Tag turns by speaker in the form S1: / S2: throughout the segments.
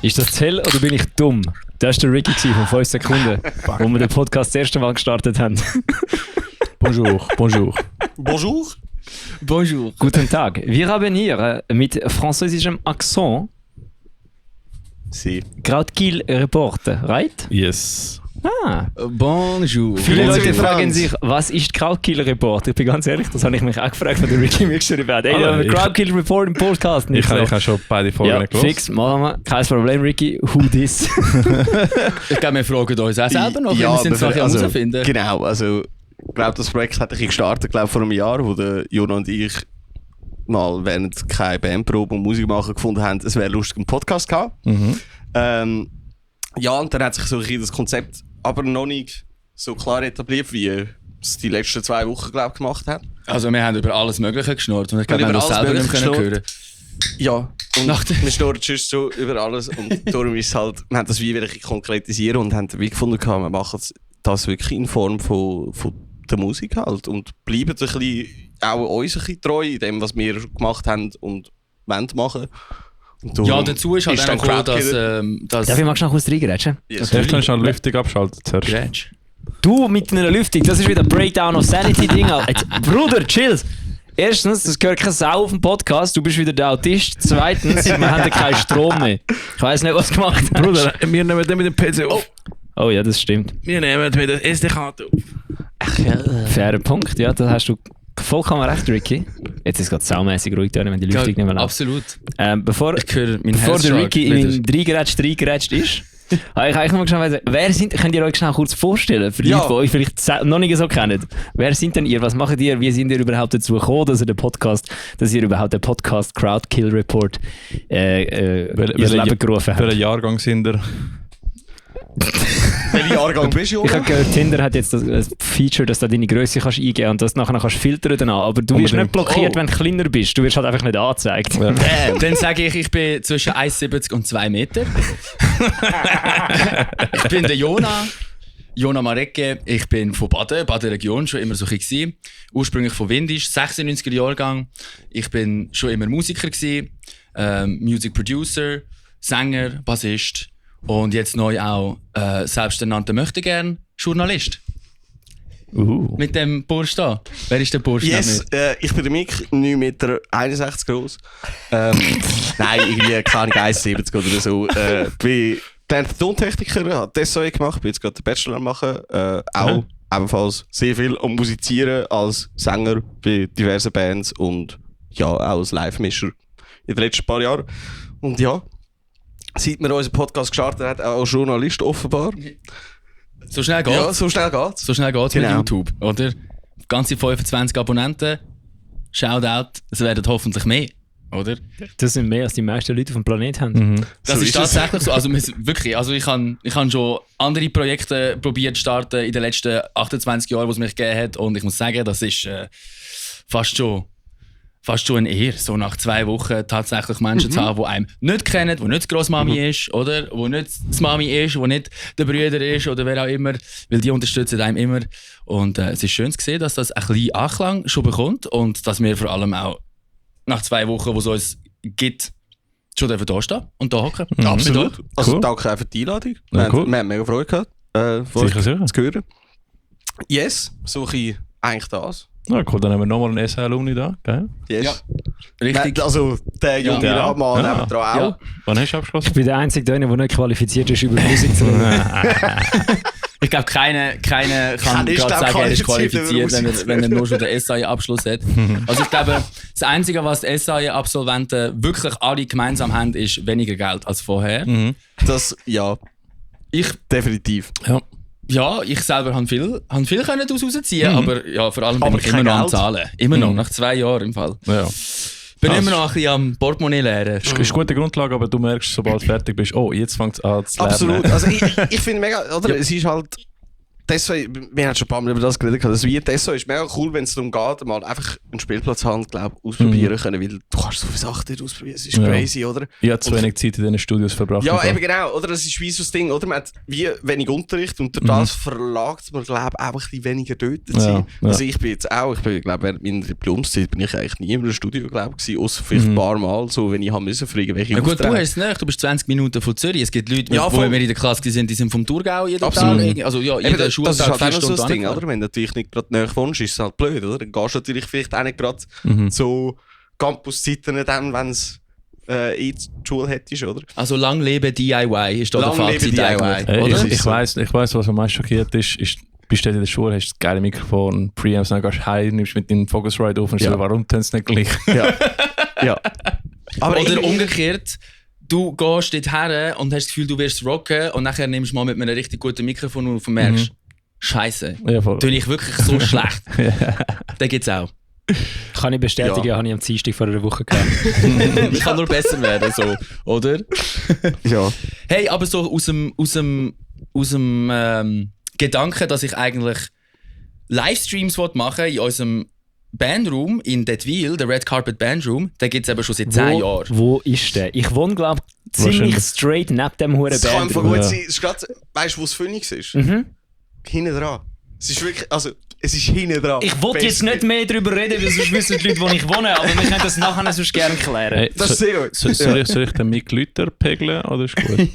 S1: Ist das Zell oder bin ich dumm? Das war der Ricky von 5 Sekunden, wo wir den Podcast das erste Mal gestartet haben.
S2: Bonjour, bonjour.
S3: Bonjour.
S1: Bonjour. Guten Tag. Wir haben hier mit französischem Akzent Krautkill Reporter, right?
S2: Yes.
S1: Ah.
S4: Bonjour.
S1: Viele Leute fragen sich, was ist Krautkill Report? Ich bin ganz ehrlich, das habe ich mich auch gefragt, von der Ricky mir geschrieben hat. Ey, Krautkill Report im Podcast nicht.
S2: Ich habe schon beide Folgen
S1: gehört. Fix, machen wir. Kein Problem, Ricky. Who this?
S4: Ich glaube, wir fragen uns auch selber noch,
S3: ja,
S4: wir sind Sachen herausfinden.
S3: Genau, also ich glaube, das Projekt hat gestartet vor einem Jahr, wo der Jona und ich mal während keine Bandprobe und Musik machen gefunden haben, es wäre lustig, einen Podcast zu haben. Ja, und dann hat sich so das Konzept aber noch nicht so klar etabliert, wie es die letzten 2 Wochen, glaube ich, gemacht hat.
S4: Also wir haben über alles Mögliche geschnurrt und ich glaube, wir haben das selber nicht mehr hören.
S3: Ja, und wir schnurren sonst so über alles und darum ist halt, wir haben das wie wirklich konkretisiert und haben wie gefunden, wir machen das wirklich in Form von der Musik halt und bleiben ein bisschen, auch uns ein bisschen treu in dem, was wir gemacht haben und wollen machen.
S4: Ja, dazu ist halt
S3: ist
S4: auch cool, dass...
S1: Darf ich mal schnell kurz reingrätschen?
S2: Yes. Darfst du schon Lüftung abschalten zuerst?
S1: Du mit einer Lüftung, das ist wieder ein Breakdown of Sanity-Ding. Bruder, chill! Erstens, das gehört kein Sau auf dem Podcast, du bist wieder der Autist. Zweitens, wir haben keinen Strom mehr. Ich weiss nicht, was gemacht hast.
S2: Bruder, wir nehmen den mit dem PC auf.
S1: Oh ja, das stimmt.
S2: Wir nehmen mit der SD-Karte auf.
S1: Ach ja. Fairer Punkt, ja, da hast du vollkommen recht, Ricky. Jetzt ist es gerade saumässig ruhig, wenn die Lüftung nicht mehr läuft.
S4: Absolut.
S1: Bevor der Ricky in meinen reingerätscht ist, habe ich eigentlich noch mal geschaut, könnt ihr euch schnell kurz vorstellen, für Leute, die euch vielleicht noch nicht so kennen. Wer sind denn ihr? Was macht ihr? Wie sind ihr überhaupt dazu gekommen, dass ihr überhaupt den Podcast Krautkill Report ins Leben gerufen habt?
S2: Welchen Jahrgang sind ihr?
S3: Welchen Jahrgang bist du?
S1: Ich habe gehört, Tinder hat jetzt das Feature, dass du deine Größe kannst eingeben und das nachher kannst filtern danach. Aber du wirst nicht blockiert, wenn du kleiner bist. Du wirst halt einfach nicht angezeigt. Ja.
S4: Dann sage ich bin zwischen 1,70 und 2 Meter. Ich bin der Jona Marecke. Ich bin von Baden Region, schon immer so ein bisschen. Ursprünglich von Windisch, 96er Jahrgang. Ich bin schon immer Musiker gewesen, Music Producer, Sänger, Bassist. Und jetzt neu auch selbsternannter Möchtegern Journalist. Mit dem Bursch da. Wer ist der Bursch?
S3: Yes, ich bin der Mick, 9,61 Meter groß. Nein, irgendwie keine 1,70 oder so. Bin gelernter Tontechniker, habe das SOE gemacht, bin jetzt gerade den Bachelor machen. Auch ebenfalls sehr viel am Musizieren als Sänger bei diversen Bands und ja, auch als Live-Mischer in den letzten paar Jahren. Und ja, seit wir unseren Podcast gestartet haben, auch als Journalist offenbar.
S4: So schnell geht's.
S3: Ja, so schnell geht's.
S4: So schnell geht's mit YouTube, oder? Ganze 25 Abonnenten. Shoutout, es werden hoffentlich mehr, oder?
S1: Das sind mehr, als die meisten Leute auf dem Planeten haben.
S4: Das so ist tatsächlich so. Also wirklich, also ich habe schon andere Projekte probiert zu starten in den letzten 28 Jahren, die es mich gegeben hat. Und ich muss sagen, das ist fast schon eine Ehre, so nach 2 Wochen tatsächlich Menschen zu haben, die einem nicht kennen, die nicht die Grossmami ist, oder? Die nicht die Mami ist, die nicht der Brüder ist oder wer auch immer, weil die unterstützen einem immer. Und es ist schön zu sehen, dass das ein bisschen Anklang schon bekommt und dass wir vor allem auch nach 2 Wochen, wo es uns gibt, schon da stehen und da hocken.
S3: Absolut. Also danke auch für die Einladung.
S2: Ja, cool.
S3: Wir haben mega Freude gehabt,
S2: sicher
S3: zu hören. Yes, so ich eigentlich das.
S2: Ja, cool, dann haben wir nochmal einen SH-Alumni da, gell?
S3: Yes.
S4: Ja, richtig.
S3: Also der junge Mann nebenan auch.
S4: Ja.
S2: Wann hast du abgeschlossen?
S1: Ich bin der einzige der nicht qualifiziert ist, über Musik zu reden.
S4: Ich glaube, keiner kann gerade sagen, er ist qualifiziert, wenn er nur schon den SAE-Abschluss hat. Also ich glaube, das Einzige, was die SAE-Absolventen wirklich alle gemeinsam haben, ist weniger Geld als vorher.
S3: Das, ja. Ich definitiv.
S4: Ja, ich selber habe viel können daraus rausziehen, aber ja, vor allem bin ich immer noch am Zahlen. Immer noch, nach 2 Jahren im Fall.
S2: Ja.
S4: Bin immer noch ein bisschen am Portemonnaie leeren.
S2: Das ist eine gute Grundlage, aber du merkst, sobald du fertig bist, oh, jetzt fängt es an zu lernen.
S3: Absolut. Also ich finde mega, oder? Es ist halt Tessoi, wir haben schon ein paar Mal über das geredet, das wie Tessoi ist mega cool, wenn es darum geht, mal einfach einen Spielplatz haben, glaube ausprobieren können, weil du kannst so viele Sachen dort ausprobieren, es ist crazy, oder?
S2: Ich habe zu wenig Zeit in diesen Studios verbracht.
S3: Ja, eben genau, oder? Das ist wie so das Ding, oder? Man hat wie wenig Unterricht und durch das verlagt man, glaube ich, auch ein bisschen weniger dort zu sein.
S2: Ja.
S3: Also ich bin jetzt auch, glaube während meiner Diplomszeit bin ich eigentlich nie in einem Studio, glaube ich, außer vielleicht ein paar Mal, so, wenn ich haben müssen für irgendwelche
S4: Ja gut,
S3: Aufträge.
S4: du hast es nicht, du bist 20 Minuten von Zürich. Es gibt Leute,
S3: Ja,
S4: die wir in der Klasse sind, die sind vom Thurgau jeden Tag. Also ja,
S3: Eben,
S4: jeder
S3: das ist
S4: Schultag
S3: halt
S4: 4
S3: auch noch so
S4: Stunden
S3: das Ding,
S4: angefahren.
S3: oder? Wenn du natürlich nicht gerade näher wohnst, ist es halt blöd, oder? Dann gehst du natürlich vielleicht auch nicht gerade so Campuszeiten dann, wenn es in die Schule hättest, oder?
S4: Also lang lebe DIY ist da der
S3: Lang lebe
S4: Fazit
S3: DIY.
S4: eigentlich,
S2: Ich,
S4: oder?
S2: ich weiss, was am meisten schockiert ist, bist du in der Schule, hast das geile Mikrofon, Preamps, dann gehst du heim, nimmst mit deinem Focusrite auf und so, warum tun sie nicht gleich?
S3: Ja. Aber
S4: Oder
S3: irgendwie-
S4: umgekehrt, du gehst dort her und hast das Gefühl, du wirst rocken und nachher nimmst du mal mit einem richtig guten Mikrofon auf und merkst, Scheiße,
S2: Ja, voll.
S4: tue ich wirklich so schlecht. Den gibt's auch.
S1: Kann ich bestätigen, habe ich am Dienstag vor einer Woche gehabt.
S4: Ich kann nur besser werden, so, oder?
S3: Ja.
S4: Hey, aber so aus dem Gedanken, dass ich eigentlich Livestreams machen in unserem Bandroom in Dettwil, der Red Carpet Bandroom, den gibt es eben schon seit 10 Jahren.
S1: Wo ist der? Ich wohne, glaube ich, ziemlich
S2: Wahrscheinlich.
S1: straight neben dem Huren
S3: Das kann
S1: Band.
S3: einfach gut sein. Es ist grad, weißt du, wo das Phoenix ist? Hinten dran. Es ist wirklich, also, es ist hinten dran.
S1: Ich wollte jetzt nicht mehr darüber reden, weil sonst wissen die Leute, wo ich wohne, aber wir können das nachher sonst gerne klären.
S2: Hey,
S3: Das ist sehr gut.
S2: soll ich den Mic Lüter pegeln oder ist gut?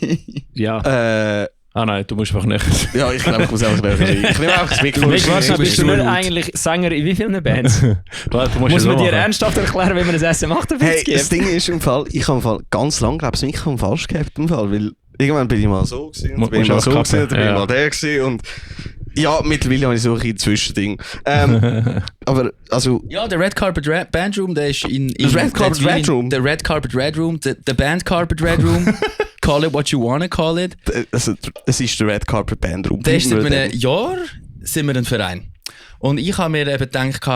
S1: Ja.
S2: Ah nein, du musst einfach nicht.
S3: Ja, ich glaube, ich muss einfach näher sein. Ich nehme einfach das Mikrofon.
S1: Bist du nicht eigentlich Sänger in wie vielen Bands?
S2: Warte, du musst
S1: Muss
S2: es
S1: man
S2: so
S1: dir
S2: machen.
S1: ernsthaft erklären, wie man ein SM58
S3: Hey, das
S1: gibt?
S3: Ding ist im Fall, ich habe im Fall ganz lange, glaube ich, das Mikrofon falsch gehabt im Fall, weil irgendwann bin ich mal so gewesen, und dann bin ich mal
S2: Musst
S3: so
S2: du
S3: gewesen, dann bin ich
S2: abkappen,
S3: mal der gewesen und ja, mittlerweile habe ich so ein Zwischending. Aber, also,
S4: Ja, der Red Carpet Bandroom, der ist in
S3: Das Red Carpet
S4: Dettwil
S3: Red Room?
S4: Der Red Carpet Red Room, der Band Carpet Red Room. Call it what you wanna call it.
S3: also, es ist der Red Carpet Bandroom.
S4: Der ist seit einem Jahr sind wir ein Verein. Und ich habe mir eben gedacht,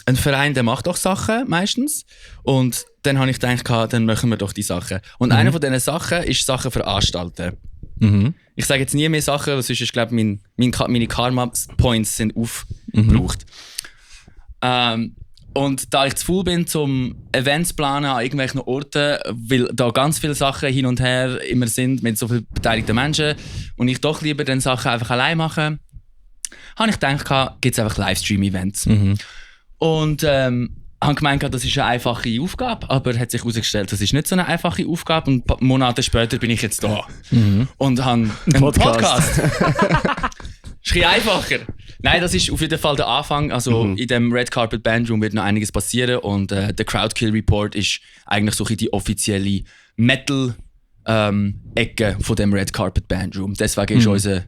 S4: ein Verein, der macht doch Sachen meistens. Und dann habe ich gedacht, dann machen wir doch die Sachen. Und eine von diesen Sachen ist Sachen veranstalten. Ich sage jetzt nie mehr Sachen, weil sonst ist, glaube ich, meine Karma-Points sind aufgebraucht. Und da ich zu faul bin, zum Events planen an irgendwelchen Orten, weil da ganz viele Sachen hin und her immer sind mit so vielen beteiligten Menschen und ich doch lieber dann Sachen einfach allein mache, habe ich gedacht, gibt es einfach Livestream-Events. Und habe gemeint, das ist eine einfache Aufgabe, aber hat sich herausgestellt, das ist nicht so eine einfache Aufgabe und Monate später bin ich jetzt da und habe einen Podcast. Ist ein bisschen einfacher. Nein, das ist auf jeden Fall der Anfang. Also in dem Red Carpet Bandroom wird noch einiges passieren und der Crowdkill Report ist eigentlich so ein bisschen die offizielle Metal-Ecke von dem Red Carpet Bandroom. Deswegen ist unser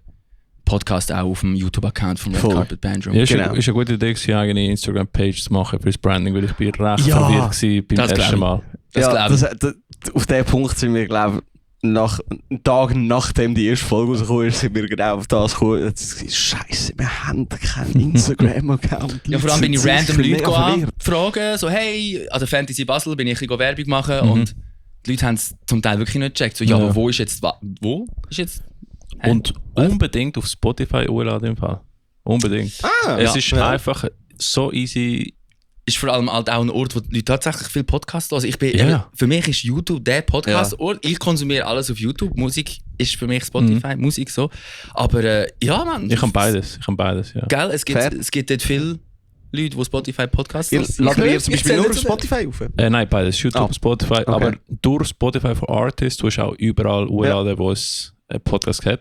S4: Podcast auch auf dem YouTube-Account vom Red Carpet Bandroom.
S2: Ja, ist
S3: Genau.
S2: eine gute Idee, eine eigene Instagram-Page zu machen für das Branding, weil ich bin recht
S3: Ja,
S2: verwirrt gewesen beim
S4: das glaub
S2: ersten
S4: ich.
S2: Mal.
S4: Das
S3: ja,
S4: glaube ich.
S3: auf diesen Punkt sind wir, glaube ich, einen Tag nachdem die erste Folge rausgekommen ist, sind wir genau auf das gekommen. Scheiße, wir haben keinen Instagram-Account.
S4: Ja, vor allem bin ich
S3: Leute
S4: random
S3: sind
S4: Leute
S3: mega verwirrt.
S4: fragen, so hey, an der Fantasy Basel bin ich ein bisschen Werbung machen und die Leute haben es zum Teil wirklich nicht gecheckt. So, ja,
S2: Ja.
S4: aber wo ist jetzt... Wo ist jetzt...
S2: Und unbedingt auf Spotify hochladen im Fall. Unbedingt. Es ist einfach so easy.
S4: Ist vor allem halt auch ein Ort, wo die Leute tatsächlich viel Podcasts hören. Ich bin,
S2: Ja.
S4: für mich ist YouTube der Podcast-Ort. Ich konsumiere alles auf YouTube. Musik ist für mich Spotify, Musik so. Aber ja, Mann.
S2: Ich kann beides, ja.
S4: Gell, es
S3: Fair.
S4: gibt dort viele Leute, die Spotify Podcasts
S3: Ihr
S4: hören.
S3: ladet ihr zum
S4: Ich
S3: Beispiel
S4: zähle
S3: nur auf
S4: zu
S3: Spotify auf?
S2: Nein, beides. YouTube, Spotify.
S3: Okay.
S2: Aber durch Spotify for Artists, du hast auch überall hochladen, wo es einen Podcast hat.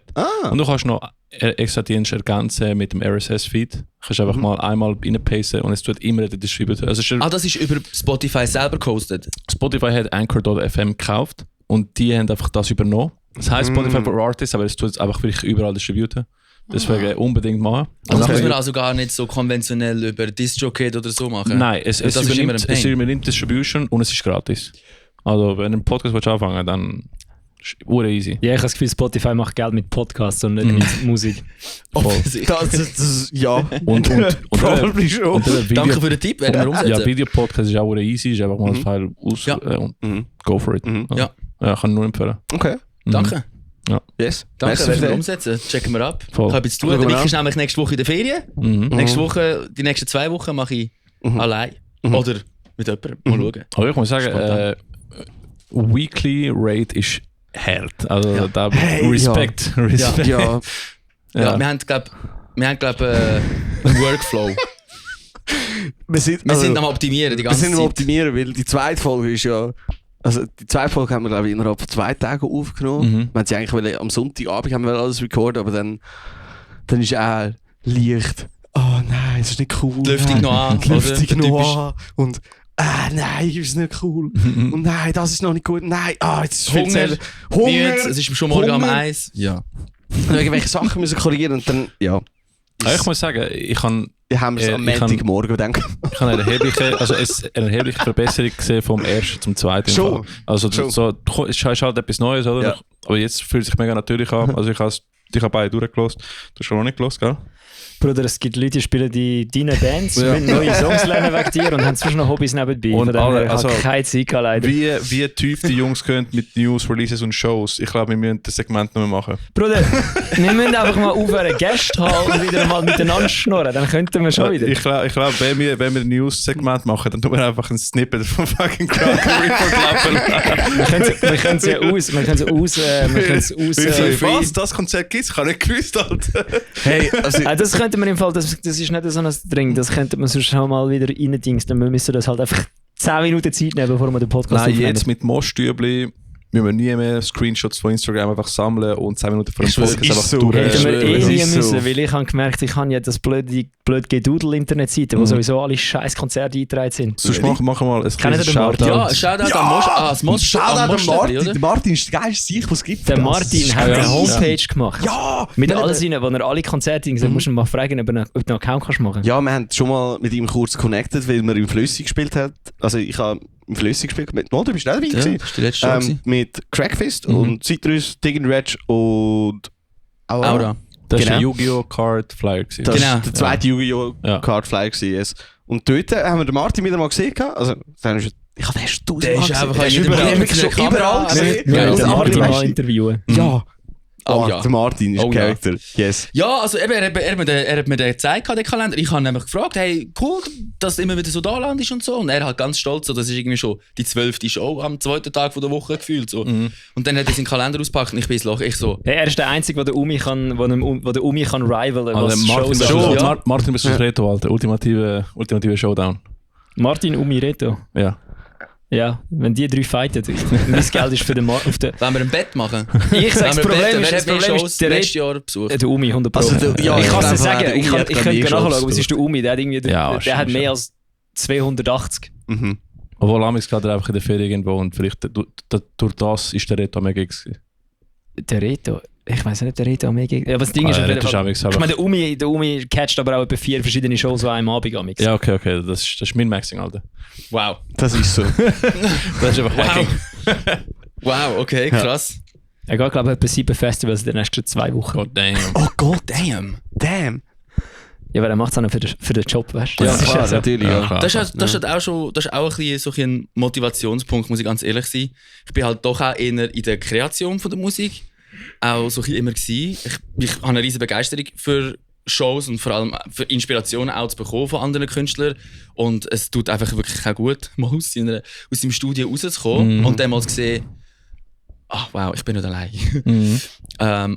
S2: Und du kannst noch extra Dienst ergänzen mit dem RSS-Feed. Du kannst einfach mal einmal reinpasten und es tut immer der Distributor. Also es ist
S4: das ist über Spotify selber gehostet.
S2: Spotify hat Anchor.fm gekauft und die haben einfach das übernommen. Das heisst Spotify for Artists, aber es tut es einfach wirklich überall distributen. Deswegen unbedingt machen.
S4: Das
S3: Okay.
S4: muss man also gar nicht so konventionell über DistroKid oder so machen.
S2: Nein, es
S4: Das ist immer ein
S2: übernimmt,
S4: Pain.
S2: es übernimmt Distribution und es ist gratis. Also wenn du einen Podcast willst anfangen, dann ist es easy.
S1: Ja, ich habe das Gefühl, Spotify macht Geld mit Podcasts und nicht mit Musik.
S3: Ja,
S2: Und
S3: probably schon.
S2: und der Video,
S4: Danke für den Tipp, werden wir umsetzen.
S2: ja, Videopodcast ist auch easy, ist einfach mal ein File aus
S4: Ja.
S2: und go for it.
S4: Ja.
S2: Ja, kann ich nur empfehlen.
S3: Okay.
S4: Danke.
S2: Ja.
S3: Yes.
S4: Danke, werden wir umsetzen. Checken wir ab.
S2: Voll.
S4: Ich habe jetzt zu tun. Der Nick ist nämlich nächste Woche in der Ferien. Nächste Woche, die nächsten 2 Wochen mache ich allein. Oder mit jemandem. Mal schauen.
S2: Aber ich muss sagen, Weekly Rate ist hart. Also da Respekt. Respekt.
S3: Ja.
S4: Ja, wir haben, glaube einen Workflow.
S3: Wir sind
S4: am Optimieren die ganze Zeit.
S3: Wir sind am Optimieren, weil die zweite Folge ist ja... Also die zweite Folge haben wir, glaube ich, innerhalb von 2 Tagen aufgenommen. Wir haben sie eigentlich am Sonntagabend haben wir alles recorden, aber dann ist auch Licht. Oh nein, das ist nicht cool.
S4: Die Lüftung noch an.
S3: Die Lüftung noch an. Und nein, das ist nicht cool. Und nein, das ist noch nicht gut. Nein, jetzt ist viel
S4: Hunger.
S3: Hunger.
S4: Es ist schon morgen um 1. Ja.
S3: Irgendwelche Sachen müssen korrigieren und dann, ja.
S2: Ich muss sagen,
S3: Wir haben es am Montagmorgen gedacht.
S2: Ich habe eine erhebliche Verbesserung gesehen vom ersten zum zweiten.
S3: Schon.
S2: Also so, es ist halt etwas Neues, oder?
S3: Ja.
S2: Aber jetzt fühlt es sich mega natürlich an. Also ich habe beide durchgelassen. Du hast schon noch nicht gelassen, gell?
S1: Bruder, es gibt Leute, die spielen die deine Bands, müssen neue Songs lernen wegen dir und haben zwischen noch Hobbys nebenbei.
S2: Und alle, also
S1: keine Zeit leider.
S2: Wie tief die Jungs können mit News, Releases und Shows. Ich glaube, wir müssen das Segment noch machen.
S1: Bruder, wir müssen einfach mal aufhören, Gäste haben und wieder mal miteinander schnurren. Dann könnten wir schon wieder.
S2: Ich glaube, wenn wir ein News-Segment machen, dann tun wir einfach ein Snippet von fucking Crowd Report.
S1: Wir können es aus.
S2: Was? Das Konzert gibt es? Ich habe nicht gewusst, Alter.
S3: Hey, also...
S1: Das könnte man im Fall, das ist nicht so ein Ding, das könnte man sonst schon mal wieder reindingsen. Wir müssen das halt einfach 10 Minuten Zeit nehmen, bevor wir den Podcast
S2: aufnehmen. Nein, jetzt mit Moschstübli müssen wir nie mehr Screenshots von Instagram einfach sammeln und 10 Minuten vor dem Podcast einfach
S3: so.
S2: durch.
S1: Hätten wir nie müssen,
S3: so.
S1: weil ich habe gemerkt, ich habe ja das blöde Gedoodle-Internetseite, wo sowieso alle scheiß Konzerte eingetragen sind.
S2: Sonst machen wir mal ein kleines
S1: Shoutout.
S4: Ja, Shoutout an Mosch.
S3: Shoutout an
S4: Martin.
S3: Der Martin ist der geilste Sieg, was es gibt.
S1: Der Martin hat eine Homepage gemacht.
S3: Ja!
S1: Mit all seinen, wo er alle Konzerte gesehen hat. Musst du ihn mal fragen, ob du einen Account kannst machen.
S3: Ja, wir haben schon mal mit ihm kurz connected, weil wir im Flüssig gespielt haben. Also ich habe im Flüssig gespielt. Mit Mo, du bist nicht dabei gewesen.
S4: Das ist die letzte Show.
S3: Mit Crackfist und Citrus, Dig Reg und
S4: Aura.
S2: Das war ein Yu-Gi-Oh! Card Flyer.
S3: Das war der zweite Yu-Gi-Oh! Card Flyer. Yes. Und dort haben wir den Martin wieder mal gesehen. Also, dann ist ich habe den überall gesehen.
S1: Wir müssen den Martin mal interviewen.
S3: Ja.
S4: Oh, ja.
S3: Der Martin ist Charakter. Yes.
S4: Ja, also eben, er hat mir den gezeigt, den Kalender. Ich habe nämlich gefragt, hey, cool, dass du immer wieder so da landest und so. Und er hat ganz stolz, so, das ist irgendwie schon die 12. Show am 2. Tag der Woche gefühlt. So. Und dann hat er seinen Kalender ausgepackt und ich bin ins Loch. Ich so.
S1: Ja, er ist der Einzige, der Umi kann rivalen.
S2: Also Martin bist du das Reto, Alter. Ultimative Showdown.
S1: Martin, Umi, Reto.
S2: Ja.
S1: Ja, wenn die 3 fighten, mein Geld ist für den Martin.
S4: Wenn wir ein Bett machen.
S1: Ich sage, das Problem ist,
S4: der letztes Jahr besucht.
S1: Der Umi, 100%.
S3: Also
S1: ich kann es sagen, ich könnte nachschauen, aber es ist der Umi, der hat irgendwie, der hat mehr als 280.
S2: Obwohl Amis gerade einfach in der Ferien irgendwo und vielleicht durch das ist der Reto mega gewesen.
S1: Der Reto? Ich weiss nicht, der Reto mega. Aber das Ding ist, ich meine, der Umi catcht aber auch etwa 4 verschiedene Shows an einem Abend.
S2: Ja, okay, das ist mein Maxing, Alter.
S4: Wow.
S3: Das ist so.
S2: Das ist einfach Hacking.
S4: Wow, okay, krass.
S1: Er geht, glaube ich, etwa 7 Festivals in den nächsten 2 Wochen.
S2: God damn.
S3: Oh Gott, damn.
S1: Ja, weil er macht es auch noch für den Job, weißt du?
S3: Ja, klar, natürlich. Ja.
S4: Das ist auch ein Motivationspunkt, muss ich ganz ehrlich sein. Ich bin halt doch auch eher in der Kreation von der Musik auch so immer gewesen. Ich habe eine riesige Begeisterung für Shows und vor allem für Inspirationen auch zu bekommen von anderen Künstlern. Und es tut einfach wirklich auch gut, mal aus dem Studio rauszukommen und dann mal zu sehen, ach wow, ich bin nicht allein.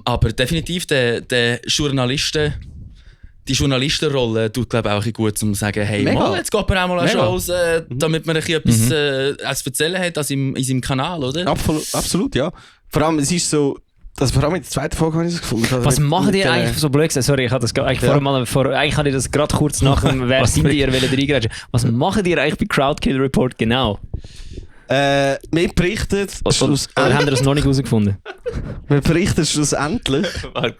S4: Aber definitiv die Journalistenrolle tut, glaube ich, auch ein bisschen gut, um zu sagen, hey, mal, jetzt geht man auch mal an Shows, damit man ein bisschen etwas zu erzählen hat als in seinem Kanal, oder?
S3: Absolut, ja. Vor allem, es ist so, vor allem in der zweiten Folge habe ich es gefunden.
S1: Was macht ihr eigentlich so blöd? Sorry, ich habe das eigentlich eigentlich hatte ich das gerade kurz nach dem «Wer sind ihr?» reingrätschen. Was macht ihr eigentlich bei Crowdkill Report genau?
S3: Wir berichten
S1: Oder haben wir das noch nicht herausgefunden?
S3: Wir berichten schlussendlich.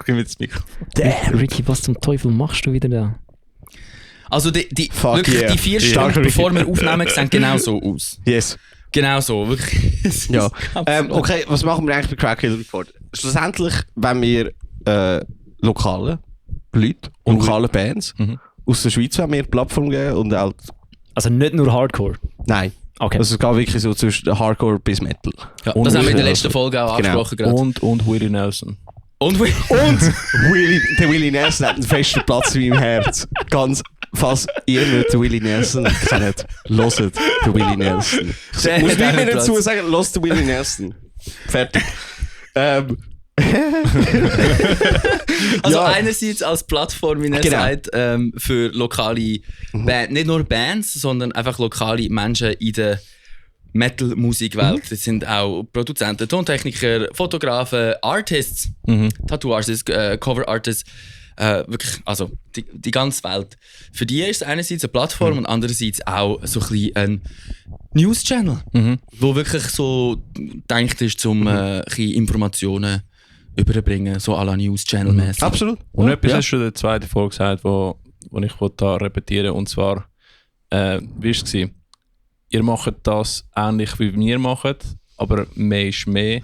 S2: Gib mir das Mikrofon.
S1: Damn, Ricky, was zum Teufel machst du wieder da?
S4: Also die 4 Stunden, bevor wir aufnehmen, sehen genau so aus.
S3: Yes.
S4: Genau so, wirklich.
S3: Ja. Okay, was machen wir eigentlich bei Crowdkill Report? Schlussendlich, wenn wir lokale Leute und lokale Bands aus der Schweiz, wenn wir eine Plattform geben und halt...
S1: Also nicht nur Hardcore?
S3: Nein.
S1: Okay.
S3: Also es geht wirklich so zwischen Hardcore bis Metal.
S4: Ja, das haben wir in der letzten Folge auch angesprochen.
S2: Genau. Und Willie Nelson.
S4: Und
S3: der Willie Nelson hat einen festen Platz in meinem Herz. Falls ihr nicht den Willie Nelson kennt, hört den Willie Nelson. Ich muss mir dazu sagen, hört den Willie Nelson. Fertig.
S4: Also einerseits als Plattform, wie er sagt, für lokale Bands, nicht nur Bands, sondern einfach lokale Menschen in der Metal-Musikwelt. Das sind auch Produzenten, Tontechniker, Fotografen, Artists, Tattoo-Artists, Cover-Artists, wirklich, also die ganze Welt. Für die ist es einerseits eine Plattform und andererseits auch so ein bisschen ein News-Channel, wo wirklich so gedacht ist, um Informationen überbringen, so à la News-Channel-mäßig.
S3: Absolut.
S2: Und etwas hast du schon in der zweiten Folge gesagt, wo ich da repetieren wollte, und zwar, wie war es? Ihr macht das ähnlich wie wir machen, aber mehr ist mehr.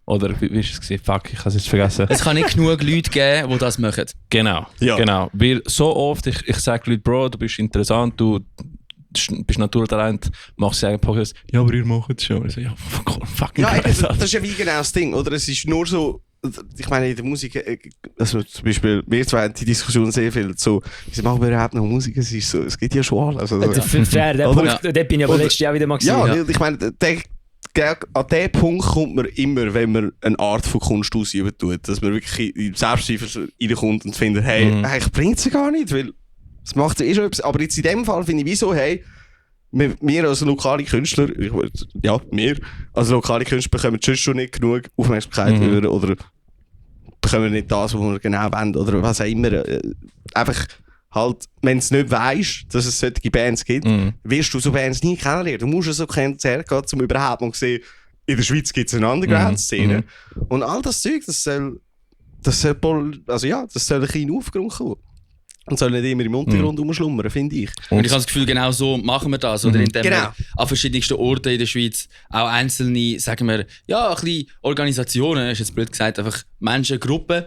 S2: Oder wie war es? Fuck, ich habe es jetzt vergessen.
S4: Es kann nicht genug Leute geben, die das machen.
S2: Genau, genau. Weil so oft, ich sage Leuten, Bro, du bist interessant, du bist Naturtalent, machst einen Podcast. Ja, aber ihr macht es schon. So, ja, fucking
S3: ja, das ist ja wie genau das Ding, oder? Es ist nur so, ich meine, in der Musik, also zum Beispiel, wir zwei haben die Diskussion sehr viel so, wieso machen wir überhaupt noch Musik? Es ist so, es geht ja schon alles. Also,
S1: fair, der Punkt, da bin ich aber letztes Jahr wieder mal gesehen.
S3: Ja, ich meine, an den Punkt kommt man immer, wenn man eine Art von Kunst ausüben tut, dass man wirklich in Selbstzweifel reinkommt und findet, hey, eigentlich bringt es ja gar nicht, weil es macht ja schon etwas. Aber jetzt in dem Fall finde ich, wieso, hey, wir als lokale Künstler, wir als lokale Künstler bekommen schon nicht genug Aufmerksamkeit oder bekommen nicht das, was wir genau wollen oder was auch immer. Einfach halt, wenn du nicht weisst, dass es solche Bands gibt, wirst du so Bands nie kennenlernen. Du musst ja so Konzerte gehen, um überhaupt mal zu sehen, in der Schweiz gibt es eine Underground-Szene. Und all das Zeug, das soll ein bisschen Aufgrund kommen. Und soll nicht immer im Untergrund rumschlummern, finde ich.
S4: Und ich habe das Gefühl, genau so machen wir das. Oder indem wir an verschiedensten Orten in der Schweiz auch einzelne, sagen wir, ja, ein bisschen Organisationen, ist jetzt blöd gesagt, einfach Menschen, Gruppen,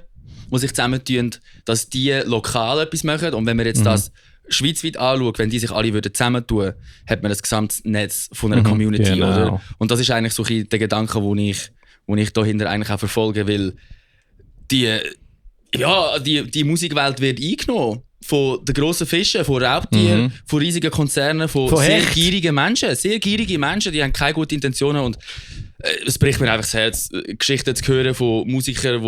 S4: die sich zusammentun, dass die lokal etwas machen. Und wenn wir jetzt das schweizweit anschauen, wenn die sich alle zusammentun, hat man das gesamte Netz von einer Community.
S2: Genau.
S4: Oder? Und das ist eigentlich so ein der Gedanke, den ich dahinter eigentlich auch verfolge, weil die Musikwelt wird eingenommen. Von den grossen Fischen, von Raubtieren, von riesigen Konzernen, von sehr gierigen Menschen. Sehr gierige Menschen, die haben keine guten Intentionen. Und es bricht mir einfach das Herz, Geschichten zu hören von Musikern,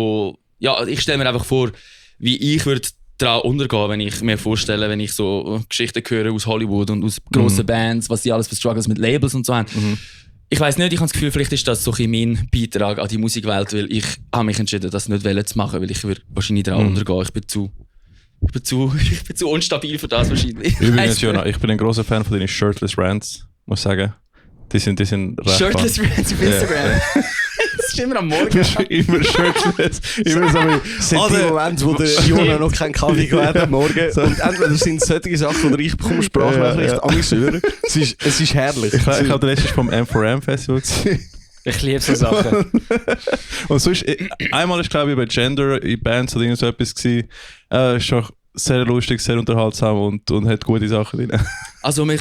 S4: ich stelle mir einfach vor, wie ich würde daran untergehen, wenn ich mir vorstelle, wenn ich so Geschichten höre aus Hollywood und aus grossen Bands, was die alles für Struggles mit Labels und so haben. Ich weiss nicht, ich habe das Gefühl, vielleicht ist das so mein Beitrag an die Musikwelt, weil ich habe mich entschieden, das nicht zu machen, weil ich würde wahrscheinlich daran untergehen. Ich bin zu unstabil für das wahrscheinlich.
S2: Übrigens, Jona, ich bin ein grosser Fan von deinen Shirtless Rants, muss ich sagen. Die sind recht
S4: Shirtless Rants auf Instagram? Das ist immer am Morgen.
S2: Immer shirtless. Immer so wie...
S3: Das sind die Momente, wo der Jona noch keinen Kaffee gehabt hat am Morgen. So. Und entweder sind es solche Sachen, oder ich bekomme Sprachnachrichten an mich hören. Es ist herrlich.
S2: Ich habe letztens vom M4M Festival gesehen.
S1: Ich liebe so Sachen.
S2: Und sonst, einmal ist, glaube ich, bei Gender in Bands oder so etwas gewesen. Ist schon sehr lustig, sehr unterhaltsam und hat gute Sachen drin.
S4: Also man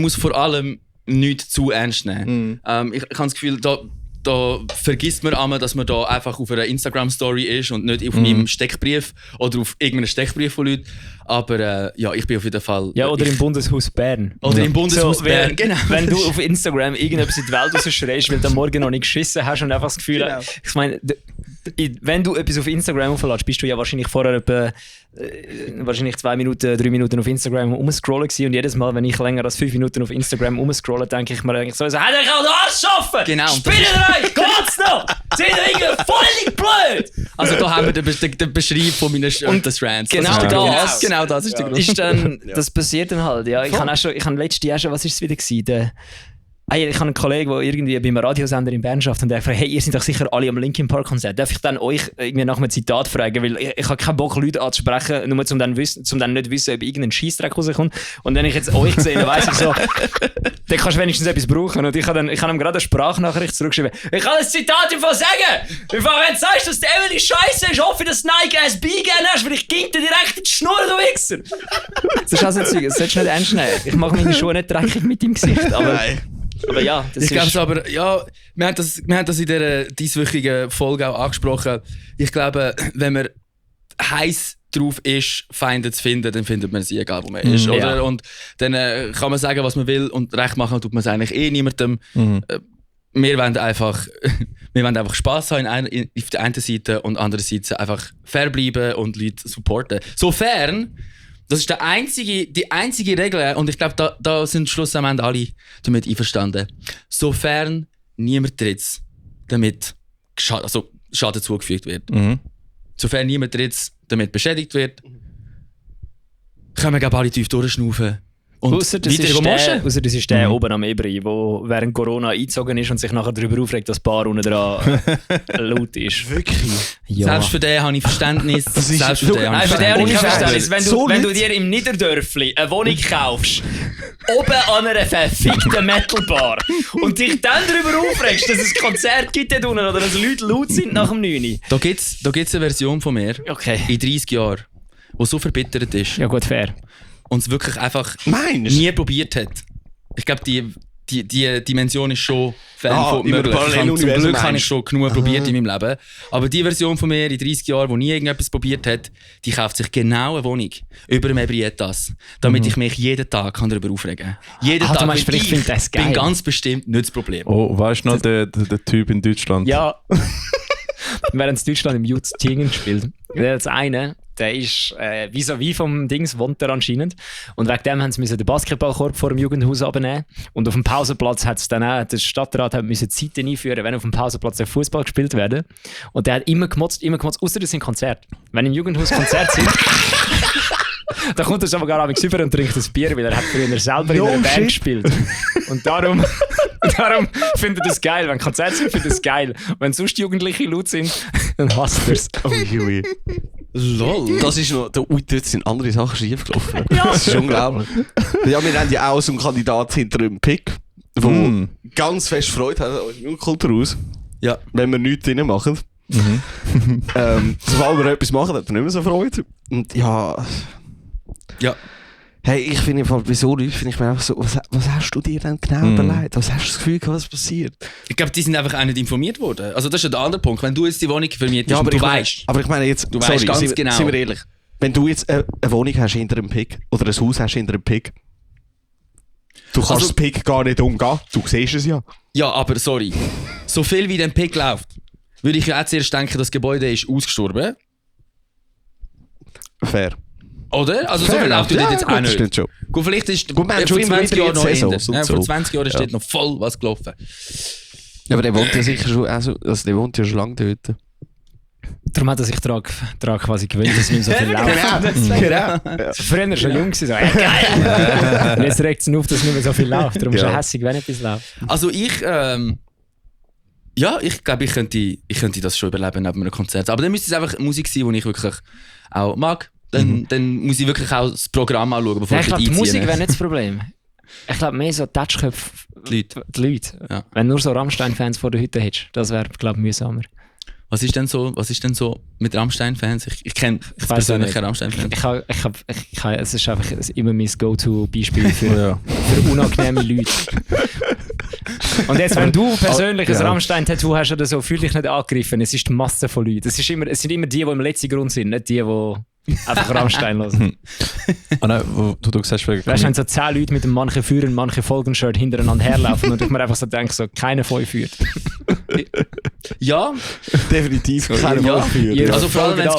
S4: muss vor allem nichts zu ernst nehmen. Ich habe das Gefühl, da vergisst man einmal, dass man da einfach auf einer Instagram-Story ist und nicht auf meinem Steckbrief oder auf irgendeinem Steckbrief von Leuten. Aber ich bin auf jeden Fall...
S1: Ja, oder im Bundeshaus Bern.
S4: Oder im Bundeshaus Bern, genau.
S1: Wenn du auf Instagram irgendetwas in die Welt rausschreist, weil du am Morgen noch nicht geschissen hast und einfach das Gefühl hast... Ich meine, wenn du etwas auf Instagram auflädst, bist du ja wahrscheinlich vorher etwa 2 Minuten, 3 Minuten auf Instagram rumscrollen gewesen. Und jedes Mal, wenn ich länger als 5 Minuten auf Instagram rumscrolle, denke ich mir eigentlich so, hey, ich kann den Arsch schaffen!
S4: Genau.
S1: Spinnt ihr euch? Geht's noch? Seid ihr irgendwie völlig blöd?
S4: Also da haben wir den Beschreib von meinen Shirtless-Rants.
S1: Genau
S4: das ist der Grund.
S1: Das passiert dann halt. Ja. Ich habe letztes Jahr schon, was ist es wieder gewesen? Ich habe einen Kollegen, der irgendwie bei einem Radiosender in Bern arbeitet und der fragt, hey, ihr seid doch sicher alle am Linkin Park Konzert. Darf ich dann euch irgendwie nach einem Zitat fragen? Weil ich habe keinen Bock, Leute anzusprechen, nur um dann nicht wissen, ob irgendein Scheissdreck rauskommt. Und wenn ich jetzt euch sehe, dann weiss ich so, dann kannst du wenigstens etwas brauchen. Und ich habe ihm gerade eine Sprachnachricht zurückgeschrieben. Ich kann ein Zitat davon sagen! Wenn du sagst, dass die Emily scheiße ist, hoffe ich, dass du Nike SB gerne hast, weil ich ging dir direkt in die Schnur, du Wichser! Das ist also ein Zeug, das solltest du nicht ernst nehmen. Ich mache meine Schuhe nicht dreckig mit deinem Gesicht, aber...
S3: Nein.
S1: Aber ja, das
S4: ich glaube aber, ja, wir haben das in dieser dieswöchigen Folge auch angesprochen. Ich glaube, wenn man heiß drauf ist, Feinde zu finden, dann findet man sie, egal wo man ist. Oder? Ja. Und dann kann man sagen, was man will und recht machen tut man es eigentlich niemandem. Wir wollen einfach Spass haben auf der einen Seite und auf der anderen Seite einfach fair bleiben und Leute supporten. Sofern, das ist die einzige Regel, und ich glaube, da sind schlussendlich alle damit einverstanden. Sofern niemand tritt, damit Schaden zugefügt wird. Sofern niemand tritt, damit beschädigt wird, können wir alle tief durchschnaufen.
S1: Ausser das ist der oben am Ebri, der während Corona eingezogen ist und sich nachher darüber aufregt, dass das Bar unten dran laut ist.
S3: Wirklich?
S4: Ja. Selbst für den habe ich Verständnis. Selbst für den habe
S1: ich Verständnis. Wenn du dir im Niederdörfli eine Wohnung kaufst, oben an einer verfickten Metalbar und dich dann darüber aufregst, dass es ein Konzert gibt dort unten oder dass Leute laut sind nach dem 9.
S4: Da gibt's eine Version von mir in 30 Jahren, die so verbittert ist.
S1: Ja gut, fair.
S4: Und es wirklich einfach nie probiert hat. Ich glaube, die Dimension ist schon möglich. Zum Glück habe ich schon genug probiert in meinem Leben. Aber die Version von mir in 30 Jahren, die nie irgendetwas probiert hat, die kauft sich genau eine Wohnung über dem Ebrietas, damit ich mich jeden Tag darüber aufregen kann. Jeden Tag.
S1: Ich finde das geil.
S4: Bin ganz bestimmt nicht das Problem.
S2: Oh, weißt du noch der Typ in Deutschland?
S1: Ja. Während in Deutschland im Youth Tingen gespielt. Der ist einer, der ist vis-à-vis vom Dings, wohnt er anscheinend. Und wegen dem haben sie den Basketballkorb vor dem Jugendhaus abnehmen. Und auf dem Pausenplatz hat es dann auch, der Stadtrat hat Zeiten einführen, wenn auf dem Pausenplatz der Fußball gespielt werden. Und der hat immer gemotzt, außer das sind Konzerte. Wenn im Jugendhaus Konzerte sind, dann kommt er schon mal gar nicht rüber und trinkt ein Bier, weil er hat früher selber in einer Band gespielt. Und darum findet er das geil. Wenn Konzerte sind, findet er das geil. Wenn sonst Jugendliche laut sind, dann hasst er es.
S3: Oh Jui. Lol. Das ist noch, dort sind andere Sachen schiefgelaufen.
S1: Ja.
S3: Das ist unglaublich. Ja, wir haben ja auch so einen Kandidat hinter dem Pick, der ganz fest Freude hat an der Kulturhaus. Ja. Wenn wir nichts drin machen. Sobald wir etwas machen, hat er nicht mehr so Freude. Und ja. Hey, ich finde bei so Leuten finde ich mir einfach so, was hast du dir denn genau überlegt? Was hast du das Gefühl gehabt, was passiert?
S4: Ich glaube, die sind einfach auch nicht informiert worden. Also das ist ja der andere Punkt. Wenn du jetzt die Wohnung vermietest und du weißt.
S3: Aber ich meine jetzt,
S4: du weißt ganz genau.
S3: Sind wir ehrlich, wenn du jetzt eine Wohnung hast hinter einem Pick oder ein Haus hast hinter einem Pick, du kannst das Pick gar nicht umgehen. Du siehst es ja.
S4: Ja, aber sorry. So viel wie der Pick läuft, würde ich ja auch zuerst denken, das Gebäude ist ausgestorben.
S3: Fair.
S4: Oder? Also so viel läuft dort jetzt auch nicht.
S3: Stimmt schon.
S4: Gut, vielleicht ist
S3: vor
S4: 20 Jahren noch
S3: Saison,
S4: vor 20 Jahren steht noch voll was gelaufen.
S3: Ja, aber der wohnt ja sicher schon, also der wohnt ja schon lange dort.
S1: Darum hat er sich daran quasi gewöhnt, dass nicht so viel läuft. Genau. Früher war er schon jung, so geil. Und jetzt regt es ihn auf, dass nicht mehr so viel läuft. Darum ist er hässig, wenn etwas läuft.
S4: Also ich glaube, ich könnte das schon überleben neben einem Konzert. Aber dann müsste es einfach Musik sein, die ich wirklich auch mag. Dann muss ich wirklich auch das Programm anschauen, bevor ich
S1: die Musik wäre nicht das Problem. Ich glaube, mehr so Touchköpfe, die Leute. Ja. Wenn du nur so Rammstein-Fans vor der Hütte hättest, das wäre, glaube ich, mühsamer.
S4: Was ist denn so mit Rammstein-Fans? Ich kenne persönlich keine Rammstein-Fans.
S1: Es ist einfach immer mein Go-To-Beispiel für unangenehme Leute. Und jetzt, wenn du persönlich ein Rammstein-Tattoo hast oder so, fühl dich nicht angegriffen. Es ist die Masse von Leuten. Es sind immer die im letzten Grund sind, nicht die einfach Rammstein hören.
S2: Du gesagt hast,
S1: weißt du, wenn so 10 Leute mit einem manche Führen, manche Folgen-Shirt hintereinander herlaufen und ich mir einfach so denke, so, keiner von euch führt.
S3: Ja, definitiv keiner von euch führt.
S4: Also vor allem, wenn du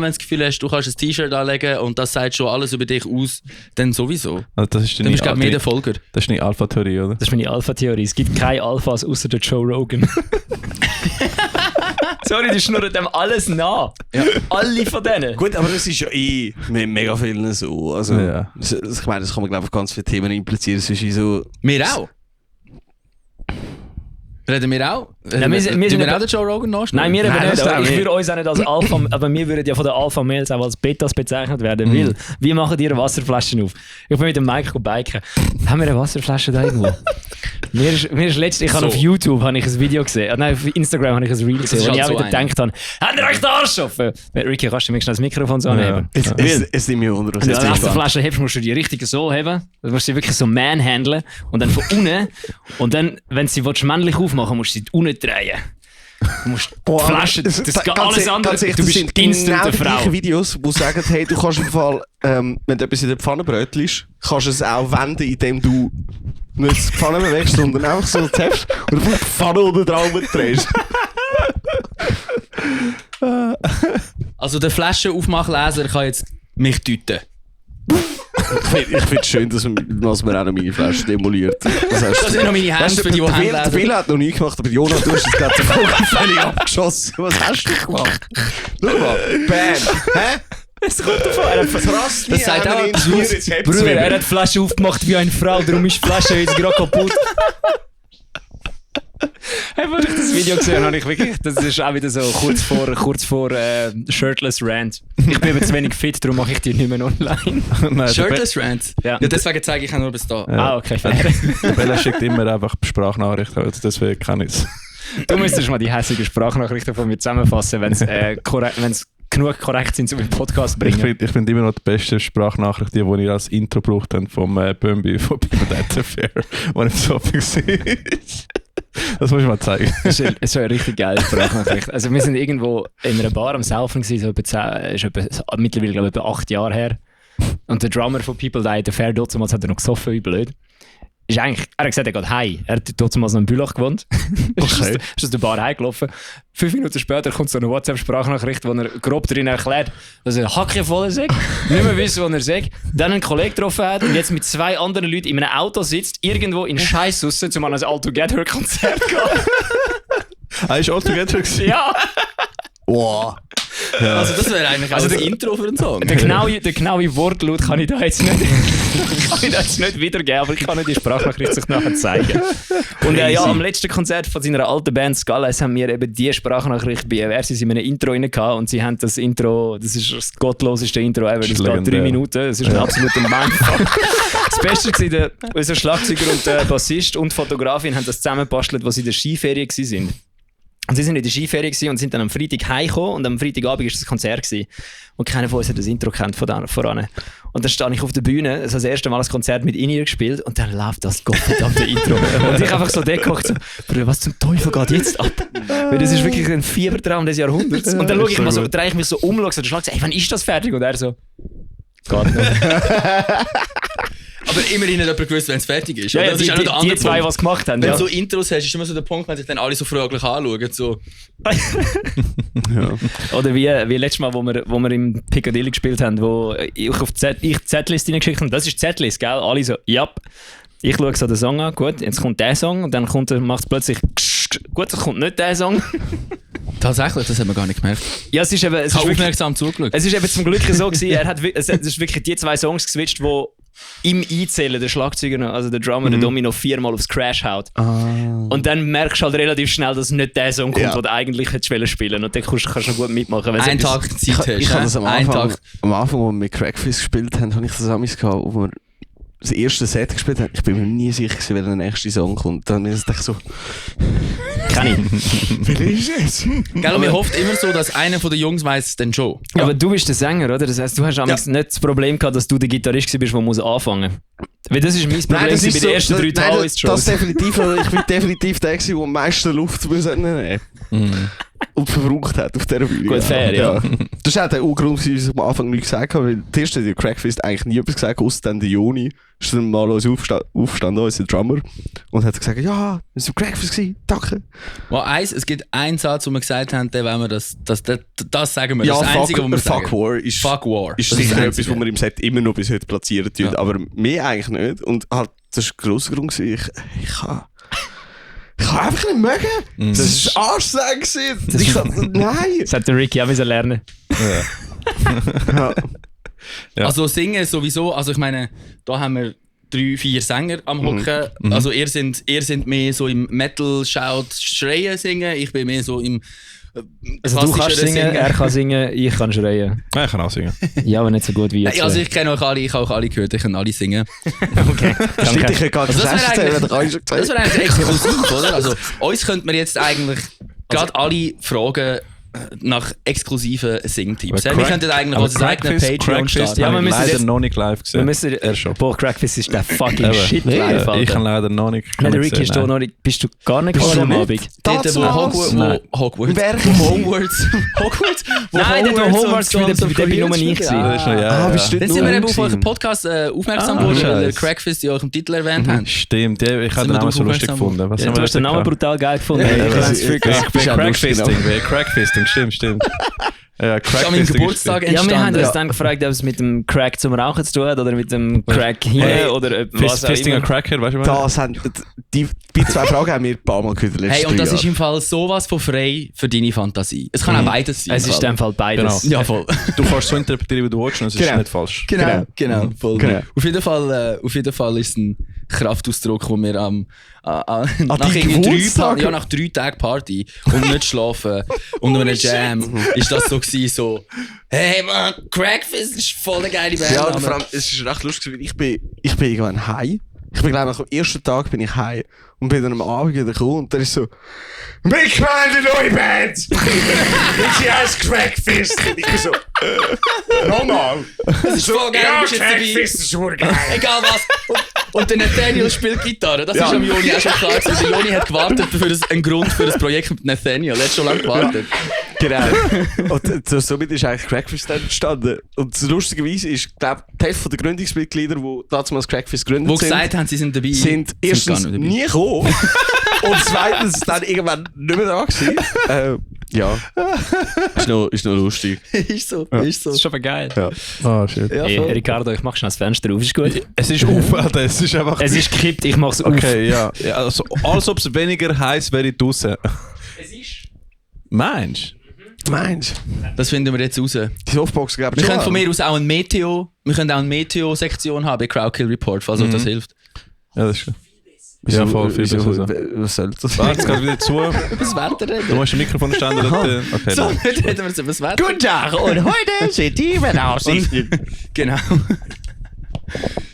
S4: das Gefühl hast, du kannst ein T-Shirt anlegen und das sagt schon alles über dich aus, dann sowieso.
S2: Also das ist
S4: dann bist du mehr der Folger.
S2: Das ist eine Alpha-Theorie, oder?
S1: Das ist meine Alpha-Theorie. Es gibt keine Alphas außer der Joe Rogan. Sorry, die schnurren dem alles nach. Ja. Alle von denen.
S3: Gut, aber das ist ja mit mega vielen so. Also, ich meine, das kann man, glaube ich, auf ganz viele Themen implizieren. Es ist so...
S4: Wir auch. Reden wir auch?
S1: Nein, wir sind
S4: auch den Joe Rogan nachstellen?
S1: Nein, wir eben nicht. Aber ich würde uns auch nicht als Alpha... aber wir würden ja von den Alpha-Mails auch als Betas bezeichnet werden. Weil, wie machen die Wasserflaschen auf? Ich bin mit dem Mike biken. Haben wir eine Wasserflasche da irgendwo? mir ist letztens... Ich habe auf YouTube ein Video gesehen. Nein, auf Instagram habe ich ein Reel gesehen, wo ich auch wieder gedacht habe, habt ihr euch den Arsch offen? Ricky, kannst du mir schnell das Mikrofon so anheben?
S3: Es nimmt mich unter.
S1: Wenn du eine Wasserflasche hebst, musst du die richtig so heben. Du musst sie wirklich so manhandeln. Und dann von unten. Und dann, wenn sie männlich aufmachen, musst du sie unten drehen. Du musst die Flasche, das geht alles andere. Du bist instant eine Frau.
S3: Genau Videos, die sagen, hey, du kannst im Fall, wenn du etwas in der Pfanne brötelst, kannst du es auch wenden, indem du nicht die Pfanne bewegst, sondern einfach so das und die Pfanne unten drauf drehst.
S4: Also der Flaschenaufmachleser kann jetzt mich deuten.
S3: Ich finde es schön, dass man auch noch meine Flasche demoliert.
S4: Das sind noch meine Hände für die Hände.
S3: Der Bill hat noch nie gemacht, aber Jonas, du hast das gerade völlig abgeschossen. Was hast du gemacht? Schau mal, bam. Hä?
S1: Es kommt davon.
S4: Das sagt auch
S1: Bruder, er hat die Flasche aufgemacht wie eine Frau, darum ist die Flasche jetzt gerade kaputt. Hey, als ich das Video gesehen habe, ich wirklich, das ist auch wieder so kurz vor Shirtless Rant. Ich bin aber zu wenig fit, darum mache ich die nicht mehr online.
S4: Nein, Shirtless Rant?
S1: Ja.
S4: Deswegen zeige ich auch nur bis da.
S1: Ja. Okay, fair.
S2: Bella schickt immer einfach Sprachnachrichten, also deswegen kann ich es.
S1: Du müsstest mal die hässigen Sprachnachrichten von mir zusammenfassen, wenn es genug korrekt sind, um im Podcast zu bringen.
S2: Ich finde immer noch die beste Sprachnachricht, die ihr als Intro gebraucht habt vom Bömbi von People That Affair, wo nicht so viel ist. Das muss ich mal zeigen.
S1: Das ist eine richtig geile Sprachnachricht. Also wir sind irgendwo in einer Bar am Saufen gewesen, mittlerweile glaube ich etwa 8 Jahre her. Und der Drummer von People That Affair, damals hat er noch gesoffen, wie blöd. Er hat gesagt, er geht heim. Er hat damals noch in Bülach gewohnt.
S2: Okay.
S1: Ist aus der Bar heimgelaufen. 5 Minuten später kommt so eine WhatsApp-Sprachnachricht, wo er grob darin erklärt, dass er Hacke voll sagt, nicht mehr wissen, was er sagt, dann einen Kollegen getroffen hat und jetzt mit 2 anderen Leuten in einem Auto sitzt, irgendwo in Scheisshussen, um an ein All Together Konzert zu gehen.
S2: Ist All Together gewesen?
S1: Ja!
S3: Wow.
S4: Ja. Also das wäre eigentlich also das Intro für einen Song.
S1: Der genaue Wortlaut kann ich da jetzt nicht wiedergeben, aber ich kann nicht die Sprachnachricht sich nachher zeigen. Und ja, am letzten Konzert von seiner alten Band Skulls haben wir eben die Sprachnachricht bei Versus in einem Intro rein gehabt und sie haben das Intro, das ist das gottloseste Intro ever, das geht 3 Minuten, das ist ein absoluter Mindfuck. Das Beste war, unser Schlagzeuger und der Bassist und die Fotografin haben das zusammengebastelt, als sie in der Skiferie waren. Und sie sind in der Skiferie und sind dann am Freitag heimgekommen und am Freitagabend war das Konzert gewesen. Und keiner von uns hat das Intro kennt voran. Und dann stehe ich auf der Bühne, das erste Mal das Konzert mit In-Ear gespielt und dann läuft das gottverdammte Intro. Und ich einfach so gekocht, so, was zum Teufel geht jetzt ab? Weil das ist wirklich ein Fiebertraum des Jahrhunderts. Und dann drehe ich mich so um, und schlage, ey, wann ist das fertig? Und er so, geht nicht.
S4: Aber immerhin hat jemand gewusst, wenn es fertig ist.
S1: Ja, das ist die zwei, die es gemacht haben.
S4: Wenn du so Intros hast, ist immer so der Punkt, wenn sich dann alle so fraglich anschauen. So.
S3: Ja.
S1: Oder wie letztes Mal, wo wir im Piccadilly gespielt haben, wo ich auf die Z-Liste geschickt habe. Das ist die Z-Liste, gell? Alle so, ja. Ich schaue so den Song an, gut, jetzt kommt der Song und dann macht es plötzlich gut, es kommt nicht der Song.
S4: Tatsächlich, das haben wir gar nicht gemerkt.
S1: Ja, es ist eben...
S4: Ich habe aufmerksam zugeschaut.
S1: Es ist eben zum Glück so gewesen, es ist wirklich die 2 Songs geswitcht, die im Einzählen der Schlagzeuger, also der Drummer, der Domino 4-mal aufs Crash haut. Und dann merkst du halt relativ schnell, dass nicht der Song kommt, den du eigentlich hättest spielen. Und dann kannst du noch gut mitmachen.
S4: Einen Tag Zeit hast.
S3: Ich habe das am Anfang, wo wir mit Crackfist gespielt haben, habe ich das damals gehabt, wo wir das erste Set gespielt haben. Ich bin mir nie sicher, wer der nächste Song kommt. Dann ist es so...
S1: Kann ich.
S3: Wer ist es?
S4: Gell, wir hoffen immer so, dass einer von den Jungs weiss den schon.
S1: Ja. Aber du bist der Sänger, oder? Das heisst, du hast nicht das Problem gehabt, dass du der Gitarrist bist, der muss anfangen muss. Weil das ist mein Problem bei den ersten 3 Taoist-Shows.
S3: Das definitiv, ich bin definitiv der, der am meisten Luft nehmen und verbraucht hat auf dieser Bühne.
S1: Gut, fair, ja.
S3: Das war auch der Grund, warum ich am Anfang nicht gesagt habe, weil der erste, der Crackfist, eigentlich nie etwas gesagt, außer dann der Joni. Ist dann mal aufgestanden, unser Drummer, und hat gesagt, ja, das war Crackfist gewesen, danke.
S4: Es gibt einen Satz, wo wir gesagt haben, den wollen wir das sagen wir.
S3: Ja,
S4: das Einzige, was wir sagen.
S3: Fuck War ist sicher etwas, was wir im Set immer noch bis heute platzieren tun, aber mehr eigentlich nicht. Und halt, das war ein grosser Grund, ich kann einfach nicht mögen. Das war anstrengend. Nein.
S1: Das hat der Ricky auch lernen.
S3: Ja.
S4: Ja. Also singen sowieso, also ich meine, da haben wir 3-4 Sänger am Hocken. Also ihr sind mehr so im Metal, Shout, Schreien singen. Ich bin mehr so im
S1: also du kannst singen, er kann singen, ich kann schreien.
S2: Ja, ich kann auch singen.
S1: Ja, aber nicht so gut wie jetzt.
S4: Also ich kenne euch alle, ich habe auch alle gehört, ich kann alle singen.
S1: Okay.
S3: Stimmt, ich kann gar nicht erzählen,
S4: das wäre eigentlich exklusiv, oder? Also uns könnte man jetzt eigentlich gerade alle fragen nach exklusiven Singtipps. Wir könnten eigentlich unser eigenes Patreon starten.
S2: Ja, wir müssen leider noch nicht live gesehen.
S1: Boah, Crackfist ist der fucking Shit live, Alter.
S2: Ich kann leider noch nicht.
S1: Der Ricky ist noch nicht. Bist du gar nicht gekommen am Abend?
S4: Dort, wo Hogwarts.
S1: Nein, dort wo Hogwarts wieder bin nur ich gewesen.
S4: Dann sind wir eben auf euren Podcast aufmerksam geworden, weil ihr Crackfist in eurem Titel erwähnt habt.
S2: Stimmt, ich habe den Namen so lustig gefunden.
S1: Du hast den Namen brutal geil gefunden.
S2: Crackfisting, stimmt. Ja,
S4: Crack am Geburtstag entstanden.
S1: Ja, wir haben uns dann gefragt, ob es mit dem Crack zum Rauchen zu tun hat oder mit dem Crack hier oder was auch
S2: Fisting
S1: immer.
S2: und Crackhead, weißt du
S3: was? Die 2 Fragen haben wir ein paar Mal gehört.
S4: Hey, und das ist im Fall sowas von frei für deine Fantasie. Es kann auch beides sein.
S1: Es ist in dem Fall beides.
S2: Genau.
S4: Ja, voll.
S2: Du kannst so interpretieren, wie du willst, und es ist nicht falsch.
S4: Genau. Voll. Genau. Auf jeden Fall ist es ein Kraftausdruck, wo wir nach 3 Tagen Party und nicht schlafen und einem Jam ist das so gewesen, so hey man, Crackfist ist voll eine geile Band.
S3: Ja, und vor allem, es ist recht lustig, weil ich bin irgendwann heim. Ich bin glaube ich am ersten Tag bin ich heim und bin dann am Abend wieder gekommen und dann ist so «Mick, mal eine neue Band! Sie heißt Crackfist!» Und ich bin so «Nochmal!»
S4: Das ist voll geil,
S3: «Ja,
S4: du bist jetzt dabei.
S3: Crackfist ist super geil!»
S4: Egal was. Und der Nathaniel spielt Gitarre. Das ist am Joni auch schon klar. Also der Joni hat gewartet für einen Grund für das Projekt mit Nathaniel. Er hat schon lange gewartet.
S3: Genau. Und somit ist eigentlich Crackfist dann entstanden. Und lustigerweise ist, glaube ich, die Hälfte der Gründungsmitglieder, die damals Crackfist gegründet
S4: haben, die gesagt haben, sie sind dabei,
S3: sind erstens nie gekommen und zweitens dann irgendwann nicht mehr da gewesen. Ja. Ist noch lustig.
S4: Ist so.
S1: Das ist schon geil.
S3: Ja.
S2: Oh, shit.
S1: Ja, hey, Ricardo, ich mach schnell das Fenster auf, ist gut?
S2: Es ist auf, Alter. Es ist einfach...
S1: Es ist gekippt, ich mach's auf.
S2: Okay, ja. Also, als ob es weniger heiß wäre draussen.
S1: Es ist...
S2: Meinst
S3: du?
S4: Das finden wir jetzt raus.
S3: Die Softbox, glaube ich,
S4: wir können von mir aus auch ein Meteo... Wir können auch eine Meteo-Sektion haben bei Crowdkill Report, falls euch das hilft.
S2: Ja, das ist gut. Ja, voll viel besser.
S3: Was soll das?
S2: Warte, es geht wieder zu.
S4: Was Wetter reden?
S2: Du musst den Mikrofonständer dort... Okay,
S4: so, nicht reden wir über das Wetter.
S3: Guten Tag und heute sind die Wetteraussichten.
S4: Genau.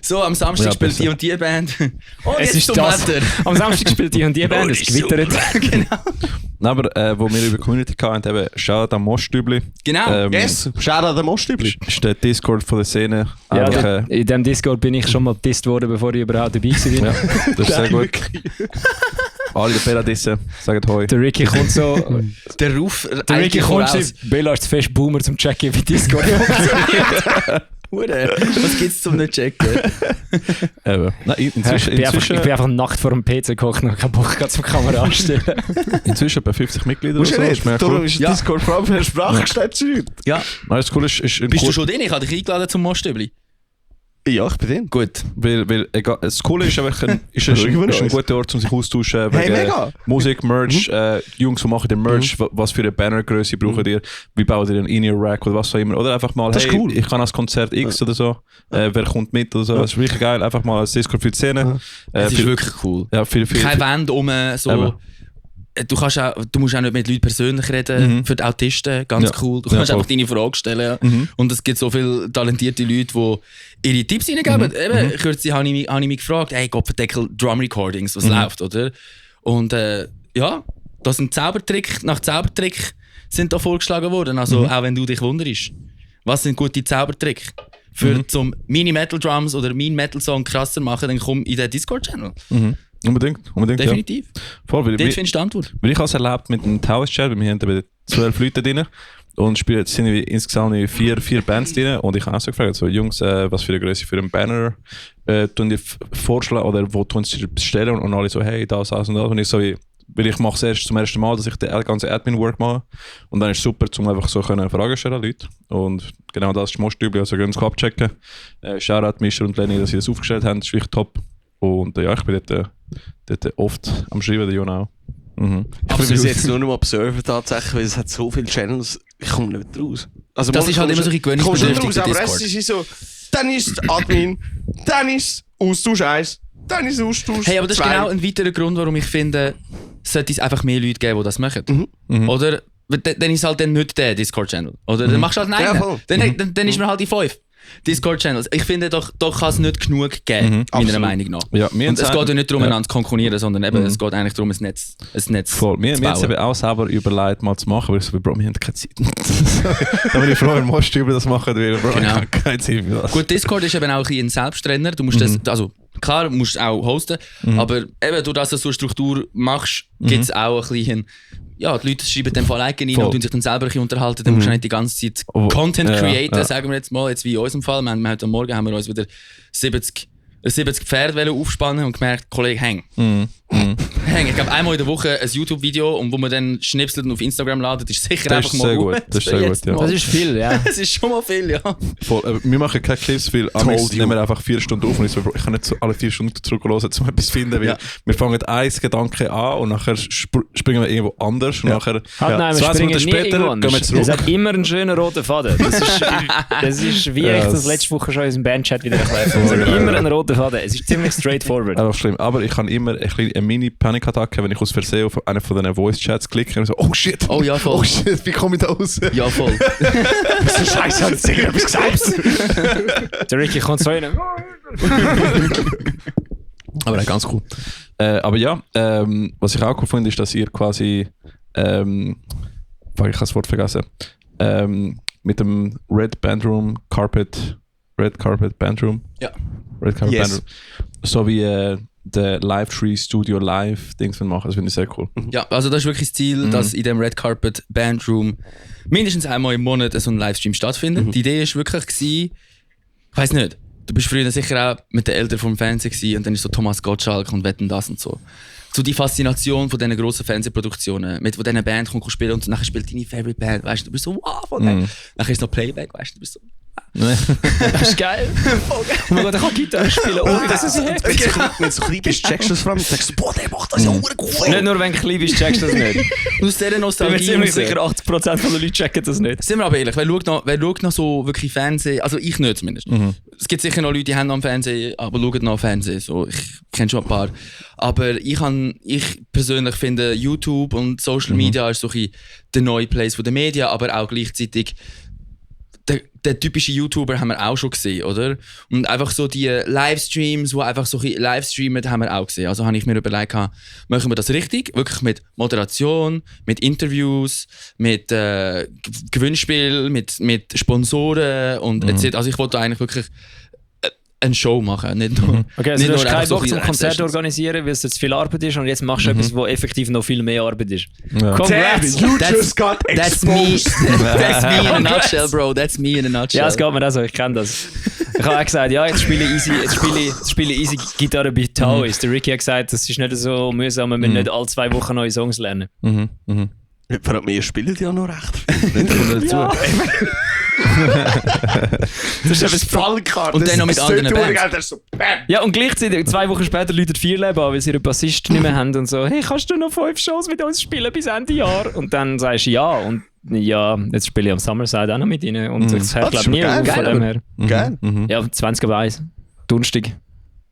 S4: So, am Samstag spielt die und die Band. Oh,
S1: es ist das. Wetter. Am Samstag spielt die und die Band, es gewittert.
S4: Genau.
S2: Aber wo wir über Community hatten, eben Shoutout am Mostübli.
S4: Genau.
S3: Yes, Shoutout am Mostübli.
S2: Ist der Discord von der Szene.
S1: Ja, in diesem Discord bin ich schon mal gedisst worden, bevor ich überhaupt dabei war.
S2: Ja, das ist sehr gut. Alle Paradiesen, sagen Hoi.
S1: Der Ricky kommt so...
S4: Der Ruf...
S1: Der Ricky kommt so... Bella ist fest Boomer zum Checken, wie Discord funktioniert.
S4: Was gibt's zum nicht checken?
S2: Eben. Nein, inzwischen,
S1: ich bin einfach Nacht vor dem PC gekocht und habe keinen Bock zum Kamera anstellen.
S2: Inzwischen bei 50 Mitgliedern oder so.
S3: Darum ist Discord vor allem für Sprachgestellt.
S4: Ja.
S2: Nein, das Coole ist
S4: bist du schon drin? Ich habe dich eingeladen zum Mostübli.
S3: Ja, ich bin drin.
S4: Gut.
S2: Weil egal, das Coole ist einfach ein guter Ort, um sich austauschen wegen Musik, Merch, Jungs, die machen den Merch, was für eine Bannergröße braucht ihr, wie baut ihr einen In-Ear-Rack oder was auch immer. Oder einfach mal,
S3: das
S2: hey,
S3: cool.
S2: Ich kann als Konzert X oder so, wer kommt mit oder so. Das ist wirklich geil, einfach mal als Discord für die Szene.
S4: Das ist wirklich cool.
S2: Ja, viel.
S4: Keine Wände so... Du musst auch nicht mit Leuten persönlich reden, für die Autisten, ganz cool. Du kannst einfach deine Frage stellen. Und es gibt so viele talentierte Leute, die ihre Tipps reingeben. Eben, kürzlich habe ich mich gefragt, hey, Gottverdeckel, Drum Recordings, was läuft, oder? Und ja, das sind Zaubertrick nach Zaubertrick sind da vorgeschlagen worden. Also auch wenn du dich wunderst, was sind gute Zaubertrick? Für zum Mini-Metal-Drums oder Mean-Metal-Song krasser machen, dann komm in den Discord-Channel.
S2: Unbedingt.
S4: Definitiv.
S2: Ja. Voll,
S4: dort findest du die Antwort.
S2: Weil ich habe es erlebt mit dem Towers Chat, weil wir haben eben 12 Leute drin und es sind insgesamt 4 Bands drin und ich habe auch so gefragt, so Jungs, was für eine Größe für einen Banner tun die vorschlagen oder wo tun sie bestellen und alle so, hey, das und das und ich so wie, weil ich mache es erst zum ersten Mal, dass ich den ganzen Admin-Work mache und dann ist es super, um einfach so Fragen stellen an Leute und genau das ist Mostübli, also gehen uns abchecken. Shoutout Mischer und Lenny, dass sie das aufgestellt haben, das ist wirklich top. Und ja, ich bin dort oft am Schreiben, der Jon auch.
S3: Ich bin bis jetzt nur noch Observer tatsächlich, weil es hat so viele Channels, ich komme nicht raus. Also
S4: das ist halt immer so ein Gewöhnungsbedürftig,
S3: aber es ist so, dann ist es Admin, dann ist es Austausch 1, dann ist es Austausch 2.
S4: Hey, aber das ist genau ein weiterer Grund, warum ich finde, sollte es einfach mehr Leute geben, die das machen. Oder dann ist halt dann nicht der Discord-Channel. Oder dann machst du halt einen. Ja, dann ist man halt die 5 Discord-Channels. Ich finde, doch kann es nicht genug geben, meiner Meinung nach.
S2: Ja,
S4: und es geht ja nicht darum, einander zu konkurrieren, sondern eben, es geht eigentlich darum, ein Netz
S2: voll. Wir haben es eben auch selber überlegt, mal zu machen, weil ich so, Bro, wir haben keine Zeit. Da bin ich froh, wenn Most über das machen will. Bro, ich habe keine Zeit für das.
S4: Gut, Discord ist eben auch ein Selbstrenner. Du musst das, also klar, du musst auch hosten, aber eben, durch das, dass du eine Struktur machst, gibt es auch ein bisschen... Ja, die Leute schreiben dann von alleine rein und sich dann selber ein bisschen unterhalten. Dann musst du nicht die ganze Zeit Content createn, sagen wir jetzt mal, jetzt wie in unserem Fall. Heute Morgen haben wir uns wieder 70 Pferde aufspannen und gemerkt, Kollege, häng. Häng. Ich glaube, einmal in der Woche ein YouTube-Video, und wo man dann schnipselt und auf Instagram ladet, ist sicher
S2: das
S4: einfach mal gut.
S2: Das ist sehr gut, ja.
S1: Das ist viel, ja.
S4: Das ist schon mal viel, ja.
S2: Voll, wir machen keine Clips viel, aber nehmen wir einfach 4 Stunden auf und ich kann nicht so alle 4 Stunden zurückhören, um etwas zu finden, weil wir fangen einen Gedanke an und nachher springen wir irgendwo anders und nachher 20 Minuten später gehen wir zurück.
S1: Es hat immer einen schönen roten Faden. Das ist wie ich das letzte Woche schon in unserem Bandchat wieder erklärt habe. Es hat immer einen roten Faden. Es ist ziemlich straightforward.
S2: Einfach schlimm. Aber ich habe immer eine Mini-Panikattacke, wenn ich aus Versehen auf einen von diesen Voice-Chats klicke und so, oh shit, wie komme ich da raus?
S4: Ja, voll.
S3: So scheiße, hat sicher etwas gesagt.
S1: Der Ricky kommt so rein.
S2: Aber ganz cool. Aber ja, was ich auch cool finde, ist, dass ihr quasi, ich habe das Wort vergessen, mit dem Red Carpet Bandroom.
S4: Ja.
S2: Red Carpet Bandroom. So wie der Live-Tree Studio Live-Dings machen. Das finde ich sehr cool.
S4: Ja, also das ist wirklich das Ziel, dass in dem Red Carpet Bandroom mindestens einmal im Monat so ein Livestream stattfindet. Die Idee war wirklich, ich weiss nicht, du bist früher sicher auch mit den Eltern vom Fernsehen gewesen, und dann ist so Thomas Gottschalk und Wetten, das und so. So die Faszination von diesen grossen Fernsehproduktionen, mit wo diese Band kommt spielen und nachher spielt deine Favorite Band, weißt du, bist so wow von dem. Nachher ist noch Playback, weißt du, bist so.
S1: Das ist geil. Oh mein Gott, ich kann Gitarre spielen, ohne dass es
S3: Wenn du so klein bist, checkst du das vor allem und denkst, boah, der macht das ja auch gut.
S1: Nicht nur wenn du klein bist, checkst du das nicht.
S4: Aus dieser Nostalgie.
S1: Ich bin ziemlich sicher, 80% der Leute checken das nicht.
S4: Sind wir aber ehrlich, wer schaut noch so wirklich Fernsehen, also ich nicht zumindest. Es gibt sicher noch Leute, die haben noch Fernsehen, aber schauen noch Fernsehen. So, ich kenne schon ein paar. Aber ich persönlich finde, YouTube und Social Media ist so ein der neue Place der Medien, aber auch gleichzeitig der typische YouTuber haben wir auch schon gesehen, oder? Und einfach so die Livestreams, die einfach so livestreamen, haben wir auch gesehen. Also habe ich mir überlegt, machen wir das richtig? Wirklich mit Moderation, mit Interviews, mit Gewinnspiel, mit Sponsoren und etc. Also ich wollte eigentlich wirklich eine Show machen, nicht nur.
S1: Okay, also
S4: nicht
S1: du hast
S4: nur
S1: keinen Bock
S4: so
S1: zum Konzert organisieren, weil es jetzt viel Arbeit ist, und jetzt machst du etwas, wo effektiv noch viel mehr Arbeit ist.
S2: Ja.
S1: Congrats!
S3: You just got exposed.
S4: That's me in a nutshell, bro. That's me in a nutshell.
S1: Ja, es geht mir auch so, ich kenne das. Ich habe auch gesagt, ja, jetzt spiele ich easy Gitarre bei Taoist. Der Ricky hat gesagt, das ist nicht so mühsam, wenn wir nicht alle 2 Wochen neue Songs lernen.
S3: Vor allem, wir spielen ja noch recht. Nicht dazu. Das ist etwas Fallkarte.
S4: Und dann noch mit anderen Bands.
S3: So,
S1: ja, und gleichzeitig 2 Wochen später läutet Vierleben an, weil sie ihren Bassist nicht mehr haben und so, hey, kannst du noch 5 Shows mit uns spielen bis Ende Jahr? Und dann sagst du ja, und ja, jetzt spiele ich am Summerside auch noch mit ihnen. Und ich glaube nie auf von dem her.
S3: Geil.
S1: Ja, 20 Weiss. Dunstig.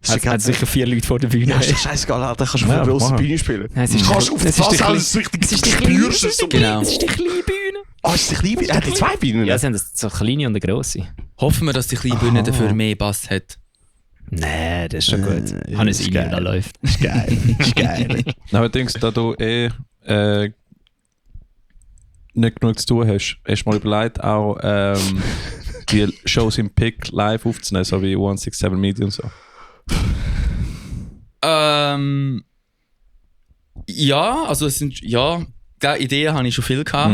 S1: Hat sicher 4 Leute vor der Bühne.
S3: Ja, ist doch scheißegal, Alter. Kannst du auf einer grossen Bühne spielen.
S1: Ja, es ist
S3: Kannst du auf das alles richtig spürst. Es
S1: ist die kleine Bühne.
S3: Ah, ist die kleine Bühne? Hat die 2 Bühnen?
S1: Ja, sie haben so eine kleine und eine grosse.
S4: Hoffen wir, dass die kleine Bühne dafür mehr Bass hat.
S1: Nee, das ist schon gut. Hannes Ilja, da läuft.
S3: Ist geil. Ist geil.
S2: Aber denkst du, da du nicht genug zu tun hast du mal überlegt, auch die Shows im Pick live aufzunehmen, so wie 167 Media und so?
S4: Ja, also es sind, Ideen habe ich schon viel gehabt.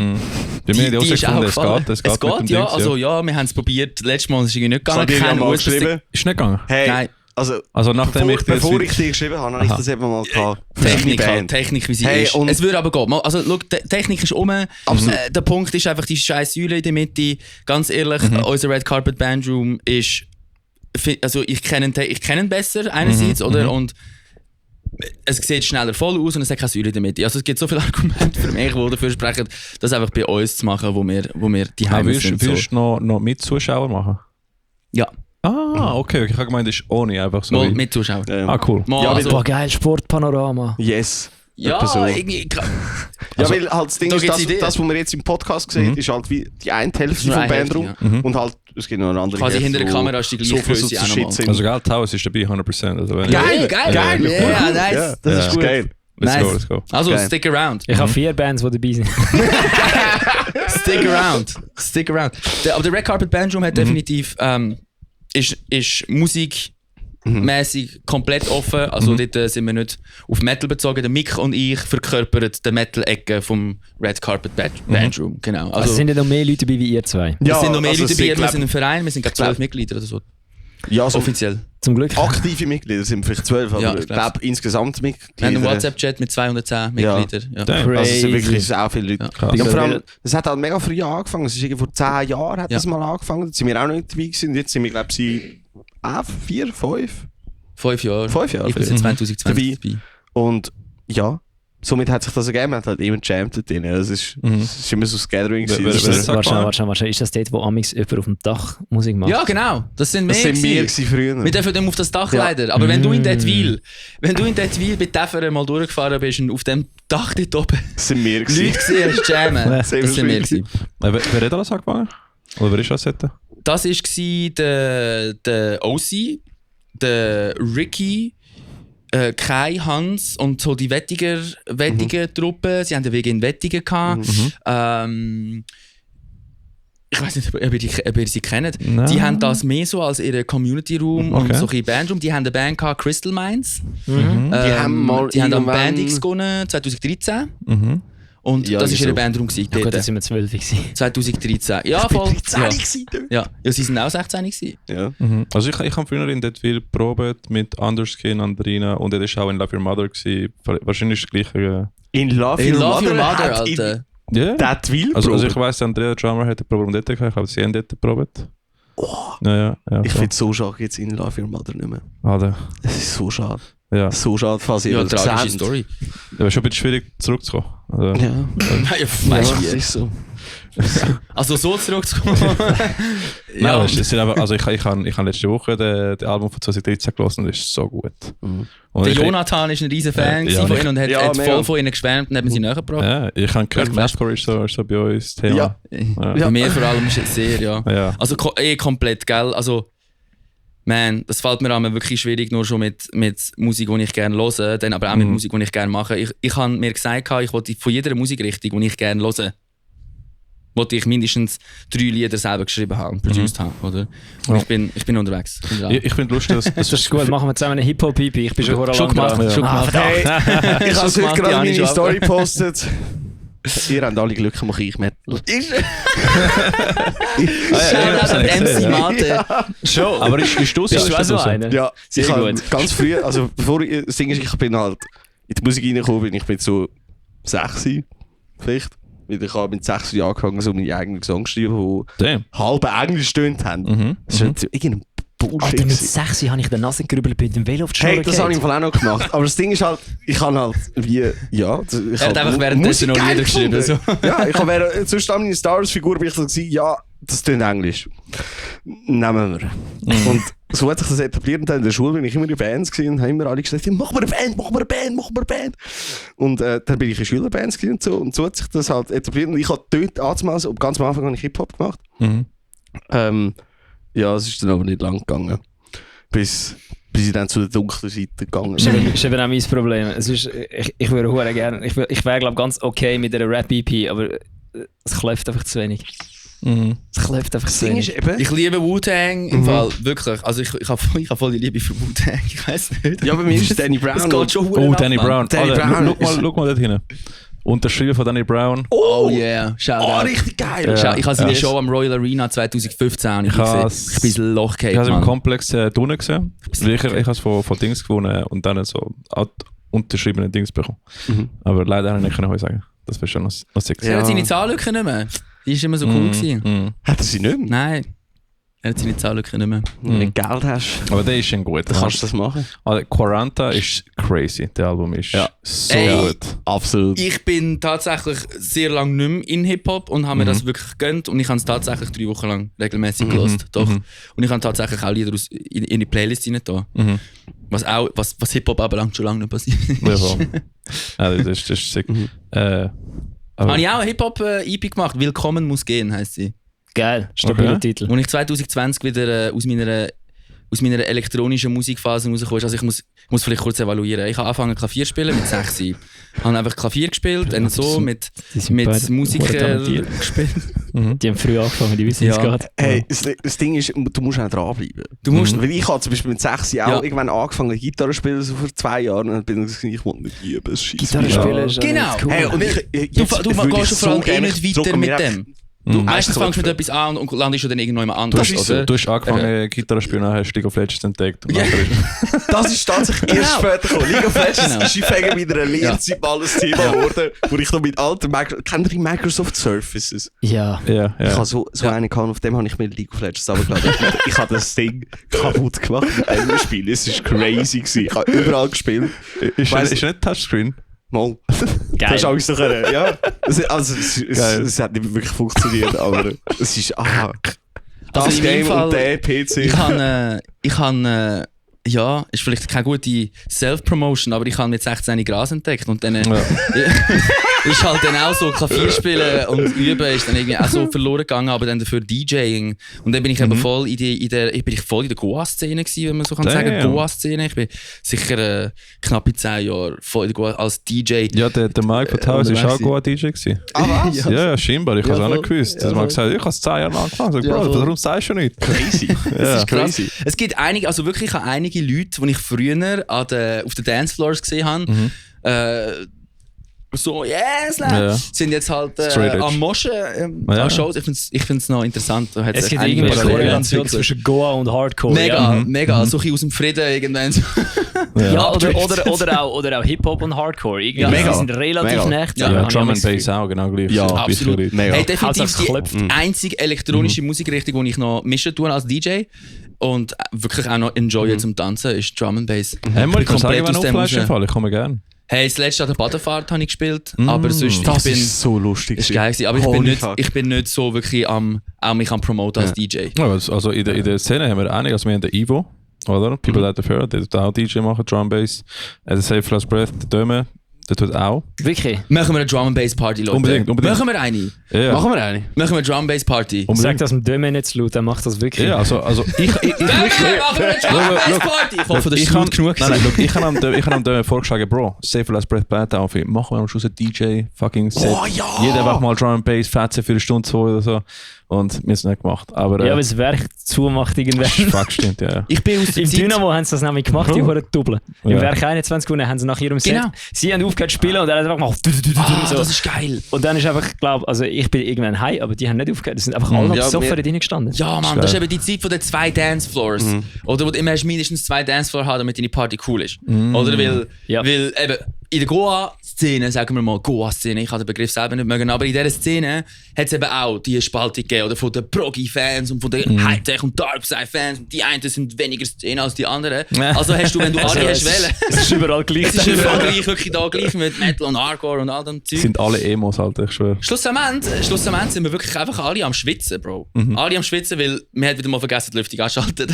S2: Bei mir die ist auch gefallen. Es geht
S4: ja, Dings, also ja, wir haben es probiert. Letztes Mal ist es irgendwie nicht gegangen.
S3: Geschrieben.
S2: Ist nicht gegangen?
S3: Hey,
S4: nein.
S3: Also
S2: nachdem
S3: bevor ich dir geschrieben habe, habe ich das eben mal gehabt.
S4: Technik wie sie ist. Es würde aber gehen. Also schau, Technik ist um. Der Punkt ist einfach die scheiß Säule in der Mitte. Ganz ehrlich, unser Red Carpet Bandroom ist, also ich kenne ihn besser einerseits, oder? Und es sieht schneller voll aus und es hat keine Säule in der Mitte. Also es gibt so viele Argumente für mich, die dafür sprechen, das einfach bei uns zu machen, wo wir die Heime sind.
S2: Würdest du noch mit Zuschauern machen?
S4: Ja.
S2: Okay. Ich habe gemeint, das ist ohne einfach so.
S4: Mal mit Zuschauern.
S2: Ah, cool.
S1: Ja, also, boah, geil, Sportpanorama.
S3: Yes.
S4: Ja,
S3: so.
S4: irgendwie...
S3: Ja, weil halt das Ding
S4: da
S3: ist,
S4: gibt's
S3: das,
S4: Ideen.
S3: was wir jetzt im Podcast sehen, ist halt wie die eine Hälfte vom Bandraum. Und halt, es gibt noch eine andere
S4: Quasi
S3: Hälfte,
S4: hinter der Kamera ist die gleiche Größe auch nochmal.
S2: Also geil, Taus ist dabei 100%. Also,
S3: Geil.
S4: Ja, nice.
S3: Das ist gut. Geil.
S2: Let's go.
S4: Also,
S3: Geil.
S4: stick around.
S1: Ich habe 4 Bands, die dabei sind.
S4: Stick around. Aber der Red Carpet Bandroom hat definitiv ist musikmäßig komplett offen. Also dort sind wir nicht auf Metal bezogen. Der Mick und ich verkörpern die Metal-Ecke vom Red Carpet Bandroom. Genau.
S1: Also sind ja noch mehr Leute dabei wie ihr zwei.
S4: Es sind noch mehr Leute dabei. Wir
S3: glaub-
S4: sind ein Verein. Wir sind gerade 12 Mitglieder oder so.
S3: Ja, also
S4: Offiziell.
S1: Zum Glück.
S3: aktive Mitglieder sind vielleicht 12, aber
S4: Ja,
S3: ich
S4: ich glaub's.
S3: glaube insgesamt
S4: Wir haben
S3: Mitglieder.
S4: einen WhatsApp-Chat mit 210 Mitgliedern. Ja.
S2: Damn.
S3: Also es sind
S1: Crazy.
S3: wirklich sehr viele Leute.
S4: Ja.
S3: Ja, und vor allem, es hat halt mega früh angefangen. Es ist irgendwie vor 10 Jahren hat
S4: Ja.
S3: das mal angefangen. Da sind wir auch noch nicht dabei gewesen. Jetzt sind wir, glaube ich, 4, 5.
S4: 5 Jahre.
S3: 5 Jahre
S4: Ich bin
S3: vielleicht.
S4: seit 2020 dabei.
S3: Und ja, somit hat sich das ergeben. Man hat halt immer gejammt dort drin. Das ist immer so das Gathering.
S2: Wer-
S3: gewesen.
S2: wer-
S3: Das-
S2: wer-
S1: Warte. Ist das dort, wo Amix jemand auf dem Dach Musik macht?
S4: Ja, genau. Das sind wir.
S3: Das sind wir
S4: gewesen.
S3: gewesen früher.
S4: Wir dürfen dem auf das Dach
S3: Ja.
S4: leider. Aber wenn du in Dettwil bei Teferen mal durchgefahren bist und auf dem Dach dort oben
S3: Das sind wir gewesen.
S4: Leute gesehen hast, jammen, das
S3: Sehr
S4: sind wir
S3: schwierig.
S4: gewesen.
S2: Wer hat alles angefangen? Oder wer ist das jetzt?
S4: Das war der OC, der Ricky, Kai, Hans und so die Wettiger Truppe. Sie haben den Weg in Wettigen gehabt. Ich weiß nicht, ob ihr sie kennt.
S2: Nein.
S4: Die haben das mehr so als ihre Community Room und
S2: Okay.
S4: so ein bisschen Bandroom. Die haben eine Band gehabt, Crystal Minds.
S3: Die haben mal
S4: die haben am
S3: irgendwann-
S4: Bandix gewonnen, 2013.
S2: Mhm.
S4: Und
S3: Ja,
S4: das war
S3: wieso?
S4: ihr Bandroom gewesen,
S1: Ja, gut,
S4: dort.
S1: da sind wir 12 gewesen.
S4: 2013. Ja, voll.
S3: 13
S4: Ja.
S3: gewesen dort.
S4: Ja, sie sind auch 16 gewesen.
S3: Ja.
S2: Also ich habe früher in Dettwil probiert mit Underskin, Andrina und er war auch in Love Your Mother. Gewesen. Wahrscheinlich das gleiche.
S3: In Love
S4: In
S3: Your
S4: Love Your
S3: Mother
S4: Mother,
S3: hat
S4: Alter.
S2: Ja.
S3: Dettwil
S2: Also ich
S3: probiert.
S2: weiss, Andrea Drummer hat ein Problem dort gehabt. Ich glaube, sie haben dort probiert. Ja.
S3: Ich
S2: voll.
S3: finde es so schade, jetzt in Love Your Mother nicht mehr.
S2: Alter.
S3: Es ist so schade.
S2: Ja.
S3: So schade, falls ihr
S4: Ja,
S3: das
S4: tragische
S3: seht.
S4: Story.
S2: Aber schon ein bisschen schwierig zurückzukommen. Also,
S3: Ja.
S4: Weißt
S3: Ja,
S4: du
S3: es
S4: wie?
S3: ist so.
S4: Also so zurückzukommen.
S2: Nein, aber es sind einfach, also ich habe letzte Woche das Album von 2013 gelesen und es ist so gut. Und
S4: Der
S2: ich-
S4: Jonathan ist ein riesen Fan
S2: Ja,
S4: von ihnen und hat,
S3: ja,
S4: hat
S3: mega.
S4: voll von ihnen geschwärmt und hat mir sie näher gebracht.
S2: Ja, ich habe gehört, Mathcore ist so bei uns Thema.
S3: Ja.
S4: Bei mir vor allem ist es sehr, ja.
S2: Ja.
S4: Also komplett, gell? Also, man, das fällt mir an wirklich schwierig, nur schon mit Musik, die ich gerne höre, dann aber auch mit Musik, die ich gerne mache. Ich habe mir gesagt, ich wollte von jeder Musikrichtung, die ich gerne höre, wollte ich mindestens 3 Lieder selber geschrieben haben, produced haben, oder? Und
S2: Ja.
S4: ich bin unterwegs. Bin dran.
S2: Ich finde lustig, dass
S1: Das ist gut, machen wir zusammen eine Hip-Hop-Pipi. Ich bin schon
S4: Schon
S1: lang
S4: gemacht,
S1: dran.
S4: schon gemacht.
S3: Hey, ich habe
S4: Schon
S3: heute
S4: gemacht,
S3: gerade
S4: Jani,
S3: meine
S4: schon
S3: Story gepostet. Ihr habt alle Glück, mache ich Metal.
S4: Shoutout an MC Mate.
S1: Schon.
S2: Aber ist das
S1: Bist du auch so einer?
S3: Ja,
S1: Sehr
S3: ich habe
S1: gut.
S3: ganz früh, also bevor ich, das Ding ist, ich bin halt in die Musik reingekommen, ich bin so 6 vielleicht. Weil ich habe mit 6 Jahren angefangen, so meine eigenen Songs zu schreiben, die
S2: Damn.
S3: halb Englisch tönt haben. Das ist halt so irgendein Bullshit.
S1: Alter, mit
S3: gewesen.
S1: 6 habe ich den Nase gerübelt bei dem Velo auf die
S3: Hey,
S1: Schule
S3: das habe ich im Fall auch noch gemacht. Aber das Ding ist halt, ich kann halt wie, ja... Ich
S4: Er hat einfach währenddessen noch Lieder geschrieben. So.
S3: Ja, ich habe sonst an meine Star Wars-Figur bin ich so gewesen, ja, das tönt Englisch. Nehmen wir. Und so hat sich das etabliert. Und dann in der Schule bin ich immer in Bands gewesen und haben immer alle gesagt, mach mal eine Band, mach mal eine Band, mach mal eine Band. Und dann bin ich in Schülerbands gewesen und so. Und so hat sich das halt etabliert. Und ich habe dort damals, ganz am Anfang habe ich Hip-Hop gemacht. Ja, es ist dann aber nicht lang gegangen. Bis ich dann zu der dunklen Seite gegangen
S1: Das ist eben auch mein Problem. Es ist, ich würde hure gerne. Ich wäre, glaube ganz okay mit einer Rap-EP, aber es klopft einfach zu wenig. Es klopft einfach zu wenig.
S4: Ich liebe Wu-Tang im Fall, wirklich. Also ich habe voll die Liebe für Wu-Tang, ich weiß nicht.
S3: Ja, bei mir ist Danny Brown.
S4: Es geht schon
S2: Oh,
S4: verdammt
S2: Danny
S4: ab, Mann.
S2: Brown.
S3: Danny
S2: Alter,
S3: Brown
S2: schau mal dort hin. Unterschrieben von Danny Brown.
S4: Oh yeah,
S3: Oh,
S4: Shoutout.
S3: richtig geil.
S2: Ja.
S4: Ich habe seine
S2: Ja.
S4: Show am Royal Arena 2015 und ich bin ein Loch
S2: Ich habe es im
S4: gehabt.
S2: Komplex drinnen gesehen. Weil ich habe es von Dings gewonnen und dann so unterschriebene Dings bekommen. Aber leider habe ich nicht heute sagen. Das wäre schon noch sexy.
S4: Er hat seine Zahnlücke nicht mehr. Die war immer so cool gewesen.
S3: Hat er sie nicht mehr?
S4: Nein. Er hat seine Zahllücke nicht mehr.
S3: Wenn du Geld hast,
S2: Aber der ist schon gut.
S3: dann kannst du das machen.
S2: Also, Quaranta ist crazy. Der Album ist so gut.
S3: Absolut.
S4: Ich bin tatsächlich sehr lange nicht mehr in Hip-Hop und habe mir das wirklich gegönnt und ich habe es tatsächlich 3 Wochen lang regelmäßig gehört. Doch. Und ich habe tatsächlich auch Lieder in die Playlist rein da. Was Hip-Hop anbelangt, schon lange nicht passiert ist.
S2: Ja, voll. Das ist sick.
S4: Habe ich auch eine Hip-Hop-EP gemacht. «Willkommen muss gehen» heisst sie.
S1: Geil, stabiler Titel.
S4: Und ich 2020 wieder aus meiner elektronischen Musikphase rausgekommen. Also ich muss vielleicht kurz evaluieren. Ich habe angefangen Klavier zu spielen mit 6. Ich habe einfach Klavier gespielt, dann so mit Musikern gespielt.
S1: Die haben früh angefangen, die wissen, wie es geht.
S3: Hey, das Ding ist, du musst auch dranbleiben. Weil ich habe zum Beispiel mit 6 auch irgendwann angefangen Gitarre zu spielen, so vor 2 Jahren. Und dann bin ich wollte nicht üben, es scheiße.
S1: Gitarre spielen ist
S4: genau.
S1: cool.
S3: Hey, und
S4: du gehst vor allem nicht weiter mit dem. Du meistens fängst du mit etwas an und landest schon dann irgendwann anders, oder?
S2: Du hast angefangen Gitarre zu spielen und hast League of Legends entdeckt.
S3: Das ist tatsächlich erst später gekommen. League of Legends ist wegen meiner Lehrzeit mal ein Thema geworden, wo ich noch mit alten kennt ihr Microsoft Surfaces?
S1: Ja.
S3: Ich habe so einen gehabt, auf dem habe ich mir League of Legends runtergeladen. Ich habe das Ding kaputt gemacht mit einem Spiel. Es war crazy gewesen. Ich habe überall gespielt.
S2: Ist nicht Touchscreen?
S3: Mal.
S1: Geil.
S3: Das ist Angst noch können. Ja. Es hat nicht wirklich funktioniert, aber es ist. Das
S4: Also
S3: Game und der PC.
S4: Ich habe ja, ist vielleicht keine gute Self-Promotion, aber ich habe mit 16 Gras entdeckt und dann ist halt dann auch so Klavier spielen und üben ist dann irgendwie auch so verloren gegangen, aber dann dafür DJing und dann bin ich eben voll in der Goa-Szene gewesen, wenn man so kann sagen, Goa-Szene. Ich bin sicher knappe 10 Jahre voll in der Goa als DJ.
S2: Ja, der Mike von Taus war auch Goa-DJ gewesen.
S3: Ah, was?
S2: Ja, scheinbar. Ich habe es auch nicht gewusst. Er hat gesagt, ich habe es 10 Jahre lang gemacht. Ich sage, Bro, warum sagst du nicht?
S3: Crazy. Das ist crazy.
S4: Es gibt einige, also wirklich einige Leute, die ich früher auf den Dancefloors gesehen habe, so, sind jetzt halt am Moschen an Shows. Ich finde es noch interessant.
S1: Es gibt irgendwie eine Korrelation zwischen Goa und Hardcore.
S4: Mega. So ein bisschen aus dem Frieden irgendwann.
S1: Ja, oder auch Hip-Hop und Hardcore. Irgendwie die sind relativ nah.
S2: Ja, Drum and Bass auch, genau gleich.
S3: Ja,
S4: absolut. Hey, definitiv
S1: die
S4: einzige elektronische Musikrichtung, die ich noch mischen tue als DJ und wirklich auch noch enjoyen zum Tanzen, ist Drum and Bass.
S2: Hey, ich kann sagen, wenn du Fall, ich komme gerne.
S4: Hey, das letzte an der Badefahrt habe ich gespielt, aber sonst
S3: ist so lustig.
S4: Ist geil gewesen, aber ich bin nicht so wirklich mich am promoten als DJ.
S2: Ja, also in der Szene haben wir einige, also wir haben den Ivo, oder? People That Have Heard, der tut auch DJ machen, Drum Bass. Der Safe Last Breath, der Döme, der tut auch.
S1: Wirklich?
S4: Machen wir eine Drum and Bass Party, Leute?
S2: Unbedingt.
S4: Machen wir eine?
S2: Ja.
S3: Machen wir eine?
S4: Machen wir eine Drum Bass Party?
S1: Sag das dem Döme nicht zu laut, der macht das wirklich.
S2: Ja, also ich
S4: machen wir eine Drum Bass Party! Ich hoffe, das ist laut genug.
S2: Nein, look, ich habe am Döme vorgeschlagen, Bro, Safe Last Breath Band auf, machen wir am Schluss ein DJ, fucking Set.
S3: Oh ja!
S2: Jeder macht mal Drum and Bass, fetzen für eine Stunde, 2 oder so. Und wir haben es nicht gemacht. Aber,
S1: ja, aber das Werk zumacht irgendwann.
S2: Fuck, stimmt, ja.
S4: Ich bin aus der
S1: Im
S4: Zeit...
S1: Dynamo haben sie das nämlich gemacht, die Huren Double. Im
S2: Ja.
S1: Werk 21 haben sie nach ihrem Set...
S4: Genau.
S1: Sie haben aufgehört zu spielen und er hat einfach gemacht... so.
S4: Das ist geil.
S1: Und dann ist einfach, also ich bin irgendwann heim, aber die haben nicht aufgehört. Die sind einfach alle noch besoffen drin gestanden.
S4: Ja, Mann, das ist eben die Zeit von den 2 Dancefloors. Oder wo du immer mindestens 2 Dancefloors haben, damit deine Party cool ist. Oder weil eben in der Goa-Szene, sagen wir mal Goa-Szene, ich habe den Begriff selber nicht mögen, aber in dieser Szene hat es eben auch die Spaltung gegeben, oder von den Proggy-Fans und von den Hightech- und Darkside-Fans. Die einen sind weniger Szene als die anderen. Also hast du, wenn du alle hast wählen.
S1: Es ist überall gleich.
S4: Es ist überall gleich, wirklich da gleich mit Metal und Hardcore und all dem Zeug.
S2: Sind alle Emos halt, ich schwöre.
S4: Schlussendlich sind wir wirklich einfach alle am Schwitzen, Bro. Alle am Schwitzen, weil wir haben wieder mal vergessen, die Lüftung anzuschalten.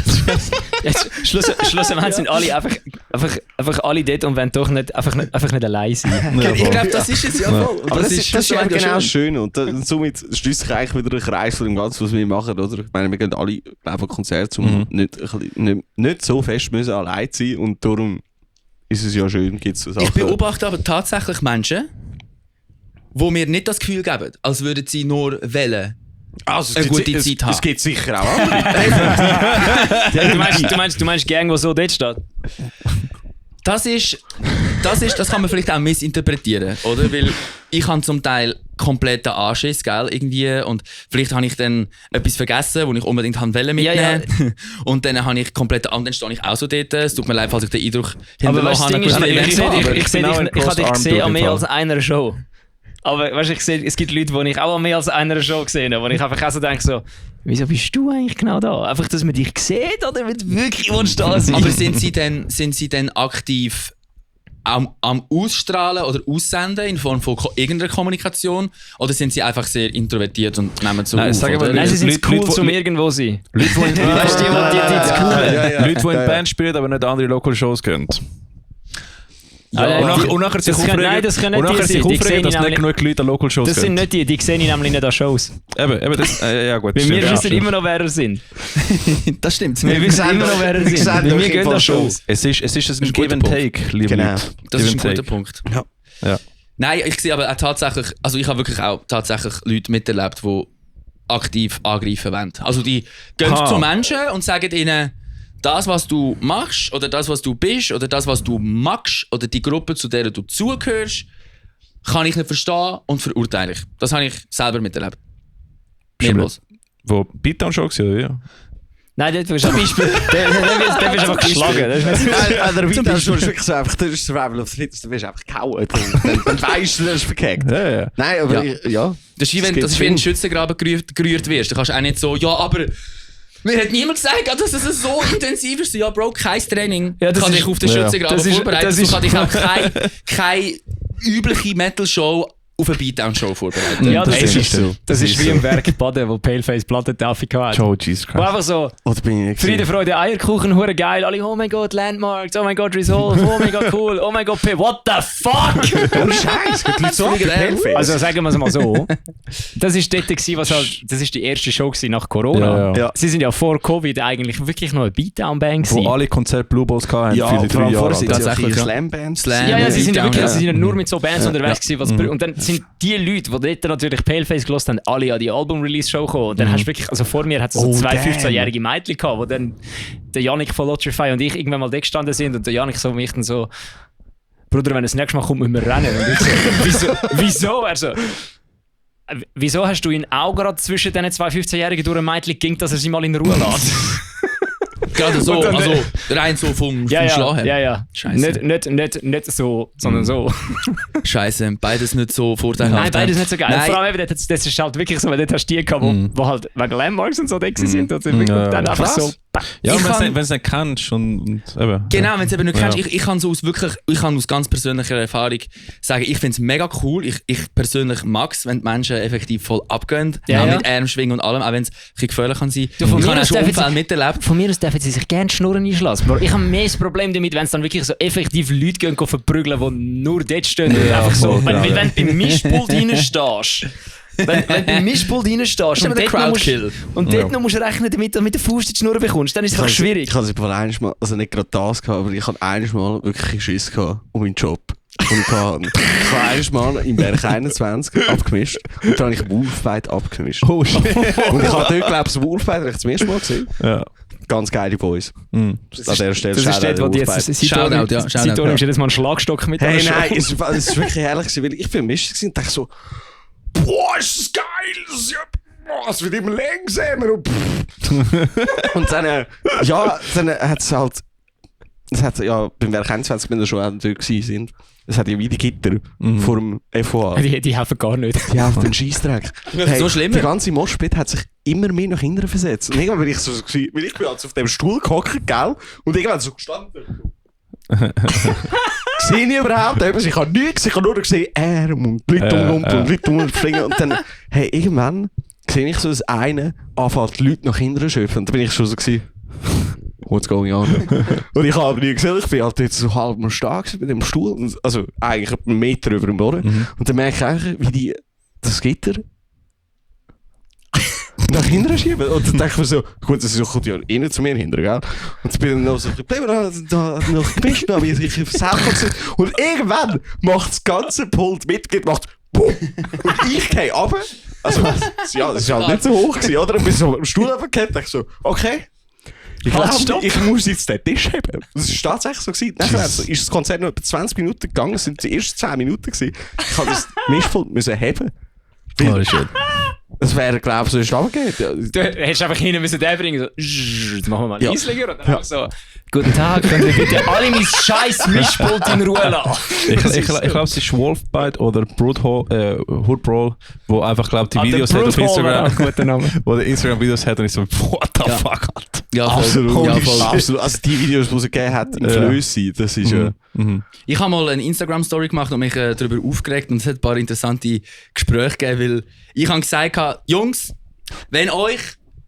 S1: Schlussendlich sind alle einfach alle dort und wollen doch nicht allein sein.
S2: Ja,
S4: ich glaube, das ist es ja voll.
S3: Aber das ist ja genau schön. Und somit schließt sich eigentlich wieder ein Kreis von dem Ganzen, was wir machen, oder? Ich meine, wir gehen alle auf Konzerte, um nicht so fest müssen allein sein und darum ist es ja schön, gibt es so Sachen.
S4: Ich beobachte aber tatsächlich Menschen, die mir nicht das Gefühl geben, als würden sie nur wählen.
S3: Also,
S4: eine gute Zeit haben.
S3: Es gibt sicher auch andere.
S1: Du meinst Gang, die so dort steht?
S4: Das kann man vielleicht auch missinterpretieren, oder? Weil ich habe zum Teil kompletten Anschiss, gell, irgendwie, und vielleicht habe ich dann etwas vergessen, was ich unbedingt mitnehmen wollte.
S1: Ja.
S4: Und dann habe ich komplett dann stehe ich auch so dort. Es tut mir leid, falls ich den Eindruck
S1: Aber weißt du, ich habe dich gesehen an mehr als
S2: als
S1: einer Show. Aber weißt du, es gibt Leute, die ich auch an mehr als einer Show gesehen habe, wo ich einfach auch so denke, so, wieso bist du eigentlich genau da? Einfach, dass man dich sieht oder wenn du wirklich da sein?
S4: Aber sind sie dann aktiv am Ausstrahlen oder Aussenden in Form von irgendeiner Kommunikation? Oder sind sie einfach sehr introvertiert und nehmen so auf?
S1: Nein, sie sind cool zum irgendwo sein.
S2: Leute, die in
S3: Coole.
S2: Band spielen, aber nicht andere Local Shows können.
S1: Ja,
S2: und nachher sich aufregen,
S1: das können nicht
S2: dass nicht genug Leute an Local Shows
S1: das sind nicht die sehe ich nämlich nicht an Shows.
S2: Eben das, ja gut.
S1: Weil wir wissen immer noch, wer er sind.
S4: Das stimmt.
S1: Wir wissen immer noch, wer er sind. Wir gehen an Shows.
S2: Es ist ein Give and Take, liebe Leute.
S4: Das ist ein guter Punkt.
S2: Ja.
S4: Nein, ich sehe aber auch tatsächlich, also ich habe wirklich auch tatsächlich Leute miterlebt, die aktiv angreifen wollen. Also die gehen zu Menschen und sagen ihnen, das, was du machst, oder das, was du bist, oder das, was du magst, oder die Gruppe, zu der du zugehörst, kann ich nicht verstehen und verurteile ich. Das habe ich selber miterlebt. Mehrmals.
S2: Wo Beatdown Show war, oder wie?
S1: Nein, das ist ein Beispiel. Der bist einfach geschlagen.
S3: Der Beatdown Show ist wirklich so einfach, das ist Survival of the Fittest, du wirst einfach gehauen. Dann weißt du, das ist verkackt.
S2: Ja.
S3: Nein, aber ja.
S4: Das ist wie wenn du in den Schützengraben gerührt wirst. Du kannst auch nicht so, ja, aber... Mir hat niemand gesagt, dass es so intensiv ist. Ja, Bro, kein Training kann dich auf den Schützengraben vorbereiten. So kann dich auch keine übliche Metal-Show auf eine Beatdown-Show vorbereiten.
S1: Ja, das ist so. Das ist wie im Werk Baden, wo Paleface Plattentafel hat.
S2: Oh, Jesus Christ.
S1: Wo einfach so, Friede, Freude, Eierkuchen, hure geil. Alle, oh mein Gott, Landmarks, oh mein Gott, Resolve, oh mein Gott, cool, oh mein Gott, what the fuck?
S3: Oh Scheiße, die Leute so Paleface.
S1: Also sagen wir es mal so. Das ist dort gewesen, was halt, das ist die erste Show nach Corona.
S2: Ja.
S1: Sie sind ja vor Covid eigentlich wirklich noch eine Beatdown-Band gewesen.
S2: Wo alle Konzerte Blue Balls hatten,
S3: ja,
S2: viele 3 Jahre
S3: sind
S2: alt.
S3: sie Slam-Bands.
S1: Ja, sie sind wirklich, sie sind nur mit so Bands unterwegs gewesen. Und dann sind die Leute, die dort natürlich Paleface gehört haben, alle an die Album-Release-Show gekommen. Und dann hast du wirklich, also vor mir hat es so zwei 15-jährige Mädchen gehabt, wo dann der Yannick von Lotrify und ich irgendwann mal da gestanden sind und der Yannick so mich dann so, Bruder, wenn das nächste Mal kommt, müssen wir rennen. Und ich so, wieso? Also, wieso hast du ihn auch gerade zwischen diesen zwei 15-Jährigen durch ein Mädchen ging, dass er sie mal in Ruhe lässt?
S4: Gerade so, dann, also rein so vom Schlag her.
S1: Ja.
S4: Scheiße.
S1: Nicht so, sondern so.
S4: Scheiße, beides nicht so vorteilhaft.
S1: Nein, beides nicht so geil. Vor allem eben, das ist halt wirklich so, weil dort hast du die gehabt, wo halt wegen Landmarks und so da sind. Und dann einfach so...
S2: Ja, wenn du es nicht kennst und eben.
S4: Genau, wenn du es eben nicht kennst. Ich kann so aus ganz persönlicher Erfahrung sagen, ich finde es mega cool. Ich persönlich mag es, wenn die Menschen effektiv voll abgehen. Mit Arm schwingen und allem, auch wenn es ein bisschen gefährlich kann sein. Ich habe auch schon Unfälle miterlebt.
S1: Von mir aus dürfen sie sich gerne Schnurren einschlassen. Ich habe mehr das Problem damit, wenn es dann wirklich so effektiv Leute gehen verprügeln, die nur dort stehen. Und einfach so. Wenn du beim Mischpult reinstehst. Wenn du beim Mischpult reinstehst und dort noch musst du rechnen, damit du mit der Fuß die Schnur bekommst, dann ist es doch schwierig.
S3: Ich habe einmal, also nicht gerade das gehabt, aber ich habe einmal wirklich Schiss gehabt um meinen Job. Und ich habe einmal im Berg 21 abgemischt und dann habe ich Wolfbite abgemischt.
S2: Oh shit.
S3: Und ich habe dort, glaube ich, das Wolfbite zum ersten Mal gesehen.
S2: Ja.
S3: Ganz geile Boys. An der Stelle.
S1: Das ist dort, wo die jetzt seitdem ist jedes Mal einen Schlagstock mit.
S3: Hey, nein, es war wirklich herrlich gewesen, weil ich vermischt war und dachte so, boah, ist das geil, das ist ja, boah, es wird immer langsamer und dann, dann hat es halt, beim Werk 21, wenn wir schon dort waren, es hat ja wie die Gitter vor dem FOA.
S1: Die helfen gar nicht.
S3: Die helfen den Scheissdreck.
S4: Hey, so schlimm.
S3: Der ganze Moshpit hat sich immer mehr nach hinten versetzt. Und irgendwann bin ich so, weil ich bin also auf dem Stuhl gehockt, gell? Und irgendwann so gestanden. Sehe ich überhaupt etwas? Ich habe nichts, ich habe nur gesehen, Arm und Leute und Leute umspringen. Und dann, hey, irgendwann sehe ich so, dass einer anfängt, die Leute nach hinten zu schöpfen. Und dann bin ich schon so gewesen, what's going on? Und ich habe aber nie gesehen, ich bin halt jetzt so halb mal stark bei dem Stuhl, also eigentlich einen Meter über dem Boden. Und dann merke ich eigentlich, wie das Gitter nach hinten schieben. Und dann denke ich mir so, gut, das kommt ja innen zu mir hinten, gell? Und ich bin dann noch so geblieben, da noch gemischt, da habe ich selbst und irgendwann macht das ganze Pult mit, macht BUM! Und ich gehe runter. Also, ja, das war halt nicht so hoch gewesen, oder? Ich bin so am Stuhl runtergefallen, dachte so, okay. Ich glaube, ich muss jetzt den Tisch heben. Das war tatsächlich so gewesen. Nachher ist das Konzert noch etwa 20 Minuten gegangen, es sind die ersten 10 Minuten gewesen. Ich musste das Mischpult heben.
S2: Oh shit.
S3: Das wäre, glaube ich, so ein Stabengeld.
S1: Du hättest einfach hinten müssen den bringen, so, jetzt machen wir mal einen Eislinger und dann einfach so Guten Tag, könnt ihr bitte alle mein scheiß Mischpult in Ruhe lassen?
S2: Ich glaube, es ist Wolfbite oder Hoodbrawl, wo einfach, glaube die Videos hat auf Instagram. Wo der Instagram-Videos hat und ich so, what the fuck, Alter.
S4: Ja,
S3: absolut.
S4: Ja, voll.
S3: Absolut. Also die Videos, die es gegeben hat, in Flössi, das ist ja...
S4: Ich habe mal eine Instagram-Story gemacht und mich darüber aufgeregt und es hat ein paar interessante Gespräche gegeben, weil ich habe gesagt, Jungs, wenn euch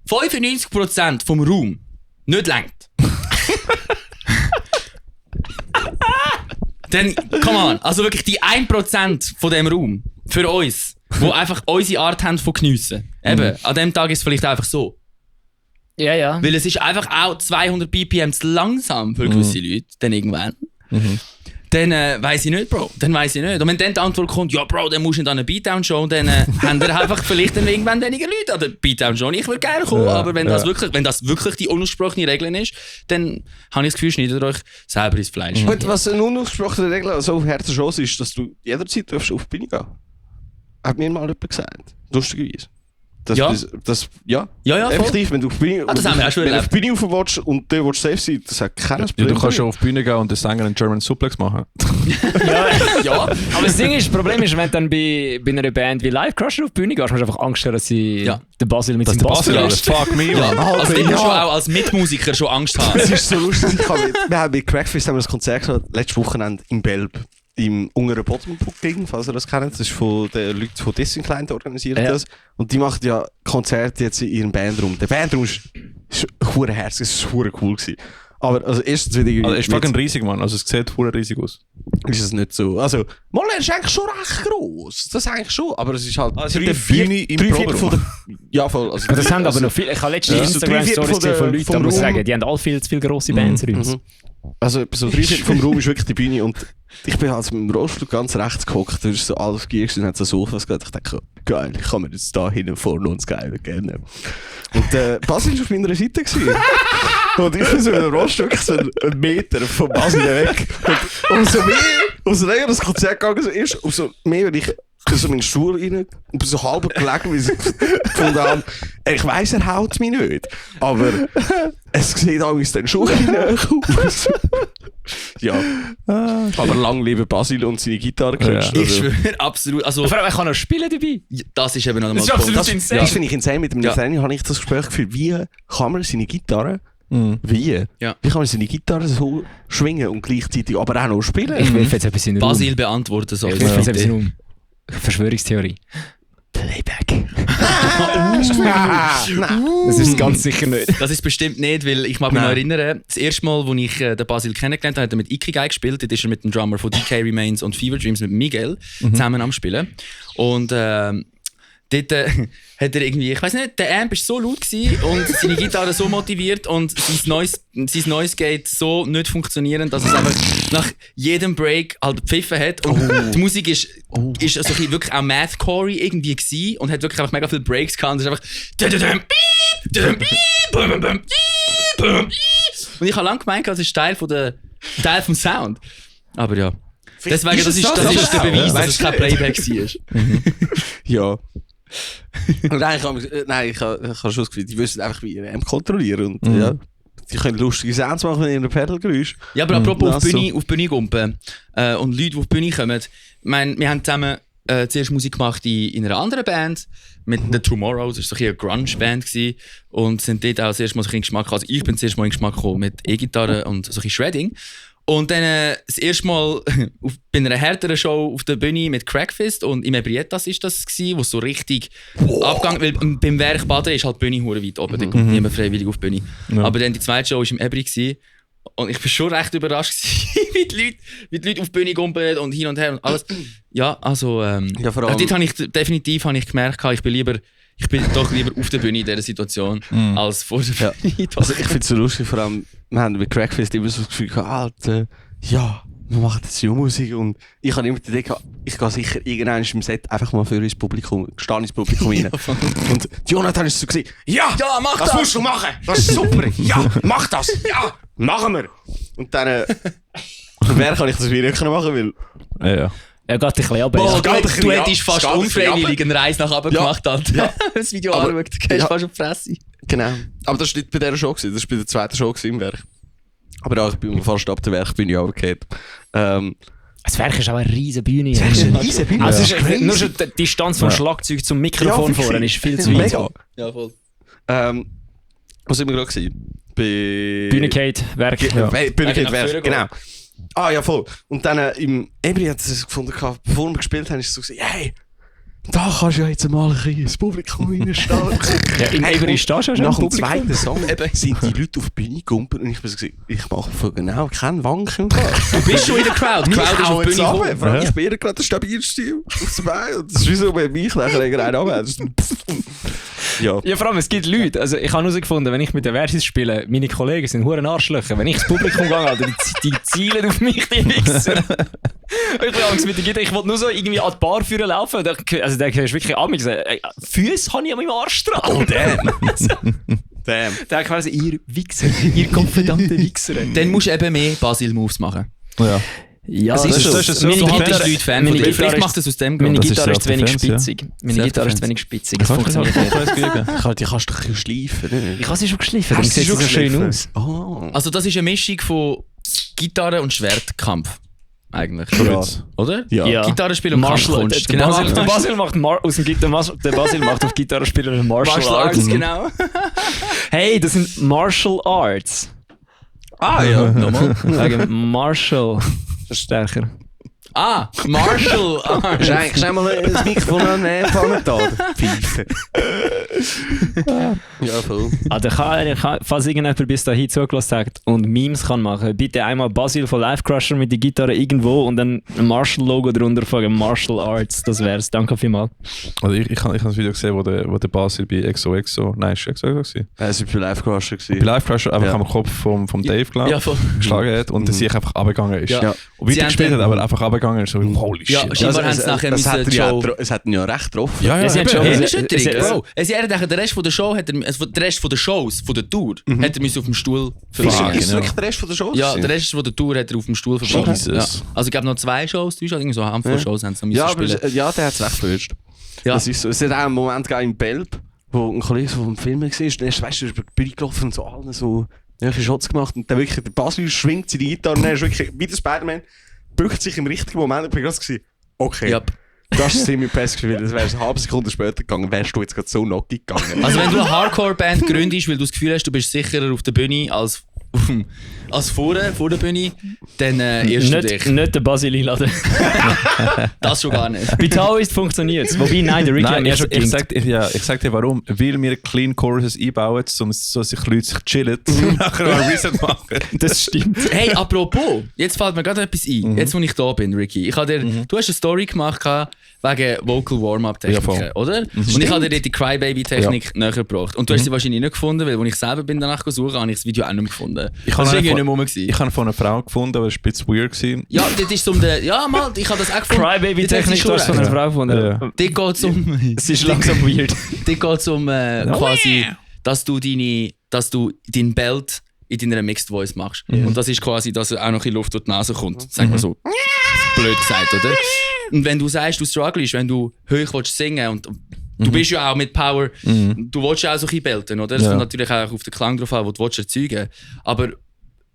S4: 95% vom Raum nicht reicht, dann, come on, also wirklich die 1% von dem Raum für uns, wo einfach unsere Art haben von geniessen. Eben, an dem Tag ist es vielleicht einfach so.
S1: Ja.
S4: Weil es ist einfach auch 200 BPM zu langsam für gewisse Leute, dann irgendwann. Dann weiss ich nicht, Bro. Dann weiss ich nicht. Und wenn dann die Antwort kommt, ja, Bro, dann musst du nicht an eine Beatdown-Show, dann haben wir einfach vielleicht dann irgendwann weniger Leute an der Beatdown-Show. Ich würde gerne kommen, aber wenn das wirklich die unausgesprochene Regel ist, dann habe ich das Gefühl, schneidet euch selber ins Fleisch.
S3: Und was eine unausgesprochene Regel so auf harten Shows ist, dass du jederzeit auf die Bühne gehen. Hat mir mal jemand gesagt. Lustigerweise. Ja,
S4: voll.
S3: effektiv, wenn du auf die Bühne,
S4: das haben wir auch schon
S3: auf die Bühne raufwatchst und du willst safe sein, das hat keiner Problem.
S2: Ja, du kannst schon auf die Bühne gehen und den Sänger einen German Suplex machen.
S1: ja. Aber das Ding ist, das Problem ist, wenn du dann bei einer Band wie Live Crusher auf die Bühne gehst, hast du einfach Angst, dass sie den Basil mit seinem Bass
S2: verlässt. Fuck me, man.
S4: Also du musst schon auch als Mitmusiker schon Angst haben.
S3: Das ist so lustig. Wir haben bei Crackfist ein Konzert gehabt, letztes Wochenende im Belb. Im unteren Bottom-Booking, falls ihr das kennt. Das ist von den Leuten von Disinclined organisiert. Das. Und die machen ja Konzerte jetzt in ihrem Bandraum. Der Bandraum ist verdammt herzig, es war verdammt cool gewesen. Aber also erstens wieder...
S2: Also ist fucking riesig, Mann. Also es sieht verdammt riesig aus.
S3: Ist es nicht so. Also, er ist eigentlich schon recht gross. Das eigentlich schon. Aber es ist halt...
S2: Also der Bühne im Proberaum.
S3: Ja, voll. Also,
S1: das haben aber noch viele... Ich habe letztens Instagram-Stories gesehen von Leuten, die muss sagen, die haben alle viel zu viele grosse Bands rüber.
S3: Also so 3/4 vom Raum ist wirklich die Bühne und ich bin halt mit dem Rollstuhl ganz rechts gehockt, da ist so alles Gier und hat so Sofas gehabt. Ich dachte, geil, ich kann mir jetzt da hinten vorne uns geil gerne. Und Basil war auf meiner Seite gewesen. Und ich bin so mit dem Rollstuhl so einen Meter von Basil weg. Und umso länger das Konzert gegangen ist, umso mehr bin ich so meinen Stuhl rein und bin so halb gelegen, wie ich gefunden habe. Ich weiss, er haut mich nicht. Aber es sieht alles dann schon aus. Ja. Aber lang lebe Basil und seine Gitarrenkünste.
S4: Ich schwöre, absolut. Also,
S1: vor allem, er kann noch spielen dabei.
S4: Das ist eben noch einmal
S1: das ist absolut insane.
S3: Das finde ich insane. Mit einem Training habe ich das Gespräch geführt, wie kann man seine Gitarre Wie?
S4: Ja.
S3: Wie kann man seine Gitarre so schwingen und gleichzeitig aber auch noch spielen?
S1: Ich werfe jetzt etwas in den Raum.
S4: Basil beantwortet so.
S1: Ich werfe jetzt etwas in den Raum. Verschwörungstheorie. Playback. Das ist ganz sicher nicht.
S4: Das ist bestimmt nicht, weil ich mag mich noch erinnern, das erste Mal, als ich den Basil kennengelernt habe, hat er mit Ikigai gespielt. Dort ist er mit dem Drummer von DK Remains und Fever Dreams mit Miguel zusammen am Spielen. Und dort hat er irgendwie, ich weiß nicht, der Amp war so laut gewesen und seine Gitarre so motiviert und sein Noise Gate so nicht funktionierend, dass es einfach nach jedem Break halt pfiffen hat. Und die Musik ist so ein bisschen wirklich auch Mathcore irgendwie gewesen und hat wirklich einfach mega viele Breaks gehabt. Und es ist einfach und ich habe lange gemeint, das ist Teil vom Sound. Aber ja. Deswegen, das ist der Beweis, dass es kein Playback war.
S3: Ja. Und ich habe schon das Gefühl, die wissen einfach, wie ihr Amp kontrollieren. Und ja, die können lustige Sounds machen in einem Pedalgeräusch.
S4: Ja, aber apropos auf die Bühne gumpen und Leute, die auf die Bühne kommen. Wir haben zusammen zuerst Musik gemacht in einer anderen Band mit The Tomorrows. Das war so eine Grunge-Band und sind dort auch das erste Mal so ein Geschmack. Also ich bin das erste Mal in Geschmack gekommen mit E-Gitarre und so ein Shredding. Und dann das erste Mal bei einer härteren Show auf der Bühne mit Crackfist und im Ebrietas war das, wo es so richtig abgegangen ist. Weil beim Werk Baden ist halt die Bühne hure weit oben, da kommt niemand freiwillig auf die Bühne. Ja. Aber dann die zweite Show war im Ebri und ich war schon recht überrascht, wie die Leute auf die Bühne gumpeln und hin und her und alles. Ja, also dort habe ich definitiv gemerkt, ich bin doch lieber auf der Bühne in dieser Situation als vor der Bühne.
S3: Also ich finde es so lustig, vor allem, wir haben bei Crackfest immer so das Gefühl gehabt, wir machen jetzt Musik und ich habe immer die Idee gehabt, ich gehe sicher irgendwann im Set einfach mal für ins Publikum, stehe ins Publikum rein. Und Jonathan ist so gesehen, ja,
S4: mach
S3: das musst du machen, das ist super, ja, mach das, ja, machen wir. Und dann, wer kann ich das wieder nicht machen, weil...
S2: Ja.
S1: Er geht ein bisschen runter.
S4: Du hättest fast unfreiwillig eine Reise nach oben gemacht, Alter.
S3: Ja.
S4: Das Video angeschaut, du gehst fast auf die Fresse.
S3: Genau. Aber das war nicht bei dieser Show, das war bei der zweiten Show im Werk. Aber ja, ich bin fast ab der Werkbühne runtergefallen.
S1: Das Werk ist auch eine riesige Bühne.
S3: Das ist eine riesige Bühne.
S1: Also nur schon die Distanz vom Schlagzeug zum Mikrofon vorne ist viel zu weit.
S3: Mega.
S4: Ja, voll.
S3: Wo sind wir gerade gewesen? Bei...
S1: Bühnengate, Werk.
S3: Bühnengate, Werk, genau. Ah ja, voll. Und dann im Emily hat es gefunden, bevor wir gespielt haben, ist es so gesagt, hey, da kannst du ja jetzt mal ein bisschen ins Publikum reinstehen.
S1: Ja, im Avery stehst du schon
S3: nach
S1: im
S3: dem
S1: Publikum.
S3: zweiten Song sind die Leute auf die Bühne gegumpelt und ich bin so gesagt, ich mache von genau keinen Wanken.
S4: Du bist schon in der Crowd. Die Crowd ist auf die Bühne gekommen.
S3: Vor allem, ich spiele gerade den Stabilstil aufs Bein und das ist wie so, wenn mich nachher einen runter. Ja.
S1: Ja, vor allem, es gibt Leute, also ich habe herausgefunden, wenn ich mit den Versus spiele, meine Kollegen sind hure Arschlöcher. Wenn ich ins Publikum gehe, Alter, die zielen auf mich, die Wichser. Ich bin Angst mit der Gitarre, ich wollte nur so irgendwie an die Bar führen laufen. Also der ist wirklich an mich gesagt, Füße habe ich an meinem Arsch dran.
S3: Oh, damn. Damn.
S1: Der hat quasi, ihr Wichser, ihr verdammte Wichser.
S4: Dann musst du eben mehr Basil-Moves machen.
S2: Ja.
S1: Ja,
S2: das ist so.
S1: meine
S4: So
S1: Gitarre,
S4: ist Leute Fan von dir. Vielleicht macht es aus dem
S1: meine
S4: Grund.
S2: Das ist
S1: Gitarre ist zu wenig
S2: Self-Defense,
S1: spitzig. Meine Gitarre ist zu wenig spitzig. Das
S2: Kannst du
S1: funktioniert nicht.
S3: Die kannst du doch schleifen, nicht?
S1: Ich habe sie schon geschliffen, dann
S3: Hast du
S1: sieht
S3: sie
S1: sie so
S3: schon
S1: schön
S3: geschliffen?
S1: aus.
S3: Oh.
S4: Also das ist eine Mischung von Gitarre und Schwertkampf. Eigentlich.
S3: Ja.
S4: Oder?
S3: Ja.
S4: Gitarrespiel und Kampfkunst.
S1: Der Basil macht der Basil macht auf Gitarrespielen einen Martial Arts.
S4: Genau.
S1: Hey, das sind Martial Arts.
S4: Ah ja, nochmal.
S1: Wegen Martial. Das ist stärker.
S4: Ah, Martial Arts.
S3: Kannst du einmal das Mikrofon annehmen, da? Pfeife. Ja, voll.
S1: Also falls irgendjemand bis dahin zugelassen hat und Memes kann machen, bitte einmal Basil von Live Crusher mit der Gitarre irgendwo und dann ein Martial-Logo drunter von Martial Arts. Das wär's. Danke vielmals.
S2: Also ich habe das Video gesehen, wo der Basil bei XOXO... Nein, ist XOXO gewesen?
S3: Es war bei Live Crusher.
S2: Bei Live Crusher einfach am Kopf vom Dave, glaube
S4: Ja, voll.
S2: geschlagen hat und der sich einfach runtergegangen ist.
S4: Ja.
S2: Und weiter gespielt hat, aber einfach runtergegangen ist. So, holy
S4: Ja,
S2: shit.
S4: scheinbar haben sie nachher müssen die Show...
S3: Es hat ihn ja recht getroffen.
S2: Ja,
S1: sie hat
S2: eben.
S1: schon-
S4: Hey,
S1: es-
S4: das ist nicht
S1: es-
S4: traurig,
S1: es-
S4: Bro. Es ist eher, der Rest von der Show hat er, also der Rest von der Shows, von der Tour, hat er müssen auf dem Stuhl
S3: Ist
S4: verbringen.
S3: es wirklich der Rest von der Show?
S4: Ja, der Rest von der Tour hat er auf dem Stuhl verbringen.
S2: Jesus.
S4: Ja. Also ich glaube noch 2 Shows, irgendwie so eine Handvoll Shows haben sie noch
S3: Ja,
S4: müssen
S3: aber
S4: spielen.
S3: ja, der hat es recht verwünscht.
S4: Ja.
S3: Das ist so. Es hat auch einen Moment gegeben im Belb, wo ein Kollege so vom Film war. Dann ist, weißt du, über die Bühne gelaufen und so allen so Shots gemacht. Und dann wirklich, der Basil schwingt seine Gitarre und dann ist wirklich, wie der Spider-Man, bückt sich im richtigen Moment. Ich bin gerade gewesen, okay.
S4: Yep.
S3: Das ist ziemlich besser gewesen, das wäre eine halbe Sekunde später gegangen, wärst du jetzt gerade so knockig gegangen.
S4: Also wenn du eine Hardcore-Band gründest, weil du das Gefühl hast, du bist sicherer auf der Bühne als vor der Bühne, dann irrst du dich.
S1: Nicht den Basil einladen.
S4: Das schon gar nicht.
S1: Bei Taoist funktioniert es. Wobei, nein, der Ricky hat
S2: Nein,
S1: mir schon
S2: ich
S1: gelingt.
S2: sag dir warum. Weil wir Clean Choruses einbauen, so sich die Leute chillen und nachher mal Reset machen.
S1: Das stimmt.
S4: Hey, apropos, jetzt fällt mir gerade etwas ein. Jetzt, wo ich da bin, Ricky. Du hast eine Story gemacht wegen Vocal Warm-Up-Techniken,
S2: Ja, voll.
S4: oder? Und ich habe dir die Crybaby-Technik näher gebracht. Und du hast sie wahrscheinlich nicht gefunden, weil als ich selber bin danach gesucht, habe ich das Video auch nicht mehr gefunden.
S2: Ich
S4: Das war
S2: habe
S4: irgendwie
S2: von-
S4: nicht mehr.
S2: Ich habe von einer Frau gefunden, aber es war ein bisschen weird gewesen.
S4: Ja, das ist um den... Ja, mal, ich habe das auch gefunden.
S1: Crybaby-Technik, du hast von einer Frau von
S2: Ja.
S4: Dort geht es um...
S1: Es ist langsam weird.
S4: Dort geht es um quasi, dass du dein Belt in deiner Mixed Voice machst. Und das ist quasi, dass auch noch ein bisschen Luft durch die Nase kommt. Sagen wir so. Blöd gesagt, oder? Und wenn du sagst, du strugglest, wenn du hoch willst singen und du bist ja auch mit Power, du willst ja auch so ein bisschen belten, oder? Das
S2: Ja.
S4: kommt natürlich auch auf den Klang drauf an, den du willst erzeugen. Aber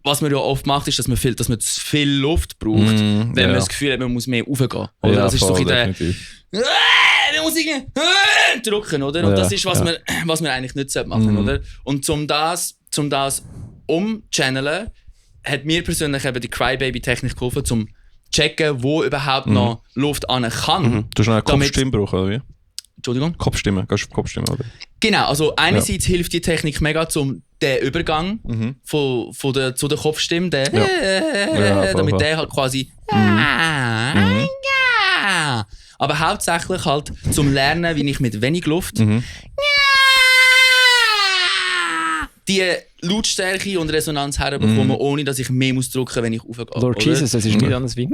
S4: was man ja oft macht, ist, dass man zu viel Luft braucht, wenn man das Gefühl hat, man muss mehr raufgehen. Oder?
S2: Ja,
S4: Das ist so
S2: voll,
S4: ein bisschen
S2: definitiv.
S4: man muss irgendwie drücken, oder? Und
S2: Ja,
S4: das ist, was man eigentlich nicht machen sollte, oder? Und zum das umchanneln, hat mir persönlich eben die Crybaby-Technik geholfen, zum checken, wo überhaupt noch Luft an kann.
S2: Du hast noch eine
S4: Damit-
S2: Kopfstimme brauchen, oder wie?
S4: Entschuldigung?
S2: Kopfstimme, gehst du auf Kopfstimme, oder?
S4: Genau, also einerseits hilft die Technik mega zum den Übergang zu der Kopfstimme,
S2: Ja, voll,
S4: damit
S2: voll.
S4: der halt quasi aber hauptsächlich halt zum Lernen, wie ich mit wenig Luft die Lautstärke und Resonanz herbekomme, ohne dass ich mehr muss drücken, wenn ich aufgehe.
S1: Lord
S4: oder?
S1: Jesus, das ist nicht anders wie...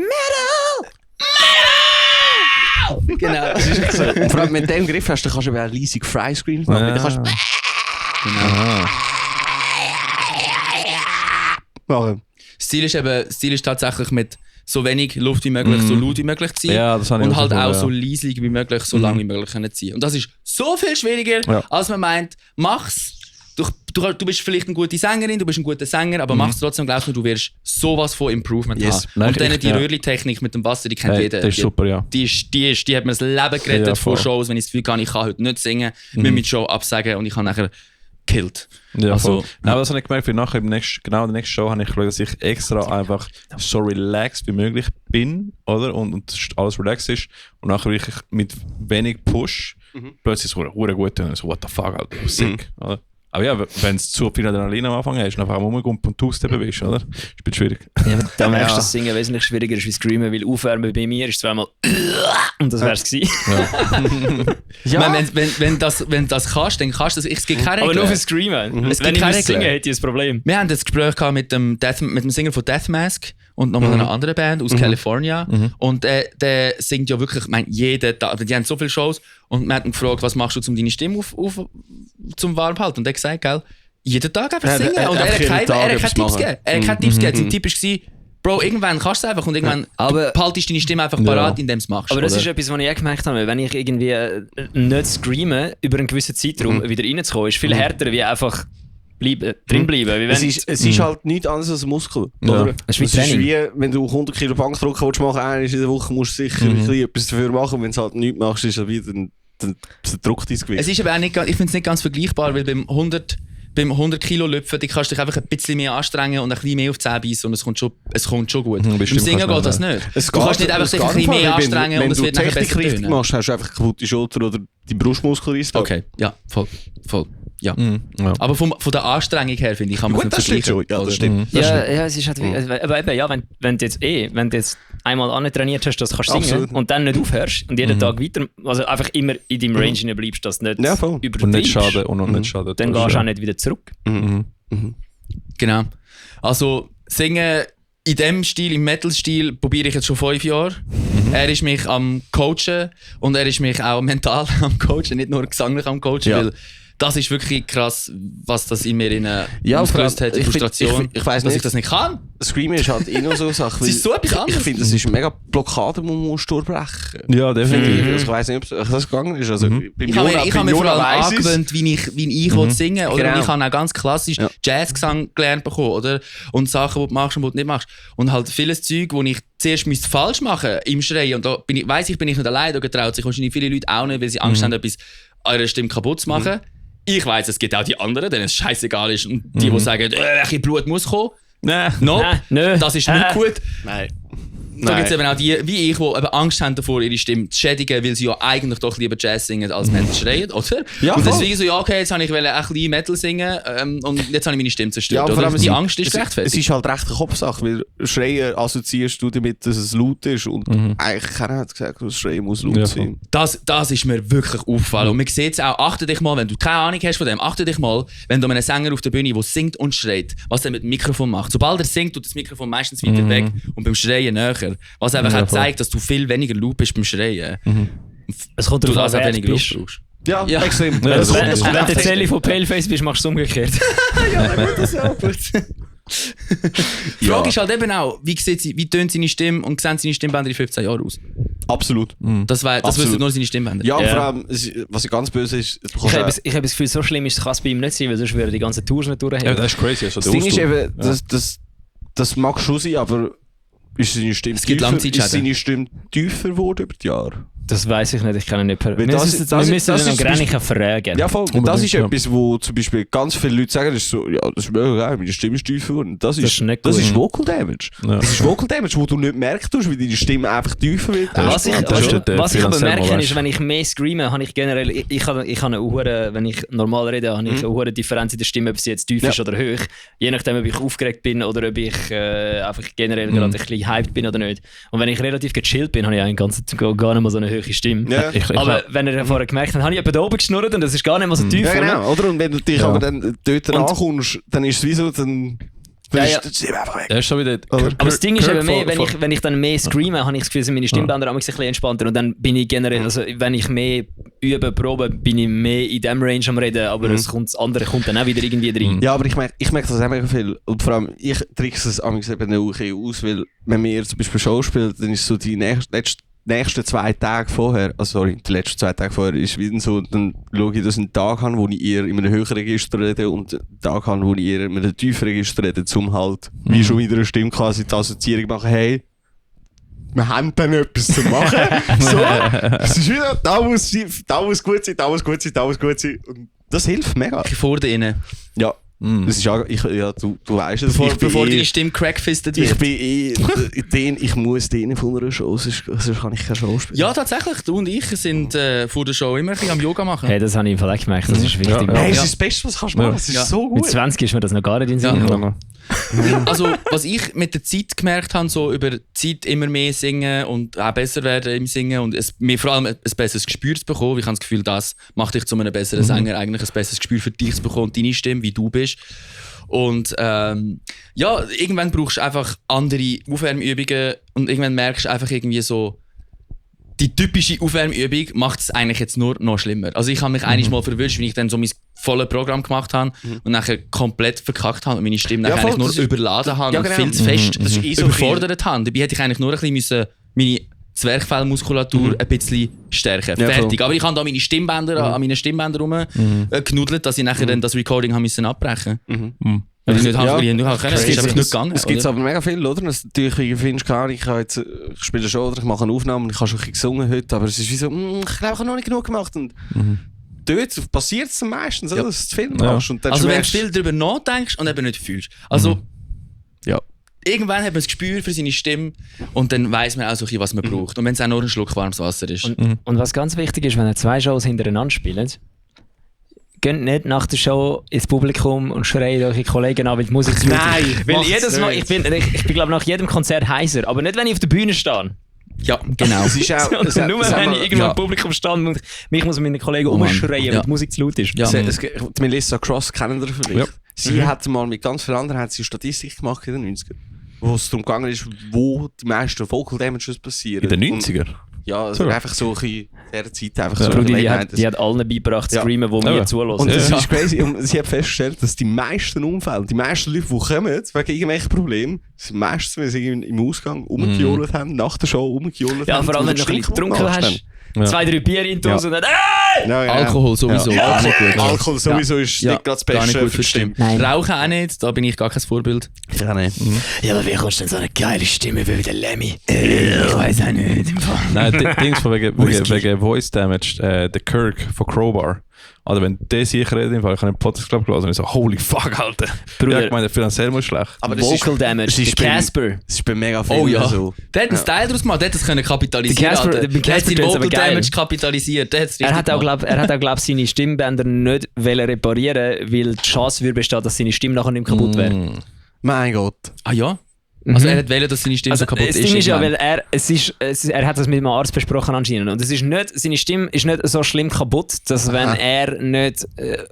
S4: Genau.
S3: Und vor allem mit dem Griff kannst du über einen leisig Fry-Screen machen.
S2: Ja.
S3: Dann kannst du machen.
S4: Stil ist tatsächlich mit so wenig Luft wie möglich, so laut wie möglich zu sein.
S2: Ja, das habe ich
S4: und halt auch
S2: so
S4: so leislich wie möglich, so lang wie möglich können zu sein. Und das ist so viel schwieriger,
S2: Ja.
S4: als man meint. Mach's du bist vielleicht eine gute Sängerin, du bist ein guter Sänger, aber machst trotzdem, glaubst du wirst sowas von Improvement haben. Und dann die Röhrli-Technik mit dem Wasser, die kennt jeder.
S2: Das ist super, ja.
S4: Die hat mir das Leben gerettet vor Shows, wenn ich das Gefühl habe, ich kann heute nicht singen, mir mit Show absagen und ich habe nachher gekillt.
S2: Ja, also, aber das habe ich gemerkt, weil nachher der nächsten Show habe ich geschaut, dass ich extra einfach so relaxed wie möglich bin, oder? Und alles relaxed ist. Und nachher wirklich mit wenig Push plötzlich so gut und so, what the fuck, Alter, sick, oder? Aber ja, wenn es zu viel Adrenalin am Anfang hast, dann einfach rumgumpen und Two-Steppen bist, oder? Ist ein bisschen schwierig.
S1: Ja, da merkst du, dass Singen wesentlich schwieriger ist wie Screamen, weil Aufwärmen bei mir ist zweimal und das wär's gewesen.
S4: Ja. Ich meine, wenn du das kannst, dann kannst du das. Es gibt keine Regeln.
S1: Aber nur für Screamen. Wenn ich nicht singe, hätte ich ein Problem.
S4: Wir haben das Gespräch gehabt mit dem Sänger von Death Mask und nochmal einer anderen Band aus California. Und der singt ja wirklich, ich meine, jeden Tag. Die haben so viele Shows und wir haben ihn gefragt, was machst du, um deine Stimme zum warm halten? Und er hat gesagt, gell, jeden Tag einfach singen. Und er hat keine Tipps gegeben. Er hat keine Tipps gegeben. Sein Tipp war, Bro, irgendwann kannst du es einfach und irgendwann behaltest du deine Stimme einfach parat, indem du es machst.
S1: Aber das ist etwas, was ich auch gemerkt habe. Wenn ich irgendwie nicht screame, über einen gewissen Zeitraum wieder reinzukommen, ist viel härter, wie einfach drinbleiben.
S3: Es ist halt nichts anderes als ein Muskel.
S1: Ja. Es ist
S3: wie wenn du 100 Kilo Bankdrücken willst machen, einmal in der Woche musst du sicher etwas dafür machen. Wenn du halt nichts machst, ist es wieder dann drückt dein Gewicht.
S4: Es ist aber auch nicht, ich finde es nicht ganz vergleichbar, weil beim 100 Kilo Lüpfen, die kannst du dich einfach ein bisschen mehr anstrengen und ein bisschen mehr auf die Zähne beißen und es kommt schon gut. Im Singen geht das nicht. Du kannst nicht einfach dich ein bisschen mehr anstrengen und es wird nachher besser tönen.
S3: Wenn du machst, hast du einfach kaputte Schulter oder die Brustmuskel reißt.
S4: Okay, ja, voll. Ja. Aber von der Anstrengung her, finde ich, kann man es nicht vergleichen.
S3: Ja, das stimmt.
S1: Ja, es ist halt aber eben, ja, wenn du jetzt einmal antrainiert hast, dass du singen kannst und dann nicht aufhörst und jeden Tag weiter, also einfach immer in deinem Range bleibst, dass du nicht übertreibst.
S2: Und nicht schaden und nicht schaden.
S1: Dann gehst du auch nicht wieder zurück.
S4: Genau. Also singen in dem Stil, im Metal-Stil, probiere ich jetzt schon 5 Jahre. Er ist mich am Coachen und er ist mich auch mental am Coachen, nicht nur gesanglich am Coachen, weil das ist wirklich krass, was das in mir ausgelöst hat, die Frustration,
S3: ich weiss
S4: dass
S3: nicht,
S4: ich das nicht kann.
S3: Screaming ist halt noch so eine Sache.
S4: Es ist so etwas anderes.
S3: Ich finde, das ist eine mega Blockade, die man muss durchbrechen.
S2: Ja, definitiv.
S3: Also ich weiss nicht, ob das gegangen ist. Also,
S4: ich habe mir vor allem angewöhnt, wie ich singen will. Oder ich habe auch ganz klassisch Jazzgesang gelernt bekommen. Oder? Und Sachen, die du machst und die du nicht machst. Und halt vieles Zeug, wo ich zuerst falsch machen müsste im Schreien. Und da bin ich nicht allein, da getraut sich wahrscheinlich viele Leute auch nicht, weil sie Angst haben, etwas an ihrer Stimme kaputt zu machen. Ich weiss, es gibt auch die anderen, denen es scheißegal ist. Und die sagen, welches Blut muss kommen. Nope, das ist nicht gut.
S3: Nein.
S4: Da gibt es eben auch die, wie ich, die eben Angst haben davor, ihre Stimme zu schädigen, weil sie ja eigentlich doch lieber Jazz singen, als Metal schreien, oder? Ja, und deswegen so, ja okay, jetzt wollte ich ein bisschen Metal singen und jetzt habe ich meine Stimme zerstört.
S3: Ja,
S4: die Angst ist gerechtfertigt.
S3: Es ist halt recht eine Kopfsache, weil Schreien assoziierst du damit, dass es laut ist und eigentlich keiner hat gesagt, dass Schreien muss laut sein.
S4: Das ist mir wirklich aufgefallen und man sieht es auch, achte dich mal, wenn du keine Ahnung hast von dem, achte dich mal, wenn du einen Sänger auf der Bühne, der singt und schreit, was er mit dem Mikrofon macht. Sobald er singt, tut das Mikrofon meistens weiter weg und beim Schreien näher. Was einfach auch zeigt, dass du viel weniger Loop bist beim Schreien.
S1: Es kommt darauf an,
S4: weniger Loop brauchst.
S3: Ja, extrem.
S1: Wenn du Zelle von Paleface bist, machst du es umgekehrt.
S4: Ja, dann wird das ja gut. Die Frage ist halt eben auch, wie tönt seine Stimme und sehen seine Stimmbänder in 15 Jahren aus?
S3: Absolut.
S4: Das wissen nur seine Stimmbänder.
S3: Ja, vor allem, was ganz böse ist...
S1: Ich habe das Gefühl, so schlimm kann es bei ihm nicht sein, weil sonst würde die ganze Tour nicht durchhängen.
S2: Ja, das ist crazy.
S3: Das Ding ist eben, das mag schon sein, aber ist seine Stimme tiefer geworden über die Jahre?
S1: Das weiss ich nicht, ich kann ihn nicht wir müssen den Granichen fragen.
S3: Ja, voll. Das ist etwas, wo zum Beispiel ganz viele Leute sagen, das ist so, ja, das ist mega geil, meine Stimme ist tiefer geworden. Das ist Vocal Damage. Ja. Das ist Vocal Damage, wo du nicht merkst, wie deine Stimme einfach tiefer wird.
S1: Was ich aber merke, ist, wenn ich mehr screame, habe ich generell, ich habe eine Uhr, wenn ich normal rede, habe ich eine hohe Differenz in der Stimme, ob sie jetzt tief ist oder hoch. Je nachdem, ob ich aufgeregt bin oder ob ich einfach generell gerade ein bisschen hyped bin oder nicht. Und wenn ich relativ gechillt bin, habe ich eigentlich gar nicht mal so eine hohe Stimme. Ja. Aber wenn ihr vorher gemerkt habt, habe ich da oben geschnurrt und das ist gar nicht mal so tief.
S3: Ja, genau. Oder? Und wenn du dich aber dann dort ankommst, dann ist es wie so, dann...
S1: Ja.
S3: Das ist einfach weg.
S2: Ja, ist schon wieder
S1: aber das Ding ist eben mehr, wenn ich dann mehr screame, habe ich das Gefühl, sind meine Stimmbänder ein bisschen entspannter und dann bin ich generell, also wenn ich mehr übe, probe, bin ich mehr in dem Range am Reden, aber das andere kommt dann auch wieder irgendwie rein.
S3: Ja, aber ich merke das auch mega viel und vor allem, ich trickse es eben auch aus, weil wenn wir zum Beispiel Show spielen, dann ist so die letzte nächsten 2 Tage vorher, die letzten 2 Tage vorher, ist wieder so, dann schaue ich, dass ich einen Tag habe, wo ich eher in einem höheren Register rede und einen Tag habe, wo ich eher in einem tieferen Register rede, um halt, wie schon wieder eine Stimme quasi die Assoziierung machen, hey, wir haben dann etwas zu machen. So, es ist wieder, da muss gut sein, da muss gut sein, da muss gut sein. Und das hilft mega.
S4: Vor denen.
S3: Ja. Das ist auch, du weißt es.
S4: Bevor deine Stimme crackfistet wird.
S3: Ich muss denen von einer Show, sonst kann ich keine Show spielen.
S4: Ja, tatsächlich. Du und ich sind vor der Show immer ein bisschen am Yoga machen.
S1: Hey, das habe ich vielleicht gemerkt, das ist wichtig.
S3: Hey, das ist das Beste, was du machen kannst. Das ist so gut.
S1: Mit 20 ist mir das noch gar nicht in den Sinn gekommen.
S4: Also, was ich mit der Zeit gemerkt habe, so über die Zeit immer mehr singen und auch besser werden im Singen und mir vor allem ein besseres Gespür zu bekommen. Ich habe das Gefühl, das macht dich zu einem besseren Sänger, eigentlich ein besseres Gespür für dich zu bekommen, deine Stimme, wie du bist. Und irgendwann brauchst du einfach andere Aufwärmübungen und irgendwann merkst du einfach irgendwie so, die typische Aufwärmübung macht es eigentlich jetzt nur noch schlimmer. Also ich habe mich eigentlich mal verwünscht, wenn ich dann so mein volles Programm gemacht habe und nachher komplett verkackt habe und meine Stimme eigentlich nur überladen habe und viel zu fest überfordert habe. Dabei hätte ich eigentlich nur ein bisschen meine Zwerchfellmuskulatur ein bisschen stärken. Fertig. Aber ich habe da meine Stimmbänder an meinen Stimmbändern rumgenudelt, dass ich nachher dann das Recording abbrechen musste. Weil ich nicht habe, es ist einfach nicht gegangen.
S3: Es gibt aber mega viel, oder? Dass du natürlich findest, ich spiele eine Show oder ich mache eine Aufnahme und ich habe schon ein bisschen gesungen heute, aber es ist wie so, ich glaube, ich habe noch nicht genug gemacht. Und dort passiert es meistens, dass du es zu viel machst. Und dann
S4: also wenn du viel darüber nachdenkst und eben nicht fühlst. Also, irgendwann hat man das Gespür für seine Stimme und dann weiss man auch so, was man braucht. Und wenn es auch nur ein Schluck warmes Wasser ist.
S1: Und was ganz wichtig ist, wenn ihr 2 Shows hintereinander spielt, geht nicht nach der Show ins Publikum und schreit eure Kollegen an, weil die Musik zu laut ist. Weil jedes Mal, ich bin glaube nach jedem Konzert heiser, aber nicht, wenn ich auf der Bühne stehe.
S4: Ja, genau.
S3: Es ist auch,
S1: nur wenn ich irgendwo im Publikum stehe und mich muss meine Kollegen umschreien, weil die Musik zu laut ist.
S3: Ja. Die Melissa Cross kennen ihr vielleicht. Ja. Sie hat mal mit ganz vielen anderen Statistik gemacht in den 90ern, wo es darum gegangen ist, wo die meisten Vocal Damages passieren.
S2: In den 90ern?
S3: Ja, also einfach so in dieser Zeit einfach so.
S1: Die hat allen beigebracht zu streamen, die mir zulassen.
S3: Und das ist crazy. Und sie hat festgestellt, dass die meisten Unfälle, die meisten Leute, die kommen, wegen irgendwelchen Problemen, sind meistens, wenn sie im Ausgang rumgejohlt haben, nach der Show rumgejohlt haben.
S1: Ja, vor allem, wenn du ein bisschen getrunken hast. 2, 3 Bier in die Hose und dann
S4: Alkohol sowieso.
S3: Ja. Alkohol sowieso ist nicht gerade das Beste für die Stimme.
S4: Rauchen auch nicht, da bin ich gar kein Vorbild.
S3: Ich auch nicht.
S1: Ja, aber wie kommst du denn so eine geile Stimme wie der Lemmy? Ich weiß auch nicht.
S2: Nein, Dings von wegen Voice Damage, der Kirk von Crowbar. Also wenn der sich redet, ich habe einen Podcast gelesen und ich so, holy fuck, Alter.
S1: Bruder,
S2: ich meine, finanziell muss schlecht.
S1: Aber Vocal Damage, der Casper.
S3: Das ist bei mega vielen so.
S4: Der hat einen Style daraus gemacht, der hat das können kapitalisieren. Der hat seinen Vocal Damage kapitalisiert.
S1: Er hat auch, glaube seine Stimmbänder nicht reparieren, weil die Chance würde bestehen, dass seine Stimme nachher nicht kaputt wäre.
S3: Mein Gott.
S4: Ah ja? Also er hat wollen, dass seine Stimme so kaputt ist.
S1: Das Ding ist ja, weil er hat das mit dem Arzt besprochen anscheinend. Und seine Stimme ist nicht so schlimm kaputt, dass wenn er nicht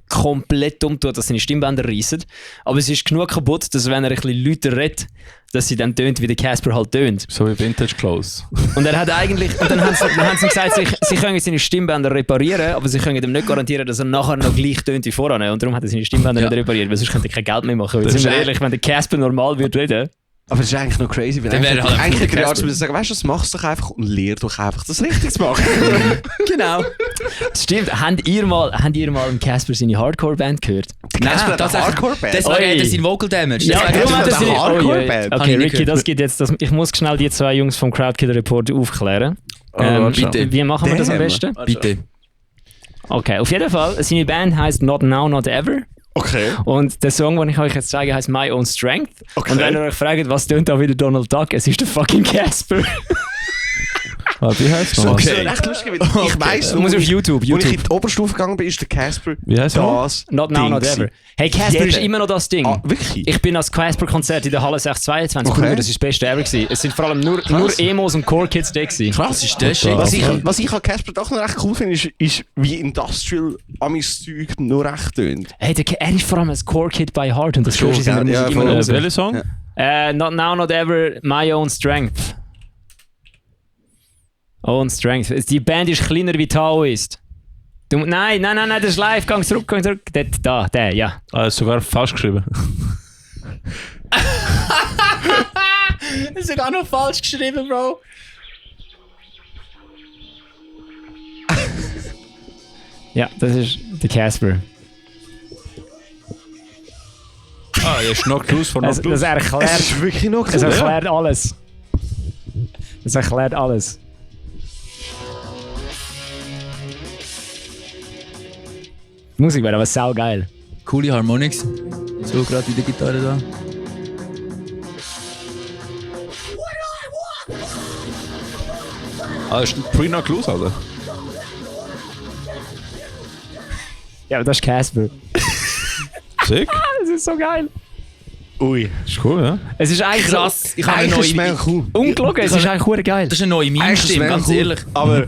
S1: komplett umtut, dass seine Stimmbänder reissen. Aber es ist genug kaputt, dass wenn er ein bisschen lauter redet, dass sie dann tönt, wie der Casper halt tönt.
S2: So wie Vintage Clothes.
S1: Und er hat eigentlich, und dann haben sie gesagt, sie können seine Stimmbänder reparieren, aber sie können ihm nicht garantieren, dass er nachher noch gleich tönt wie voran. Und darum hat er seine Stimmbänder nicht repariert, weil sonst könnte er kein Geld mehr machen. Weil sind wir ehrlich, wenn der Casper normal würde reden.
S3: Aber das ist eigentlich noch crazy, weil eigentlich der Arzt würde sagen, weißt du, machst doch einfach und lehr doch einfach das richtig zu machen.
S1: Genau. Das stimmt. Habt ihr mal im Casper seine Hardcore-Band gehört?
S3: Nein, das Hardcore-Band.
S4: Deswegen hat er seinen Vocal Damage.
S1: Ja,
S3: darum hat er seine Hardcore-Band.
S1: Okay, Ricky, das geht jetzt. Ich muss schnell die 2 Jungs vom Crowdkiller Report aufklären.
S4: Bitte.
S1: Wie machen wir das am besten?
S4: Bitte.
S1: Okay, auf jeden Fall. Seine Band heisst Not Now, Not Ever.
S3: Okay.
S1: Und der Song, den ich euch jetzt zeige, heißt My Own Strength. Okay. Und wenn ihr euch fragt, was tönt da wieder Donald Duck, es ist der fucking Casper.
S2: Wie heißt es?
S3: Okay. Das ist echt lustig, weil ich weiss,
S1: du musst auf YouTube.
S3: Als ich in die Oberstufe gegangen bin, ist der Casper
S2: Wie heißt
S3: das
S1: Not Now, Not Ever. Hey, Casper ist immer noch das Ding.
S3: Ah, wirklich?
S1: Ich bin als Casper-Konzert in der Halle 622. Okay. Das war das beste ever gewesen. Es sind vor allem nur Emos und Core-Kids da gewesen.
S3: Krass, ist das shit. Was ich an Casper doch noch recht cool finde, ist wie Industrial Amis-Zeug nur recht tönt.
S1: Hey, er ist vor allem ein Core-Kid by Heart und das hörst du in der Musik immer noch.
S2: Welcher Song?
S1: Not Now, Not Ever, My Own Strength. Own Strength. Die Band ist kleiner wie Tao ist. Nein, das ist live. Gang zurück. Der, ja.
S2: Ist sogar falsch geschrieben.
S4: Das ist sogar noch falsch geschrieben, Bro.
S1: Ja, das ist der Casper.
S2: Ah, er ist Knocked Loose von Knocked
S1: Das
S2: Loose.
S1: erklärt,
S3: Es ist wirklich noch
S1: es erklärt alles. Es erklärt alles. Die Musik wäre aber saugeil.
S4: Coole Harmonics. So, gerade wieder Gitarre da.
S2: Ah, das ist ein Pre-Knocked Loose, Alter.
S1: Ja, aber das ist Casper.
S2: Sick.
S1: Das ist so geil.
S3: Ui.
S2: Ist cool, ja?
S1: Es ist eigentlich
S4: Krass. Ich habe eine
S3: Eigentlich ist es
S4: neue...
S3: mega cool.
S1: ungelogen, es ist eigentlich verdammt geil.
S4: Das ist eine neue Meme-Stimme, ganz ehrlich.
S3: Aber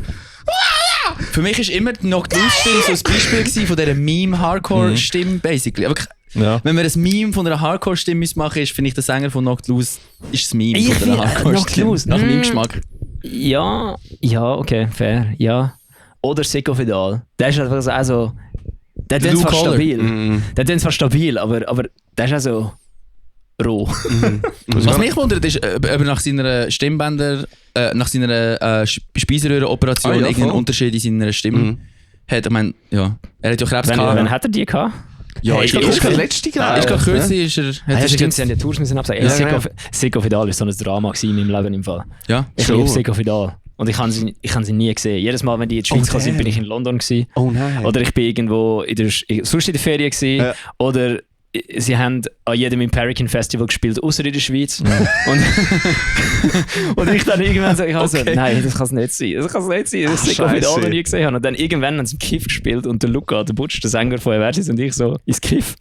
S4: Für mich ist immer die Knocked Loose-Stimme so ein Beispiel gewesen von dieser Meme-Hardcore-Stimme, basically. Aber
S2: Ja.
S4: wenn wir ein Meme von einer Hardcore-Stimme machen, ist, finde ich, der Sänger von Knocked Loose ist das Meme
S1: Ich
S4: von
S1: finde,
S4: einer
S1: Knocked
S4: Hardcore-Stimme.
S1: Loose,
S4: Nach meinem Geschmack.
S1: Ja, okay, fair, ja. Oder Sicko Fidal. Der ist einfach so, also, der ist zwar
S4: Collar.
S1: stabil. Der ist zwar stabil, aber der ist auch so roh.
S4: Was mich wundert, ist, ob er nach seiner Stimmbänder, nach seiner Speiseröhrenoperation
S3: Ah, ja,
S4: irgendeinen
S3: voll.
S4: Unterschied in seiner Stimme hat. Ich meine, ja, er hat ja Krebs
S1: Wann
S4: gehabt.
S1: hat er die gehabt?
S4: Ja,
S3: ist
S4: ist
S3: der letzte Jahr.
S4: gerade kürzlich ist er...
S1: Ja,
S4: Hat
S1: stimmt, sie haben die Tours müssen absagen.
S3: Ja,
S1: Sicko,
S3: genau.
S1: Sicko Fidal ist so ein Drama gewesen in meinem Leben im Fall.
S4: Ja.
S1: Ich
S3: Schon.
S1: liebe Sicko Fidal. Und ich habe sie nie gesehen. Jedes Mal, wenn die in die Schweiz
S3: Oh,
S1: gekommen sind,
S3: damn.
S1: bin ich in London gewesen.
S3: Oh nein.
S1: Oder ich bin irgendwo sonst in der Ferien gewesen.
S3: Ja.
S1: Oder sie haben an jedem Imperican Festival gespielt, außer in der Schweiz. Und ich dann irgendwann so, nein, das kann es nicht sein. Das kann es nicht sein, dass ich Sicko Fidal noch nie gesehen habe. Und dann irgendwann haben sie im Kiff gespielt und der Luca, der Butch, der Sänger von Eversis und ich so ins Kiff.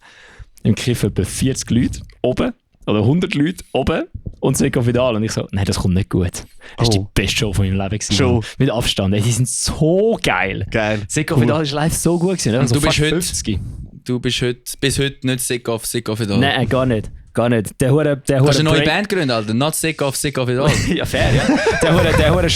S1: Im Kiff etwa 40 Leute oben. Oder 100 Leute oben und Sicko Fidal. Und ich so, nein, das kommt nicht gut. Das war die beste Show von meinem Leben gewesen.
S3: Show.
S1: Mann. Mit Abstand. Ey, die sind so geil.
S3: Geil.
S1: Sicko Fidal ist live so gut gewesen.
S4: Und
S1: So
S4: du bist
S1: fast
S4: heute-
S1: 50.
S4: Du bist bis heute nicht sick of Fidal.
S1: Nein, gar nicht. Gar nicht. Der hure
S4: Du hast eine neue
S1: Break-
S4: Band gegründet, Alter. Not sick of Fidal.
S1: Ja, fair, ja. Der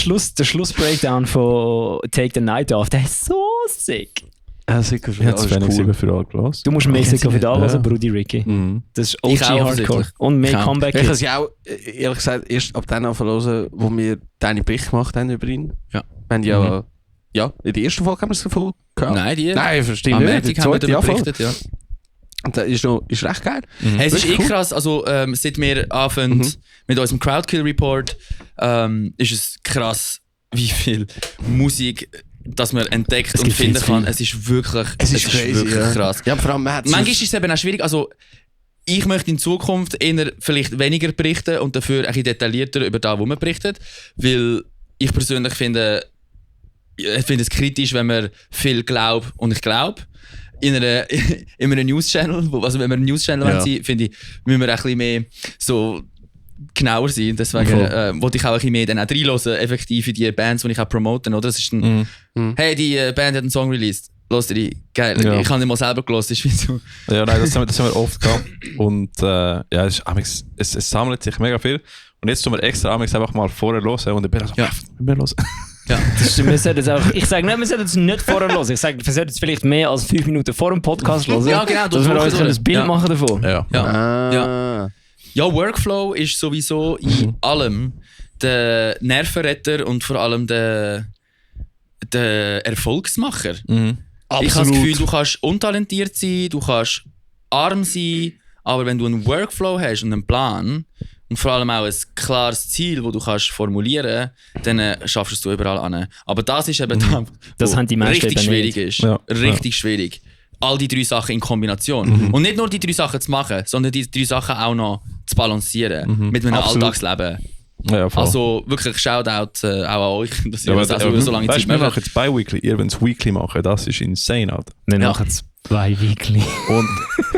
S1: Schluss-Breakdown von Take the Night Off, der ist so sick.
S3: Ja, sicher.
S2: Ich habe zu wenig Silber für alle gelassen.
S1: Du musst mehr Sicko Fidal
S2: Ja.
S1: hören, Brudi Ricky.
S2: Mhm.
S1: Das ist
S4: Ich
S1: OG
S4: auch
S1: Hardcore.
S4: offensichtlich.
S1: Und mehr
S4: Ich auch.
S1: Comeback.
S3: Ich habe es ja auch, ehrlich gesagt, erst ab dann anfangen, wo wir deine Bericht gemacht haben über ihn.
S4: Ja.
S3: Wir haben ja, ja, in der ersten Folge haben wir es davon gehabt.
S4: Nein, die.
S3: Nein, verstehe
S4: Am
S3: nicht.
S4: Montag
S3: Die
S4: haben wir
S3: zweite,
S4: darüber
S3: ja, voll.
S4: berichtet, ja.
S3: Und das ist recht geil.
S4: Hey, es ist
S3: Wirklich cool.
S4: krass, also seit wir anfangen mit unserem Crowdkill Report, ist es krass, wie viel Musik dass man entdeckt
S1: Es
S4: und
S1: gibt viel
S4: finden
S1: zu
S4: kann.
S1: viel.
S4: Es ist wirklich,
S3: crazy,
S4: wirklich
S3: ja.
S4: krass.
S3: Ja, vor allem, man hat
S4: Manchmal ist es eben auch schwierig, also ich möchte in Zukunft eher vielleicht weniger berichten und dafür ein bisschen detaillierter über das, was man berichtet, weil ich persönlich finde es kritisch, wenn man viel glaubt und ich glaube. In einem News-Channel, also wenn wir ein News-Channel
S3: Ja.
S4: sind, finde ich, müssen wir ein bisschen mehr so genauer sein. Deswegen wollte ich auch ein bisschen mehr dann auch reinhören, effektiv in die Bands, die ich auch promoten, oder? Das ist ein, hey, die Band hat einen Song released. Los rein. Geil.
S2: Ja.
S4: Ich habe nicht mal selber gehört. Ist wie so.
S2: Ja, nein, das haben wir oft gehabt. Und ja, es sammelt sich mega viel. Und jetzt tun wir extra einfach mal vorher hören und ich bin so,
S4: Ja.
S2: wir hören.
S4: Ja.
S1: Wir sollten es auch, ich sage nicht, wir sollten es nicht vorher hören. Ich sage, wir sollten es vielleicht mehr als 5 Minuten vor dem Podcast hören.
S4: Ja, genau,
S1: Dass wir
S4: durch-
S1: uns ein Bild
S4: ja.
S1: machen davon.
S2: Ja.
S4: Ja.
S3: Ah.
S4: Ja, Workflow ist sowieso in allem der Nervenretter und vor allem der Erfolgsmacher.
S2: Mhm.
S4: Ich habe das Gefühl, du kannst untalentiert sein, du kannst arm sein, aber wenn du einen Workflow hast und einen Plan und vor allem auch ein klares Ziel, das du kannst formulieren, dann schaffst du es du überall an. Aber das ist eben
S1: Das
S4: wo
S1: haben die meisten
S4: richtig
S1: eben
S4: schwierig
S1: nicht.
S4: ist.
S2: Ja.
S4: Richtig schwierig. All die 3 Sachen in Kombination. Und nicht nur die 3 Sachen zu machen, sondern die 3 Sachen auch noch zu balancieren mit einem
S3: Absolut.
S4: Alltagsleben.
S2: Ja, voll.
S4: Also wirklich Shoutout auch an euch, dass ihr
S2: ja,
S4: das auch so lange
S2: weißt,
S4: Zeit
S2: wir
S4: macht.
S2: machen jetzt bi-weekly. Ihr wollt es weekly machen, das ist insane, Alter.
S1: Wir
S4: Ja.
S1: machen es 2 Weekly.
S3: Und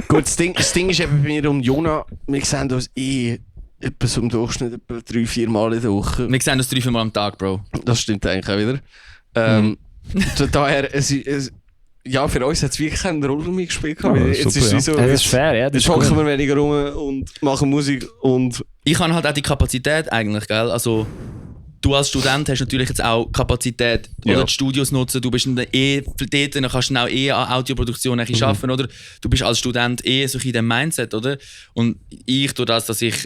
S3: gut, das Ding ist eben bei mir und Jona, wir sehen uns etwa so im Durchschnitt etwa 3-4 Mal in der Woche.
S4: Wir sehen uns 3-4 Mal am Tag, Bro.
S3: Das stimmt eigentlich auch wieder. Daher, ja, für uns hat es wirklich keine Rolle mehr gespielt.
S2: Ja,
S3: weil
S2: das ist
S3: jetzt
S2: super,
S3: ist es wie so,
S1: Das ist fair, ja. Das
S3: jetzt
S1: ist
S3: hocken
S1: gut.
S3: wir weniger rum und machen Musik und
S4: Ich habe halt auch die Kapazität eigentlich, gell? Also du als Student hast natürlich jetzt auch Kapazität,
S3: Ja.
S4: oder die Studios nutzen, du bist dort, dann kannst du auch an Audioproduktion arbeiten, oder? Du bist als Student so ein bisschen in dem Mindset, oder? Und ich, durch das, dass ich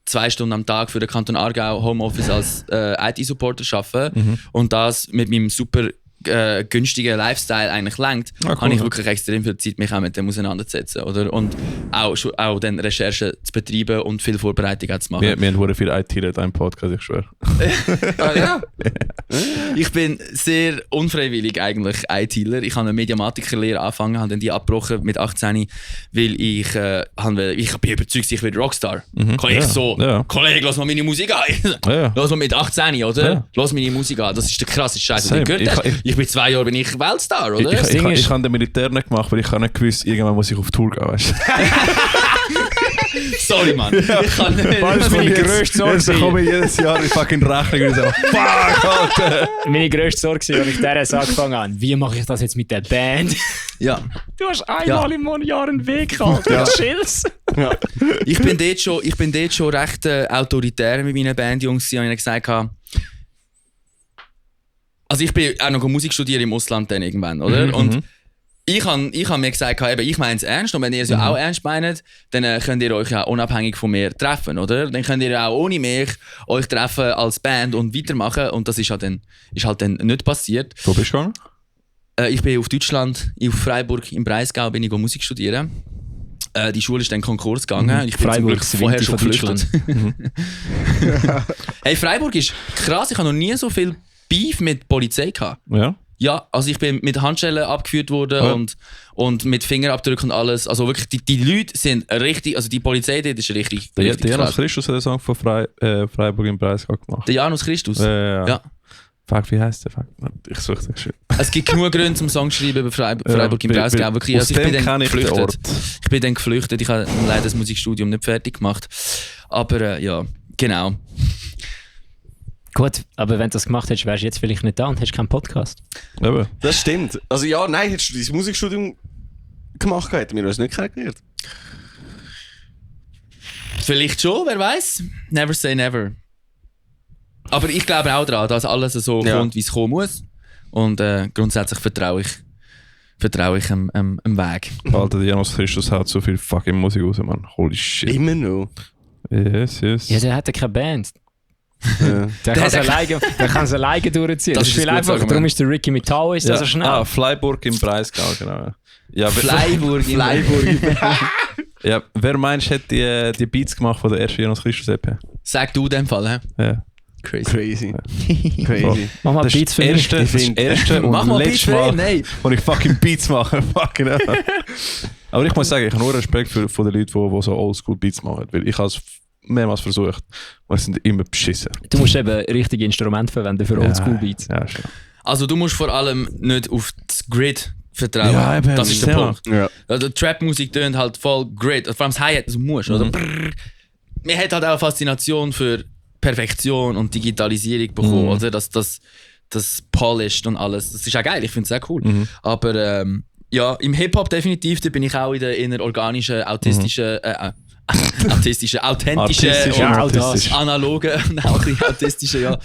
S4: 2 Stunden am Tag für den Kanton Aargau Homeoffice als IT-Supporter arbeite und das mit meinem super günstigen Lifestyle eigentlich lenkt, habe ich wirklich extrem viel Zeit, mich auch mit dem auseinanderzusetzen. Oder? Und auch dann Recherchen zu betreiben und viel Vorbereitung auch zu machen.
S2: Wir haben viel ITler in deinem Podcast, ich schwöre.
S4: Ja. Ich bin sehr unfreiwillig eigentlich ITler. Ich habe eine Mediamatikerlehre angefangen, habe dann die abgebrochen mit 18, weil ich bin überzeugt, ich werde Rockstar. Kollege, lass mal meine Musik an. Lass mal mit 18, oder? Ja. Lass meine Musik an. Das ist der krasseste Scheiß, den du gehört hast. Ich bin 2 Jahre Weltstar, oder?
S2: Ich habe den Militär nicht gemacht, weil ich nicht gewusst, irgendwann muss ich auf Tour gehen, weißt du?
S4: Sorry, Mann.
S2: Ja. Ich kann nicht. Das ist meine grösste Sorge. Jetzt komme ich jedes Jahr in fucking Rechnung und so, fuck, Alter.
S1: Meine grösste Sorge war, als ich DRS angefangen habe. Wie mache ich das jetzt mit der Band?
S4: Ja.
S1: Du hast einmal im Jahr einen Weg gehabt. Ja. Chills.
S4: Ja. Ich bin dort schon recht autoritär mit meinen Bandjungs. Ich habe ihnen gesagt, also ich bin auch noch Musik studieren im Ausland dann irgendwann, oder? Und ich hab mir gesagt, ich meine es ernst, und wenn ihr es ja auch ernst meint, dann könnt ihr euch ja unabhängig von mir treffen, oder? Dann könnt ihr auch ohne mich euch treffen als Band und weitermachen, und das ist halt dann nicht passiert.
S2: Wo bist du gegangen?
S4: Ich bin auf Deutschland, auf Freiburg im Breisgau bin ich Musik studieren. Die Schule ist dann Konkurs gegangen. Ich bin
S1: Freiburg
S4: vorher schon geflüchtet. Hey, Freiburg ist krass, ich habe noch nie so viel Beef mit Polizei gehabt.
S2: Ja?
S4: Ja, also ich bin mit Handschellen abgeführt worden und mit Fingerabdrücken und alles. Also wirklich, die Leute sind richtig, also die Polizei dort ist richtig
S2: Der Janus Christus hat den Song von Freiburg im Breisgau gemacht.
S4: Der Janus Christus?
S2: Ja. Fuck, wie heisst der? Fuck. Ich suche den schon.
S4: Es gibt genug Gründe zum Song zu schreiben über Freiburg im Breisgau. Wirklich, also ich bin dann geflüchtet. Ich bin dann geflüchtet. Ich habe leider das Musikstudium nicht fertig gemacht. Aber ja, genau.
S1: Gut, aber wenn du das gemacht hättest, wärst du jetzt vielleicht nicht da und hättest keinen Podcast.
S2: Aber.
S3: Das stimmt. Also ja, nein, hättest du dein Musikstudium gemacht, hätten wir uns nicht kennengelernt.
S4: Vielleicht schon, wer weiß. Never say never. Aber ich glaube auch daran, dass alles so kommt, wie es kommen muss. Und grundsätzlich vertraue ich dem Weg.
S2: Alter, der Janus Christus hat so viel fucking Musik raus, man. Holy shit.
S3: Immer noch.
S2: Yes.
S1: Ja, der hat ja keine Band. Ja. Der kann es alleine durchziehen. Das ist viel einfacher. Darum ist der Ricky mit Tao so schnell.
S2: Freiburg im Breisgau, genau. Ja,
S4: Freiburg.
S2: Ja, wer meinst du, hat die Beats gemacht von der ersten Janus Christus EP?
S4: Sag du in dem Fall, hä?
S2: Ja.
S3: Crazy.
S1: Mach mal Beats für mich.
S2: Das erste und letzte Mal, wo ich fucking Beats mache. Fucking Aber ich muss sagen, ich habe nur Respekt für die Leute, die so oldschool Beats machen. Weil ich habe es mehrmals versucht und es sind immer beschissen.
S1: Du musst eben richtige Instrumente verwenden für oldschool Beats.
S2: Ja, schon.
S4: Also du musst vor allem nicht auf das Grid vertrauen.
S2: Ja, eben,
S4: das ist der Punkt.
S3: Ja.
S4: Also Trap-Musik tönt halt voll Grid. Vor allem das Hi-Hat, das musst. Oder? Man hat halt auch eine Faszination für Perfektion und Digitalisierung bekommen, oder? Das polished und alles. Das ist auch geil, ich finde es auch cool. Aber ja, im Hip-Hop definitiv, da bin ich auch in der innerorganischen, autistischen, analogen und auch in autistischen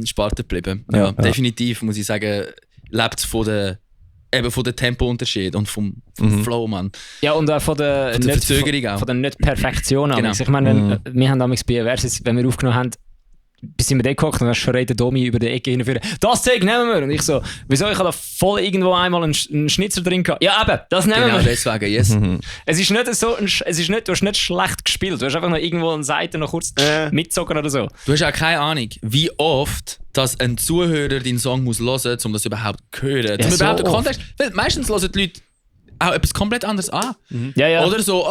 S4: Sparte geblieben. Ja, definitiv, muss ich sagen, lebt es von der Tempounterschied und vom Flow, Mann.
S1: Ja, und auch von der
S4: Verzögerung auch.
S1: Von der Nicht-Perfektion.
S4: Genau.
S1: Ich meine, wir haben damals bei Versus, wenn wir aufgenommen haben, bis sind wir da geguckt und dann schreit der Domi über die Ecke hinführen. Das Zeug nehmen wir! Und ich so, wieso? Ich habe da voll irgendwo einmal einen Schnitzer drin gehabt. Ja, eben, das nehmen wir!
S4: Genau, deswegen, yes.
S1: Es ist nicht so, du hast nicht schlecht gespielt. Du hast einfach noch irgendwo eine Seite noch kurz mitzogen oder so.
S4: Du hast auch keine Ahnung, wie oft dass ein Zuhörer deinen Song muss hören, um das überhaupt zu hören.
S1: Ja,
S4: überhaupt den Kontext. Weil meistens hören die Leute auch etwas komplett anderes an.
S1: Ja.
S4: Oder so,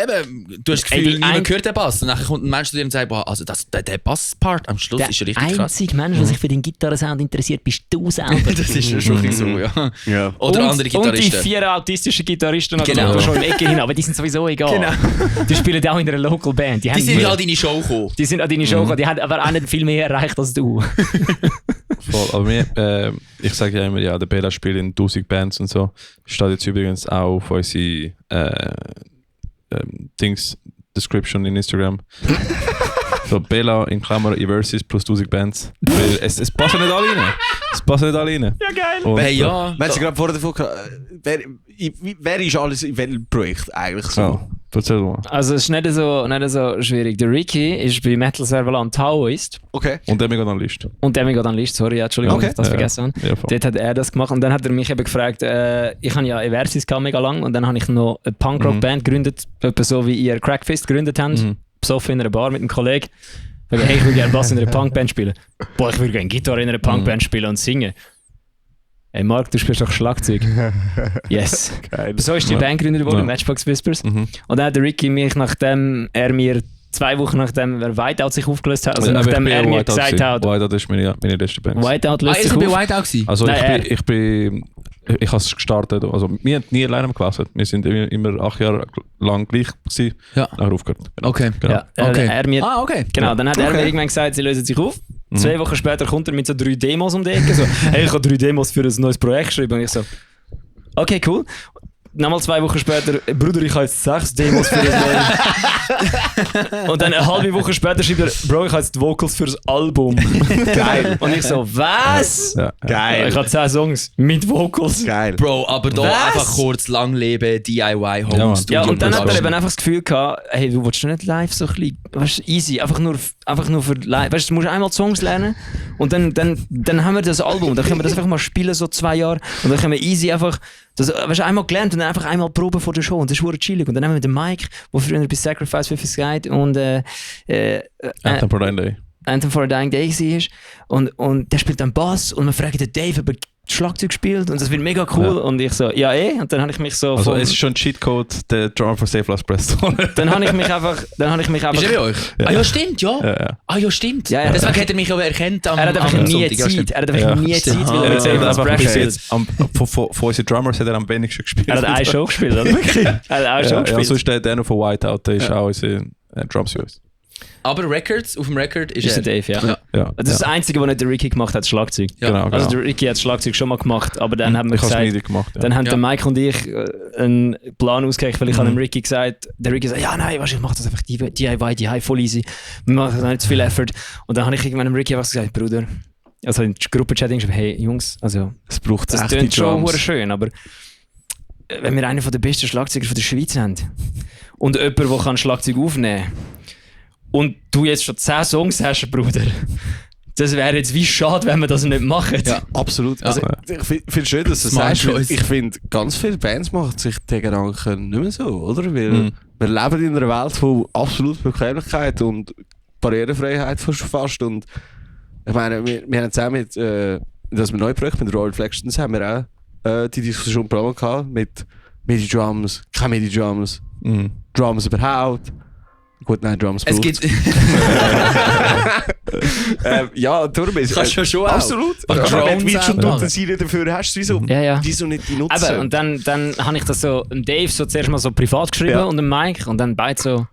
S4: eben, du hast das Gefühl, niemand hört den Bass. Und dann kommt ein Mensch zu dir und sagt, boah, also der Bass-Part am Schluss ist richtig krass.
S1: Der einzige Mensch, der sich für den Gitarrensound interessiert, bist du selber.
S4: Das ist schon so, ja. Oder andere Gitarristen.
S1: Und die 4 autistischen Gitarristen oder schon in der Ecke hin, aber die sind sowieso egal. Genau. Die spielen auch in einer Local Band. Die
S4: sind ja an deine Show gekommen.
S1: Die sind an deine Show gekommen, die haben aber auch nicht viel mehr erreicht als du.
S2: Voll, aber ich sage ja immer, ja, der Bela spielt in 1000 Bands und so. Steht jetzt übrigens auch auf unsere Description in Instagram. So, Bela in Klammer Eversis plus 1000 Bands. Weil es passen nicht alle rein. Es passen nicht alle rein.
S1: Ja, geil.
S2: Und,
S4: hey, ja.
S3: Wenn Sie gerade vorher davon wer ist alles in welchem Projekt eigentlich so?
S2: Erzähl mal.
S1: Also es ist nicht so schwierig. Der Ricky ist bei Metal Serverland Taoist.
S3: Okay.
S2: Und der Mega-Analyst.
S1: Sorry, Entschuldigung,
S3: Okay.
S1: dass ich das vergessen habe.
S2: Ja, voll.
S1: Dort hat er das gemacht und dann hat er mich eben gefragt, ich habe ja Eversis gehabt, mega lang und dann habe ich noch eine Punkrock-Band gegründet, etwa so wie ihr Crackfist gegründet habt, besoffen in einer Bar mit einem Kollegen. Hey, ich würde gerne Bass in einer Punkband spielen. Boah, ich würde gerne Gitarre in einer Punkband spielen und singen. Hey Marc, du spielst doch Schlagzeug. Yes.
S3: Geil.
S1: So ist die Band gegründet worden, Matchbox Whispers. Und dann hat der Ricky mich, nachdem er mir 2 Wochen nachdem er Whiteout sich aufgelöst hat, also nachdem er mir gesagt hat...
S2: Whiteout ist meine letzte Band.
S1: Whiteout löst
S4: Ist
S1: sich
S4: er bei
S1: auf.
S4: Whiteout gewesen?
S2: Also
S1: Nein,
S2: ich habe es gestartet, also wir haben nie alleine gewesen. Wir sind immer 8 Jahre lang gleich gewesen,
S4: Ja.
S2: nachher aufgehört. Genau.
S4: Okay.
S2: Genau.
S1: Ja,
S4: Okay.
S1: er mir,
S4: Okay.
S1: genau, dann hat er mir irgendwann gesagt, sie lösen sich auf. 2 Wochen später kommt er mit so 3 Demos um die Ecke. So, hey, ich habe 3 Demos für ein neues Projekt geschrieben. Und ich so, okay, cool. Nochmal 2 Wochen später, Bruder, ich habe jetzt 6 Demos für das neue. Und dann eine halbe Woche später schreibt er, Bro, ich habe jetzt die Vocals für das Album. Geil. Und ich so, was?
S2: Ja.
S3: Geil.
S1: Ich habe 10 Songs mit Vocals.
S3: Geil.
S4: Bro, aber da
S1: Was?
S4: einfach kurz lang leben, DIY, Home
S2: Ja, Mann.
S4: Studio.
S1: Ja, und dann hat er
S4: Production.
S1: eben einfach das Gefühl gehabt, hey, du willst nicht live so ein bisschen, weißt du, easy, einfach nur für live, weißt du, du musst einmal die Songs lernen und dann haben wir das Album, dann können wir das einfach mal spielen, so 2 Jahre und dann können wir easy einfach, das, weißt du, einmal gelernt und dann einfach einmal proben vor der Show und das ist verdammt chillig und dann haben wir den Mike, der früher bei Sacrifice für Skype und
S2: Anthem for a Dying Day.
S1: Anthem for a Dying Day war und der spielt dann Bass und wir fragen den Dave, ob er Schlagzeug spielt und das wird mega cool und ich so, ja und dann habe ich mich so...
S2: Also es ist schon ein Cheatcode, der Drummer for Save Last Breath.
S1: Dann habe ich mich einfach...
S4: Ist er bei euch?
S2: Ja.
S4: Ah ja, stimmt, ja.
S2: Ja.
S4: Ah ja, stimmt.
S1: Ja, ja.
S4: Deswegen hat er mich aber erkannt am
S1: Er hat einfach
S4: am
S1: nie
S4: Sonntag. Ja,
S1: Zeit.
S4: stimmt.
S1: Er hat einfach nie Zeit, weil er mit Save Last Breath spielt.
S2: Von unseren Drummers hat er am wenigsten gespielt.
S1: Er hat eine Show gespielt, oder? Er hat eine Show
S2: Ja,
S1: gespielt.
S2: sonst der noch von Whiteout, der ist auch unser Drums US.
S4: Aber Records, auf dem Record ist
S1: Ist
S4: er.
S1: der Dave, ja.
S2: Ja.
S1: Das ist das Einzige, was nicht der Ricky gemacht hat, das Schlagzeug.
S4: Ja.
S2: Genau,
S1: Also
S2: genau.
S1: der Ricky hat das Schlagzeug schon mal gemacht, aber dann haben wir
S2: Ich habe es
S1: gesagt...
S2: MIDI gemacht. Ja.
S1: Dann haben
S4: Ja.
S1: der Mike und ich einen Plan ausgeheckt, weil ich habe dem Ricky gesagt, der Ricky sagt, ja nein, weißt, ich mache das einfach DIY, voll easy. Wir machen da nicht zu viel Effort. Und dann habe ich irgendwann dem Ricky einfach gesagt, Bruder, also in der Gruppe-Chat geschrieben, hey Jungs, also
S3: Es braucht
S1: das
S3: echte
S1: klingt schon
S3: Drums.
S1: verdammt schön, aber wenn wir einen der besten Schlagzeuger von der Schweiz haben und jemand, der kann Schlagzeug aufnehmen kann und du jetzt schon 10 Songs hast, Bruder, das wäre jetzt wie schade, wenn wir das nicht machen.
S4: Ja.
S3: Absolut. Also, ich finde schön, dass du
S4: Smart
S3: sagst, weil
S4: choice.
S3: ich finde, ganz viele Bands machen sich den Gedanken nicht mehr so, oder? Weil wir leben in einer Welt von absoluter Bequemlichkeit und Barrierefreiheit fast. Und ich meine, wir haben zusammen mit, dass wir neue Projekte mit Royal Reflections haben wir auch die Diskussion gehabt mit MIDI-Drums, keine MIDI-Drums, Drums überhaupt. Gut, nein, Drums
S4: Es
S3: braucht's.
S4: gibt.
S3: Ja, darum ist
S4: Kannst du schon auch.
S3: absolut.
S4: Aber
S3: Aber
S4: Drones
S3: wenn du schon
S4: machen.
S3: Utensilien dafür hast, wieso,
S1: Ja.
S3: wieso nicht die nutzen?
S1: Aber, und dann habe ich das so dem Dave so zuerst mal so privat geschrieben
S3: Ja.
S1: und dem Mike und dann beide so,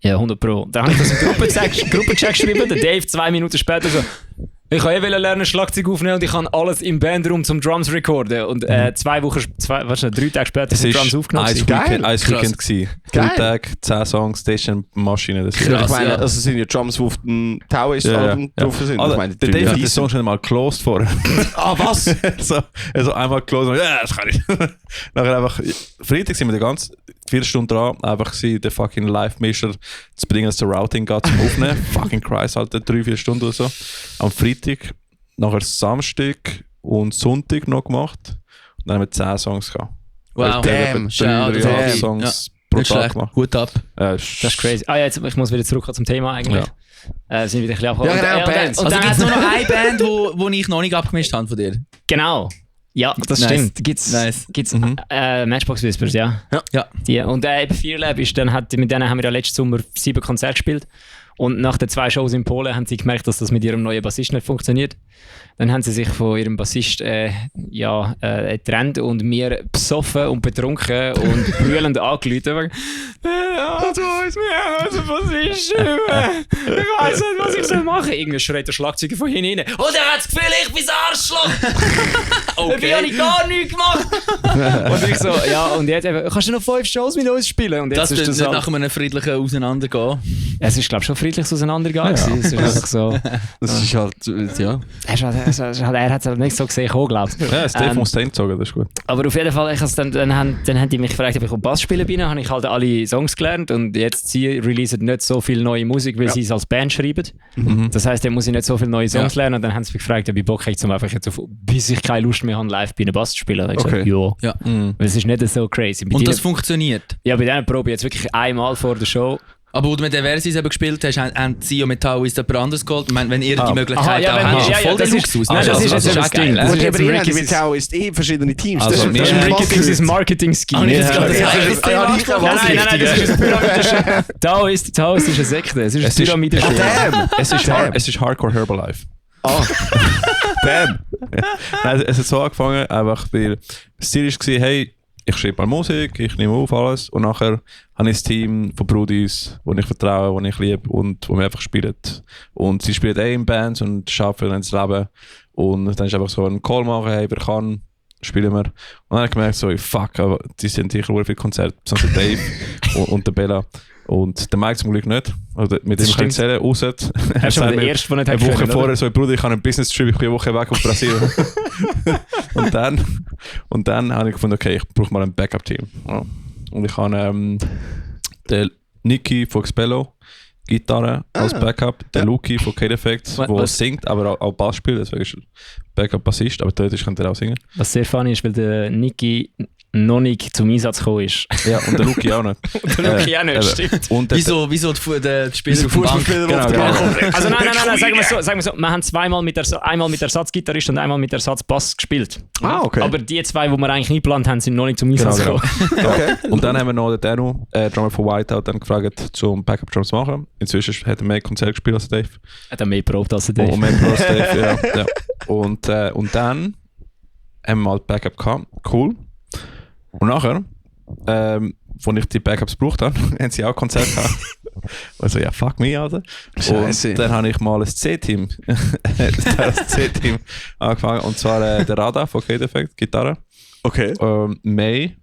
S1: ja 100%. Dann habe ich das im Gruppenchat geschrieben, der Dave 2 Minuten später so, ich wollte lernen Schlagzeug aufnehmen und ich kann alles im Bandraum zum Drums recorden und 3 Tage später sind Drums aufgenommen.
S2: Ein
S3: Geil.
S2: Weekend gewesen. 3
S3: Geil.
S2: Tage, 10 Songs, Station, Maschine. Das
S3: Ja, ich
S4: Krass,
S3: meine,
S4: ja.
S3: also sind ja Drums, die auf dem Taoist-Album drauf sind.
S2: Also,
S3: Ich meine,
S2: der Dave hat die Songs nicht mal closed vorher.
S3: Ah, was?
S2: also einmal closed und ja, das kann ich. Nachher einfach, Freitag sind wir die ganze 4 Stunden dran, einfach gewesen, den fucking Live-Mischer zu bringen, dass der Routing geht zum Aufnehmen. Fucking Christ, halt 3-4 Stunden oder so. Am Freitag, nachher Samstag und Sonntag noch gemacht. Und dann haben wir 10 Songs gehabt.
S4: Wow.
S3: Damn.
S2: 3,5
S3: Damn.
S2: Songs pro
S4: Nicht
S2: Tag
S4: schlecht.
S2: gemacht.
S4: Gut ab.
S1: Das ist crazy. Ah ja, jetzt, ich muss wieder zurück zum Thema eigentlich. Sind wieder ein bisschen abgeholt.
S3: Ja, genau, Bands.
S1: Und
S4: Also
S1: dann
S4: gibt es
S1: hat-
S4: nur noch eine Band, wo ich noch nicht abgemischt habe von dir?
S1: Genau. Ja, das
S4: Nice.
S1: stimmt. Gibt's Matchbox Whispers, ja.
S4: Ja.
S1: Die. Und eben Fearlab ist dann, mit denen haben wir ja letzten Sommer 7 Konzerte gespielt. Und nach den 2 Shows in Polen haben sie gemerkt, dass das mit ihrem neuen Bassist nicht funktioniert. Dann haben sie sich von ihrem Bassist getrennt und mir besoffen und betrunken und brüllend angerufen. Also, wir Bassist. Ich weiß nicht, was ich soll machen. Irgendwie schreit der Schlagzeuger von hinten rein. Und er hat das Gefühl, ich bin das Arschloch.
S4: Okay.
S1: Habe ich gar nichts gemacht. Und ich so, ja, und jetzt eben, kannst du noch 5 Shows mit uns spielen? Und jetzt
S4: das ist das nicht nach einem friedlichen Auseinandergehen.
S1: Es ist, glaube ich, schon friedliches Auseinandergehen. Ja. Es ist einfach so.
S3: Das ist halt, ja.
S1: Er hat es halt nicht so gesehen, glaube ich.
S2: Ja, Steve muss den zogen, das ist gut.
S1: Aber auf jeden Fall, dann haben die mich gefragt, ob ich Bass spielen bin. Dann habe ich halt alle Songs gelernt und jetzt sie releasen nicht so viel neue Musik, weil sie es als Band schreiben. Das heisst, dann muss ich nicht so viele neue Songs lernen und dann haben sie mich gefragt, ob ich Bock hätte, einfach jetzt bis ich keine Lust mehr habe, live bei einer Bass zu spielen. Dann habe ich gesagt, ja. Weil es ist nicht so crazy.
S4: Und das funktioniert?
S1: Ja, bei dieser Probe jetzt wirklich einmal vor der Show.
S4: Aber wo du mit der Versis eben gespielt hast, haben sie mit Taoist jemand anderes geholt? Ich meine, wenn ihr die Möglichkeit habt, ist voll der Luxus.
S1: Nein, das ist auch geil.
S3: Aber ihr habt mit Taoist verschiedene Teams.
S2: Also,
S1: das ist ein Marketing-Scheme. Nein, das ist Taoist ist eine Sekte. Es ist ein Pyramide-Scheme.
S2: Es ist Hardcore Herbalife. Damn! Nein, es hat so angefangen, einfach weil das Ziel war, hey, ich schreibe mal Musik, ich nehme auf alles und nachher habe ich ein Team von Brudis, die ich vertraue, die ich liebe und die wir einfach spielen. Und sie spielen in Bands und arbeiten ins Leben. Und dann ist einfach so ein Call machen, hey, wer kann, spielen wir. Und dann habe ich gemerkt, so, fuck, aber die sind sicher sehr viele Konzerte, besonders Dave und der Bella. Und der Mike zum Glück nicht. Also mit dem kann ich zählen, raus. Er
S1: ist schon der Erste, der nicht
S2: eine Woche vorher so, Bruder, ich habe einen Business-Trip, ich bin eine Woche weg auf Brasilien. und dann habe ich gefunden, okay, ich brauche mal ein Backup-Team. Ja. Und ich habe den Niki von Xpello, Gitarre als Backup, der Luki von Kate Effects, der singt, aber auch Bass spielt, deswegen ist er Backup-Bassist, aber theoretisch kann er auch singen.
S1: Was sehr funny ist, weil der Niki noch nicht zum Einsatz gekommen ist.
S2: Ja, und der Luki auch nicht.
S1: Und der Luki auch nicht, stimmt.
S2: Und
S4: wieso der Spieler auf der Bank?
S2: Genau.
S1: Also nein, sagen wir so, wir haben einmal mit Ersatzgitarrist und einmal mit Ersatzbass gespielt.
S3: Ah, okay.
S1: Aber die zwei, die wir eigentlich nicht geplant haben, sind noch nicht zum Einsatz gekommen.
S3: Okay.
S2: Und dann haben wir noch den Danu, Drummer von Whiteout, dann gefragt, zum Backup-Drums zu machen. Inzwischen hat er mehr Konzerte gespielt als Dave.
S1: Hat er mehr geprobt als Dave.
S2: Und mehr geprobt als Dave, ja. Und dann haben wir mal Backup gehabt. Cool. Und nachher, als ich die Backups gebraucht habe, haben sie auch Konzerte gehabt. Also ja, fuck me, Alter.
S3: Scheiße.
S2: Und dann habe ich mal ein C-Team angefangen. Und zwar der Rada von Kate Effect, Gitarre.
S3: Okay.
S2: May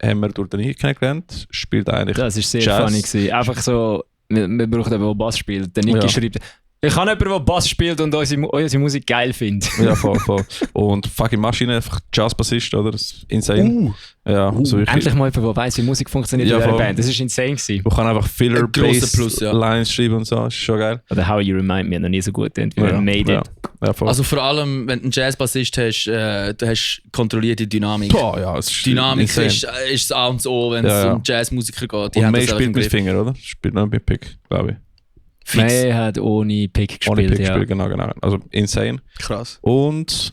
S2: haben wir durch den Niki kennengelernt. Spielt eigentlich
S1: Das war sehr
S2: Jazz.
S1: funny gewesen. Einfach so, wir brauchen jemanden, der Bass spielt. Der Niki schreibt, ich habe jemanden, der Bass spielt und unsere Musik geil findet.
S2: Ja, voll. Und fucking Maschine, einfach Jazzbassist, oder? Das ist insane. Ja, so
S1: endlich mal jemand, der weiss, wie Musik funktioniert in dieser Band. Das war insane gewesen.
S2: Du kannst einfach Filler-Bass-Lines schreiben und so, das ist schon geil.
S1: Oder How You Remind Me, noch nie so gut wie Made It.
S2: Ja, voll.
S4: Also vor allem, wenn du einen Jazzbassist hast, du hast kontrollierte Dynamik.
S2: Boah, ja, es ist
S4: Dynamik ist das A und O, wenn es um Jazzmusiker geht.
S2: Und May spielt mit Finger, oder? Spielt noch mit Pick, glaube ich.
S1: May hat ohne Pick gespielt.
S2: Ohne Pick gespielt, genau. Also insane.
S3: Krass.
S4: Und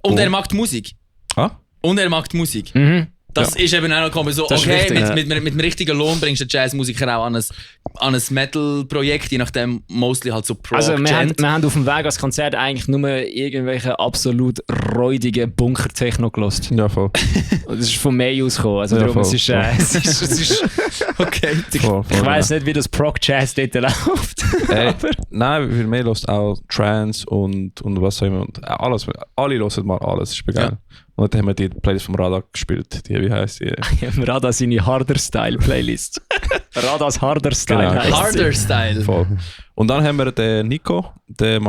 S4: er mag die Musik. Und er mag die Musik. Das ist eben auch noch gekommen, so,
S1: das
S4: okay, mit dem richtigen Lohn bringst du den Jazzmusiker auch an ein Metal-Projekt, je nachdem mostly halt so Prog.
S1: Also wir haben auf dem Weg als Konzert eigentlich nur irgendwelche absolut räudigen Bunker-Techno gelost.
S2: Ja, voll.
S1: Und das ist von May ausgekommen. Also darum, es ist
S4: okay.
S2: Voll,
S1: ich weiss nicht, wie das Prog-Jazz dort läuft.
S2: Nein, weil May hört auch Trance und was auch immer. Und alles. Alle hören mal alles, das ist geil. Ja. Und dann haben wir die Playlist vom Rada gespielt. Wie heisst die?
S1: Rada seine Harder-Style-Playlist. Radas Harder-Style
S2: genau.
S1: heisst
S4: Harder-Style.
S2: Voll. Und dann haben wir den Nico, der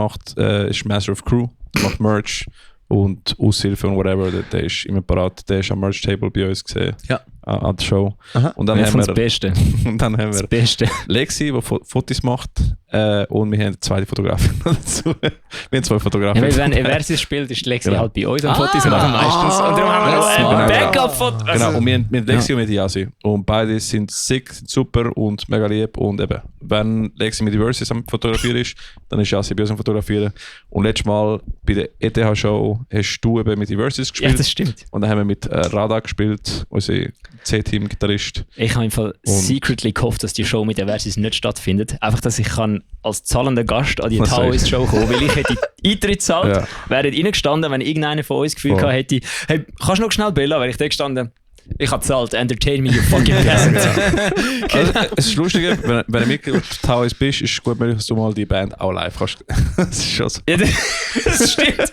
S2: ist Master of Crew, der macht Merch und Aushilfe und whatever. Der ist immer parat. Der ist am Merch-Table bei uns gesehen. Ja. An der Show.
S1: Aha. Und dann haben wir das Beste.
S2: Und dann haben wir Lexi, die Fotos macht. Und wir haben eine zweite Fotografin dazu. Wir haben 2 Fotografen.
S1: Ja, wenn Versus spielt, ist Lexi halt bei uns am Fotos machen meistens. Und darum haben wir noch ein Backup-Foto.
S2: Genau, und wir haben Lexi und Yasi. Und beide sind sick, sind super und mega lieb. Und eben, wenn Lexi mit Versus am Fotografieren ist, dann ist Yasi bei uns am Fotografieren. Und letztes Mal bei der ETH-Show hast du eben mit Versus gespielt.
S1: Ja, das stimmt.
S2: Und dann haben wir mit Rada gespielt, unsere C-Team-Gitarrist.
S1: Ich habe im Fall secretly gehofft, dass die Show mit der Versus nicht stattfindet. Einfach, dass ich kann als zahlender Gast an die Taoist-Show kommen, weil ich hätte Eintritt zahlt, wäre reingestanden, wenn irgendeiner von uns Gefühl gehabt hätte, hey, kannst du noch schnell Bella, weil ich da gestanden, Ich habe gezahlt, entertain me, you fucking peasant.
S2: Also, es ist lustig, wenn du Mitglied auf Towers bist, ist es gut möglich, dass du mal die Band auch live kannst. Das ist schon so.
S1: Ja, das stimmt.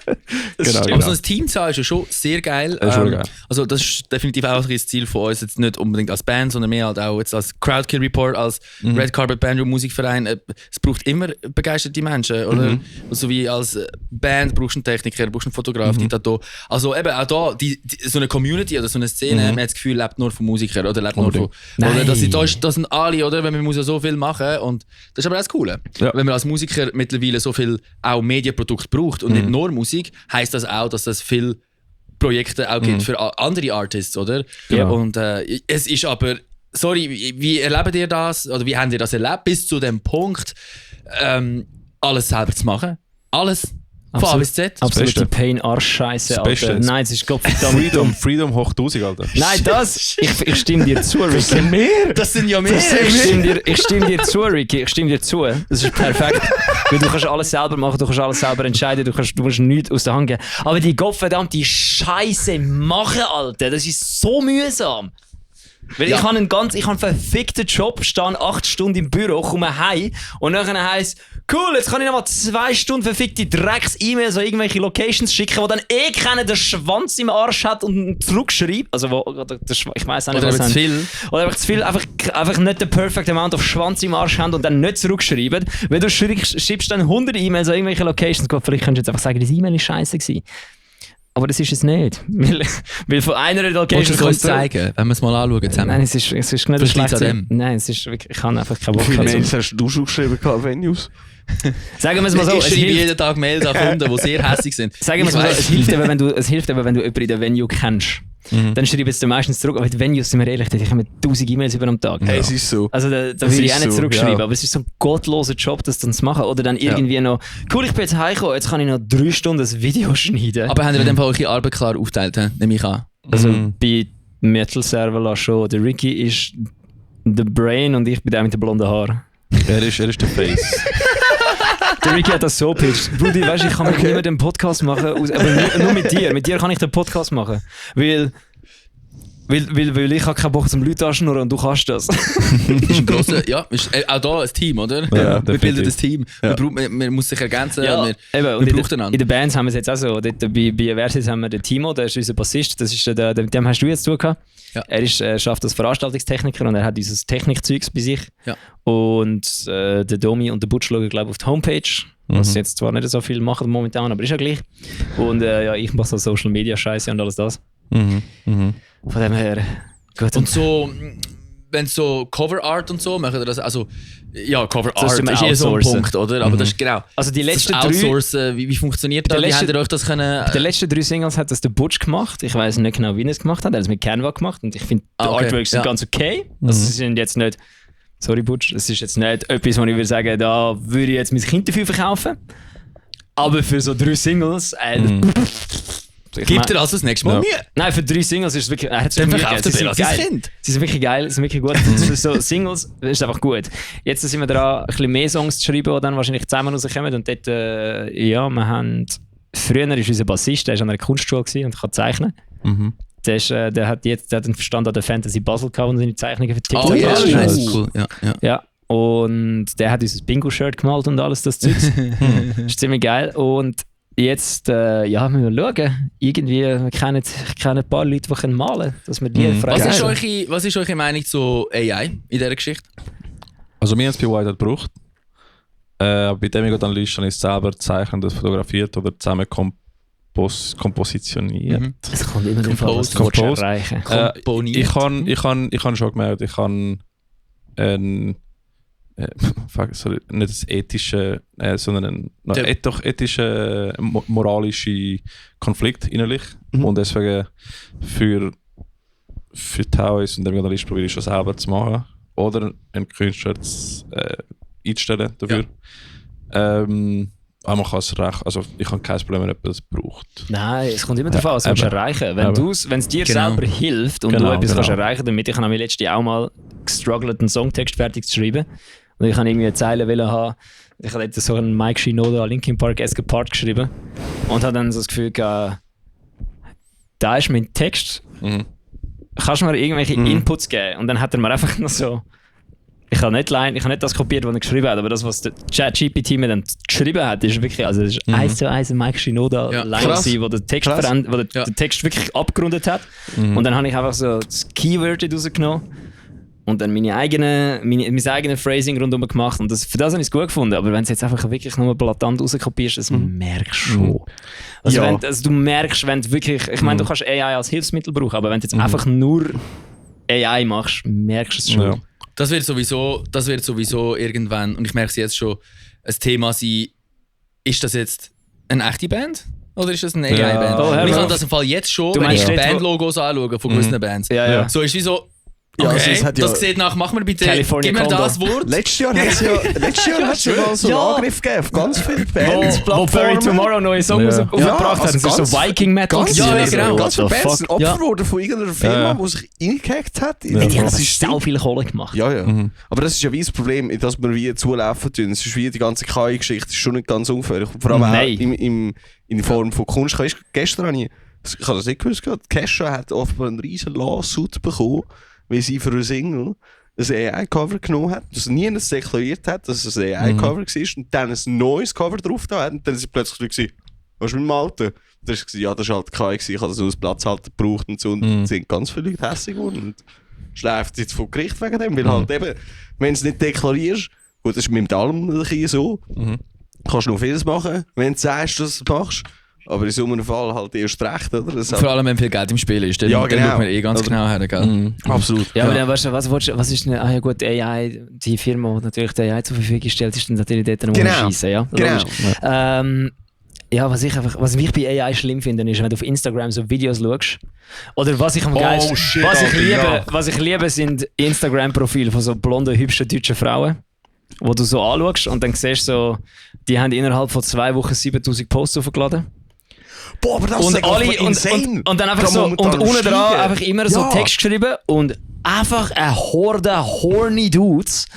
S2: Genau.
S4: Aber so ein Team zu haben ist ja schon sehr geil.
S2: Das ist schon geil.
S4: Also das ist definitiv auch ein Ziel von uns, jetzt nicht unbedingt als Band, sondern mehr halt auch jetzt als Crowdkill Report, als Red Carpet Band und Musikverein. Es braucht immer begeisterte Menschen, oder? So wie als Band brauchst du einen Techniker, brauchst du einen Fotograf, Diktator. Also eben auch da, so eine Community oder so eine Szene, man hat das Gefühl, lebt nur von Musikern oder lebt nur von... Oder das sind alle, oder? Weil man muss ja so viel machen und das ist aber auch das Coole.
S2: Ja.
S4: Wenn man als Musiker mittlerweile so viel auch Medienprodukt braucht und nicht nur Musik, heisst das auch, dass es viele Projekte auch gibt für andere Artists, oder?
S1: Ja.
S4: Und es ist aber... Sorry, wie erlebt ihr das? Oder wie habt ihr das erlebt? Bis zu dem Punkt, alles selber zu machen? Alles? Von A bis Z?
S1: Absolute Pain-Arsch-Scheiße, Alter. Nein, es ist Gottverdammt.
S2: Freedom hoch 1000, Alter.
S1: Nein, ich stimme dir zu, Ricky. Das sind mehr.
S4: Das sind ja mehr.
S1: Ich stimme dir zu, Ricky. Ich stimme dir zu. Das ist perfekt. Weil du kannst alles selber machen, du kannst alles selber entscheiden, du musst nichts aus der Hand geben. Aber die gottverdammte Scheiße machen, Alter, das ist so mühsam. Weil ich habe einen verfickten Job, stehe 8 Stunden im Büro, komme heim und dann heisst, cool, jetzt kann ich nochmal 2 Stunden verfickte Drecks-E-Mails an irgendwelche Locations schicken, wo dann keiner den Schwanz im Arsch hat und zurückschreibt. Also, ich weiss auch nicht,
S4: was zu viel.
S1: Oder einfach zu viel, einfach nicht den perfect amount of Schwanz im Arsch haben und dann nicht zurückschreiben. Weil du schreibst dann 100 E-Mails an irgendwelche Locations, Gott, vielleicht könntest du jetzt einfach sagen, die E-Mail ist scheiße gewesen. Aber das ist es nicht. Weil von einer Location...
S4: Willst du es uns zeigen, wenn wir es mal anschauen zusammen?
S1: Nein, es ist nicht ein schlechtes... Nein, es ist wirklich... Ich habe einfach keine Bock.
S3: Wie viele Mails hast du schon geschrieben, Venues?
S1: Sagen wir es mal so,
S4: ich schreibe jeden Tag Mails an Kunden, die sehr hässlich sind.
S1: Sagen wir es mal so, es hilft eben, wenn du jemanden in der Venue kennst. Dann schreibe ich es meistens zurück. Aber die Venues, sind wir ehrlich, ich habe 1000 E-Mails über am Tag.
S3: Hey, es ist so.
S1: Also da würde ich auch nicht zurückschreiben. Aber es ist so ein gottloser Job, das dann zu machen. Oder dann irgendwie noch, cool, ich bin jetzt heimgekommen, jetzt kann ich noch 3 Stunden ein Video schneiden.
S4: Aber haben wir in dem Fall eure Arbeit klar aufgeteilt, nehme ich an?
S1: Also bei Metal Server schon. Der Ricky ist der Brain und ich bin der mit den blonden Haaren.
S2: Er ist der Face.
S1: Der Ricky hat das so pitcht. Brudi, weißt du, ich kann mit niemandem einen Podcast machen, aber nur mit dir. Mit dir kann ich den Podcast machen. Weil ich habe keinen Bock zum Leute anschnurren und du kannst das.
S4: Ist ein grosser, ja, ist auch da ein Team, oder?
S2: Ja,
S4: wir bilden das Team. Ja. Man muss sich ergänzen, wir brauchen einander.
S1: In den Bands haben wir es jetzt auch so. Dort, bei Versus haben wir den Timo, der ist unser Bassist, das ist mit dem hast du jetzt zu tun gehabt. Ja. Er schafft als Veranstaltungstechniker und er hat dieses Technikzeugs bei sich. Ja. Und der Domi und der Butch schauen, glaube ich, auf die Homepage. Was jetzt zwar nicht so viel machen momentan, aber ist ja gleich. Und ich mache so Social Media Scheiße und alles das. Von dem her. Gut.
S4: Und so, wenn so Cover Art und so, machen wir das, also, ja, Cover Art ist so ein Punkt, oder? Aber das ist genau.
S1: Also die letzten
S4: das Outsourcen, wie funktioniert das? Wie habt ihr euch das können?
S1: Die letzten 3 Singles hat das der Butch gemacht. Ich weiß nicht genau, wie er es gemacht hat. Er hat es mit Canva gemacht und ich finde, die Artworks sind ganz okay. Also sie sind jetzt nicht, sorry Butch, es ist jetzt nicht etwas, wo ich würde sagen, da würde ich jetzt mein Kind dafür verkaufen. Aber für so 3 Singles,
S4: Gibt er also das nächste Mal Mühe?
S1: Nein, für 3 Singles ist es wirklich...
S4: Dann verkauft er das Kind.
S1: Sie sind wirklich geil, sie sind wirklich gut. Für so Singles ist einfach gut. Jetzt sind wir dran, ein bisschen mehr Songs zu schreiben, die dann wahrscheinlich zusammen rauskommen. Und dort, wir haben... Früher war unser Bassist, der war an einer Kunstschule und kann zeichnen. Der hat einen Verstand an der Fantasy Basel gehabt und seine Zeichnungen für TikTok.
S4: Oh ja, das ist cool.
S1: Ja. Und der hat unser Bingo-Shirt gemalt und alles das Zeugs. Das ist ziemlich geil. Und jetzt, müssen wir schauen. Irgendwie, wir kennen ein paar Leute, die malen können, dass wir die
S4: freigeben. Was ist eure Meinung zu AI in dieser Geschichte?
S2: Also wir haben es bei Whiteout gebraucht. Bei dem Analyst habe ich es selber gezeichnet, fotografiert oder zusammen kompositioniert.
S1: Es kommt immer davon, was du erreichen willst.
S2: Ich habe schon gemerkt, ich habe nicht das ethische, sondern einen ethischen, moralischen Konflikt innerlich. Und deswegen für Taoist und den Journalist probiere ich schon selber zu machen. Oder einen Künstler einzustellen dafür. Ja. Aber man kann es recht, also ich habe kein Problem, wenn jemand das braucht.
S1: Nein, es kommt immer darauf an, was du erreichen willst. Wenn es dir selber hilft und du etwas kannst erreichen damit, ich habe mir letztes Jahr auch mal gestruggelt, einen Songtext fertig zu schreiben. Und ich habe irgendwie eine Zeile haben. Ich habe jetzt so einen Mike Shinoda Linkin Park-esque Part geschrieben und habe dann so das Gefühl gehabt, da ist mein Text. kannst du mir irgendwelche Inputs geben? Und dann hat er mir einfach noch so, ich habe nicht das kopiert, was er geschrieben hat, aber das, was der ChatGPT mir dann geschrieben hat, ist wirklich, also das ist 1:1 ein Mike Shinoda-Line, wo der Text den Text wirklich abgerundet hat. Und dann habe ich einfach so das Keyword rausgenommen und dann mein eigenes Phrasing rundum gemacht. Und für das habe ich es gut gefunden. Aber wenn du es jetzt einfach wirklich nur blatant rauskopierst, das merkst du schon. Also, du merkst, wenn du wirklich, ich meine, du kannst AI als Hilfsmittel brauchen, aber wenn du jetzt einfach nur AI machst, merkst du es schon.
S4: Ja. Das wird sowieso irgendwann, und ich merke es jetzt schon, ein Thema sein, ist das jetzt eine echte Band? Oder ist das eine AI-Band? Ich kann das im Fall jetzt schon, wenn ich Bandlogos anschaue von gewissen Bands. Ja. So ist wie so, okay, das sieht nach, mach mir bitte,
S1: California
S4: gib mir das Wort.
S3: Letztes Jahr hat es ja mal so einen Angriff gegeben auf ganz viele Bands.
S1: Wo Barry Tomorrow neue Songs aufgebracht hat. Das ist so Viking-Metal.
S3: Ja, genau. Ganz viele Bands sind Opfer geworden von irgendeiner Firma, die sich reingehackt hat.
S1: Die haben so viel Kohle gemacht.
S3: Ja. Aber das ist ja wie das Problem, dass wir wie zulaufen tun. Es ist wie die ganze KI-Geschichte, ist schon nicht ganz ungefährlich. Vor allem auch in Form von Kunst. Gestern habe ich habe das nicht gewusst, Kesha hat offenbar einen riesen Lawsuit bekommen, weil sie für eine Single ein AI-Cover genommen hat, das niemand deklariert hat, dass es ein AI-Cover war und dann ein neues Cover drauf da hat und dann ist sie plötzlich gewesen, was ist mit dem Alten? Und dann ist sie, ja, das war halt KI, ich habe das als Platzhalter gebraucht und so und sind ganz viele Leute hässlich geworden und schläft jetzt vor Gericht wegen dem, weil halt eben, wenn du es nicht deklarierst, gut, das ist mit allem so, kannst du noch vieles machen, wenn du sagst, dass du es machst. Aber in so einem Fall halt erst recht, oder?
S4: Vor allem, wenn viel Geld im Spiel ist, dann schaut man ganz genau her, gell?
S3: Absolut.
S1: Ja, aber dann weißt du, was ist eine, gut, AI, die Firma, die natürlich die AI zur Verfügung stellt, ist dann natürlich dort noch schiessen, ja? Genau. Ja, was ich bei AI schlimm finde, ist, wenn du auf Instagram so Videos schaust, oder was ich am geilsten, was ich liebe, sind Instagram-Profile von so blonden, hübschen deutschen Frauen, wo du so anschaust und dann siehst so, die haben innerhalb von 2 Wochen 7000 Posts aufgeladen.
S3: Boah, aber das ist insane.
S1: Und dann einfach so, und unten dran einfach immer so Text geschrieben und einfach eine Horde horny Dudes,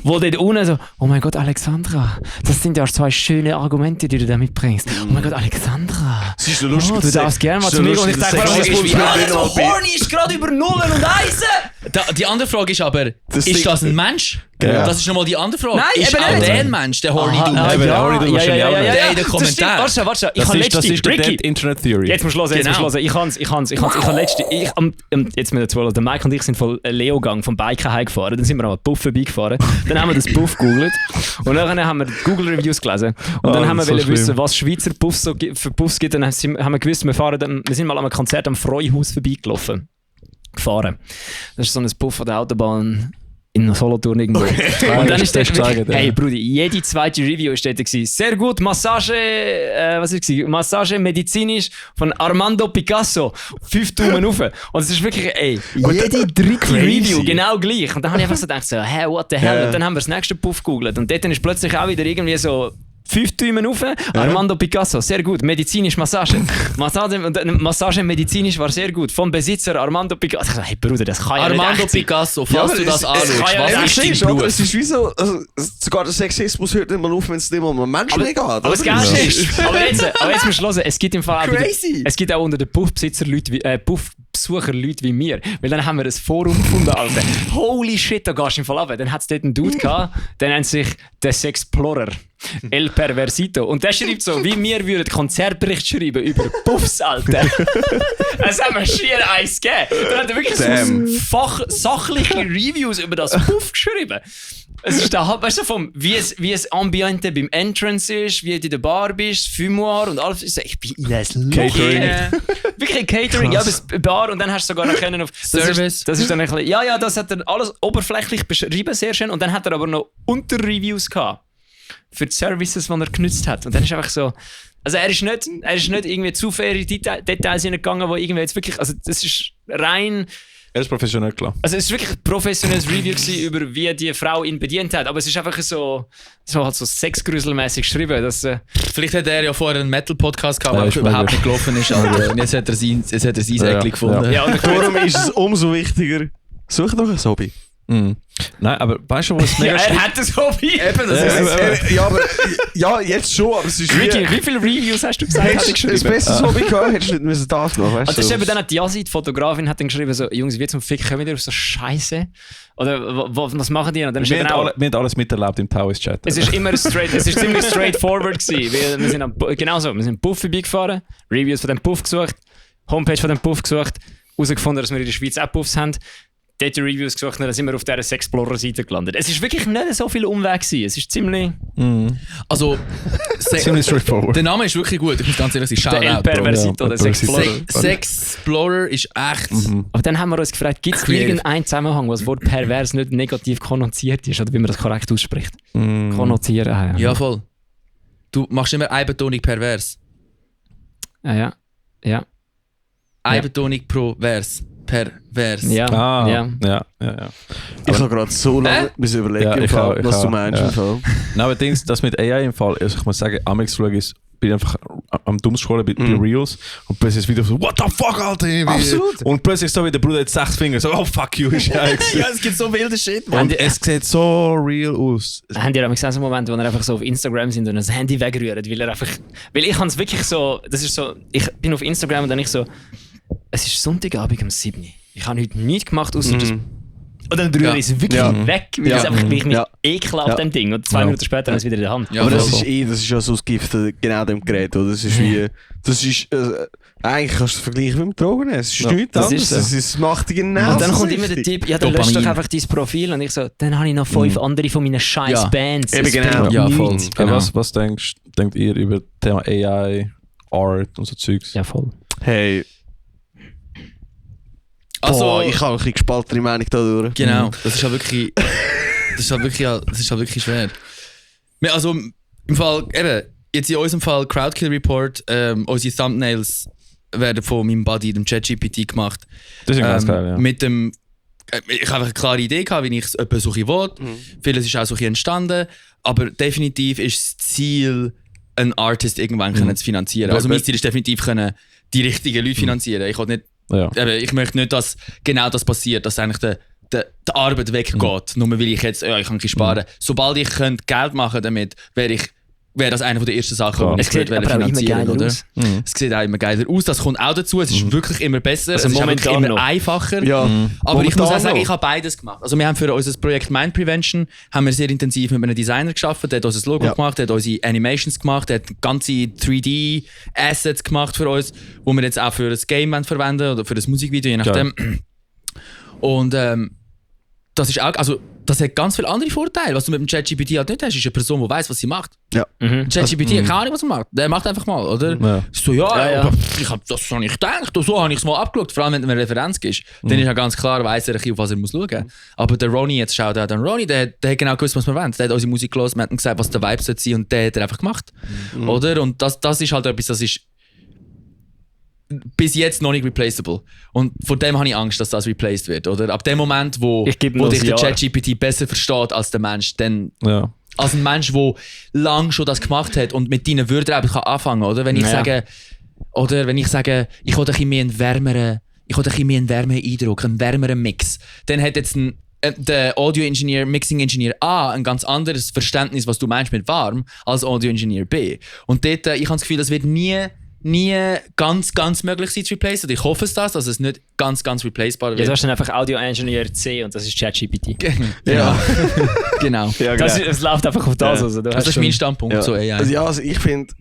S1: wo dort unten so, oh mein Gott, Alexandra, das sind ja 2 schöne Argumente, die du da mitbringst. Oh mein Gott, Alexandra,
S3: das ist so lustig,
S1: du darfst gerne mal zu mir und ich denke, horny ist gerade über Nullen und Eisen.
S4: Die andere Frage ist aber, ist das ein Mensch? Genau. Das ist nochmal die andere Frage.
S1: Nein,
S4: ist auch der ein Mensch, der horny Dude?
S1: Der
S2: horny Dude wahrscheinlich auch nicht.
S4: Der in den Kommentaren.
S1: Warte,
S2: das ist die Dead Internet Theory.
S1: Jetzt musst du hören, ich habe letzte, jetzt mit der Mike und ich sind von Leo-Gang vom Biken heimgefahren, dann sind wir am Puff vorbeigefahren, dann haben wir das Puff gegoogelt und dann haben wir Google-Reviews gelesen und dann haben wir so wissen, was Schweizer Puffs so für Puffs gibt, dann haben wir gewusst, wir sind mal an einem Konzert am Freuhaus vorbeigefahren. Das ist so ein Puff von der Autobahn in Solothurn irgendwo. Okay. Und dann ist der hey Brudi, jede zweite Review ist dort gewesen. Sehr gut, Massage medizinisch von Armando Picasso. 5 Daumen rauf. Und es ist wirklich, jede dritte Review genau gleich. Und dann habe ich einfach so gedacht, hey, what the hell? Und dann haben wir das nächste Puff gegoogelt. Und dort ist plötzlich auch wieder irgendwie so 5 Daumen rauf, Armando Picasso, sehr gut, medizinisch Massage. Massage medizinisch war sehr gut, vom Besitzer Armando Picasso. Ich dachte, hey Bruder, das kann ja nicht
S4: Armando Picasso, falls du das anschaust,
S3: was ist dein Beruf? Es ist wie so, sogar der Sexismus hört nicht mal auf, wenn es nicht mal um Menschen geht.
S1: Aber es geht nicht. Aber jetzt musst du hören, es gibt im Fall auch unter den Puffbesitzer Puffbesucher Leute wie mir. Weil dann haben wir ein Forum gefunden, Alter. Holy shit, da gehst du im Fall runter. Dann hat es dort einen Dude gehabt, der nennt sich der Sexplorer. El Perversito. Und der schreibt so, wie wir würden Konzertbericht schreiben über Puffs, Alter. Das haben wir schier eins gegeben. Dann hat er wirklich so sachliche Reviews über das Puff geschrieben. Es ist da, weißt du, wie es Ambiente beim Entrance ist, wie du in der Bar bist, Fumoir und alles. Ich bin in das
S2: Catering.
S1: Wirklich Catering, ja, bis Bar und dann hast du sogar noch können auf
S4: Service.
S1: Das ist dann ein bisschen, ja, das hat er alles oberflächlich beschrieben, sehr schön. Und dann hat er aber noch Unterreviews gehabt. Für die Services, die er genutzt hat. Und dann ist einfach so, also er ist nicht irgendwie zu faire Details hineingegangen, wo irgendwie jetzt wirklich, also das ist rein...
S2: Er ist professionell, klar.
S1: Also es ist wirklich ein professionelles Review gewesen, über wie die Frau ihn bedient hat, aber es ist einfach so sexgrüselmäßig geschrieben, dass...
S4: Vielleicht hat er ja vorher einen Metal-Podcast gehabt, der überhaupt nicht gelaufen ist, Alter. Und jetzt hat er sein Säckchen gefunden.
S3: Ja, und darum ist es umso wichtiger, such doch ein Hobby.
S2: Mm. Nein, aber weißt du, was mega
S1: er hat ein Hobby.
S3: Eben, ja, jetzt schon, aber es ist
S1: wie viele Reviews hast du gesagt?
S3: Hast du ein besseres Hobby gehabt, hättest du nicht müssen das machen, weißt du?
S1: Das ist eben dann die Yazid, die Fotografin, hat dann geschrieben so, Jungs, wie zum Fick kommen wir auf so Scheiße? Oder was machen die? Und dann
S2: wir haben alles miterlebt im Taoist-Chat.
S1: Es ist immer ziemlich straightforward gewesen. Wir sind genau so, wir sind Puff vorbeigefahren, Reviews von dem Puff gesucht, Homepage von dem Puff gesucht, herausgefunden, dass wir in der Schweiz auch Puffs haben. Dort Reviews gesucht und dann sind wir auf dieser Sexplorer-Seite gelandet. Es ist wirklich nicht so viel Umweg gewesen. Es ist ziemlich...
S4: Also,
S2: ziemlich straightforward.
S4: Der Name ist wirklich gut, ich muss ganz ehrlich sagen.
S1: Der El Perversito, der Sexplorer.
S4: Sexplorer ist echt...
S1: Aber dann haben wir uns gefragt, gibt es irgendeinen Zusammenhang, wo das Wort pervers nicht negativ konnotiert ist, oder wie man das korrekt ausspricht? Konnotieren.
S4: Ja, voll. Du machst immer Einbetonung pervers.
S1: Ja.
S4: Einbetonung pro Vers. Pervers.
S1: Ja.
S3: Ich habe gerade so lange überlegen, was du meinst.
S2: Nein, aber das mit AI im Fall, also ich muss sagen, Amex bin ich einfach am Dummschule bei Reels und plötzlich ist das Video so, what the fuck, Alter!
S3: Absolut!
S2: Und plötzlich so wie der Bruder jetzt 6 Finger, so, oh fuck you, ist ja
S4: es gibt so wilde Shit,
S2: man. Und es sieht so real aus.
S1: Habt ihr auch so einen Moment, wo ihr einfach so auf Instagram sind und das Handy wegrührt, weil ich habe es wirklich so, das ist so, ich bin auf Instagram und dann es ist Sonntagabend um 7 Uhr. Ich habe heute nichts gemacht, außer das. Und dann rühre ich es wirklich weg, weil ich mich ekel auf dem Ding. Und 2 Minuten später habe ich es wieder in der Hand.
S3: Ja, aber das ist ja so das Gift genau dem Gerät. Oder? Das ist wie. Eigentlich kannst du es vergleichen mit dem Drogen. Es ist nichts anderes. Es macht dich genau.
S1: Und dann kommt immer der Typ, dann löscht doch einfach dein Profil. Und ich so, dann habe ich noch 5 andere von meinen scheiß Bands.
S3: Eben genau.
S4: Ja, voll.
S2: Genau. Was denkt ihr über das Thema AI, Art und so Zeugs?
S1: Ja, voll.
S3: Hey. Also, ich habe eine gespaltene Meinung dadurch.
S4: Genau, das ist halt wirklich. Das ist halt wirklich schwer. Also im Fall, eben, jetzt in unserem Fall Crowdkill Report, unsere Thumbnails werden von meinem Buddy, dem ChatGPT, gemacht.
S2: Das ist ganz geil, ja.
S4: Mit dem, ich habe einfach eine klare Idee gehabt, wie ich es etwa so will. Vieles ist auch so entstanden, aber definitiv ist das Ziel, einen Artist irgendwann zu finanzieren. Also mein Ziel ist definitiv, die richtigen Leute finanzieren. Ich will nicht. Ja. Ich möchte nicht, dass genau das passiert, dass eigentlich die Arbeit weggeht, nur weil ich jetzt ich kann sparen. Sobald ich Geld machen damit, wäre das eine der ersten Sachen, die ich finanzieren würde. Es sieht auch immer geiler aus, das kommt auch dazu, es ist wirklich immer besser,
S1: also
S4: es ist wirklich immer einfacher.
S3: Ja.
S4: Aber ich muss auch sagen, ich habe beides gemacht. Also wir haben für unser Projekt Mind Prevention haben wir sehr intensiv mit einem Designer gearbeitet, der hat unser Logo gemacht, der hat unsere Animations gemacht, der hat ganze 3D-Assets gemacht für uns, wo wir jetzt auch für das Game verwenden oder für das Musikvideo, je nachdem. Ja. Und das ist auch, also das hat ganz viele andere Vorteile. Was du mit dem ChatGPT halt nicht hast, ist eine Person, die weiss, was sie macht. Ja. ChatGPT hat keine Ahnung, was er macht. Der macht einfach mal, oder? Ja. So, aber das habe ich gedacht, so habe ich es mal abgeschaut. Vor allem, wenn du eine Referenz gibst, dann ist ja ganz klar, weiss er, auf was er muss schauen. Aber der Ronnie, jetzt schaut er an Ronnie, der hat genau gewusst, was wir wollen. Der hat unsere Musik gehört, wir haben gesagt, was der Vibe sollte sein und der hat er einfach gemacht. Oder? Und das ist halt etwas, das ist bis jetzt noch nicht replaceable. Und vor dem habe ich Angst, dass das replaced wird. Oder? Ab dem Moment, wo dich der ChatGPT besser versteht als der Mensch, dann als ein Mensch, der lange schon das gemacht hat und mit deinen Wörtern anfangen kann. Oder? Wenn ich sage, ich will ein bisschen mehr einen wärmeren Eindruck, einen wärmeren Mix, dann hat jetzt der Audio-Engineer, Mixing-Engineer A ein ganz anderes Verständnis, was du meinst mit warm, als Audio-Engineer B. Und dort, ich habe das Gefühl, das wird nie ganz möglich sein zu replacen. Ich hoffe dass es nicht ganz replacebar wird.
S1: Ja, du hast dann einfach Audio-Engineer C und das ist ChatGPT.
S4: Ja, genau.
S1: Ja, es läuft einfach auf das.
S3: Ja.
S1: Also,
S4: das ist mein Standpunkt zu AI.
S3: Also ich finde,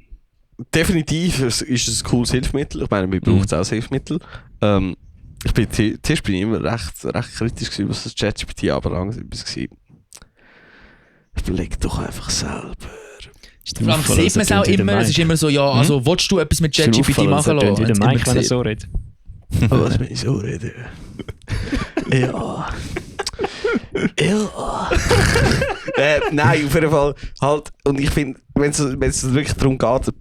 S3: definitiv ist es ein cooles Hilfsmittel. Ich meine, man braucht es auch als Hilfsmittel. Zuerst bin ich immer recht kritisch gewesen, was das ChatGPT anbelangt. Überleg doch einfach selber.
S4: Vor allem sieht man es auch immer, es ist immer so, also willst du etwas mit ChatGPT machen lassen?
S1: Wie der Mike, wenn er so redet.
S3: Was, wenn ich so rede? Ja. Nein, auf jeden Fall halt, und ich finde, wenn es wirklich darum geht,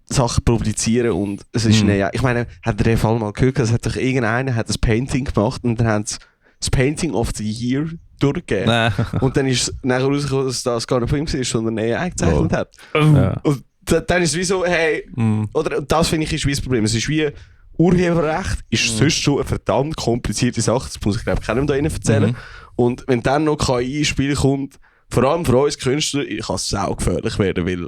S3: Sachen publizieren und es ist ich meine, hat ihr den Fall mal gehört, es hat doch irgendeiner hat ein Painting gemacht und dann haben sie das Painting of the Year durchgegeben. Nee. Und dann ist nachher rausgekommen, dass das gar nicht von ihm ist, sondern er eingezeichnet hat. Ja. Und dann ist es wie so, hey, oder das finde ich ist wie das Problem. Es ist wie, Urheberrecht ist sonst schon eine verdammt komplizierte Sache, das muss ich glaube keinem da erzählen. Und wenn dann noch KI ins Spiel kommt, vor allem für uns Künstler, kann es auch gefährlich werden, weil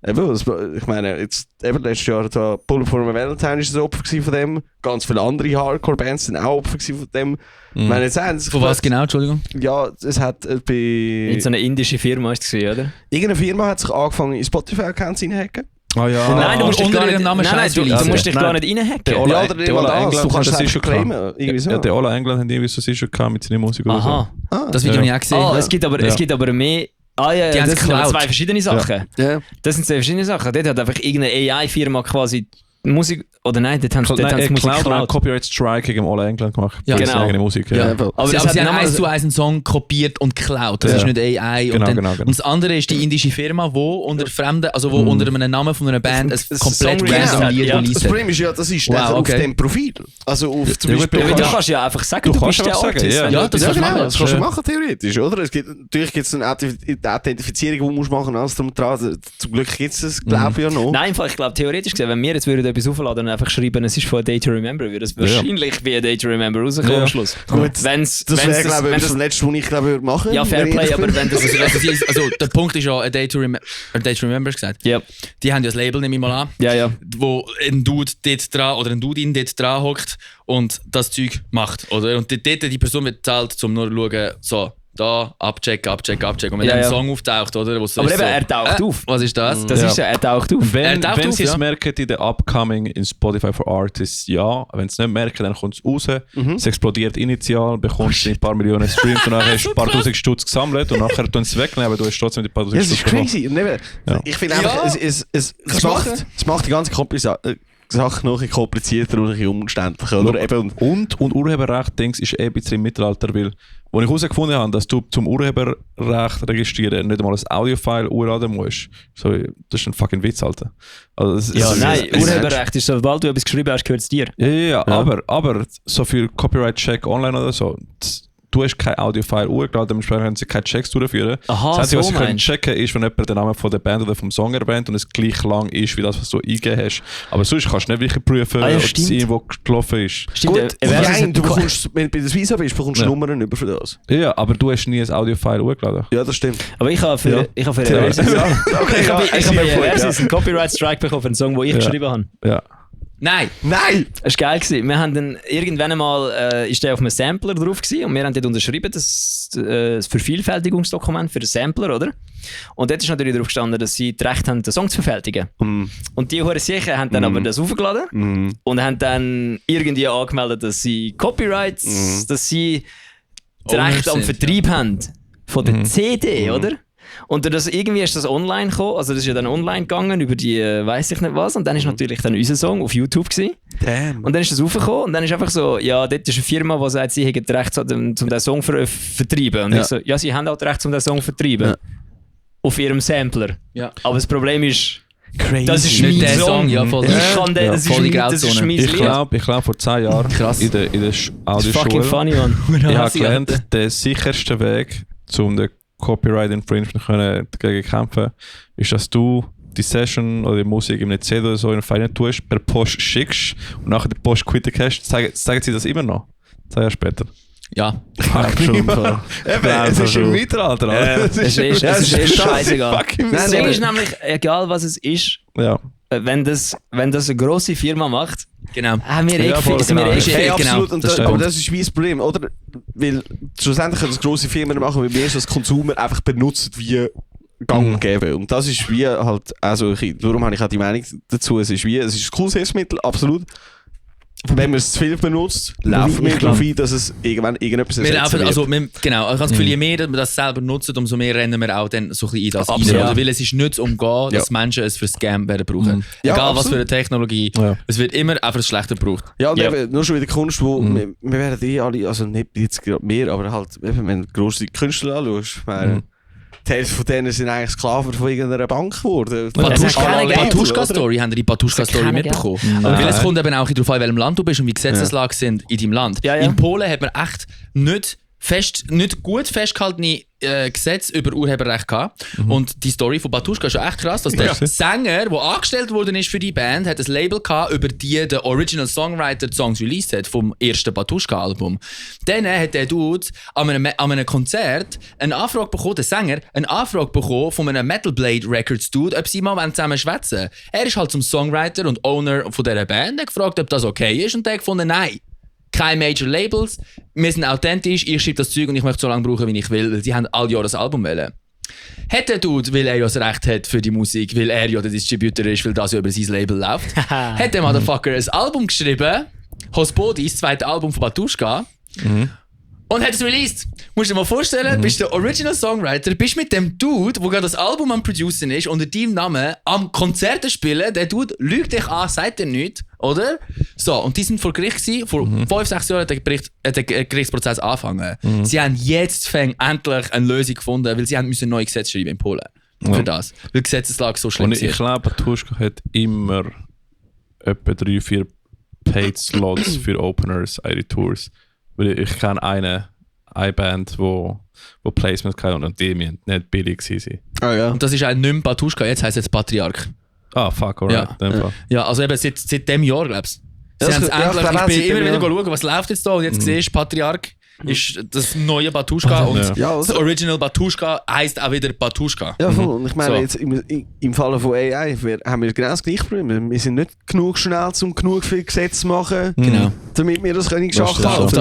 S3: eben, ich meine, jetzt eben letztes Jahr da Bullet for My Valentine ist ein Opfer von dem, ganz viele andere Hardcore-Bands sind auch Opfer von dem. Ich meine, jetzt
S4: von was genau, Entschuldigung?
S3: Ja, es hat bei...
S1: In so einer indischen Firma ist es gesehen, oder?
S3: Irgendeine Firma hat sich angefangen, in Spotify-Accounts reinhacken.
S2: Ah ja.
S1: Nein, du musst dich gar nicht,
S4: Namen
S1: du musst dich gar nicht reinhacken.
S3: Ja, oder jemand anderes, du kannst es schon claimen.
S2: Ja, der Ola England hat irgendwie so sicher gehabt mit seiner Musik oder so.
S4: Das Video habe ich auch gesehen.
S1: Es gibt aber mehr... ja,
S4: die haben
S1: das sind aber zwei verschiedene Sachen.
S3: Ja.
S1: Das sind zwei verschiedene Sachen. Dort hat einfach irgendeine AI-Firma quasi Musik... Oder nein, dort haben sie Musik geklaut.
S2: Copyright Strike gegen Ola England gemacht.
S4: Ja,
S2: genau. Eigene Musik. Ja.
S4: Aber sie haben 1:1 einen Song kopiert und geklaut. Das ist nicht AI.
S2: Genau.
S4: Und das andere ist die indische Firma, die unter Fremden, also wo unter einem Namen von einer Band ein komplett random Lied released.
S3: Das Problem ist ja, das ist auf dem Profil. Also auf zum Beispiel...
S1: Du kannst ja einfach sagen, du bist der Artist.
S4: Ja, das kannst du machen.
S3: Das kannst du machen, theoretisch, oder? Natürlich gibt es eine Authentifizierung, die du machen musst, alles drum dran. Zum Glück gibt es das, glaube ich, ja noch.
S1: Nein, ich glaube, theoretisch gesehen, wenn wir jetzt etwas aufladen und einfach schreiben, es ist von A Day to Remember, würde es wahrscheinlich wie A Day to Remember rauskommen am Schluss.
S3: Gut, das wäre, glaube ich, das Letzte, was ich glaube machen.
S1: Ja, Fairplay, aber wenn das...
S4: Also der Punkt ist ja, A Day to Remember gesagt.
S1: Yep.
S4: Die haben ja das Label, nehme ich mal an, wo ein Dude dort dran oder ein Dudin dort dran hockt und das Zeug macht. Oder? Und dort die Person wird bezahlt, um nur zu schauen, so, da, abchecken. Und wenn dann ein Song auftaucht, oder?
S1: Aber eben, er taucht auf.
S4: Was ist das?
S1: Das ist ja, er taucht auf.
S2: Wenn sie es merken in der Upcoming in Spotify for Artists, ja. Wenn sie es nicht merken, dann kommt es raus. Es explodiert initial, bekommst du ein paar Millionen Streams und nachher hast du ein paar tausend Stutz gesammelt und nachher tun sie es wegnehmen, aber du hast trotzdem die paar tausend Stutz bekommen.
S3: Das ist crazy. Ich finde einfach, es macht die ganze Sache noch ein komplizierter und ein umständlicher.
S2: Und Urheberrecht-Dings ist ein bisschen im Mittelalter, weil als ich herausgefunden habe, dass du zum Urheberrecht registrieren nicht einmal ein Audio-File urladen musst. So, das ist ein fucking Witz, Alter. Also,
S1: Urheberrecht ist, sobald du etwas geschrieben hast, gehört es dir.
S2: Ja. Aber so viel Copyright-Check online oder so, du hast kein Audio-File urgeladen, dementsprechend können sie keine Checks durchführen.
S1: Aha,
S2: das Einzige, was sie können checken, ist, wenn jemand den Namen von der Band oder vom Song erwähnt und es gleich lang ist, wie das, was du eingegeben hast. Aber sonst kannst du nicht wirklich prüfen, ob es irgendwo gelaufen ist.
S1: Stimmt.
S3: Gut, du bekommst, wenn du bei der Visa bist, bekommst du Nummern über für das.
S2: Ja, aber du hast nie ein Audio-File urgeladen.
S3: Ja, das stimmt.
S1: Aber ich habe für Eversis einen Copyright-Strike bekommen für einen Song, den ich geschrieben habe.
S2: Ja.
S4: Nein!
S1: Es war geil. Wir haben dann irgendwann einmal ist der auf einem Sampler drauf gewesen, und wir haben dort unterschrieben, das Vervielfältigungsdokument für den Sampler, oder? Und dort ist natürlich darauf gestanden, dass sie das Recht haben, den Song zu verfertigen. Und die Huren sicher haben dann aber das aufgeladen und haben dann irgendwie angemeldet, dass sie Copyrights, dass sie das Recht am Vertrieb haben von der CD, oder? Und das, irgendwie ist das online gekommen, also das ist ja dann online gegangen über die weiss ich nicht was, und dann ist natürlich dann unser Song auf YouTube gewesen.
S3: Damn.
S1: Und dann ist das raufgekommen und dann ist einfach so, ja, dort ist eine Firma, die sagt, sie hätten das Recht, um den Song vertreiben. Und ich so, ja, sie haben auch das Recht, um den Song vertreiben. Ja. Auf ihrem Sampler. Ja. Aber das Problem ist,
S3: crazy.
S1: Das ist mein
S4: der
S1: Song.
S4: Ja, voll.
S1: Ich kann den, das ist mein
S2: Ich glaube, vor 10 Jahren in der Audioschule,
S1: fucking funny, man.
S2: Ich habe gelernt, der sicherste Weg, um den Copyright Infringement dagegen kämpfen, ist, dass du die Session oder die Musik in einem CD oder so in einen File tust, per Post schickst und nachher die Post quittig hast. Sagen sie das immer noch? 2 Jahre später.
S4: Ja.
S2: Es ist im Mittelalter.
S1: Es ist scheißegal. Das Ding ist nämlich, egal was es ist, wenn das eine grosse Firma macht,
S4: genau.
S1: Haben wir
S3: absolut. Und aber das ist wie das Problem, oder? Weil schlussendlich können das grosse Firmen machen, weil wir es als Konsumer einfach benutzen wie Gang und Gäbe. Und das ist wie halt, also darum habe ich auch die Meinung dazu, es ist ein cooles Hilfsmittel, absolut. Wenn man es zu viel benutzt, laufen wir darauf ein, dass es irgendetwas ersetzt wird.
S4: Also, genau, ich habe das Gefühl, je mehr wir das selber nutzen, umso mehr rennen wir auch dann so ein bisschen in das rein. Oder? Weil es ist nicht zu umgehen, dass Menschen es für Scam werden brauchen. Egal was für eine Technologie, es wird immer auch für das Schlechte gebraucht. Ja, und
S3: eben, nur schon in der Kunst, wo wir werden alle, also nicht jetzt gerade mehr, aber halt, eben, wenn du grosse Künstler anschaust, die Hälfte von denen sind eigentlich Sklaven von irgendeiner Bank geworden.
S4: Patuschka-Story, haben die Patuschka-Story mitbekommen? Weil es kommt eben auch darauf an, in welchem Land du bist und wie Gesetzeslage sind in deinem Land. In Polen hat man echt nicht nicht gut festgehaltene Gesetze über Urheberrecht gehabt. Und die Story von Batuschka ist schon echt krass, dass der Sänger, der angestellt worden ist für die Band, hat ein Label gehabt, über die der Original Songwriter die Songs released hat vom ersten Batuschka-Album. Dann hat der Dude an einem Konzert eine Anfrage bekommen, der Sänger, eine Anfrage bekommen von einem Metal Blade Records Dude, ob sie mal zusammen schwätzen wollen. Er ist halt zum Songwriter und Owner von dieser Band, hat gefragt, ob das okay ist, und der hat gefunden, nein. Keine Major Labels, wir sind authentisch, ich schreibe das Zeug und ich möchte so lange brauchen, wie ich will, weil sie haben all Jahr das Album wollen. Hat der Dude, weil er ja das Recht hat für die Musik, weil er ja der Distributor ist, weil das ja über sein Label läuft, hat der Motherfucker ein Album geschrieben, Hospodis, das zweite Album von Batuschka, und hat es released. Musst du dir mal vorstellen, bist der Original Songwriter, bist mit dem Dude, der gerade das Album am Producen ist, unter deinem Namen am Konzerte spielen, der Dude lügt dich an, sagt dir nichts, oder? So, und die sind vor Gericht gewesen, vor 5-6 Jahren hat der Gerichtsprozess angefangen. Sie haben jetzt endlich eine Lösung gefunden, weil sie haben müssen neue Gesetze schreiben in Polen. Für das. Weil die Gesetzeslage so schlimm ist.
S2: Und ich glaube, Batuschka hat immer etwa 3-4 Paid Slots für Openers, ihre Tours. Weil ich kenne eine Band, wo Placement hatte und die nicht billig waren.
S3: Ah, ja.
S4: Und das ist auch nicht mehr Batuschka, jetzt heisst es Patriarch.
S2: Ah, fuck, alright.
S4: Ja, also eben seit dem Jahr, glaubst du. Ich bin immer wieder schauen, was läuft jetzt da, und jetzt siehst du, Patriarch ist das neue Batuschka und das Original Batuschka heisst auch wieder Batuschka.
S3: Ja, voll. Und ich meine, jetzt im Falle von AI haben wir genau das gleiche Problem. Wir sind nicht genug schnell, um genug viel Gesetze zu machen, damit wir das können geschafft haben.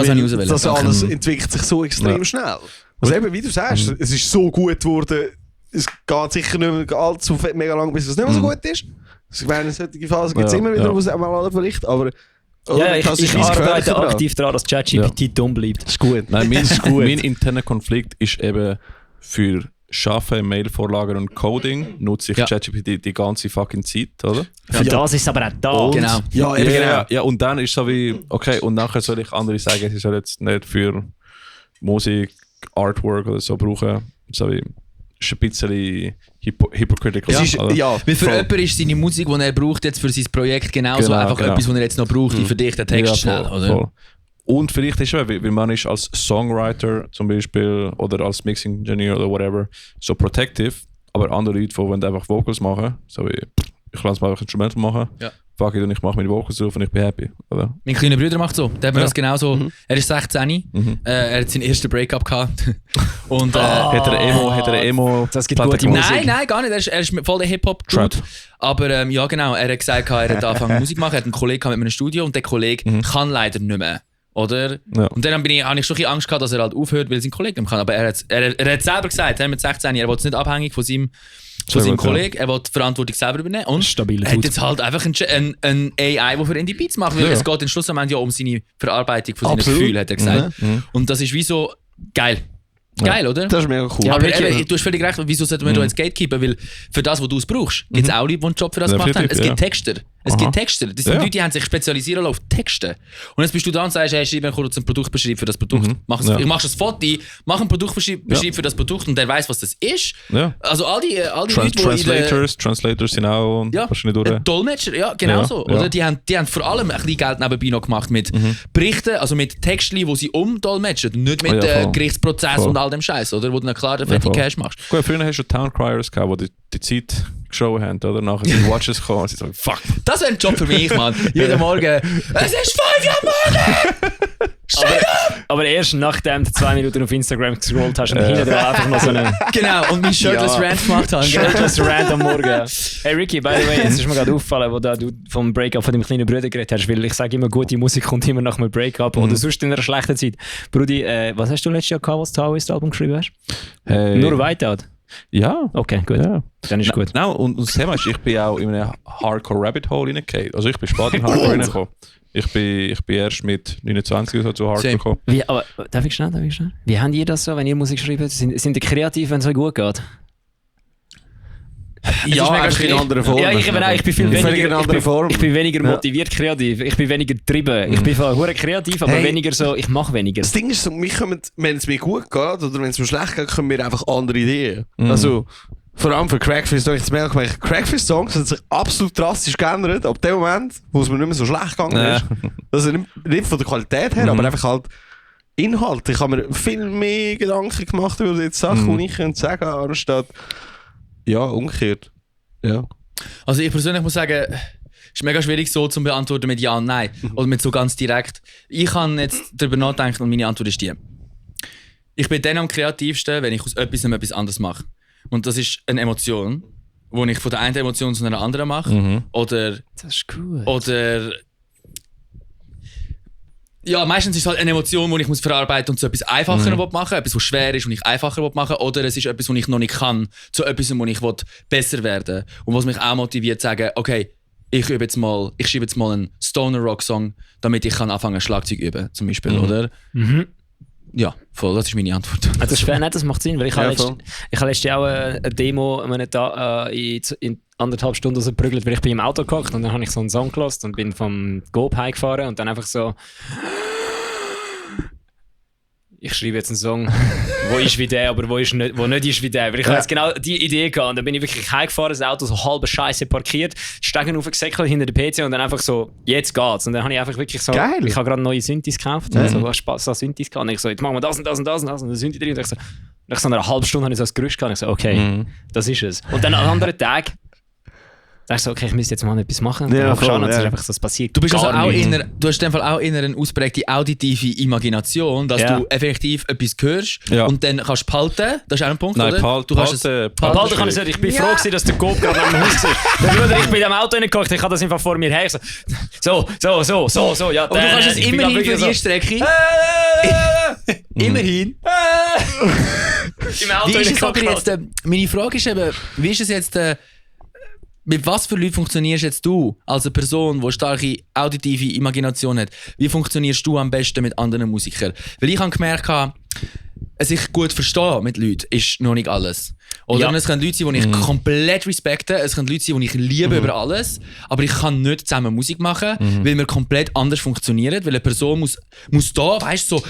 S3: Das alles entwickelt sich so extrem schnell. Also eben, wie du sagst, es ist so gut geworden, es geht sicher nicht mehr allzu mega lang, bis es nicht mehr so gut ist. Ich meine, in solchen Phasen gibt es immer wieder, wo es einmal alle berichtet, aber
S1: ich arbeite aktiv daran, dass ChatGPT dumm bleibt.
S2: Das ist gut. Nein, mein interner Konflikt ist eben für Schaffen, Mailvorlagen und Coding nutze ich ChatGPT die ganze fucking Zeit, oder?
S1: Für das ist es aber auch da.
S4: Genau.
S2: Ja, und dann ist es so wie, okay, und nachher soll ich andere sagen, sie soll jetzt nicht für Musik, Artwork oder so brauchen. So wie, ist ein bisschen hypocritical.
S4: Weil für jemanden ist seine Musik, die er braucht jetzt für sein Projekt genauso etwas, was er jetzt noch braucht, wie für dich der Text schnell, oder?
S2: Voll. Und vielleicht ist es, weil man ist als Songwriter zum Beispiel oder als Mixing Engineer oder whatever so protective, aber andere Leute, die wollen einfach Vocals machen, so wie ich lasse mal einfach Instrumental machen, fuck it, und ich mache meine Vocals drauf und ich bin happy. Oder?
S4: Mein kleiner Bruder macht so, der hat mir das genauso. Er ist 16, er hat seinen ersten Breakup gehabt. Und
S2: hat er Emo
S1: das gibt gute Musik.
S4: Nein, gar nicht, er ist voll der Hip-Hop-Dude. Aber ja genau, er hat gesagt, er hat angefangen Musik zu machen, er hat einen Kollegen mit einem Studio und der Kollege kann leider nicht mehr. Oder? Ja. Und dann habe ich schon ein bisschen Angst gehabt, dass er halt aufhört, weil sein Kollege nicht kann. Aber er hat selber gesagt, mit 16, er will es nicht abhängig von seinem Kollegen, er will die Verantwortung selber übernehmen. Und er hat jetzt halt einfach ein AI, der für ihn die Beats macht. Weil es geht am Schluss am Ende ja um seine Verarbeitung von seinen Gefühlen, hat er gesagt. Und das ist wie so geil. Geil, oder?
S3: Das ist mega cool.
S4: Aber du hast völlig recht, wieso sollte man da ins Gatekeeper? Weil für das, was du es brauchst, gibt es auch Leute, die einen Job für das gemacht haben. Es gibt Texter. Das sind Leute, die haben sich spezialisiert auf Texte. Und jetzt bist du da und sagst, hey, schreib mir kurz einen Produktbeschreib für das Produkt. Ich mache das Foto, mach einen Produktbeschreib für das Produkt und der weiß, was das ist. Ja. Also all die Leute, die
S2: Translators sind auch wahrscheinlich durch.
S4: Dolmetscher, ja, genau so. Oder? Die haben vor allem ein bisschen Geld nebenbei noch gemacht mit Berichten, also mit Textchen, die sie umdolmetschen, nicht mit Gerichtsprozess und all dem Scheiß, oder? Wo du dann klar den fetten Cash machst.
S2: Gut, früher hast du Town Criers gehabt, die die Zeit geschaut haben, oder? Nachher sind Watches gekommen und sie sagen, fuck.
S4: Das wäre ein Job für mich, Mann. Jeden Morgen, es ist 5 Uhr morgen!
S1: Aber erst nachdem du 2 Minuten auf Instagram gescrollt hast und hinten dran einfach noch so eine...
S4: Genau, und mein Shirtless Rant gemacht hast.
S1: Shirtless Rant am Morgen. Hey Ricky, by the way, es ist mir gerade aufgefallen, wo du vom Breakup von deinem kleinen Bruder geredet hast, weil ich sage immer, gute Musik kommt immer nach einem Breakup oder sonst in einer schlechten Zeit. Brudi, was hast du letztes Jahr gehabt, was du das Album geschrieben hast?
S2: Hey.
S1: Nur Whiteout?
S2: Ja.
S1: Okay, gut. Ja. Dann ist gut.
S2: No, und das Thema ist, ich bin auch in einem Hardcore-Rabbit-Hole reingefallen. Also ich bin spät in Hardcore reingekommen. Ich bin erst mit 29 oder so zu Hardcore gekommen.
S1: Aber darf ich schnell? Wie habt ihr das so, wenn ihr Musik schreibt? Sind die kreativ, wenn es euch gut geht?
S3: Ja, einfach in anderen Formen.
S1: Ja, ich bin viel weniger, ich bin weniger motiviert kreativ. Ich bin weniger getrieben. Ich bin voll kreativ, aber weniger so, ich mache weniger.
S3: Das Ding ist so, wenn es mir gut geht oder wenn es mir schlecht geht, kommen mir einfach andere Ideen. Also, vor allem für Crackfish, da habe ich das mehr gemerkt. Crackfish-Songs haben sich absolut drastisch geändert, ab dem Moment, wo es mir nicht mehr so schlecht gegangen ist. Also nicht von der Qualität her, aber einfach halt, Inhalt. Ich habe mir viel mehr Gedanken gemacht über die Sachen, die ich sagen könnte, anstatt umgekehrt. Ja.
S4: Also ich persönlich muss sagen, es ist mega schwierig so zu beantworten mit Ja und Nein. Oder mit so ganz direkt. Ich kann jetzt darüber nachdenken und meine Antwort ist die. Ich bin dann am kreativsten, wenn ich aus etwas anderes mache. Und das ist eine Emotion, wo ich von der einen Emotion zu einer anderen mache. Oder...
S1: Das ist cool.
S4: Oder... Ja, meistens ist es halt eine Emotion, die ich muss verarbeiten und zu etwas einfacher machen will. Etwas, was schwer ist und ich einfacher machen will. Oder es ist etwas, was ich noch nicht kann, zu etwas, wo ich besser werden will. Und was mich auch motiviert, zu sagen, okay, ich schreibe jetzt mal einen Stoner-Rock-Song, damit ich anfangen Schlagzeug üben, zum Beispiel, oder? Ja, voll, das ist meine Antwort.
S1: Das ist fair, das macht Sinn, weil ich habe letztes Jahr auch eine Demo in 1,5 Stunden rausgeprügelt, weil ich bin im Auto gehockt und dann habe ich so einen Song gehört und bin vom Gob heimgefahren und dann einfach so... Ich schreibe jetzt einen Song, wo ist wie der, aber wo nicht ist wie der. Weil ich habe jetzt genau die Idee gehabt und dann bin ich wirklich heimgefahren, das Auto so halbe Scheiße parkiert, Stegen aufgesäckelt hinter dem PC und dann einfach so, jetzt geht's. Und dann habe ich einfach wirklich so,
S3: geil.
S1: Ich habe gerade neue Synthes gekauft, so Spaß an Synthes gehabt und ich so, jetzt machen wir das und das und das und das und dann Synthi drin und ich so, nach so einer halben Stunde habe ich so das Gerüst gehabt und ich so, okay, das ist es. Und dann am anderen Tag da ich so, okay, ich müsste jetzt mal etwas machen.
S3: Ja,
S1: voll, schauen, es ist einfach so, es passiert.
S4: Du bist also auch du hast in dem Fall auch eine ausprägte auditive Imagination, dass du effektiv etwas hörst und dann kannst du behalten. Das ist auch ein Punkt,
S2: nein,
S4: oder?
S2: Du kannst
S1: behalten kann ich nicht. Ich bin froh gewesen, dass der Coop gerade am Haus ist. Ich bin in dem Auto reingeguckt, ich habe das einfach vor mir her. So. Ja,
S4: aber du kannst es immerhin für die Strecke. Immerhin. Im Auto jetzt, meine Frage ist eben, wie ist es jetzt... Mit was für Leuten funktionierst jetzt du als eine Person, die starke auditive Imagination hat? Wie funktionierst du am besten mit anderen Musikern? Weil ich habe gemerkt, sich gut verstehen mit Leuten ist noch nicht alles. Oder es können Leute sein, die ich komplett respekte, es können Leute sein, die ich liebe über alles, aber ich kann nicht zusammen Musik machen, weil wir komplett anders funktionieren, weil eine Person muss da, weißt du, so,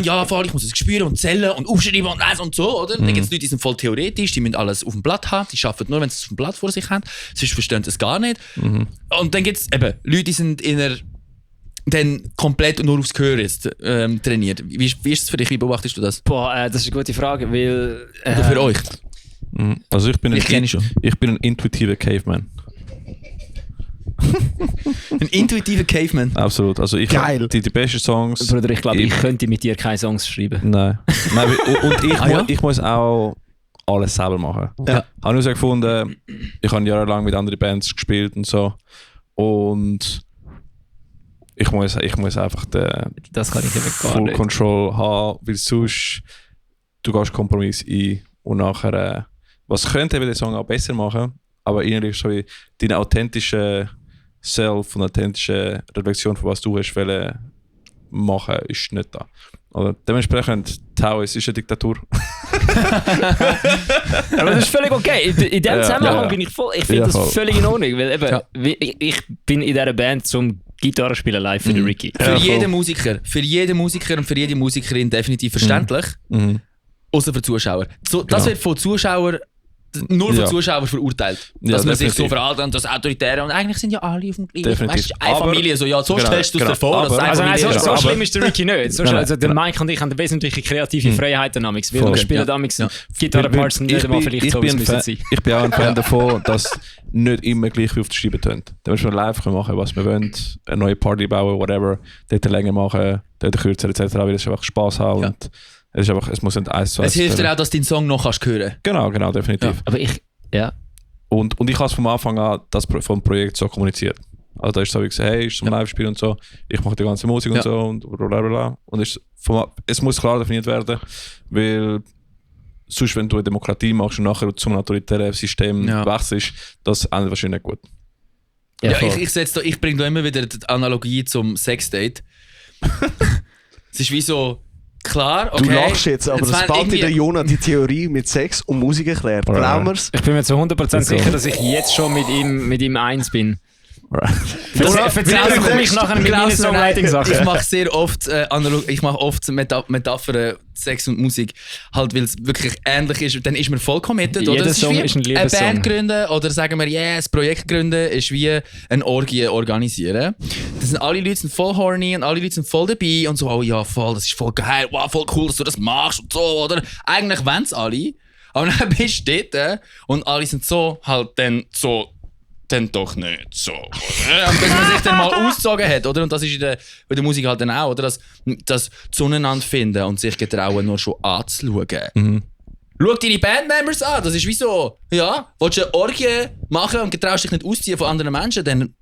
S4: ja voll, ich muss es spüren und zählen und aufschreiben und das und so, oder? Dann gibt es Leute, die sind voll theoretisch, die müssen alles auf dem Blatt haben, die arbeiten nur, wenn sie es auf dem Blatt vor sich haben, sonst verstehen sie es gar nicht. Und dann gibt es eben Leute, die sind dann komplett nur aufs Gehör jetzt trainiert. Wie ist es für dich? Wie beobachtest du das?
S1: Boah, das ist eine gute Frage, weil...
S4: Oder für euch?
S2: Also ich bin ein intuitiver Caveman.
S4: Ein intuitiver Caveman?
S2: Absolut. Also ich
S3: geil.
S2: Die besten Songs...
S1: Bruder, ich glaube, ich könnte mit dir keine Songs schreiben.
S2: Nein. Und ich muss auch alles selber machen.
S3: Ja.
S2: Ich habe nur so gefunden, ich habe jahrelang mit anderen Bands gespielt und so. Und... Ich muss einfach
S1: das kann ich eben gar
S2: Full
S1: nicht.
S2: Control haben, weil sonst du gehst Kompromiss ein und nachher was könnte eben den Song auch besser machen, aber innerlich so wie deine authentische Self und authentische Reflexion von was du hast wollen machen, ist nicht da. Also dementsprechend Taoist ist eine Diktatur.
S1: Aber das ist völlig okay. In dem Zusammenhang bin ich voll. Ich finde das völlig in Ordnung, weil eben, ich bin in dieser Band zum Gitarre spielen live für den Ricky.
S4: Für jeden Musiker und für jede Musikerin definitiv verständlich. Außer für Zuschauer. Das wird von Zuschauern nur von Zuschauern verurteilt. Dass man sich so verhalten und das Autoritäre und eigentlich sind ja alle auf dem gleichen. Weißt du, eine Familie, so stellst du es dir vor.
S1: So schlimm ist der Ricky nicht. Also der Mike und ich haben wesentliche kreative Freiheiten damals. Wir spielen damals Gitarre-Parts nicht einmal vielleicht so, wie es müssen sein.
S2: Ich bin auch ein Fan davon, dass nicht immer gleich wie auf der Scheibe tönt. Da müssen wir live machen, was wir wollen, eine neue Party bauen, whatever, dort länger machen, dort kürzer etc., weil es einfach Spaß haben und es muss nicht eins zu eins.
S4: Es hilft dir auch, dass du deinen Song noch kannst hören.
S2: Genau, definitiv.
S1: Ja. Aber
S2: Und ich habe es vom Anfang an das vom Projekt so kommuniziert. Also da ist so wie gesagt, hey, ist zum Live-Spiel und so, ich mache die ganze Musik und so und blablabla. Und es muss klar definiert werden, weil sonst, wenn du eine Demokratie machst und nachher zum autoritären System wechselst, das endet wahrscheinlich nicht gut.
S4: Ja, ich bringe da immer wieder die Analogie zum Sexdate. Es ist wie so, klar, okay.
S3: Du lachst jetzt, aber sobald dir der Jonah die Theorie mit Sex und Musik erklärt, glauben wir's?
S1: Ich bin mir zu 100% sicher, dass ich jetzt schon mit ihm eins bin. Erzähl mich nachher mit meinen Songwriting-Sachen.
S4: Ich mache sehr oft Metaphern, Sex und Musik, halt, weil es wirklich ähnlich ist. Dann ist man voll committed.
S1: Jeder
S4: oder?
S1: Song ist ein Liebessong.
S4: Eine Band gründen oder sagen wir, ein Projekt gründen ist wie eine Orgie organisieren. alle Leute sind voll horny und alle Leute sind voll dabei und so, oh ja, voll, das ist voll geil, wow, voll cool, dass du das machst und so, oder? Eigentlich wollen es alle, aber dann bist du dort und alle sind so, halt dann so, dann doch nicht so, oder? Und bis man sich dann mal ausgezogen hat, oder? Und das ist in der Musik halt dann auch, oder? Das zueinander finden und sich getrauen, nur schon anzuschauen. Schau deine Bandmembers an, das ist wie so, ja, willst du eine Orgie machen und getraust dich nicht ausziehen von anderen Menschen, dann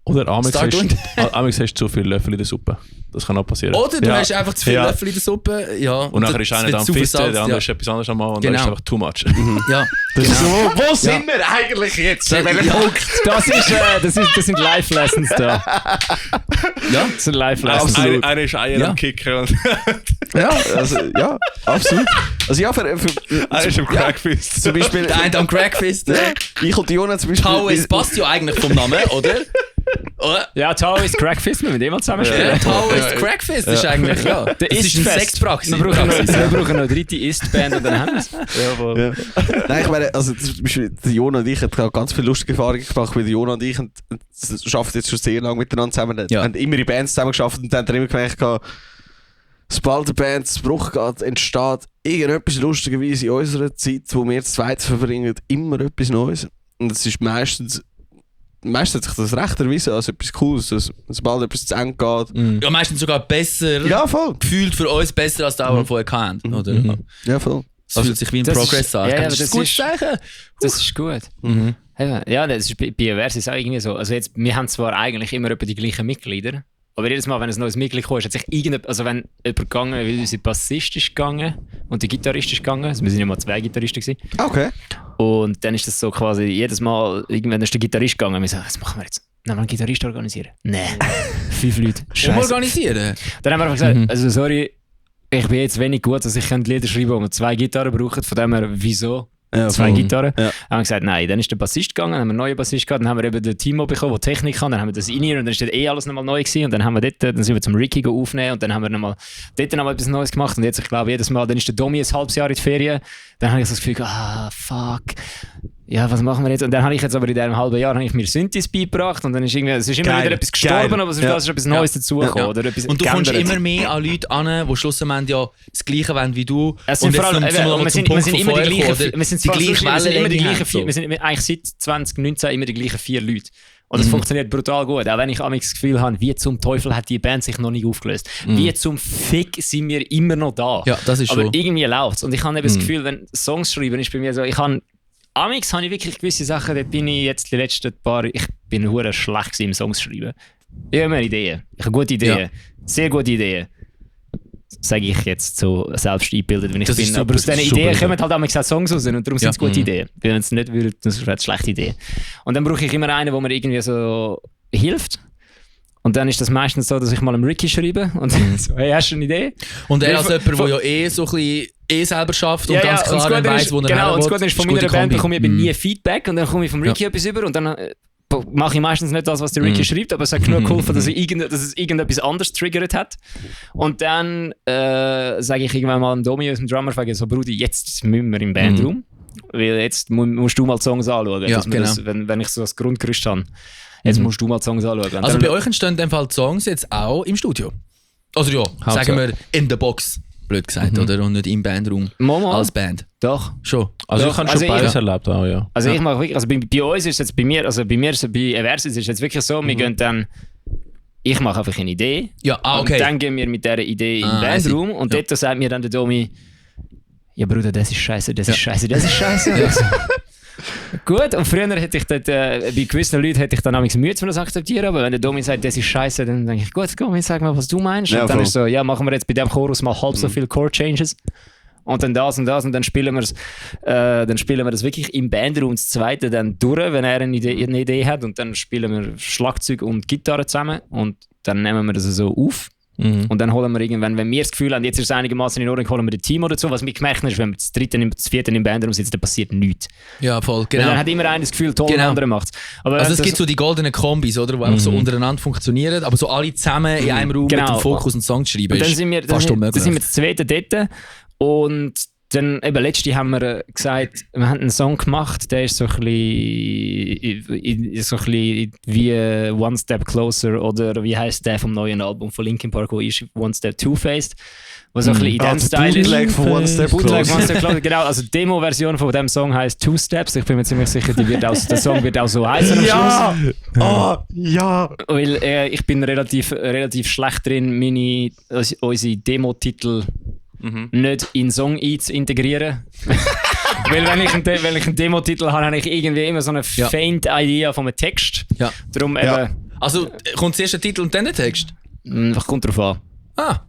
S2: oder amigs hast du zu viele Löffel in der Suppe. Das kann auch passieren.
S4: Oder du hast einfach zu viele Löffel in der Suppe. Ja.
S2: Und nachher ist einer am Fitten, der andere ist etwas anderes am Machen und dann ist einfach too much.
S4: Ja.
S3: Wo sind wir eigentlich jetzt?
S1: Das sind Life-Lessons da.
S4: Ja,
S1: das sind Life-Lessons.
S2: Einer ist Eier am Kicken.
S3: Ja, absolut. Also ja,
S2: einer ist am Crackfist.
S3: Zum Beispiel,
S4: der eine am Crackfist.
S3: Ich und Jona zum Beispiel.
S4: Taoist passt ja eigentlich vom Namen, oder?
S1: Ja, Taoist Crackfist, wir mit dem zusammen spielen.
S4: Ja, Taoist Crackfist ist eigentlich, ja. Das ist eine Sexpraxis.
S1: Wir brauchen noch eine dritte Ist-Band und dann haben wir es.
S3: Ja. Nein, ich meine, also zum Beispiel Jona und ich haben ganz viele lustige Erfahrungen gemacht, weil Jona und ich arbeiten jetzt schon sehr lange miteinander zusammen. Wir haben immer in Bands zusammen gearbeitet und dann haben wir immer gemerkt, sobald eine Band zu Bruch geht, entsteht irgendetwas lustigerweise in unserer Zeit, wo wir zu zweit verbringen, immer etwas Neues. Und es ist meistens hat sich das recht erwiesen als etwas Cooles, dass sobald etwas zu Ende geht.
S4: Ja, meistens sogar besser.
S3: Ja, voll.
S4: Gefühlt für uns besser als das, was wir vorher kannten, oder?
S3: Ja, voll.
S4: Es fühlt sich wie ein Progress an.
S1: Ja,
S4: das ist gut Zeichen.
S1: Das ist gut. Ja, das ist bei Eversis auch irgendwie so. Also jetzt, wir haben zwar eigentlich immer etwa die gleichen Mitglieder, aber jedes Mal, wenn ein neues Mitglied kommt, hat sich also wenn jemand gegangen, weil unser Bassist ist gegangen und der Gitarrist ist gegangen, also wir sind ja mal 2 Gitarristen gewesen.
S3: Okay.
S1: Und dann ist das so quasi, jedes Mal, irgendwann ist der Gitarrist gegangen und wir sagen, was machen wir jetzt? Dann haben wir einen Gitarrist organisieren. Nein, 5 Leute. Scheiße.
S4: Organisieren?
S1: Dann haben wir einfach gesagt, also sorry, ich bin jetzt wenig gut, dass ich Lieder schreiben kann, wo wir 2 Gitarren brauchen, von dem her, wieso?
S3: Ja,
S1: 2 Gitarren. Ja. Dann haben wir gesagt, nein, dann ist der Bassist gegangen, dann haben wir einen neuen Bassist gehabt, dann haben wir eben den Timo bekommen, der Technik kann, dann haben wir das in und dann ist dort alles nochmal neu gewesen und dann haben wir dort, dann sind wir zum Ricky aufnehmen und dann haben wir dort nochmal etwas Neues gemacht und jetzt, ich glaube, jedes Mal, dann ist der Domi ein halbes Jahr in die Ferien, dann habe ich so das Gefühl, fuck, ja, was machen wir jetzt? Und dann habe ich jetzt aber in diesem halben Jahr mir Synthes beigebracht und dann ist irgendwie, es ist immer wieder etwas gestorben, aber es ist etwas Neues dazugekommen. Oder etwas
S4: und du kommst immer mehr an Leute an, die schlussendlich ja das Gleiche wollen wie du.
S1: Es sind vor allem, wir sind immer die gleichen 4, wir sind eigentlich seit 2019 immer die gleichen 4 Leute. Und es funktioniert brutal gut. Auch wenn ich das Gefühl habe, wie zum Teufel hat die Band sich noch nicht aufgelöst. Wie zum Fick sind wir immer noch da.
S4: Ja, das ist
S1: aber
S4: schon.
S1: Irgendwie läuft es. Und ich habe eben das Gefühl, wenn Songs schreiben, ist bei mir so, Amix habe ich wirklich gewisse Sachen, da bin ich jetzt die letzten paar, ich bin hure schlecht im Songs schreiben. Ich habe immer Ideen. Ich habe gute Ideen. Sehr gute Ideen. Sage ich jetzt so selbst eingebildet, wenn ich bin. Aber aus diesen Ideen kommen halt Amix auch Songs raus und darum sind es gute Ideen. Wenn es nicht würde, das wäre eine schlechte Idee. Und dann brauche ich immer einen, der mir irgendwie so hilft. Und dann ist das meistens so, dass ich mal einem Ricky schreibe und so, hey, hast du eine Idee?
S4: Und er als jemand, der ja so ein bisschen selber schafft und ganz klar weiss, wo er
S1: genau, und das Gute ist, von meiner Band bekomme ich nie Feedback und dann komme ich vom Ricky etwas über und dann mache ich meistens nicht das, was der Ricky schreibt, aber es hat genug geholfen, dass es irgendetwas anderes triggert hat. Und dann sage ich irgendwann mal dem Domi, aus dem Drummer, so Brudi, jetzt müssen wir im Bandraum, weil jetzt musst du mal die Songs anschauen,
S4: ja, genau.
S1: das, wenn ich so das Grundgerüst habe. Jetzt musst du mal die Songs anschauen.
S4: Also bei euch entstehen in dem Fall die Songs jetzt auch im Studio? Also ja, sagen wir in der Box, blöd gesagt, oder? Und nicht im Bandraum als Band.
S1: Doch.
S4: Schon.
S2: Also ich habe schon beides erlebt auch, ja.
S1: Also ich mache wirklich, also bei uns ist jetzt, bei Eversis ist jetzt wirklich so, wir gehen dann, ich mache einfach eine Idee.
S4: Ja, okay.
S1: Und dann gehen wir mit dieser Idee in den Bandraum und dort sagt mir dann der Domi, ja Bruder, das ist scheiße, das ist scheiße, das ist scheiße. Gut, und früher hätte ich dort, bei gewissen Leuten hätte ich dann auch Mühe, das akzeptieren, aber wenn der Domi sagt, das ist scheiße, dann denke ich, gut, komm, sag mal, was du meinst. Ja, und dann ist so, ja, machen wir jetzt bei dem Chorus mal halb so viele Chord-Changes und dann das und das und dann spielen wir das wirklich im Bandraum das zweite dann durch, wenn er eine Idee hat und dann spielen wir Schlagzeug und Gitarre zusammen und dann nehmen wir das so auf. Und dann holen wir irgendwann, wenn wir das Gefühl haben, jetzt ist es einigermaßen in Ordnung, holen wir den Team oder so. Was wir gemerkt haben, ist, wenn wir das dritte und das vierte im Bandraum sitzen, dann passiert nichts.
S4: Ja, voll, genau.
S1: Weil dann hat immer einer das Gefühl, toll, der andere macht es.
S4: Also es gibt so die goldenen Kombis, oder, die einfach so untereinander funktionieren, aber so alle zusammen in einem Raum mit dem Fokus und Songs schreiben,
S1: und dann sind wir, fast unmöglich. Dann sind wir das zweite dort und dann, eben, letztes haben wir gesagt, wir haben einen Song gemacht, der ist so ein bisschen wie One Step Closer oder wie heisst der vom neuen Album von Linkin Park, wo ist One Step Two-Faced, was so ein bisschen in dem Style ist.
S3: Bootleg von One Step
S1: Closer. Genau, also die Demo-Version von dem Song heisst Two Steps. Ich bin mir ziemlich sicher, der Song wird auch so heißen am Schluss.
S3: Ja!
S1: Weil ich bin relativ schlecht drin, unsere Demo-Titel nicht in den Song integrieren. Weil wenn ich einen Demo-Titel habe ich irgendwie immer so eine faint Idee von einem Text.
S4: Ja.
S1: Darum eben...
S4: Also kommt zuerst der Titel und dann der Text?
S1: Kommt drauf an.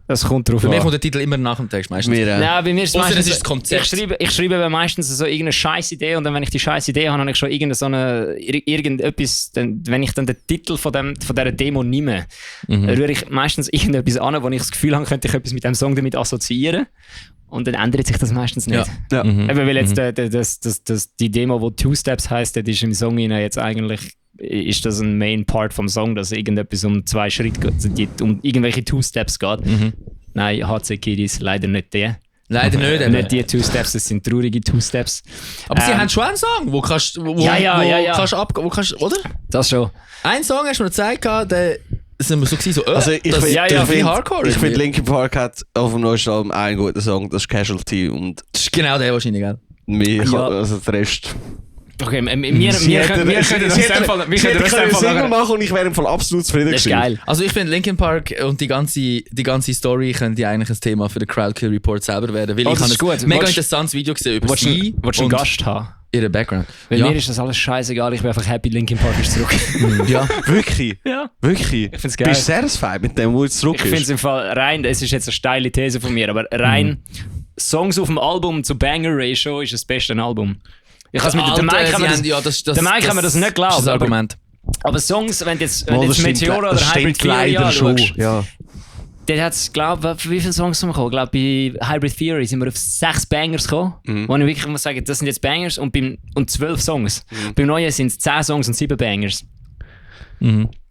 S1: Das kommt drauf
S4: an. Für mich
S1: an.
S4: kommt der Titel immer nach dem Text meistens.
S1: Nein, bei mir ist es meistens...
S4: Das ist das Konzept.
S1: Ich schreibe meistens so irgendeine scheiß Idee und dann, wenn ich die scheiß Idee habe, habe ich schon irgendetwas... Wenn ich dann den Titel von dieser Demo nehme, rühre ich meistens irgendetwas an, wo ich das Gefühl habe, könnte ich etwas mit dem Song damit assoziieren. Und dann ändert sich das meistens nicht.
S3: Ja.
S1: Eben, weil jetzt die Demo, die Two Steps heisst, das ist im Song jetzt eigentlich... Ist das ein Main Part vom Song, dass irgendetwas um 2 Schritte geht, um irgendwelche Two-Steps geht. Nein, HC Kiddies leider nicht der.
S4: Leider nicht.
S1: Nicht die Two-Steps, das sind traurige Two-Steps.
S4: Aber sie haben schon einen Song, wo kannst oder?
S1: Das schon.
S4: Ein Song hast du mir gezeigt, der sind wir so gewesen,
S3: also ich finde
S4: Hardcore.
S3: Linkin Park hat auf dem neuesten Album einen guten Song, das ist Casualty und
S4: das ist genau der wahrscheinlich, gell?
S3: Also der Rest.
S1: Okay, wir können das
S3: Single machen und ich wäre im Fall absolut zufrieden.
S1: Das ist geil.
S4: Also ich finde Linkin Park und die ganze Story könnte eigentlich ein Thema für den Crowdkill Report selber werden, weil ich habe ein mega interessantes Video gesehen über sie
S1: und einen Gast haben.
S4: Ihren Background.
S1: Weil mir ist das alles scheißegal, ich bin einfach happy, Linkin Park ist zurück.
S3: Ja, wirklich?
S1: Ja.
S3: Wirklich?
S1: Ich find's geil.
S3: Bist du satisfied mit dem, wo es zurück ist?
S1: Ich finde es im Fall rein, es ist jetzt eine steile These von mir, aber rein Songs auf dem Album zu Banger Ratio ist das beste Album. Ich kann mit dem Mike haben wir das nicht glauben.
S4: Das ist das Argument.
S1: Aber Songs, wenn jetzt Meteora oder Hybrid Theory anschaust, dann hat es, glaube ich, wie viele Songs sind wir gekommen? Ich glaube, bei Hybrid Theory sind wir auf 6 Bangers gekommen, wo ich wirklich muss sagen, das sind jetzt Bangers und 12 Songs. Beim Neuen sind es 10 Songs und 7 Bangers.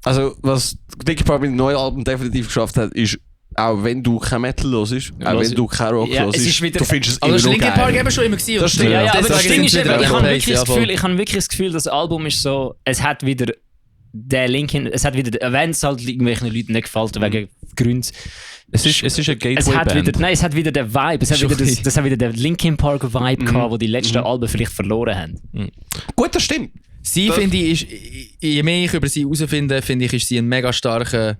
S3: Also, was Linkin Park mit dem neuen Album definitiv geschafft hat, ist, auch wenn du kein Metal hörst, auch wenn du kein Rock hörst, du findest es immer noch geil.
S4: Linkin Park eben schon immer gewesen.
S3: Das stimmt.
S1: Ja, aber das Ding ist eben, ich habe wirklich das Gefühl, das Album ist so, es hat wieder der Linkin, wenn es halt irgendwelchen Leuten nicht gefällt, wegen Gründen.
S2: Es ist eine Gateway-Band.
S1: Es hat wieder den Vibe, das hat wieder den Linkin Park-Vibe gehabt, den die letzten Alben vielleicht verloren haben.
S3: Gut, das stimmt.
S4: Sie, finde ich, je mehr ich über sie herausfinde, finde ich, ist sie ein mega starker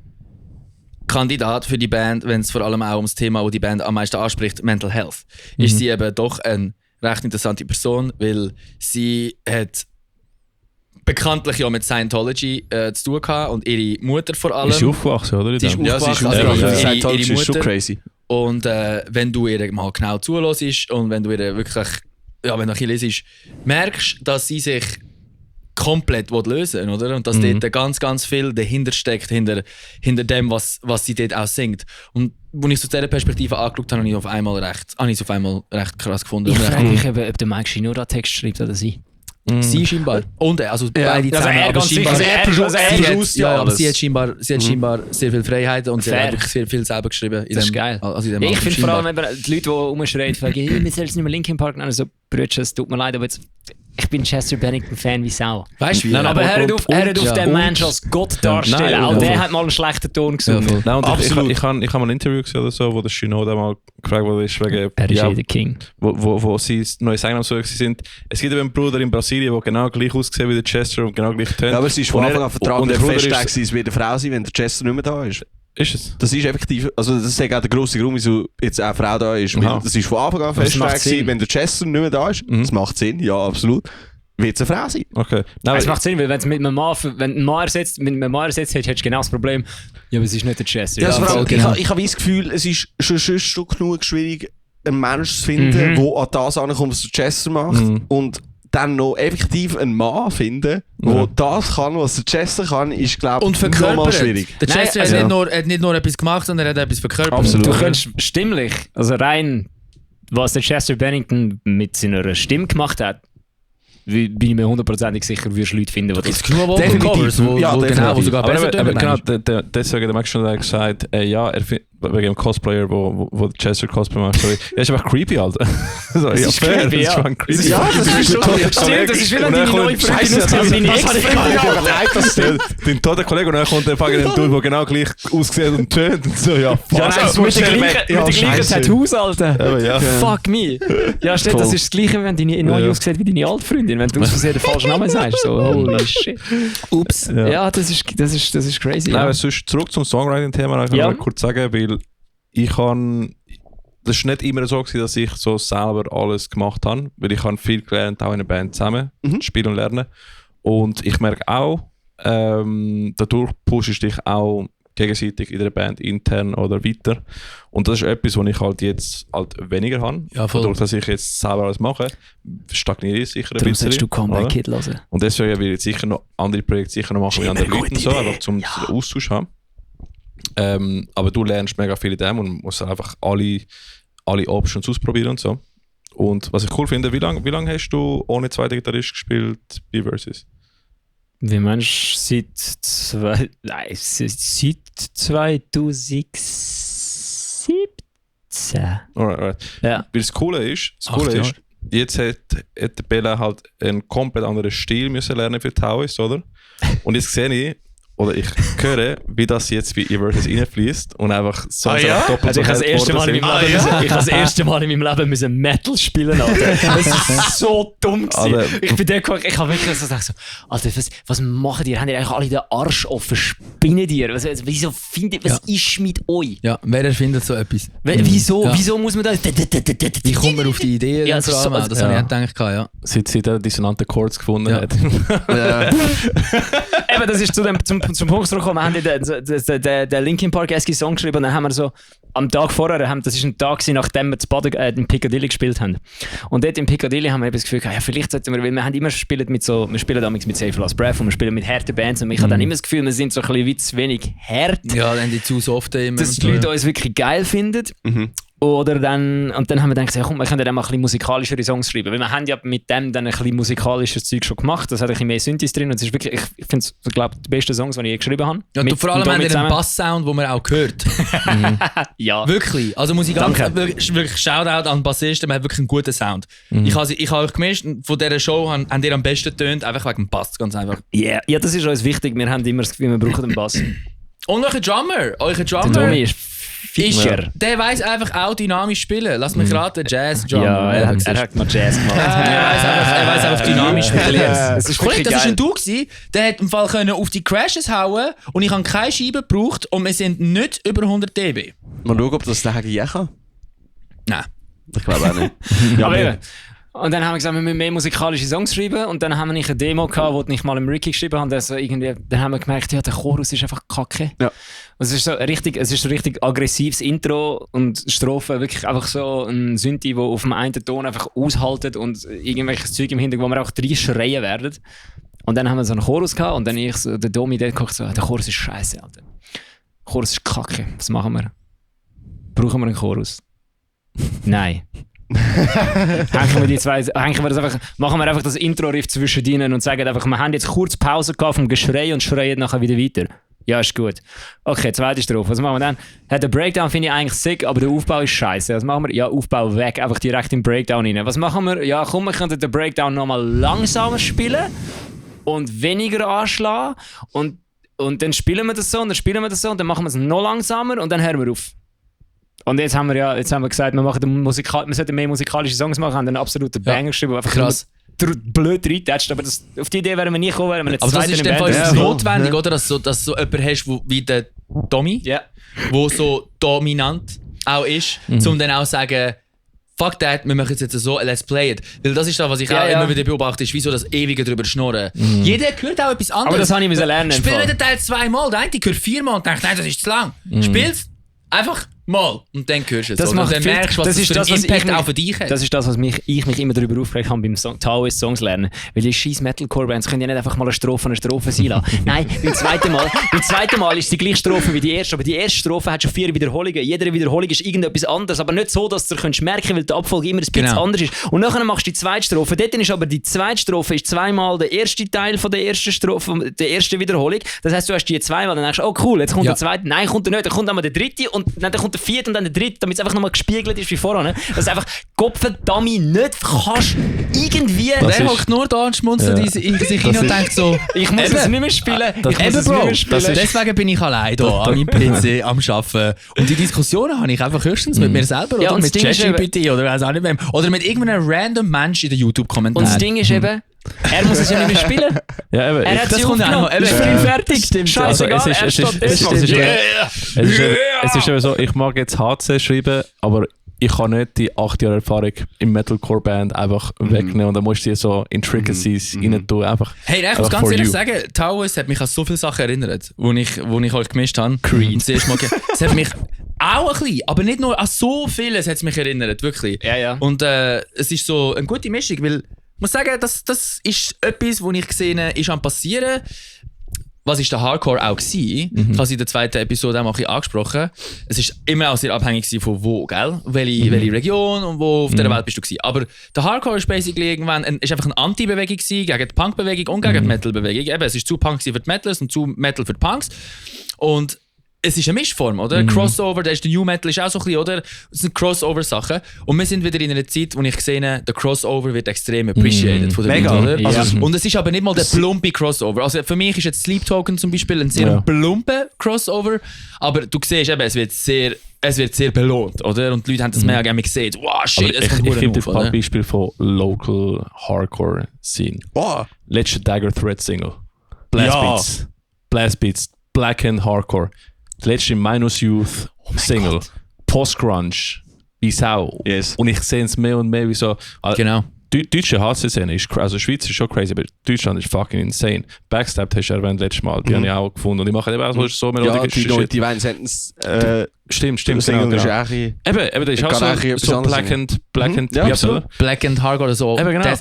S4: Kandidat für die Band, wenn es vor allem auch ums Thema, das die Band am meisten anspricht, Mental Health. Ist sie eben doch eine recht interessante Person, weil sie hat bekanntlich ja mit Scientology zu tun gehabt und ihre Mutter vor allem.
S2: Ist sie aufgewachsen, oder?
S3: Sie ist aufgewachsen. Scientology ist so crazy.
S4: Und wenn du ihr mal genau zuhörst und wenn du ihr wirklich, wenn du ein bisschen lesest, merkst du, dass sie sich komplett lösen will, oder? Und dass dort ganz, ganz viel dahinter steckt, hinter dem, was sie dort auch singt. Und als ich es aus dieser Perspektive angeschaut habe, habe ich es auf einmal recht krass gefunden.
S1: Ich frage mich eben, ob der Mike Shinoda Text schreibt oder sie.
S4: Sie scheinbar. Und also beide zusammen.
S1: Aber
S4: sie hat scheinbar sehr viel Freiheit und sie hat wirklich sehr viel selber geschrieben.
S1: Das ist geil. Ich finde vor allem eben die Leute, die rumschreien, fragen, wir sollen es nicht mehr Linkin Park nennen. So, Brütchen, es tut mir leid, aber jetzt... Ich bin Chester Bennington-Fan wie Sau.
S4: Weißt du wie?
S1: Aber hört auf, den Mensch als Gott darstellen. Auch der hat mal einen schlechten Ton gesungen.
S2: Ja, absolut. Ich habe mal ein Interview gesehen oder so, wo der Shinoda mal gefragt wurde, wegen...
S1: Er ist der King.
S2: Wo sie neues Einnahmen so sind. Es gibt einen Bruder in Brasilien, der genau gleich aussieht wie der Chester und genau gleich tönt.
S3: Ja, aber es ist von Anfang an Vertrag, der festgelegt, es wird eine Frau sein, wenn der Chester nicht mehr da ist.
S2: Ist es?
S3: Das ist effektiv, also das ist auch der grosse Grund, wieso jetzt eine Frau da ist. Das ist von Anfang an festgelegt, wenn der Chester nicht mehr da ist. Das macht Sinn, ja, absolut. Wird es eine Frau sein.
S2: Okay.
S1: Es macht Sinn, weil wenn es mit einem Mann, hättest du genau das Problem, ja, aber es ist nicht der Chester.
S3: Ja, also ich habe das Gefühl, es ist schon genug schwierig, einen Menschen zu finden, der an das ankommt, was der Chester macht. Und dann noch effektiv einen Mann finden, der das kann, was der Chester kann, ist, glaube ich, nochmal schwierig.
S4: Der Chester hat nicht nur etwas gemacht, sondern er hat etwas verkörpert.
S1: Absolut. Du könntest stimmlich, also rein, was der Chester Bennington mit seiner Stimme gemacht hat, bin ich mir 100% sicher, wirst du Leute finden, die das
S4: genug Vocal-Covers, wo sogar besser tönen.
S2: Genau, deswegen hat Max schon gesagt, wegen dem Cosplayer, wo Chester Cosplay macht. Er ist einfach creepy, Alter. So,
S1: das ist
S2: fair,
S1: creepy,
S2: das ist schon creepy.
S3: Ja, das ist schon.
S1: Stimmt, das ist wie wenn deine neue Freundin aussieht wie deine Ex-Freundin.
S2: Dein toter Kollege und dann kommt der fucking Dude, der genau gleich aussieht und tönt und so, ja, fuck.
S1: Ja, nein, mit den gleichen Tattoos, Alter.
S2: Aber ja.
S1: Fuck me. Ja, stimmt, das ist das Gleiche, wenn deine neue aussieht wie deine alte Freundin, wenn du aus Versehen den falschen Namen sagst. So, holy shit. Ups. Ja, das ist crazy.
S2: Nein, aber sonst zurück zum Songwriting-Thema, ich kann kurz sagen, weil das war nicht immer so gewesen, dass ich so selber alles gemacht habe, weil ich habe viel gelernt, auch in einer Band zusammen, spielen und lernen. Und ich merke auch, dadurch pushst du dich auch gegenseitig in der Band intern oder weiter. Und das ist etwas, was ich halt jetzt halt weniger habe. Ja, dadurch, dass ich jetzt selber alles mache, stagniere ich sicher ein bisschen.
S1: Darum sollst du Comeback Kid hören.
S2: Und deswegen will ich sicher noch andere Projekte machen wie andere Leute und so, einfach zum Austausch haben. Aber du lernst mega viel in dem und musst einfach alle Options ausprobieren und so. Und was ich cool finde, wie lang hast du ohne zweiten Gitarrist gespielt bei Versus?
S1: Wie meinst du, seit 2017?
S2: Alright. Ja. Weil das Coole ist, jetzt hat der Bella halt einen komplett anderen Stil müssen lernen für Taoist, oder? Und jetzt sehe ich, oder ich höre, wie das jetzt bei Evertus reinfließt und einfach so doppelt
S1: also ich habe das erste Mal in meinem Leben müssen Metal spielen, Alter. Das ist so dumm gewesen. Ich bin der gekommen, ich habe wirklich so gedacht, Alter, was macht ihr? Habt ihr eigentlich alle den Arsch offen? Spinnen ihr? Was ist mit euch?
S4: Ja, wer erfindet so etwas?
S1: Wieso muss man das?
S4: Wie kommt man auf die Idee? Ja, das habe ich auch gedacht, ja.
S2: Seit er dissonante Chords gefunden hat.
S1: Eben, das ist zum Punkt zurückgekommen. Wir haben den Linkin Park-esque Song geschrieben und dann haben wir so am Tag vorher, das war ein Tag, nachdem wir in Piccadilly gespielt haben. Und dort in Piccadilly haben wir eben das Gefühl gehabt, ja, vielleicht sollten wir, weil wir haben immer wir spielen damals mit Save Last Breath und wir spielen mit harten Bands und ich habe dann immer das Gefühl, wir sind so ein bisschen wie zu wenig hart.
S4: Ja, dann die zu soft immer.
S1: Dass die Leute uns wirklich geil finden. Oder dann haben wir dann gesagt, ja, komm, wir können dann mal ein bisschen musikalischere Songs schreiben. Weil wir haben ja mit dem dann ein bisschen musikalisches Zeug schon gemacht. Das hat ein bisschen mehr Synthes drin. Und es ist wirklich, ich finde es, glaube ich, die besten Songs, die ich je geschrieben habe.
S4: Ja, du vor allem haben einen Bass-Sound, den man auch hört.
S1: Ja.
S4: Wirklich. Also musikalisch, wirklich Shoutout an den Bassisten, man hat wirklich einen guten Sound. Ich habe euch gemischt, von dieser Show haben ihr am besten getönt, einfach wegen dem Bass, ganz einfach.
S1: Yeah. Ja, das ist uns wichtig. Wir haben immer das Gefühl, wir brauchen den Bass.
S4: Und euer Drummer. Der
S1: Tommy ist Fischer.
S4: Der weiss einfach auch dynamisch spielen. Lass mich raten, Jazz-Drummer.
S1: Ja, er hat mal Jazz gemacht.
S4: Er weiss einfach dynamisch spielen.
S1: Das ist wirklich geil.
S4: Das war ein Du gewesen, der hat im Fall können auf die Crashes hauen und ich habe keine Scheibe gebraucht und wir sind nicht über 100 dB.
S3: Mal schauen, ob das der je kann.
S4: Nein.
S3: Ich glaube auch nicht.
S1: Aber und dann haben wir gesagt, wir müssen mehr musikalische Songs schreiben und dann haben wir eine Demo gehabt, wo ich mal im Ricky geschrieben habe. Also dann haben wir gemerkt, ja, der Chorus ist einfach kacke. Ja. Es ist so richtig aggressives Intro und Strophen, wirklich einfach so ein Synthi, der auf dem einen Ton einfach aushaltet und irgendwelches Zeug im Hintergrund, wo wir auch 3 schreien werden. Und dann haben wir so einen Chorus gehabt und dann der Domi der guckt so, der Chorus ist scheiße, Alter. Der Chorus ist kacke. Was machen wir? Brauchen wir einen Chorus? Nein. Machen wir einfach das Intro-Riff zwischen ihnen und sagen einfach, wir haben jetzt kurz Pause gehabt vom Geschrei und schreien nachher wieder weiter. Ja, ist gut. Okay, zweite Strophe. Was machen wir dann? Den Breakdown finde ich eigentlich sick, aber der Aufbau ist scheiße. Was machen wir? Ja, Aufbau weg, einfach direkt im Breakdown rein. Was machen wir? Ja, komm, wir können den Breakdown nochmal langsamer spielen und weniger anschlagen und dann spielen wir das so und dann machen wir es noch langsamer und dann hören wir auf. Und jetzt haben wir gesagt, wir sollten mehr musikalische Songs machen, haben einen absoluten Banger geschrieben, einfach krass. Blöd reintatscht, aber auf die Idee wären wir nie gekommen, wenn wir nicht
S4: aber das ist in dem Fall notwendig, oder? Dass du so jemanden hast, wie der Tommy, der so dominant auch ist, um dann auch zu sagen, fuck that, wir machen jetzt so, let's play it. Weil das ist das, was ich auch immer wieder beobachte, ist wie so das ewige drüber schnurren. Jeder hört auch etwas anderes.
S1: Aber das habe ich lernen.
S4: Spiel nicht den Teil 2-mal, der eine hört 4-mal und denkt, nein, das ist zu lang. Spiel's einfach mal und dann hörst du es.
S1: Und dann merkst du, was das für einen
S4: Impact auch für dich hat.
S1: Das ist das, was ich mich immer darüber aufgeregt habe beim Taoist Songs lernen. Weil die scheiß Metalcore-Bands können ja nicht einfach mal eine Strophe sein lassen. Nein, beim zweiten Mal ist die gleiche Strophe wie die erste, aber die erste Strophe hat schon 4 Wiederholungen. Jede Wiederholung ist irgendetwas anderes, aber nicht so, dass du merken kannst, weil die Abfolge immer ein bisschen anders ist. Und nachher machst du die zweite Strophe. Dort ist aber die zweite Strophe ist 2-mal der erste Teil von der ersten Strophe, der ersten Wiederholung. Das heisst, du hast die 2-mal, dann denkst du, oh cool, jetzt kommt der zweite. Nein, kommt er nicht. Dann kommt einmal der dritte und dann kommt der 4. und dann der 3., damit es einfach nochmal gespiegelt ist wie vorher. Dass du einfach Kopfendammi nicht kannst irgendwie...
S4: Der hockt nur da und schmunzelt in sich hin und denkt so...
S1: Ich muss es nicht mehr spielen.
S4: Deswegen bin ich allein hier an meinem PC am Arbeiten. Und die Diskussionen habe ich einfach höchstens mit mir selber oder mit ChatGPT oder weiß auch nicht mehr. Oder mit irgendeinem random Mensch in den YouTube-Kommentaren.
S1: Und das Ding ist eben... Er muss es ja nicht mehr spielen.
S2: Ja, eben.
S1: Er hat
S4: das
S1: sie
S4: kommt
S1: aufgenommen.
S4: auch noch.
S1: Ist für ihn fertig.
S2: Stimmt.
S1: Scheißegal,
S2: also, es ist eben so, ich mag jetzt HC schreiben, aber ich kann nicht die 8 Jahre Erfahrung im Metalcore-Band einfach wegnehmen und dann musst du dir so Intricacies rein tun. Einfach,
S4: hey, ich muss ganz ehrlich sagen, Taoist hat mich an so viele Sachen erinnert, wo ich halt gemischt habe.
S1: Creed.
S4: Es hat mich auch ein bisschen, aber nicht nur an so vieles hat es mich erinnert, wirklich.
S1: Ja. Und
S4: es ist so eine gute Mischung, weil ich muss sagen, das ist etwas, was ich gesehen habe, ist am passieren. Was ist der Hardcore auch gewesen? Ich habe es in der 2. Episode auch mal ein bisschen angesprochen. Es ist immer auch sehr abhängig von wo, gell? Welche Region und wo auf der Welt bist du gewesen. Aber der Hardcore ist basically irgendwann ist einfach eine Anti-Bewegung gewesen, gegen die Punk-Bewegung und gegen die Metal-Bewegung. Eben, es ist zu Punk für die Metalers und zu Metal für die Punks. Und es ist eine Mischform, oder? Crossover, der New Metal ist auch so ein bisschen, oder? Es sind Crossover-Sachen. Und wir sind wieder in einer Zeit, wo ich gesehen habe, der Crossover wird extrem appreciated von den Leuten, oder?
S1: Ja.
S4: Also, und es ist aber nicht mal der plumpe Crossover. Also für mich ist jetzt Sleep Token zum Beispiel ein sehr plumper Crossover. Aber du siehst eben, es wird sehr belohnt, oder? Und die Leute haben das mega gerne gesehen. Wow, shit,
S2: es kommt ich gebe dir ein paar Beispiele von Local Hardcore-Scene.
S3: Wow.
S2: Letzte Dagger Threat Single. Blast Beats. Black and Hardcore. Die letzte Minus Youth Single. Post-Grunge. Wie Sau.
S3: Yes.
S2: Und ich sehe es mehr und mehr wie so...
S4: Genau.
S2: Deutsche HC-Szene ist... Also Schweiz ist schon crazy, aber Deutschland ist fucking insane. Backstabbed hast du erwähnt letztes Mal. Die habe ich auch gefunden. Und ich mache eben auch so melodische
S3: Shit. Die Vine Sentence...
S2: Stimmt.
S3: Single ist auch
S2: eben, das ist auch so Black and
S4: Black and Hardcore oder so.
S2: Eben, genau.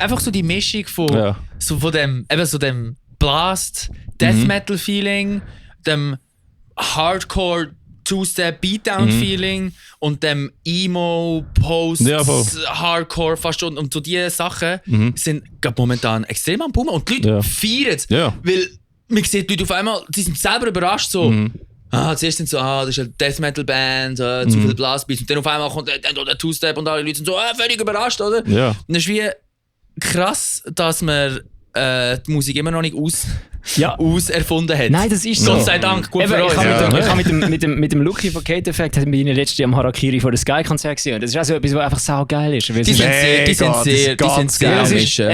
S4: Einfach so die Mischung von... So von dem... Eben so dem Blast... Death Metal Feeling, dem Hardcore Two-Step Beatdown Feeling und dem Emo Post Hardcore fast und so diese Sachen sind momentan extrem am Boomen und die Leute feiern es, weil man sieht die Leute auf einmal, die sind selber überrascht so. Zuerst sind so, das ist eine Death Metal Band, zu viele Blastbeats und dann auf einmal kommt der Two-Step und alle Leute sind so völlig überrascht, oder?
S2: Ja.
S4: Und das ist wie krass, dass man die Musik immer noch nicht auserfunden hat.
S1: Nein, das ist so.
S4: Gott sei Dank, gut
S1: Eben,
S4: für uns.
S1: Ich habe mit dem Lucky von Kate Effect haben wir ihn letztes Jahr am Harakiri for the Sky Konzert gesehen. Das ist auch so etwas, was einfach saugeil ist.
S4: Die sind sehr
S1: Es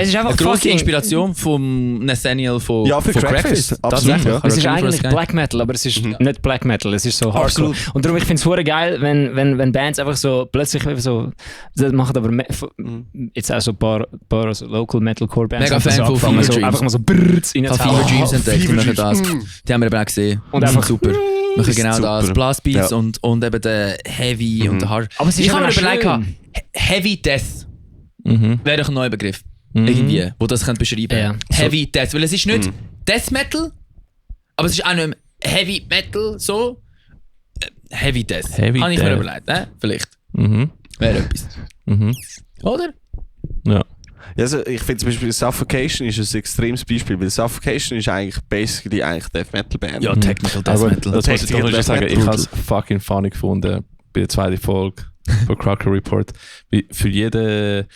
S1: ist einfach
S4: eine grosse Inspiration vom Nathaniel von
S3: Crackfist.
S4: Absolut.
S3: Ja.
S1: Es ist eigentlich Black Metal, aber es ist nicht Black Metal, es ist so Hardcore. Und darum, ich finde es verdammt geil, wenn Bands einfach so plötzlich so, das machen aber jetzt auch so ein paar so Local Metalcore Bands.
S4: Mega Fan von Fever Dreams.
S1: Einfach mal so brrrz rein.
S4: Fever Dreams entdeckt und das. Die haben wir eben auch gesehen.
S1: Und einfach
S4: super. Machen genau
S3: super.
S4: das. Blastbeats und eben der Heavy und der Hard.
S1: Aber es ist
S4: ich habe mir
S1: schön.
S4: überlegt, Heavy Death wäre doch ein neuer Begriff. Irgendwie, wo das beschreiben kann.
S1: Ja.
S4: Heavy Death. Weil es ist nicht Death Metal, aber es ist auch nicht Heavy Metal so. Heavy Death. Habe ich mir überlegt, vielleicht. Wäre etwas. Oder?
S2: Ja.
S3: Also ich finde zum Beispiel Suffocation ist ein extremes Beispiel, weil Suffocation ist eigentlich basically Death Metal Band.
S4: Ja, Technical Death Metal.
S2: Das muss ich doch sagen, ich habe es fucking funny gefunden bei der 2. Folge von Cracker Report. Wie für jede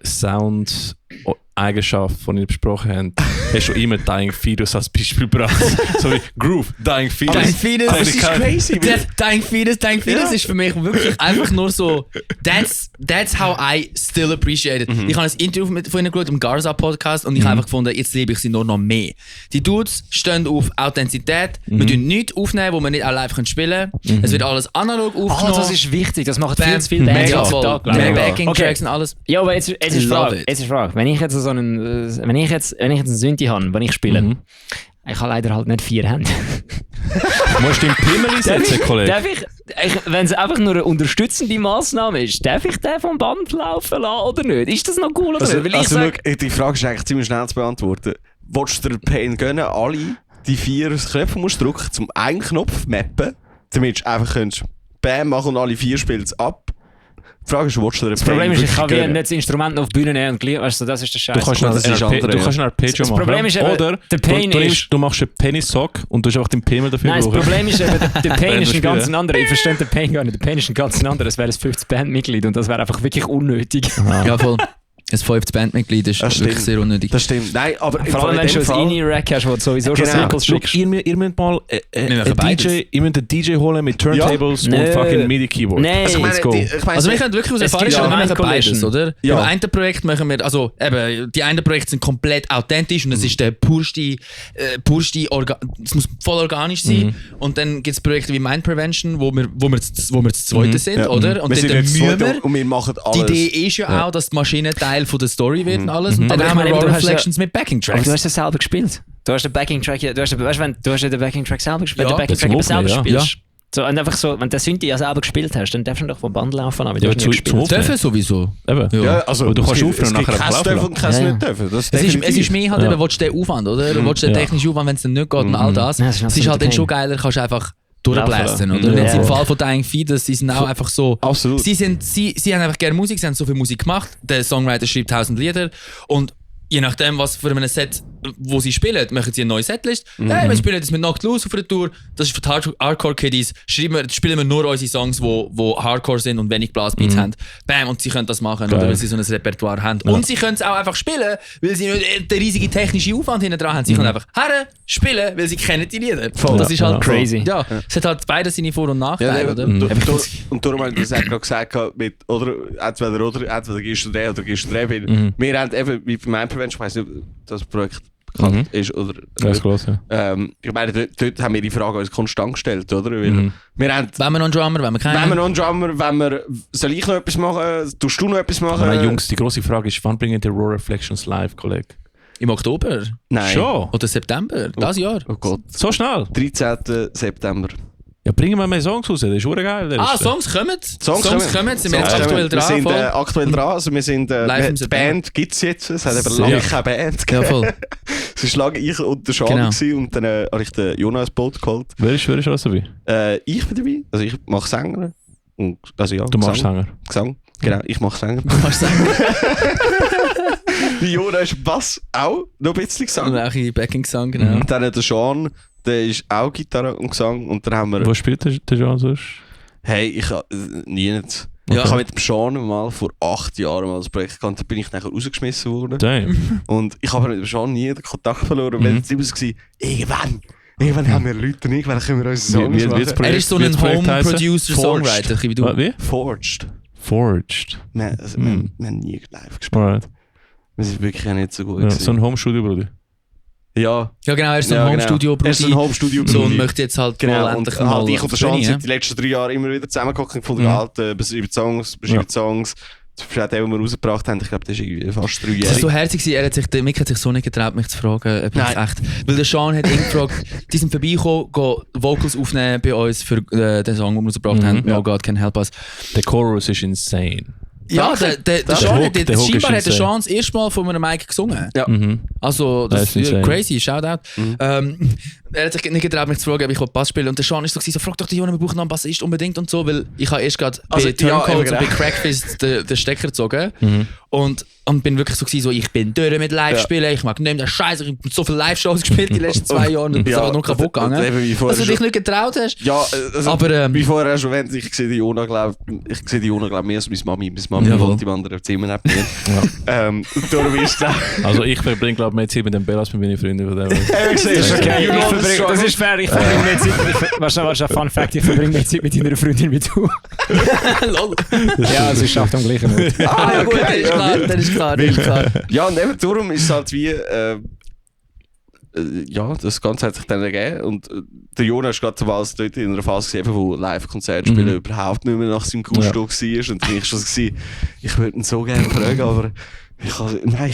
S2: Sound-Eigenschaft, die wir besprochen haben, hast du immer Dying Fetus als Beispiel gebracht. So wie Groove, Dying Fetus.
S4: Dying Fetus,
S3: das ist crazy.
S4: Dying Fetus ist für mich wirklich einfach nur so, that's how I still appreciate it. Ich habe ein Interview von ihnen geschaut im Garza Podcast und ich habe einfach gefunden, jetzt liebe ich sie nur noch mehr. Die Dudes stehen auf Authentizität, wir tun nichts aufnehmen, wo wir nicht auch live spielen können. Es wird alles analog aufgenommen.
S1: Das ist wichtig, das macht viel zu viel Bands heutzutage.
S4: Backing-Tracks und alles.
S1: Ja, aber jetzt ist Frage. Wenn ich jetzt so einen Synthi habe, den ich spiele, ich habe leider halt nicht 4 Hände.
S2: Du musst den Pimmel einsetzen, Kollege.
S1: Wenn es einfach nur eine unterstützende Massnahme ist, darf ich den vom Band laufen lassen oder nicht? Ist das noch cool oder nicht?
S3: Die Frage ist eigentlich ziemlich schnell zu beantworten. Willst du dir Pain gönnen, alle die 4 Knöpfe musst drücken, zum einen Knopf mappen, damit du einfach Bam machen und alle 4 spielst ab? Die Frage ist, willst du dir
S1: das Problem ist, ich kann wie nicht das Instrument noch auf die Bühne nehmen und gleich, weißt du, das ist der Scheiß.
S2: Du kannst ein Arpeggio machen.
S1: Das Problem ist eben, der Pain ist...
S2: Du machst einen Penny-Sock und du hast einfach den Pimmel dafür
S1: brauchen. Nein, das Problem ist eben, der Pain ist ein ganz anderer. Ich verstehe den Pain gar nicht. Der Pain ist ein ganz anderer. Es wäre ein 50 Bandmitglied und das wäre einfach wirklich unnötig.
S4: Ja, voll. Ein 50 Bandmitglied ist wirklich sehr unnötig.
S3: Das stimmt. Nein, aber
S1: vor allem, wenn du ein INI-Rack hast, wo du sowieso schon Circles schickst.
S2: Ihr müsst mal einen DJ holen mit Turntables und fucking MIDI-Keyboard.
S1: Nein,
S4: also wir können wirklich aus Erfahrung sagen, wir machen beides, oder? Ja. Bei einem Projekt machen wir, also eben, die einen Projekte sind komplett authentisch und es ist der purste es muss voll organisch sein. Und dann gibt es Projekte wie Mind Prevention, wo wir das Zweite sind, oder? Und dann mühen wir.
S3: Und wir machen alles.
S4: Die Idee ist ja auch, dass die Maschine Teil von der Story wird und alles. Und dann haben wir Raw Reflections mit Backing Tracks.
S1: Aber du hast das selber gespielt. Du hast den Backing Track, du hast den Backing Track selber gespielt. Wenn du den Backing Track selber spielst. So, und einfach so, wenn du den Synthi ja selber gespielt hast, dann darfst du doch vom Band laufen, aber du hast nicht gespielt.
S4: Dürfen sowieso.
S2: Eben.
S3: Ja, also
S2: du kannst aufhören und nachher
S3: laufen und kannst nicht dürfen.
S4: Es ist mehr halt eben, willst du den Aufwand, oder? Willst du den technischen Aufwand, wenn es dann nicht geht und all das. Es ist halt dann schon geiler, kannst du einfach durchblästen, oder? Jetzt im Fall von Dying Fetus, sie sind auch einfach so...
S3: Absolut.
S4: Sie haben einfach gerne Musik, sie haben so viel Musik gemacht, der Songwriter schreibt 1000 Lieder und je nachdem, was für ein Set, wo sie spielen, machen sie eine neue Setlist. Hey, wir spielen jetzt mit Knocked Loose auf der Tour, das ist für die Hardcore-Kiddies, spielen wir nur unsere Songs, wo Hardcore sind und wenig Blastbeats haben. Bam, und sie können das machen, oder weil sie so ein Repertoire haben. Ja. Und sie können es auch einfach spielen, weil sie nicht den riesigen technischen Aufwand hinten dran haben. Sie können einfach spielen, weil sie kennen die Lieder.
S3: Voll.
S4: Das ist halt
S1: crazy.
S4: Ja, es hat halt beide seine Vor- und Nachteile, oder?
S3: Und darum habe ich gerade gesagt, oder entweder gehst du den oder gehst du den, weil wir haben eben, wie bei Mind Prevention, ich weiss nicht, ob das Projekt bekannt ist oder
S2: das groß, ja.
S3: Ich meine, dort haben wir die Frage uns konstant gestellt, oder? Weil wir haben,
S4: wenn wir noch einen Drummer, wenn wir keinen.
S3: Wenn wir noch einen Drummer, soll ich noch etwas machen? Tust du noch etwas machen?
S2: Nein, Jungs, die grosse Frage ist, wann bringen die Raw Reflections live, Kollege?
S4: Im Oktober?
S3: Nein.
S2: Schon?
S4: Oder September? Das Jahr?
S3: Oh Gott.
S2: So schnell?
S3: 13. September.
S2: Ja, bringen wir mehr Songs raus, das ist geil.
S4: Songs kommen. Songs kommen, sind wir
S3: jetzt
S4: aktuell dran.
S3: Wir sind aktuell dran, also wir sind, die Band gibt es jetzt, es hat aber lange keine Band gegeben. Ja, voll. Es war lange ich und der Sean und dann habe ich den Jonas ins Boot geholt.
S2: Wer ist alles dabei?
S3: Ich bin dabei, also ich mache Sänger. Und, also ja,
S2: du machst Sänger?
S3: Gesang, genau, ich mache Sänger.
S4: Du machst Sänger?
S3: Die Jonas ist Bass, auch noch ein bisschen Gesang.
S4: Und auch ein Backing-Gesang, genau.
S3: Und dann der Sean, der ist auch Gitarre und Gesang. Und dann haben wir...
S2: Wo spielt der Sean sonst?
S3: Hey, ich habe nie nicht. Ja. Ich habe mit dem Sean mal vor 8 Jahren mal das Projekt gehabt, da bin ich nachher rausgeschmissen worden.
S2: Damn.
S3: Und ich habe mit dem Sean nie den Kontakt verloren, weil es immer so war, irgendwann haben wir Leute und irgendwann können wir unsere Songs machen.
S4: Er ist so ein Home-Producer-Songwriter, wie du.
S2: Wie?
S3: Forged. Wir haben nie live gespielt. Alright. Wir sind wirklich nicht so gut.
S2: Ja, so ein Home-Studio-Bruder.
S3: Ja.
S4: Ja, genau, er ist so ein Home-Studio-Bruder.
S3: Er ist so ein Home-Studio-Bruder.
S4: So, und möchte jetzt halt
S3: mal endlich mal... Und ich und der Sean sind die letzten 3 Jahre immer wieder zusammengeguckt und gefunden, Alter, beschreibt Songs. Das ist auch der, den wir rausgebracht haben. Ich glaube, das ist irgendwie fast 3 Jahre.
S4: Das war so herzig. Mick hat sich so nicht getraut, mich zu fragen, ob ich echt... Weil der Sean hat ihn gefragt, die sind vorbeigekommen, Vocals aufnehmen bei uns für den Song, den wir rausgebracht haben. No God Can Help Us.
S2: Der Chorus ist insane.
S4: Ja, der Sean hat der Sean das erste Mal von einem Mic gesungen.
S3: Ja.
S4: Also, das ist crazy, Shoutout. Er hat sich nicht getraut, mich zu fragen, ob ich Bass spiele. Und der Sean ist so frag doch die Jungen, wir brauchen noch einen Bassist unbedingt und so, weil ich habe erst gerade bei Turncodes und bei Crackfist den Stecker gezogen. Und bin wirklich so, ich bin durch mit Live-Spielen, ich mag nicht mehr den Scheiß, ich habe so viele Live-Shows gespielt die letzten 2 Jahre und bin aber noch kaputt gegangen. Dass du dich nicht getraut hast.
S3: Ja, also, aber wie vorher schon erwähnt, ich sehe die Jona, glaube mehr als meine Mami. Meine Mami wohnt im anderen Zimmer neben mir. Darum ist es
S2: also ich verbringe, glaube ich, mehr Zeit mit dem Bellas mit meinen Freunden.
S1: Das ist okay, das ist fair, ich verbringe mehr Zeit, wahrscheinlich ein Fun Fact, ich verbringe mehr Zeit mit deiner Freundin wie du.
S4: Lol.
S1: Ja, sie schafft am gleichen Ort.
S4: Ja gut, das ist klar.
S3: Ja, und eben darum ist es halt wie... das Ganze hat sich dann ergeben und der Jonas war gerade dort in einer Phase gewesen, wo Live-Konzerte spielen überhaupt nicht mehr nach seinem Gusto war und dann war ich schon so, ich würde ihn so gerne fragen, aber nein.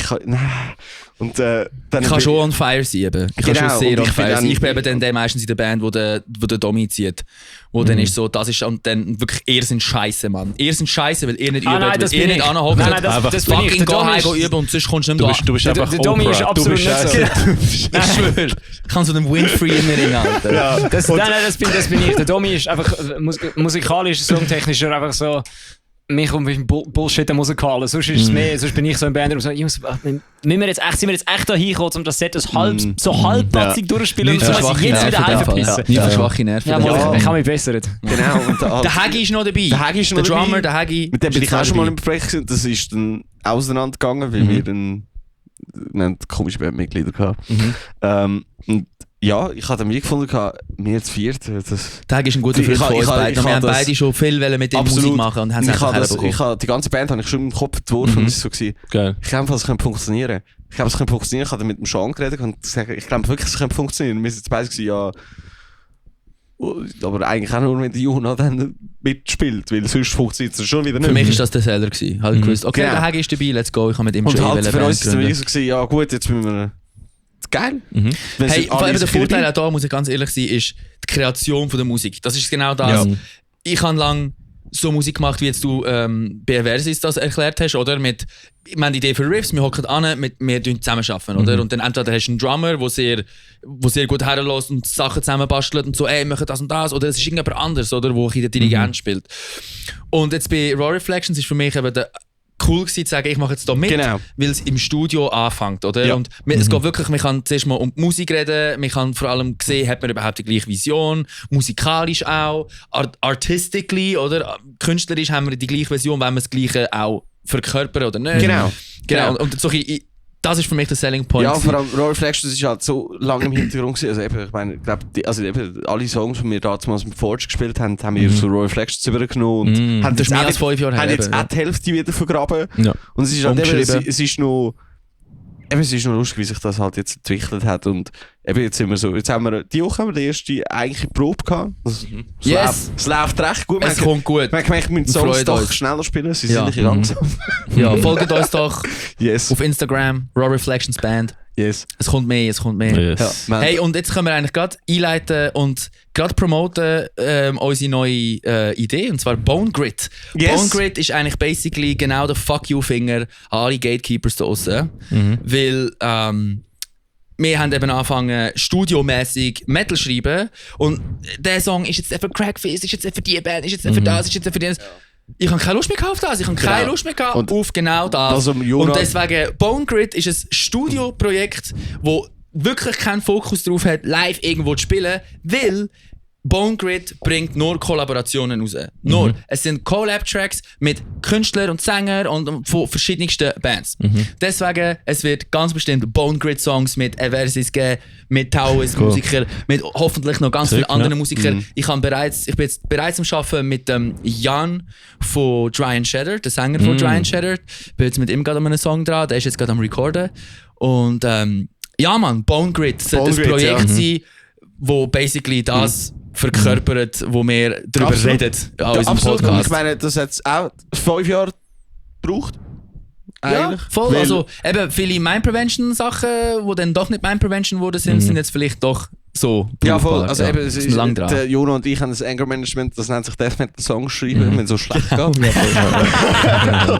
S3: Und, dann
S4: ich kann schon on fire sein eben. Ich kann schon sehr on fire sein. Ich bin eben dann der meistens in der Band, wo der Domi zieht. Wo dann ist so, das ist und dann wirklich, ihr sind scheiße, Mann. Ihr sind scheiße, weil ihr nicht übt, weil ihr nicht anhockt.
S1: Das
S4: fucking geh üben und sonst kommst du nicht mehr
S2: Du bist einfach
S1: der Domi ist absolut nicht so.
S4: Ich schwöre. Ich kann so einen Winfrey in mir rein, Alter.
S1: Nein, das bin ich. Der Domi ist einfach musikalisch, songtechnisch einfach so... mich um Bullshit der Musikalen. Sonst ist es mehr, sonst bin ich so im Band und so, Jungs, sind wir jetzt echt da hingekommen, um das Set so halbpatzig durchspielen und so, was ich jetzt wieder heimverpissen.
S5: Nicht für schwache Nerven.
S1: Ja, ich habe mich bessert.
S3: Genau. Und
S4: der Hagi ist noch dabei. Der Drummer, der Hagi.
S3: Mit dem bin ich auch schon mal im Projekt gewesen. Das ist dann auseinandergegangen, weil wir haben komische Bandmitglieder gehabt. Und ja, ich habe dann wie gefunden, wir zu viert. Der
S4: Hagi ist ein guter Freund von uns beiden. Wir haben beide schon viel mit ihm Musik machen und haben es einfach herbekommen.
S3: Die ganze Band habe ich schon im Kopf entworfen und es war so. Geil. Ich glaube, es könnte funktionieren. Ich habe dann mit dem Sean geredet und gesagt, ich glaube wirklich, es könnte funktionieren. Wir waren jetzt beide ja... Aber eigentlich auch nur, wenn der Jona dann mitspielt, weil sonst funktioniert es schon wieder nicht.
S4: Für mich war das der Seller. Ich habe gewusst, okay, der Hagi ist dabei, let's go, ich habe mit ihm schon
S3: halt für uns war es so, ja gut, jetzt müssen wir... Geil.
S4: Hey, vor allem der Vorteil auch da, muss ich ganz ehrlich sein, ist die Kreation von der Musik. Das ist genau das. Ja. Ich habe lange so Musik gemacht, wie jetzt du bei Versis das erklärt hast, oder? Wir haben die Idee für Riffs, wir hocken an, wir zusammen arbeiten, oder? Und dann entweder hast du einen Drummer, der sehr gut herlässt und Sachen zusammenbastelt und so, ey, wir machen das und das, oder es ist irgendjemand anderes, oder? Wo ich in der Dirigent spielt. Und jetzt bei Raw Reflections ist für mich eben der cool gewesen, zu sagen, ich mache jetzt hier mit, weil es im Studio anfängt, oder? Ja. Und es geht wirklich, man kann zuerst mal um die Musik reden, man kann vor allem sehen, hat man überhaupt die gleiche Vision, musikalisch auch, artistically, oder? Künstlerisch haben wir die gleiche Vision, wenn wir das Gleiche auch verkörpern oder nicht. Genau. Und so, das ist für mich der Selling Point.
S3: Ja, vor allem Raw Reflections ist halt so lange im Hintergrund gewesen. Also eben, ich meine, ich glaube, alle Songs, die wir damals mit Forge gespielt haben, haben wir so Raw Reflections übergenommen und haben
S4: das mehr als 5 Jahre her.
S3: Haben jetzt auch die Hälfte wieder vergraben. Ja. Und es ist halt eben, es ist noch lustig, wie sich das halt jetzt entwickelt hat. Und eben jetzt sind wir so, die Woche haben wir die erste eigentliche Probe gehabt. Es läuft recht gut.
S4: Es kommt gut.
S3: Wir müssen Songs doch schneller spielen, sie sind ein bisschen langsam.
S4: Ja, folgt uns doch auf Instagram, Raw Reflections Band.
S3: Yes.
S4: Es kommt mehr.
S2: Yes.
S4: Ja. Hey, und jetzt können wir eigentlich gerade einleiten und gerade promoten unsere neue Idee, und zwar Bone Grit. Yes. Bone Grit ist eigentlich basically genau der Fuck You-Finger an alle Gatekeepers da draussen. Weil wir haben eben angefangen, studiomäßig Metal zu schreiben. Und der Song ist jetzt für Crackface, ist jetzt für die Band, ist jetzt für das, ist jetzt für das. Ich habe keine Lust mehr auf das. Ich habe keine Lust mehr auf genau das. Und deswegen, Bone Grit ist ein Studioprojekt, das wirklich keinen Fokus darauf hat, live irgendwo zu spielen, weil Bone Grit bringt nur Kollaborationen raus. Nur. Es sind Collab-Tracks mit Künstlern und Sängern und von verschiedensten Bands. Deswegen, es wird ganz bestimmt Bone Grit-Songs mit Eversis geben, mit Taoist-Musikern, mit hoffentlich noch ganz vielen anderen Musikern. Ich bin jetzt bereits am Arbeiten mit Jan von Dry and Shatter, der Sänger von Dry and Shatter. Ich bin jetzt mit ihm gerade an einem Song dran, der ist jetzt gerade am Recorden. Und ja man, Bone Grit sollte ein Projekt sein, wo basically das verkörpert, wo wir darüber reden an unserem Podcast.
S3: Ich meine, das hat auch 5 Jahre gebraucht.
S4: Ja, voll. Also eben viele Mind Prevention Sachen, die dann doch nicht Mind Prevention wurden, sind jetzt vielleicht doch so.
S3: Ja, voll. Also eben, es ist lang dran. Der Jona und ich haben das Anger Management, das nennt sich Death Metal Songs schreiben, wenn es so schlecht geht.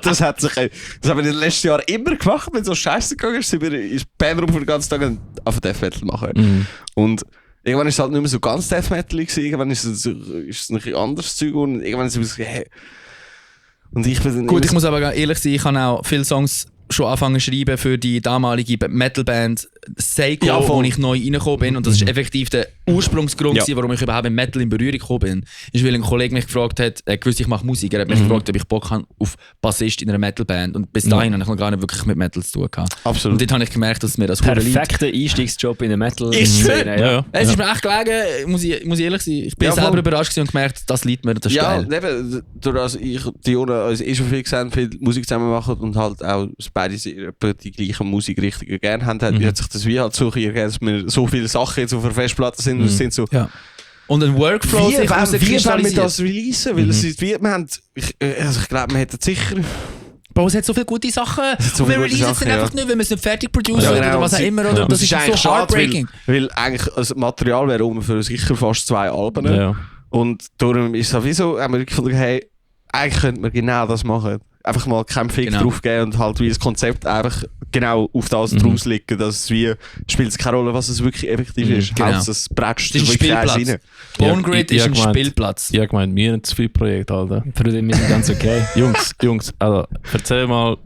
S3: Das haben wir in den letzten Jahren immer gemacht, wenn es so scheiße gegangen ist, sind wir in Bandroom für den ganzen Tag auf Death Metal machen. Und irgendwann ist es halt nicht mehr so ganz Death Metal gewesen, irgendwann ist es ein anderes Zeug und irgendwann ist es hey. Und ich bin
S4: gut, ich muss aber ehrlich sein, ich habe auch viele Songs schon angefangen zu schreiben für die damalige Metalband Seiko, ja, wo ich neu reingekommen bin. Und das ist effektiv der Ursprungsgrund, warum ich überhaupt mit Metal in Berührung gekommen bin. Ist, weil ein Kollege mich gefragt hat, er gewusst, ich mache Musik. Er hat mich gefragt, ob ich Bock habe auf Bassist in einer Metalband. Und bis dahin habe ich noch gar nicht wirklich mit Metal zu tun gehabt.
S3: Absolut.
S4: Und dort habe ich gemerkt, dass mir das
S1: perfekter Einstiegsjob in der Metal-Szene.
S4: Ja. Es ist mir echt gelegen, muss ich ehrlich sein. Ich bin selber überrascht und gemerkt, das liegt mir, das ist geil.
S3: Eben, dadurch, ich die Jona schon viel gesehen, viel Musik zusammen machen und halt auch beide die gleiche Musikrichtungen gerne haben, hat sich das wie halt so ergeben, dass wir so viele Sachen jetzt auf der Festplatte sind und sind so...
S4: Ja. Und ein Workflow
S3: sich wollen wir das releasen? Weil es ist wie, ich glaube, wir hätten sicher...
S4: Bro, es hat so viele gute Sachen. Wir releasen es einfach nicht, wenn wir es nicht fertig produzieren oder was auch immer. Oder? Das ist so heartbreaking.
S3: Weil eigentlich das Material wäre für sicher fast 2 Alben. Ja. Und darum ist es sowieso, haben wir gefunden, hey, eigentlich könnte man genau das machen. Einfach mal keinen Fick drauf geben und halt wie das Konzept einfach genau auf das draus liegen, dass es spielt es keine Rolle, was es wirklich effektiv ist.
S4: Genau.
S3: Hauptsache es prätscht
S4: Das ist ein
S3: wirklich
S4: Spielplatz. Bone Grid ist ein Spielplatz.
S2: Ja, gemeint, wir haben zu viele Projekte, Alter.
S1: Für den wir sind ganz okay.
S2: Jungs, also, erzähl mal,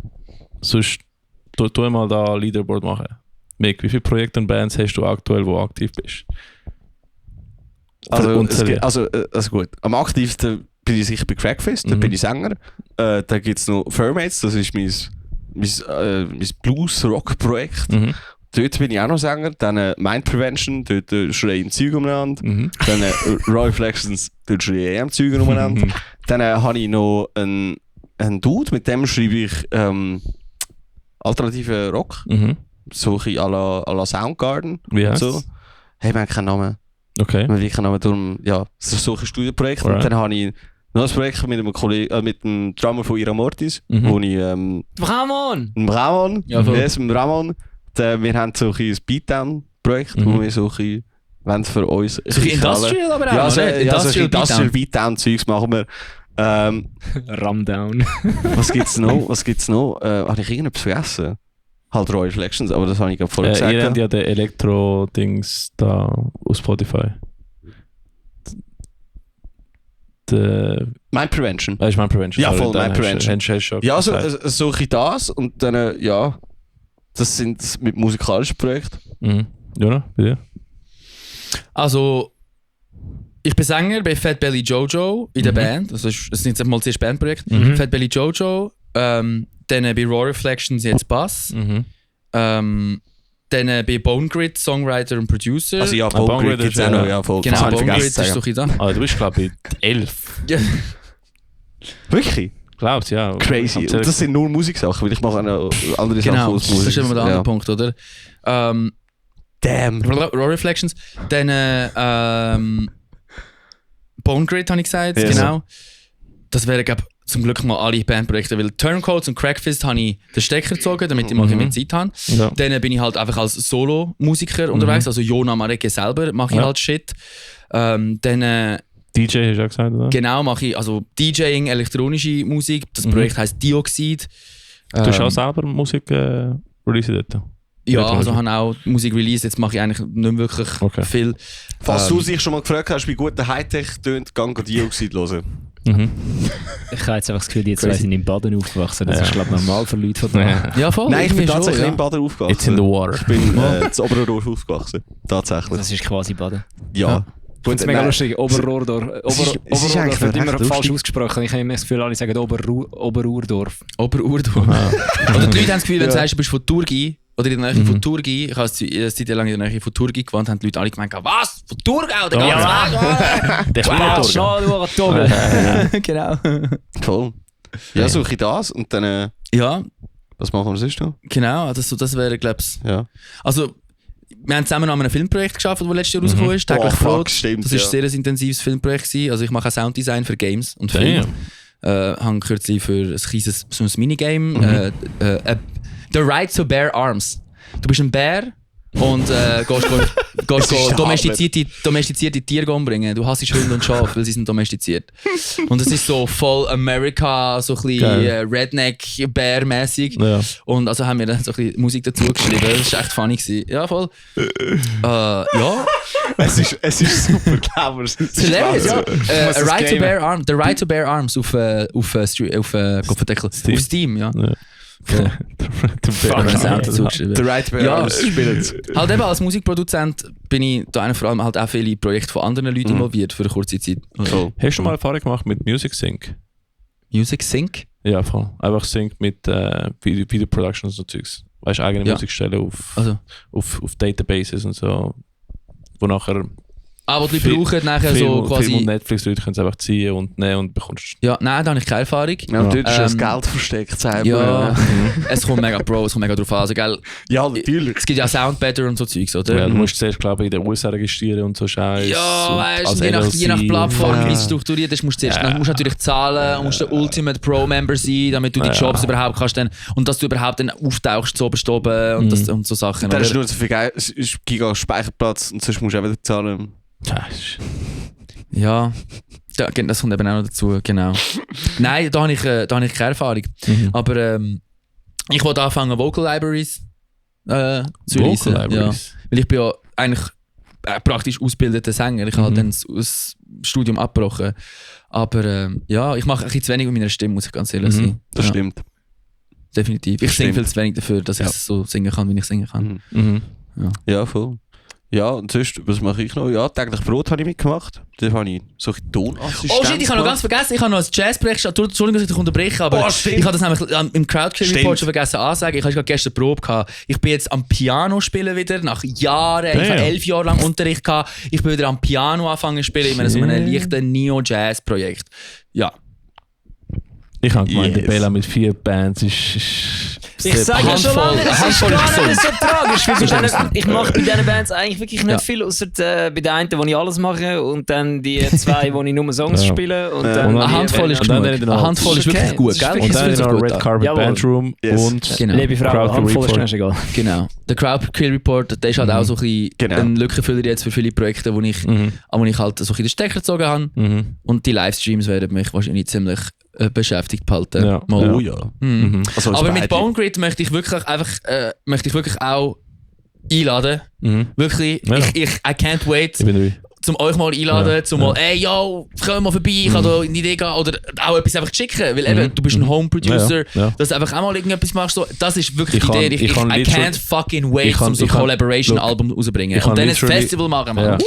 S2: sonst tu mal da Leaderboard machen. Mick, wie viele Projekte und Bands hast du aktuell, wo aktiv bist?
S3: Also gut, am aktivsten bin ich sicher bei Crackfest, da bin ich Sänger. Da gibt es noch Firmates, das ist mein Blues-Rock-Projekt. Dort bin ich auch noch Sänger. Dann Mind Prevention, dort schreie ich Zeug umeinander. Dann Raw Reflections, dort schreie ich Zeug umeinander. Dann habe ich noch einen Dude, mit dem schreibe ich alternativen Rock. So ein bisschen à la Soundgarden.
S2: Wie heißt
S3: so. Hey, wir haben keinen Namen.
S2: Okay.
S3: Wir haben keinen Namen, darum, ja, es ist so ein Studienprojekt.
S2: Right.
S3: Und dann habe ich noch ein Projekt mit einem Kollegen, mit dem Drummer von Ira Mortis, wo ich...
S1: Ramon!
S3: Ramon?
S4: Ja, voll.
S3: Yes, mit Ramon. Wir haben so ein Beatdown-Projekt, wo wir so ein bisschen für uns...
S4: So ein Industrial aber auch,
S3: ja, so,
S4: oder?
S3: ja, so Industrial Beatdown-Zeugs machen wir.
S1: Ramdown.
S3: Was gibt's noch? Habe ich irgendetwas vergessen? Halt Raw Reflections, aber das habe ich gerade vorher gesagt.
S2: Ihr habt ja den Elektro-Dings da auf Spotify.
S3: Mind Prevention.
S2: Das ist Mind Prevention.
S3: Ja, voll, Mind Prevention. Ja, so ein bisschen das und dann, ja, das sind mit musikalischen Projekten.
S2: Jona, bei dir?
S4: Also, ich bin Sänger bei Fat Belly Jojo in der Band. Das sind jetzt mal das erste Bandprojekt. Fat Belly Jojo. Dann bei Raw Reflections jetzt Bass. Dann bei Bone Grid Songwriter und Producer.
S3: Also ja, Bone Grid gibt es auch noch. Ja, voll.
S4: Genau, Bone Grid ist so ein da.
S2: Also, du bist, glaube ich, 11.
S4: Ja.
S3: Wirklich?
S2: Glaubst ja.
S3: Crazy. Und das sind nur Musiksachen, weil ich mache auch noch andere Sachen
S4: Genau,
S3: aus
S4: das
S3: Musik.
S4: ist immer der andere Punkt, oder?
S3: Damn.
S4: Raw Reflections. Dann Bone Grid habe ich gesagt,
S3: Yes.
S4: genau. Das wären, glaube ich, zum Glück mal alle Bandprojekte, weil Turncoats und Crackfist habe ich den Stecker gezogen, damit ich mal mehr Zeit habe.
S2: Ja.
S4: Dann bin ich halt einfach als Solo-Musiker unterwegs, also Jona Mareke selber mache ich halt Shit. Dann
S2: DJ hast du auch gesagt, oder?
S4: genau mache ich also DJing, elektronische Musik. Das Projekt heisst Dioxid.
S2: Du hast auch selber Musik release dort?
S4: Ja, also habe auch Musik release. Jetzt mache ich eigentlich nicht mehr wirklich viel.
S3: Falls du dich schon mal gefragt hast, wie gut der Hightech tönt, gang Dioxid hören.
S1: Ich habe jetzt einfach das Gefühl, die zwei sind im Baden aufgewachsen. Das ist, glaube ich, normal für Leute von da.
S4: Ja, voll.
S3: Nein, ich bin
S4: irgendwie
S3: tatsächlich
S4: schon,
S3: im Baden aufgewachsen.
S2: It's in the water.
S3: Ich bin in Oberrohr aufgewachsen. Tatsächlich.
S1: Das ist quasi Baden.
S3: Ja.
S1: Das ist mega lustig. Oberrohrdorf.
S3: Es ist
S1: Oberrohrdorf wird
S3: eigentlich
S1: immer
S3: recht
S1: falsch
S3: lustig.
S1: ausgesprochen. Ich habe immer das Gefühl, alle sagen Oberurdorf.
S4: Oberurdorf. Oder die Leute haben das Gefühl, wenn du sagst, du bist von Turgi oder in der Nähe von Turgi, ich habe eine Zeit lang in der Nähe von Turgi gewohnt, haben die Leute alle gemeint, was? Von Thurgau? Der ganze Weg?
S2: Der
S1: Schnell,
S4: Genau.
S3: Voll. Ja, suche ich das und dann...
S4: Ja,
S3: Was machen wir sonst noch?
S4: genau. Das wäre, glaube ich...
S3: Ja.
S4: Also, wir haben zusammen an einem Filmprojekt geschafft, das letztes Jahr rausgekommen ist. Täglich Brot.
S3: Stimmt,
S4: Das war ein sehr intensives Filmprojekt gewesen. Also ich mache auch Sounddesign für Games und Filme. Habe kürzlich für ein kleines so ein Minigame The Right to Bear Arms. Du bist ein Bär und gehst domestizierte Tiere umbringen. Du hasst Hunde und Schafe, weil sie sind domestiziert. Und es ist so voll America, so ein bisschen Redneck-Bär-mäßig.
S2: Ja.
S4: Und also haben wir dann so ein bisschen Musik dazu geschrieben. Das war echt funny gewesen. Ja, voll. Ja.
S3: Es ist super clever.
S4: Hilarious, ja. The Right to Bear Arms auf Steam, ja.
S3: The Right Bear Arms spielt.
S4: Halt eben als Musikproduzent bin ich da vor allem halt auch viele Projekte von anderen Leuten involviert für eine kurze Zeit.
S3: Cool.
S2: Hast du mal Erfahrung gemacht mit Music Sync?
S4: Music Sync?
S2: Ja, voll. Einfach Sync mit Video Productions und so Zeugs. Weißt du, eigene Musik stellen auf Databases und so. Wo nachher.
S4: Aber die brauchen nachher so quasi.
S2: Film und Netflix-Leute können es einfach ziehen und nehmen und bekommst.
S4: Ja, nein, da habe ich keine Erfahrung.
S3: Ja, dort ist das Geld versteckt.
S4: Ja, es kommt mega drauf an. Also, gell,
S3: ja, natürlich.
S4: es gibt ja Soundbetter und so Zeugs, oder?
S2: Ja, du musst zuerst, glaube ich, in den USA registrieren und so Scheiß.
S4: Ja, weißt du, je nach Plattform, wie es strukturiert ist, musst du zuerst, dann musst du natürlich zahlen und musst der Ultimate Pro-Member sein, damit du die Jobs überhaupt kannst dann, und dass du überhaupt dann auftauchst, so oben und, und so Sachen.
S3: Da ist nur so viel Giga Speicherplatz und sonst musst du auch wieder zahlen.
S4: Ja, das kommt eben auch noch dazu, genau. Nein, da habe ich keine Erfahrung. Aber Ich wollte anfangen, Vocal Libraries zu lesen. Ja. Weil ich bin ja eigentlich praktisch ausgebildeter Sänger. Ich habe dann das Studium abgebrochen. Aber ja, ich mache ein bisschen zu wenig mit meiner Stimme, muss ich ganz ehrlich sein.
S3: Das stimmt.
S4: Definitiv. Ich singe viel zu wenig dafür, dass ich so singen kann, wie ich singen kann.
S3: Ja, voll. Ja, und sonst, was mache ich noch? Ja, täglich Brot habe ich mitgemacht. Da habe ich solche Tonassistenten.
S4: Oh shit, ich habe noch ganz vergessen, ich habe noch ein Jazzprojekt. Entschuldigung, dass ich dich unterbreche, aber ich habe das nämlich im Crowdclear Report schon vergessen anzusagen. Ich habe gestern Probe gehabt. Ich bin jetzt am Piano spielen wieder, nach Jahren. Ich habe 11 Jahre lang Unterricht gehabt. Ich bin wieder am Piano angefangen zu spielen, in so einem leichten Neo-Jazz-Projekt. Ja.
S2: Ich habe gemeint, der Bella mit 4 Bands ist
S1: ich sage ja schon lange, es ist gar nicht so tragisch. Ich mache bei diesen Bands eigentlich wirklich nicht viel, außer bei den einen, wo ich alles mache und dann die 2, wo ich nur Songs spiele. Und dann
S4: eine Handvoll ist genug. Eine Handvoll ist wirklich gut, gell?
S2: Und dann noch Red Carpet Bandroom und
S1: liebe Frau, Handvoll ist ganz egal.
S4: Genau. Der Crowdclear Report, der ist halt auch so ein Lückenfüller jetzt für viele Projekte, wo ich halt so ein den Stecker gezogen habe. Und die Livestreams werden mich wahrscheinlich ziemlich beschäftigt behalten.
S2: Ja.
S3: Oh ja.
S4: Also aber mit Bone Grid möchte ich wirklich auch einladen. Wirklich, I can't wait. Zum euch mal einladen, zum mal, ey, yo, komm mal vorbei, ich habe da eine Idee gehabt, oder auch etwas einfach schicken, weil eben, du bist ein Home-Producer, dass du einfach auch mal irgendetwas machst, so, das ist wirklich die Idee, I can't fucking wait, um so ein Collaboration-Album rauszubringen. Und dann ein Festival machen, man.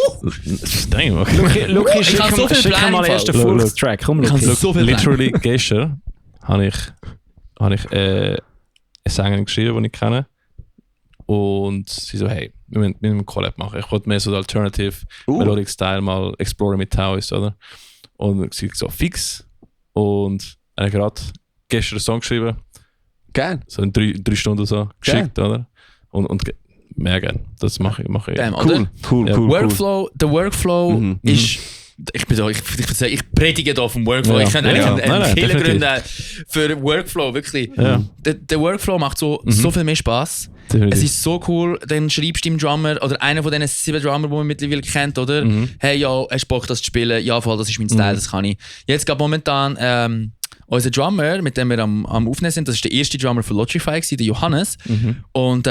S1: Luki,
S4: ich habe so viel Pläne
S1: mal ersten Full-Track, komm,
S2: literally gestern habe ich eine Sängerin geschrieben, die ich kenne. Und sie so, hey, wir müssen einen Collab machen. Ich wollte mehr so den Alternative Melodic Style mal exploren mit Taoist, oder? Und sie so, fix. Und er hat gerade gestern einen Song geschrieben.
S3: Geil.
S2: So in 3 Stunden so geschickt, oder? Und mehr gern. Das mache ich.
S4: Damn,
S3: cool.
S4: Der Workflow ist... Ich predige hier vom Workflow. Ich kann eigentlich einen Killer gründen für Workflow, wirklich.
S2: Ja.
S4: Der Workflow macht so viel mehr Spaß. Es ist so cool, dann schreibst du dem Drummer oder einer von diesen 7 Drummer, die man mittlerweile kennt, oder? Hey, ja, hast du Bock, das zu spielen? Ja, voll, das ist mein Style, das kann ich. Jetzt gerade momentan unser Drummer, mit dem wir am Aufnehmen sind, das ist der erste Drummer von Logify, der Johannes. Und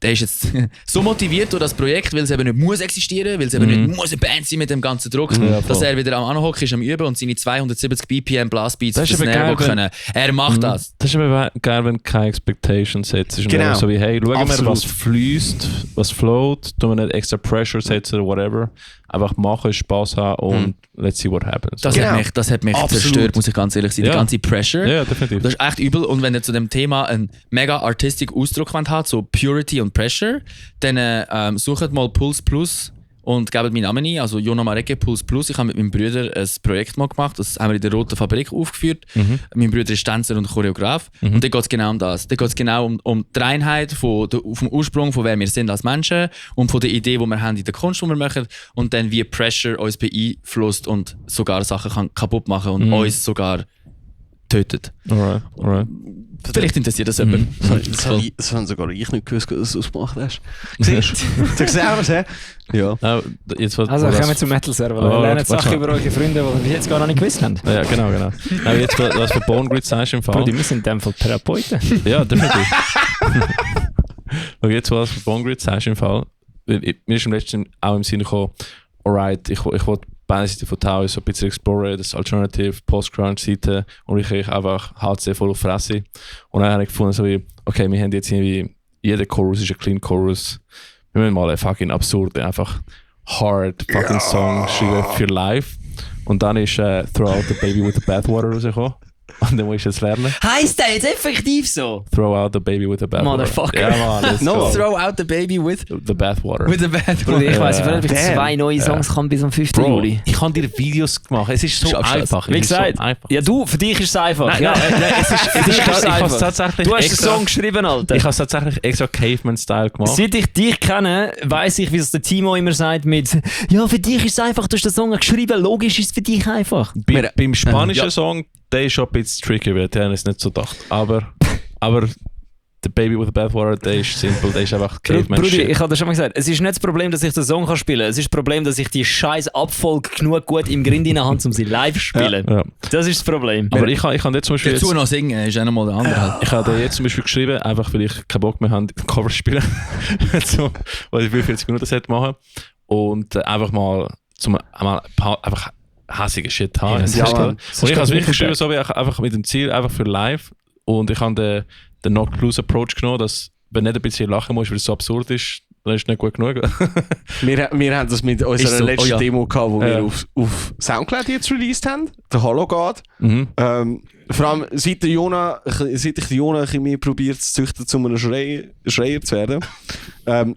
S4: der ist jetzt so motiviert durch das Projekt, weil es eben nicht muss existieren, weil es eben nicht muss eine Band sein mit dem ganzen Druck, dass er wieder am Anhocken ist, am Üben und seine 270 BPM Blastbeats für das Snare können. Er macht das.
S2: Das ist aber geil, wenn du keine Expectations setzt. Genau. So wie, hey, schauen wir, was fließt, was float, tun wir nicht extra Pressure setzen oder whatever. Einfach machen, Spaß haben und let's see what happens.
S4: Das hat mich zerstört, muss ich ganz ehrlich sein. Die ganze Pressure.
S2: Ja, definitiv.
S4: Das ist echt übel. Und wenn ihr zu dem Thema einen mega artistischen Ausdruck habt, so Purity und Pressure, dann sucht mal Pulse Plus und gebt meinen Namen ein, also Jona Mareke Pulse Plus. Ich habe mit meinem Bruder ein Projekt mal gemacht, das haben wir in der Roten Fabrik aufgeführt. Mein Bruder ist Tänzer und Choreograf. Und da geht es genau um das. Da geht es genau um die Reinheit vom Ursprung, von wer wir sind als Menschen und von der Idee, die wir haben in der Kunst, die wir machen. Und dann wie Pressure uns beeinflusst und sogar Sachen kann kaputt machen und uns sogar tötet.
S2: Alright.
S4: Vielleicht interessiert das jemand.
S3: Das haben sogar ich nicht gewusst, dass du das gemacht hast. Siehst du? Du siehst es, ja.
S2: Also
S1: kommen wir zum Metal-Server. Wir lernen Sachen über eure Freunde, die wir jetzt gar noch nicht gewusst haben.
S2: Ja, genau. Jetzt, was für Bone Grid sagst im Fall.
S1: Bro, wir sind in dem Fall Therapeuten.
S2: Ja, definitiv. Und jetzt, was für Bone Grid sagst im Fall. Mir ist im letzten auch im Sinne gekommen, alright, ich wollte Bandseite von Taoist so ein bisschen exploren, das Alternative, Post-Crunch-Seite und ich einfach HC voll auf Fresse. Und dann habe ich gefunden, so wie, okay, wir haben jetzt irgendwie, jeder Chorus ist ein Clean Chorus. Wir müssen mal einen fucking absurden, einfach hard fucking Song schreiben für live. Und dann ist Throw Out the Baby with the Bathwater rausgekommen. Und dann musst du jetzt lernen.
S1: Heißt der jetzt effektiv so?
S2: Throw out the baby with the bathwater.
S1: Motherfucker.
S2: Ja, man, let's go.
S4: Throw out the baby with
S2: the bathwater.
S4: With the bathwater.
S1: Ich weiss nicht, ob ich 2 neue Songs kann bis am 5. Juli.
S2: Ich habe dir Videos gemacht. Es ist so einfach.
S1: Wie gesagt, ja du, für dich ist es einfach. Nein, es ist einfach. Du hast einen Song geschrieben, Alter.
S2: Ich habe tatsächlich extra Caveman-Style gemacht.
S1: Seit ich dich kenne, weiss ich, wie es der Timo immer sagt mit ja, für dich ist es einfach, du hast den Song geschrieben, logisch ist es für dich einfach.
S2: Beim spanischen Song, der ist schon ein bisschen tricky, weil der ist nicht so gedacht. Aber der Baby with the Bathwater, der ist simpel, der ist einfach Caveman
S1: Brudi,
S2: Shit.
S1: ich habe das schon mal gesagt, es ist nicht das Problem, dass ich den Song spielen kann, es ist das Problem, dass ich die scheiß Abfolge genug gut im Grind in habe, um sie live zu spielen.
S2: Ja.
S1: Das ist das Problem.
S2: Aber ich kann jetzt zum Beispiel...
S4: Dazu noch singen ist auch nochmal der andere.
S2: Ich habe jetzt zum Beispiel geschrieben, einfach weil ich keinen Bock mehr habe, Cover zu spielen. So, weil ich 40 Minuten Set machen. Und einfach mal einfach hässige Shit haben. Und ich habe es wirklich geschrieben, so wie einfach mit dem Ziel, einfach für live. Und ich habe den Knocked Loose Approach genommen, dass wenn nicht ein bisschen lachen musst, weil es so absurd ist, dann ist es nicht gut genug.
S3: wir haben das mit unserer letzten Demo gehabt, wo wir auf Soundcloud jetzt released haben, der Hollow God. Vor allem seit ich Jona ein bisschen mehr probiert zu züchten, um einem Schreier zu werden,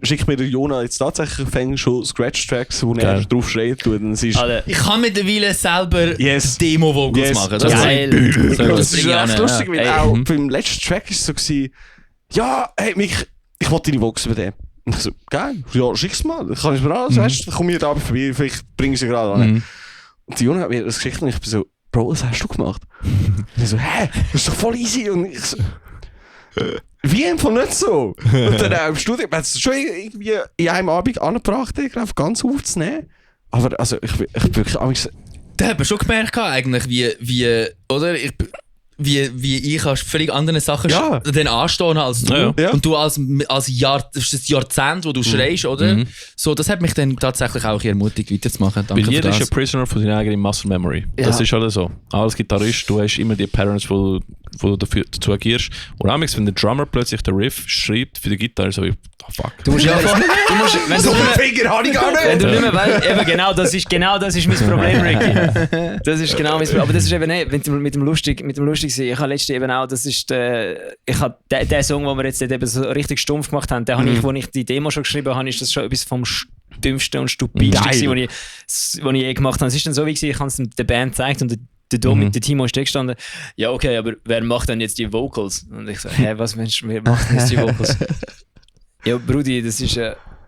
S3: schickt mir der Jona jetzt tatsächlich schon Scratch-Tracks, wo er drauf schreit tut. Ich
S4: kann mittlerweile selber Demo-Vocals machen.
S1: Das ist geil.
S3: Das ist echt lustig, weil auch beim letzten Track war es so gewesen, ja, hey Mick, ich wollte deine Vocals bei dem. Und ich so, geil, ja, schick's mal, kann ich mir alles, weißt du, komm hier da vorbei, vielleicht bringe ich sie gerade an. Und die Jona hat mir das geschickt und ich bin so, Bro, was hast du gemacht? Und ich so, hä? Das ist doch voll easy. Und ich so, wie einfach nicht so? Und dann im Studio hat es schon irgendwie in einem Abend angebracht, ganz aufzunehmen. Aber also, ich wirklich...
S4: Da hat man schon gemerkt, eigentlich, wie ich an völlig anderen Sachen dann anstehen als du. Ja. Und du das ist das Jahrzehnt, wo du schreist, oder? So, das hat mich dann tatsächlich auch ermutigt, weiterzumachen. Danke
S2: weil jeder ist ein Prisoner von seiner eigenen Muscle Memory. Ja. Das ist alles so. Als Gitarrist, du hast immer die Patterns, wo du dazu agierst. Und auch wenn der Drummer plötzlich den Riff schreibt für die Gitarre, so wie, oh fuck.
S1: Du musst wenn du nicht mehr weißt, eben genau das ist mein Problem, Ricky. Das ist genau mein Problem. Aber das ist eben nicht, mit dem lustig ich habe letztens eben auch, das ist ich habe den Song, den wir jetzt eben so richtig stumpf gemacht haben, den habe ich, wo ich die Demo schon geschrieben habe, ist das schon etwas vom dümmsten und stupidsten, was ich je gemacht habe. Es ist dann so wie ich habe es der Band gezeigt und der Timo ist da gestanden, ja okay, aber wer macht dann jetzt die Vocals? Und ich so, was Mensch, wer macht denn jetzt die Vocals? Ja Brudi, das ist,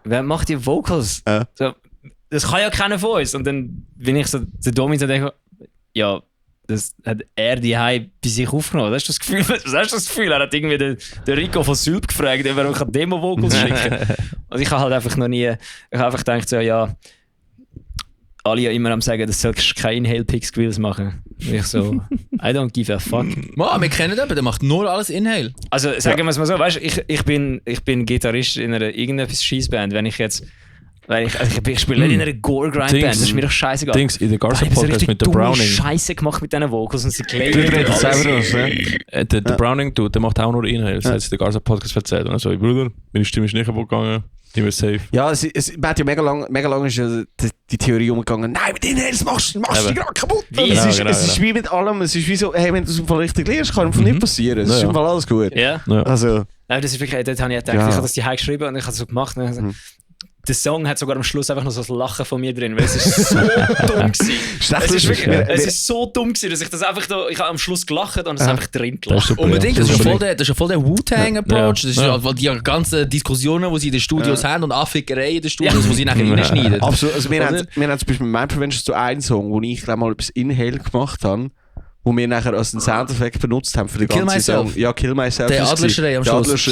S1: wer macht die Vocals? So, das kann ja keiner von uns. Und dann bin ich so, der Domi so denke, ja, das hat er die bei sich aufgenommen. Was hast du das Gefühl? Er hat irgendwie den Rico von Sylp gefragt, ob er Demo-Vocals schicken kann. Und ich habe halt einfach noch nie, ich habe einfach gedacht so, ja, alle ja immer am sagen, das sollst keine Inhale-Picks-Squills machen. Und ich so, I don't give a fuck.
S4: Man, wir kennen den, der macht nur alles Inhale.
S1: Also sagen wir es mal so, weißt du, ich bin Gitarrist in einer irgendeiner Scheissband. Wenn ich jetzt, ich spiele nicht in einer Gore-Grind-Band, das ist mir doch scheißegal.
S2: In der Garza-Podcast mit der Browning.
S1: Scheiße gemacht mit diesen Vocals und sie
S3: kleben. Der
S2: Browning, der macht auch nur Inhale. Das hat sich der Garza-Podcast erzählt. Und so, Bruder, meine Stimme ist nicht kaputt gegangen. Immer safe.
S3: Ja, es hat ja mega lang ist ja die Theorie umgegangen, nein, mit Inhales machst du dich gerade kaputt. Es ist wie mit allem, es ist wie so, hey, wenn du es im Fall richtig lernst, kann es nicht passieren. Es ist im Fall alles gut.
S1: Ja.
S3: Also,
S1: das ist wirklich, dort habe ich gedacht, ich habe das die geschrieben und ich habe es so gemacht. Der Song hat sogar am Schluss einfach noch so ein Lachen von mir drin, weil es ist so dumm gewesen. Es ist so dumm gewesen, dass ich das einfach ich habe am Schluss gelacht und es einfach drin gelacht.
S4: Unbedingt, das ist ja voll der Wu-Tang-Approach. Das ist ja die ganzen Diskussionen, die sie in den Studios haben und Anfickereien in den Studios, die sie nachher reinschneiden.
S3: Absolut. Also wir haben zum Beispiel mit Mind Prevention so einen Song, wo ich mal etwas Inhale gemacht habe, wo wir nachher als einen Soundeffekt benutzt haben für die ganze Song. Ja, Kill Myself.
S4: Der Adlerschrei am Schluss.
S3: Es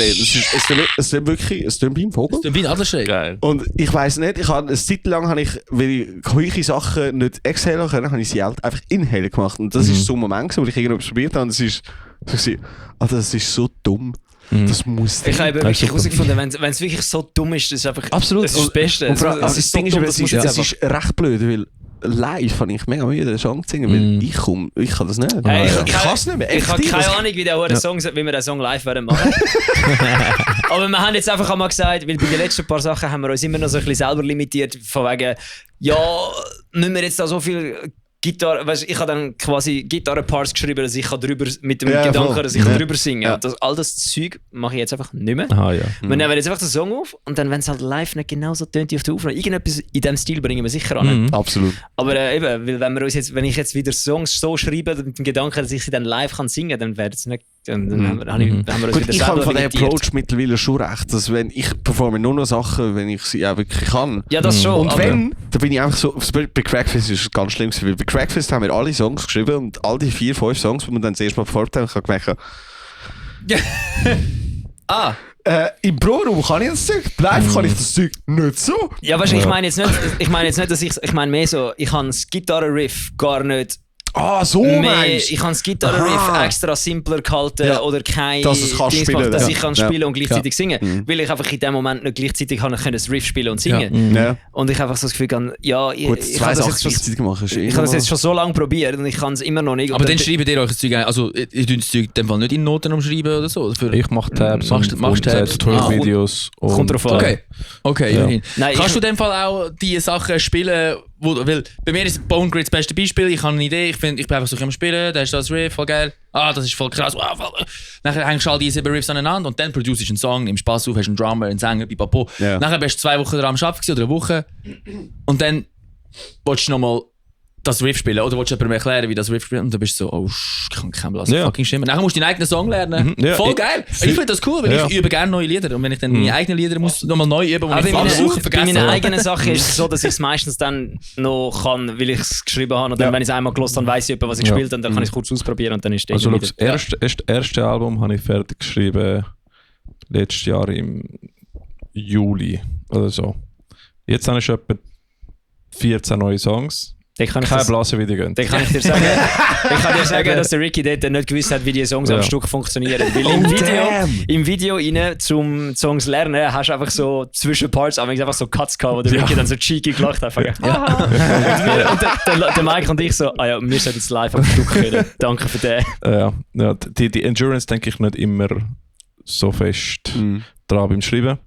S3: ist wirklich, es ist wie ein Vogel.
S4: Es ist wie ein Adlerschrei.
S3: Geil. Und ich weiss nicht, eine Zeit lang habe ich, weil ich solche Sachen nicht exhalen können, habe ich sie halt einfach inhalen gemacht. Und das ist so ein Moment, wo ich irgendwas probiert habe und es ist so, das ist so dumm. Das muss
S1: ich habe wirklich herausgefunden, wenn es wirklich so dumm ist, das ist einfach
S3: absolut.
S1: Das ist das Beste.
S3: Das Ding ist, es ist recht blöd, weil live fand ich mega müde, den Song zu singen, weil ich kann das nicht.
S1: Hey,
S3: ich kann es nicht mehr.
S1: Ich habe keine Ahnung, wie wir den Song live werden machen. Aber wir haben jetzt einfach einmal gesagt, weil bei den letzten paar Sachen haben wir uns immer noch so ein bisschen selber limitiert, von wegen, ja, müssen wir jetzt da so viel Gitarre, weißt, ich habe dann quasi Gitarre-Parts geschrieben, dass ich drüber mit dem Gedanken, dass ich drüber singen kann. Ja. All das Zeug mache ich jetzt einfach nicht mehr.
S2: Aha, ja.
S1: Wir nehmen jetzt einfach den Song auf und dann, wenn es halt live nicht genauso tönt wie auf der Aufnahme, irgendetwas in diesem Stil bringen wir sicher an.
S3: Absolut.
S1: Aber eben, weil wenn ich jetzt wieder Songs so schreibe mit dem Gedanken, dass ich sie dann live kann singen, dann wäre es nicht. Dann haben wir uns
S3: wieder ich habe von dem Approach mittlerweile schon recht, dass wenn ich performe nur noch Sachen, wenn ich sie auch wirklich kann.
S1: Ja, das schon.
S3: Und wenn, dann bin ich einfach so, bei Crackfest ist es ganz schlimm gewesen, weil bei Crackfest haben wir alle Songs geschrieben und all die 4-5 Songs, die wir dann das erste Mal performt haben, ich habe gemerkt, Im Pro-Raum kann ich das Zeug, live kann ich das Zeug nicht so.
S1: Ja, weißt du, ich meine jetzt nicht, dass ich meine mehr so, ich habe das Gitarrenriff gar nicht.
S3: So meinst du?
S1: Ich habe das Gitarrenriff extra simpler gehalten oder kein
S3: dass es kannst spielen,
S1: dass ich kann spielen und gleichzeitig singen, weil ich einfach in dem Moment nicht gleichzeitig das Riff spielen und singen.
S3: Ja.
S1: Und ich einfach so das Gefühl kann, ich habe das jetzt schon so lange probiert und ich kann es immer noch nicht.
S4: Aber dann schreibt ihr euch das Zeug ein, also ihr tut das Zeug in dem Fall nicht in Noten umschreiben oder so?
S2: Ich mache Tabs
S4: machst Tabs,
S2: Tutorial-Videos.
S1: Kommt drauf an.
S4: Okay,
S1: ja. Nein,
S4: kannst du in dem Fall auch die Sachen spielen, weil bei mir ist Bone Grid das beste Beispiel, ich habe eine Idee, ich bin einfach so am Spielen, da ist das Riff, voll geil, das ist voll krass, Nachher hängst du all diese 7 Riffs aneinander und dann producest du einen Song, nimmst Spaß auf, hast einen Drummer, einen Sänger, pipapo. Yeah. Nachher bist du 2 Wochen daran am Arbeiten oder eine Woche und dann willst du nochmal das Riff spielen oder willst du jemandem erklären, wie das Riff spielt und dann bist du so, ich kann kein Blass fucking Stimmen. Nachher musst du deinen eigenen Song lernen. Voll geil. Ich finde das cool, weil ich übe gerne neue Lieder und wenn ich dann meine eigenen Lieder muss nochmal neu üben, und ich Woche vergessen. Bei meiner eigenen Sache ist es so, dass ich es meistens dann noch kann, weil ich es geschrieben habe und dann, wenn ich es einmal gelesen habe, weiss ich, was ich gespielt habe und dann kann ich es kurz ausprobieren und dann ist
S2: also das erste Album habe ich fertig geschrieben letztes Jahr im Juli oder so. Jetzt habe ich schon etwa 14 neue Songs. Kein Blasen, wie die gehen.
S1: Dann kann ich dir sagen, dass der Ricky dort nicht gewusst hat, wie die Songs am Stück funktionieren. Weil im Video rein, zum Songs lernen, hast du einfach so zwischen Parts einfach so Cuts gehabt, wo der Ricky dann so cheeky gelacht hat. Und der Mike und ich so, wir sollten jetzt live am Stück können. Danke für den.
S2: Ja, die Endurance denke ich nicht immer so fest dran beim Schreiben.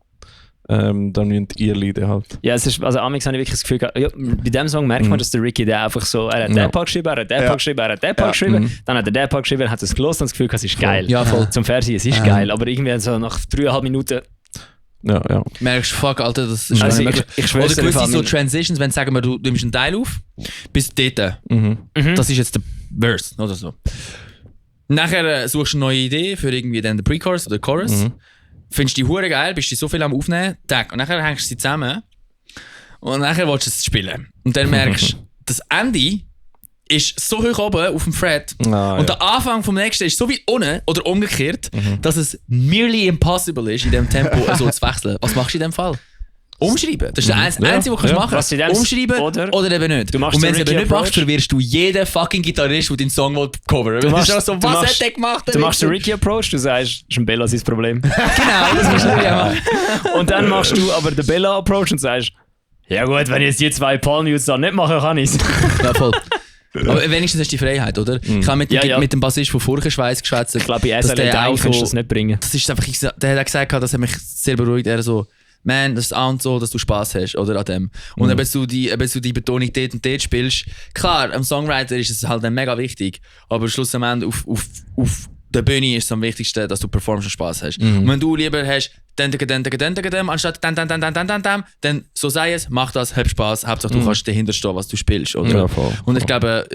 S2: Dann müssen ihr leiden halt.
S1: Ja, es ist, also amigs habe ich wirklich das Gefühl gehabt, bei diesem Song merkt man, dass der Ricky der einfach so, er hat den Part geschrieben, er hat den Part geschrieben, er hat den Part geschrieben, dann hat er den Part geschrieben, hat es gelost und das Gefühl gehabt, es ist geil.
S4: Ja, voll.
S1: Zum Fernsehen, es ist geil, aber irgendwie so nach 3,5 Minuten
S4: merkst du, fuck, Alter, das ist
S1: also
S4: nicht möglich. Oder gewisse so Transitions, wenn sagen wir, du nimmst einen Teil auf, bis dort. Das ist jetzt der Verse oder so. Nachher suchst du eine neue Idee für irgendwie dann den Pre-Chorus oder Chorus. Findest die Hure geil, bist du so viel am Aufnehmen, und nachher hängst du sie zusammen und nachher willst du es spielen. Und dann merkst du, das Ende ist so hoch oben auf dem Fret und der Anfang vom nächsten ist so weit unten oder umgekehrt, dass es nearly impossible ist, in diesem Tempo so zu wechseln. Was machst du in dem Fall? Umschreiben. Das ist das Einzige, was du machen kannst. Umschreiben oder eben nicht. Und wenn du es eben nicht machst, verwirrst du jeden fucking Gitarrist, der deinen Song covern will. Du machst so, was hat der gemacht?
S1: Du machst den Ricky-Approach, du sagst, das ist ein Bella sein Problem.
S4: Genau, das musst du machen.
S1: Und dann machst du aber den Bella-Approach und sagst, ja gut, wenn ich jetzt die 2 Palm Mutes dann nicht mache, kann ich es.
S4: Ja, voll. Aber wenigstens hast du die Freiheit, oder? Ich habe mit dem Bassist von Furchenschweiß geschwätzt.
S1: Ich glaube, bei SLA kannst du das nicht bringen.
S4: Das ist einfach, der hat gesagt, das hat mich sehr beruhigt. Er so, man, das ist auch so, dass du Spaß hast, oder, an dem. Und wenn du die Betonung dort und dort spielst, klar, am Songwriter ist es halt dann mega wichtig, aber schlussendlich auf der Bühne ist es am wichtigsten, dass du performst und Spaß hast. Und wenn du lieber hast, anstatt dann so sei es, mach das, hab Spaß, Hauptsache du kannst dahinter stehen, was du spielst, oder? Ja, voll. Und ich glaube,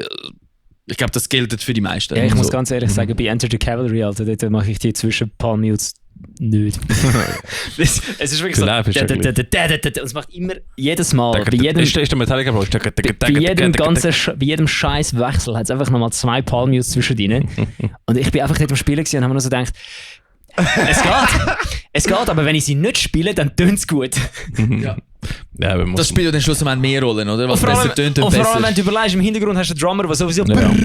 S4: das gilt für die meisten.
S1: Ja, ich muss ganz ehrlich sagen, bei Enter the Cavalry, Alter, dort mache ich die zwischen Palm Mutes nicht. Es ist wirklich so. Und es macht immer, jedes Mal, bei jedem scheiß Wechsel hat es einfach nochmal 2 Palm Mutes zwischen denen. Und ich bin einfach dort am Spielen und habe mir nur so gedacht, es geht, aber wenn ich sie nicht spiele, dann tönt es gut.
S2: Ja,
S4: das spielt dann schlussendlich mehr Rollen, oder? Was
S1: besser
S4: tönt
S1: und vor allem, wenn du überlegst, im Hintergrund hast du einen Drummer, der sowieso macht.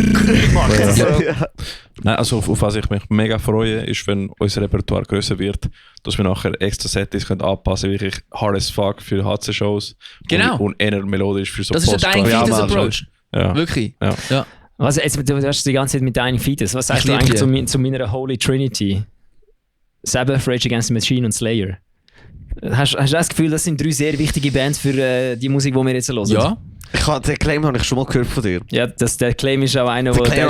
S2: Nein, also auf was ich mich mega freue, ist, wenn unser Repertoire grösser wird, dass wir nachher extra Settings anpassen können, wirklich hard as fuck für HC-Shows.
S4: Genau.
S2: Und eher melodisch für so
S4: Das ist der Dying Fetus Approach.
S2: Ja.
S4: Wirklich.
S2: Ja.
S1: Was, jetzt, du hast die ganze Zeit mit Dying Fetus. Was sagst du eigentlich zu meiner Holy Trinity? Sabbath, Rage Against the Machine und Slayer. Hast du das Gefühl, das sind 3 sehr wichtige Bands für die Musik, die wir jetzt hören?
S4: Ja.
S3: Den Claim habe ich schon mal gehört von dir.
S1: Ja, der Claim ist auch einer, der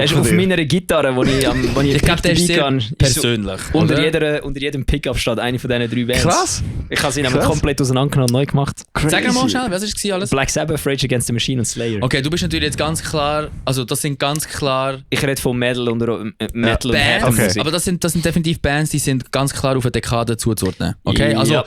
S1: ist auf meiner Gitarre, wo ich
S4: glaube, der ist sehr persönlich.
S1: Unter jedem Pickup steht eine von diesen 3 Bands.
S3: Krass!
S1: Ich habe sie nämlich komplett auseinandergenommen und neu gemacht.
S4: Sag mal schnell, was war es alles?
S1: Black Sabbath, Rage Against the Machine und Slayer.
S4: Okay, du bist natürlich jetzt ganz klar, also das sind ganz klar...
S1: Ich rede von Metal und Metal
S4: Musik. Okay. Aber das sind definitiv Bands, die sind ganz klar auf eine Dekade zuzuordnen. Okay, also...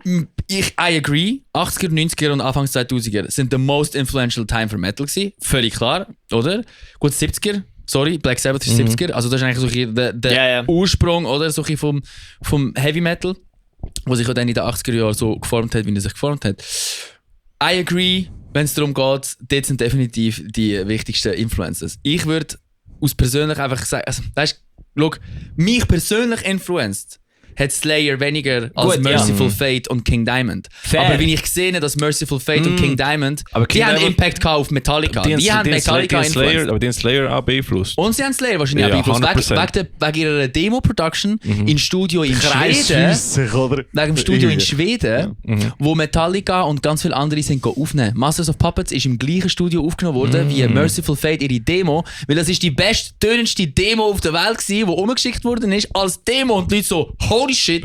S4: I agree, 80er, 90er und Anfangs 2000er sind the most influential time for Metal gewesen. Völlig klar, oder? Gut, 70er Sorry, Black Sabbath ist 70er. Also das ist eigentlich so der Ursprung, oder? So vom Heavy Metal, was sich dann in den 80er Jahren so geformt hat, wie er sich geformt hat. I agree, wenn es darum geht, dort sind definitiv die wichtigsten Influencers. Ich würde aus persönlich einfach sagen, also, weißt, schau, mich persönlich influenced hat Slayer weniger als
S1: Gut,
S4: Merciful Fate und King Diamond.
S1: Fair.
S4: Aber wenn ich gesehen habe, dass Merciful Fate und King Diamond, die haben Impact gehabt auf Metallica. Die haben Metallica influenced.
S2: Aber die haben Slayer auch beeinflusst.
S4: Und sie haben Slayer wahrscheinlich auch beeinflusst. Wegen ihrer Demo-Production im Studio in Schweden. Wegen dem Studio in Schweden, wo Metallica und ganz viele andere sind aufnehmen. Masters of Puppets ist im gleichen Studio aufgenommen worden wie Merciful Fate ihre Demo, weil das ist die besttönendste Demo auf der Welt gewesen, die umgeschickt worden ist als Demo und die Leute so, holy shit,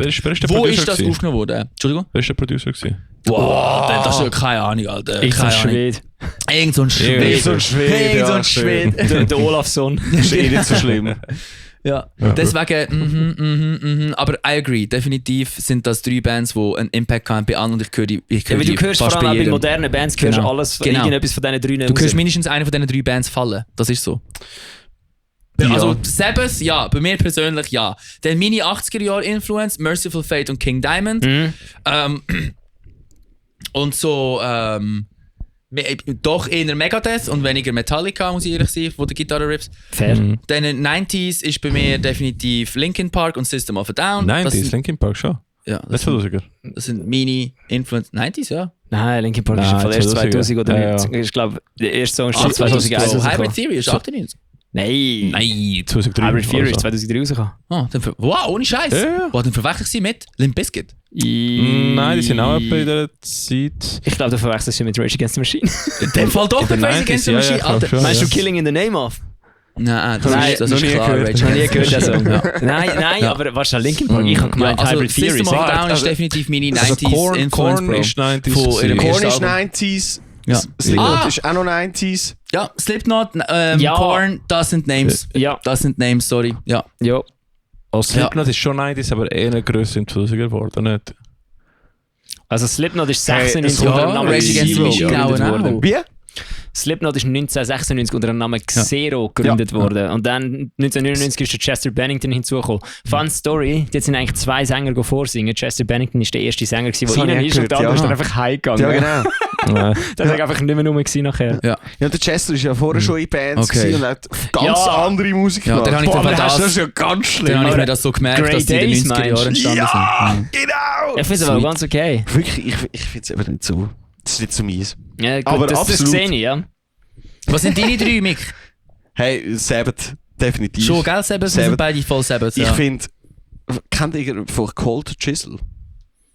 S4: wo ist das aufgenommen worden? Entschuldigung?
S2: Wer ist der Producer gewesen?
S4: Wow, das ist keine Ahnung, Alter.
S1: Irgend so ein Schwede.
S4: Irgend so ein Schwede.
S1: Der Olafsson.
S3: Das ist nicht so schlimm.
S4: Ja, deswegen, aber I agree, definitiv sind das 3 Bands, die einen Impact haben bei allen und ich höre die
S1: du hörst vor allem auch bei modernen Bands, hörst alles, irgendetwas von diesen 3
S4: Du hörst mindestens eine von diesen 3 Bands fallen, das ist so. Ja. Also Sabbath, ja, bei mir persönlich ja. Dann meine 80er-Jahre-Influence, Merciful Fate und King Diamond. Und so, doch eher Megadeth und weniger Metallica, muss ich ehrlich sein, von den Gitarre-Riffs.
S1: Fair.
S4: Dann 90s ist bei mir definitiv Linkin Park und System of a Down.
S2: 90s, Linkin Park schon.
S4: Ja,
S2: das
S4: sind meine Influence. 90s, ja.
S1: Nein, Linkin Park ist von erst 2000 oder 90. Ich glaube, der erste Song ist 2001.
S4: Hybrid Theory ist 98.
S1: Nein,
S2: 2003.
S1: Hybrid Theory ist 2003 rausgekommen.
S4: Wow, ohne Scheiß.
S2: Ja.
S4: Dann verwechselst du sie mit Limp Bizkit.
S2: Nein, die sind auch bei dieser Zeit.
S1: Ich glaube, du verwechselst sie mit Rage Against the Machine.
S4: In dem Fall doch mit Rage Against the Machine, Alter.
S1: Meinst du Killing in the Name of?
S4: Nein, das ist klar.
S1: Rage noch nie gehört, also. Nein, aber was ist Linkin Park? Ich habe gemeint Hybrid Theory.
S4: System of a Down ist definitiv meine 90s Influence,
S2: Korn ist 90s.
S3: Korn ist 90s.
S4: Ja.
S3: Slipknot ist auch noch 90s.
S4: Ja, Slipknot, Korn, das sind Names.
S1: Ja.
S4: Das sind Names, sorry. Ja.
S2: Slipknot ist schon 90s, aber eher grösser in 2000er geworden, nicht?
S1: Also Slipknot ist 96
S4: ja,
S1: unter dem Namen
S4: Rage Against the Machine
S1: gegründet worden.
S3: Wie?
S1: Slipknot ist 1996 unter dem Namen Xero gegründet worden. Und dann 1999 ist der Chester Bennington hinzugekommen. Fun Story, jetzt sind eigentlich 2 Sänger vorsingen. Chester Bennington ist der erste Sänger, der rein ist und der andere ist dann einfach heimgegangen.
S3: Ja, genau.
S1: Das war einfach nicht mehr nur nachher.
S3: Ja, der Chester war ja vorher schon in Bands und hat ganz andere Musik
S4: gemacht.
S3: Dann
S4: das
S3: ist ja ganz schlimm.
S4: Dann habe ich mir das so gemerkt, dass die in den 90er Jahren entstanden sind.
S3: Genau!
S1: Ich finde es aber ganz okay.
S3: Wirklich, ich finde es eben nicht so. Das ist nicht so mies.
S1: Ja, gut,
S3: aber
S1: das
S3: absolut.
S1: sehe ich, ja.
S4: Was sind deine 3, Mick?
S3: Hey, Sabbath, definitiv.
S4: Schon, gell, Sabbath? Wir sind beide voll Sabbath,
S3: Ich finde, kennt ihr von Cold Chisel?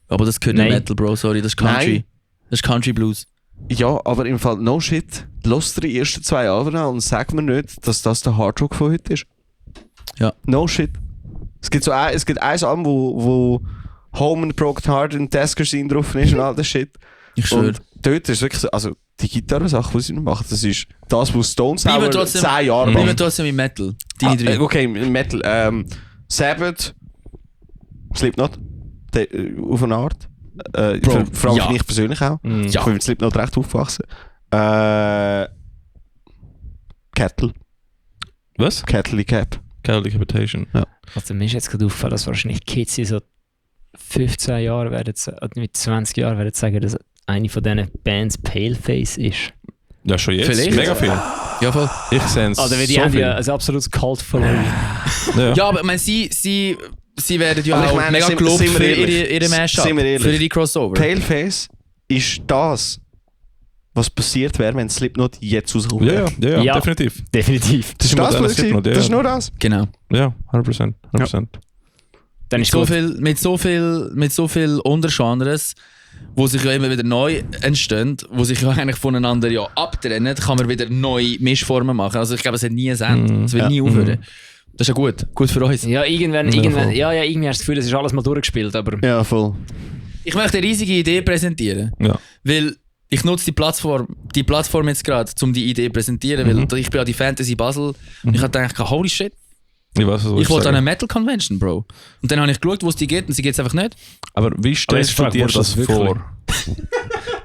S4: Aber das gehört nicht Metal, Bro, sorry, das ist Country. Nein. Das ist Country Blues.
S3: Ja, aber im Fall, no shit, lass dir die ersten 2 Alben an und sag mir nicht, dass das der Hardrock von heute ist.
S4: Ja.
S3: No shit. Es gibt ein Album, wo Home and Broken Heart und Tasker Scene drauf ist und all das Shit.
S4: Ich schwöre.
S3: Und dort ist wirklich so, also die Gitarre-Sache, die sie machen, das ist das, was Stones haben 10 Jahre
S4: machen. Bleiben trotzdem im Metal. Deine 3.
S3: Okay, Metal. Sabbath, Slipknot, auf eine Art. Vor allem für mich persönlich auch. Ich bin mit Slipknot recht aufgewachsen. Kettle.
S2: Was?
S3: Kettle Cap.
S2: Kettle Decapitation.
S3: Ja.
S1: Also mir ist jetzt gerade aufgefallen, dass wahrscheinlich Kids in so 15 Jahren werden, mit 20 Jahren werden sagen, dass eine von diesen Bands Paleface ist.
S2: Ja, schon jetzt.
S4: Vielleicht.
S2: Mega viel.
S4: Ja, voll.
S2: Ich sehe es.
S1: Also, die
S2: so
S1: haben
S2: viel.
S1: ja ein absolutes Cult-Following.
S4: Ja, aber ich meine, sie werden ja auch mega gelobt für ihre Mashup, für ihre Crossover.
S3: Paleface ist das, was passiert wäre, wenn Slipknot jetzt rauskommt.
S2: Ja, definitiv.
S1: Definitiv.
S3: Das ist das, was das ist nur das.
S4: Genau.
S2: Ja, 100%.
S1: Dann ist
S4: mit so viel Untergenres, wo sich ja immer wieder neu entstehen, wo sich ja eigentlich voneinander ja abtrennen, kann man wieder neue Mischformen machen. Also ich glaube, es hat nie ein Ende. Es wird nie aufhören. Das ist ja gut. Gut für uns.
S1: Ja, irgendwann irgendwie hast du das Gefühl, es ist alles mal durchgespielt, aber...
S3: Ja, voll.
S4: Ich möchte eine riesige Idee präsentieren.
S2: Ja.
S4: Weil ich nutze die Plattform jetzt gerade, um die Idee zu präsentieren, weil ich bin ja die Fantasy Basel und ich habe gedacht, holy shit, ich wollte an eine Metal Convention, Bro. Und dann habe ich geschaut, wo es die geht und sie geht es einfach nicht.
S2: Aber wie stellst du dir das vor?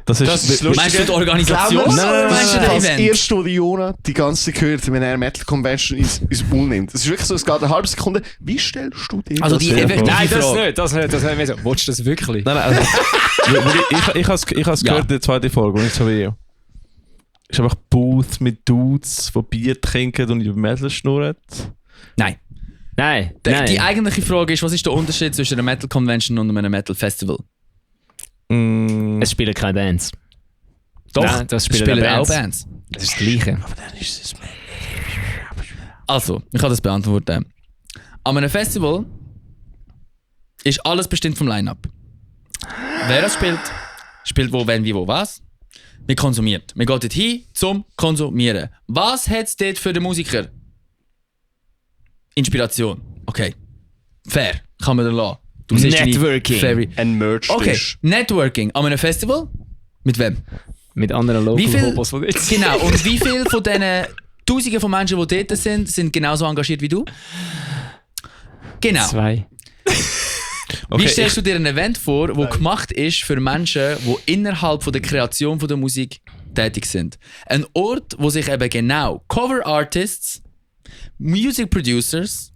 S2: Das ist
S3: lustig.
S4: Meinst du die Organisation?
S3: Nein,
S4: meinst du
S3: das
S4: Event?
S3: erste, was Jona die ganze Zeit hört, wenn er Metal Convention ins Maul nimmt. Es ist wirklich so, es geht eine halbe Sekunde. Wie stellst du dir
S4: Also
S3: das
S4: die
S3: vor?
S4: effektive
S1: Nein, das
S4: Frage.
S1: nicht. Das haben wir so. Willst du das wirklich?
S2: Nein, also, ich habe es gehört in der zweiten Folge, und ich so wie... Ist einfach Booth mit Dudes, die Bier trinken und über Metal schnurren.
S4: Nein.
S1: Nein.
S4: Die eigentliche Frage ist, was ist der Unterschied zwischen einer Metal Convention und einem Metal Festival?
S1: Es spielen keine Bands.
S4: Doch,
S1: Nein, das spielen
S4: auch
S1: Bands.
S4: Bands.
S1: Das ist das Gleiche.
S3: Aber dann ist es Metal.
S4: Also, ich kann das beantworten. An einem Festival ist alles bestimmt vom Line-Up. Wer das spielt wo, wenn, wie, wo, was. Man konsumiert. Man geht dort hin zum Konsumieren. Was hat es dort für den Musiker? Inspiration. Okay. Fair. Kann man da lassen. Du siehst
S1: Networking.
S3: Ein Merch.
S4: Okay. Networking. An einem Festival? Mit wem?
S1: Mit anderen Local-Hobos von jetzt.
S4: Genau. Und wie viele von diesen Tausenden von Menschen, die dort sind genauso engagiert wie du? Genau.
S1: 2.
S2: Okay,
S4: Wie stellst du dir ein Event vor, das gemacht ist für Menschen, die innerhalb von der Kreation von der Musik tätig sind? Ein Ort, wo sich eben genau Cover Artists, Music Producers,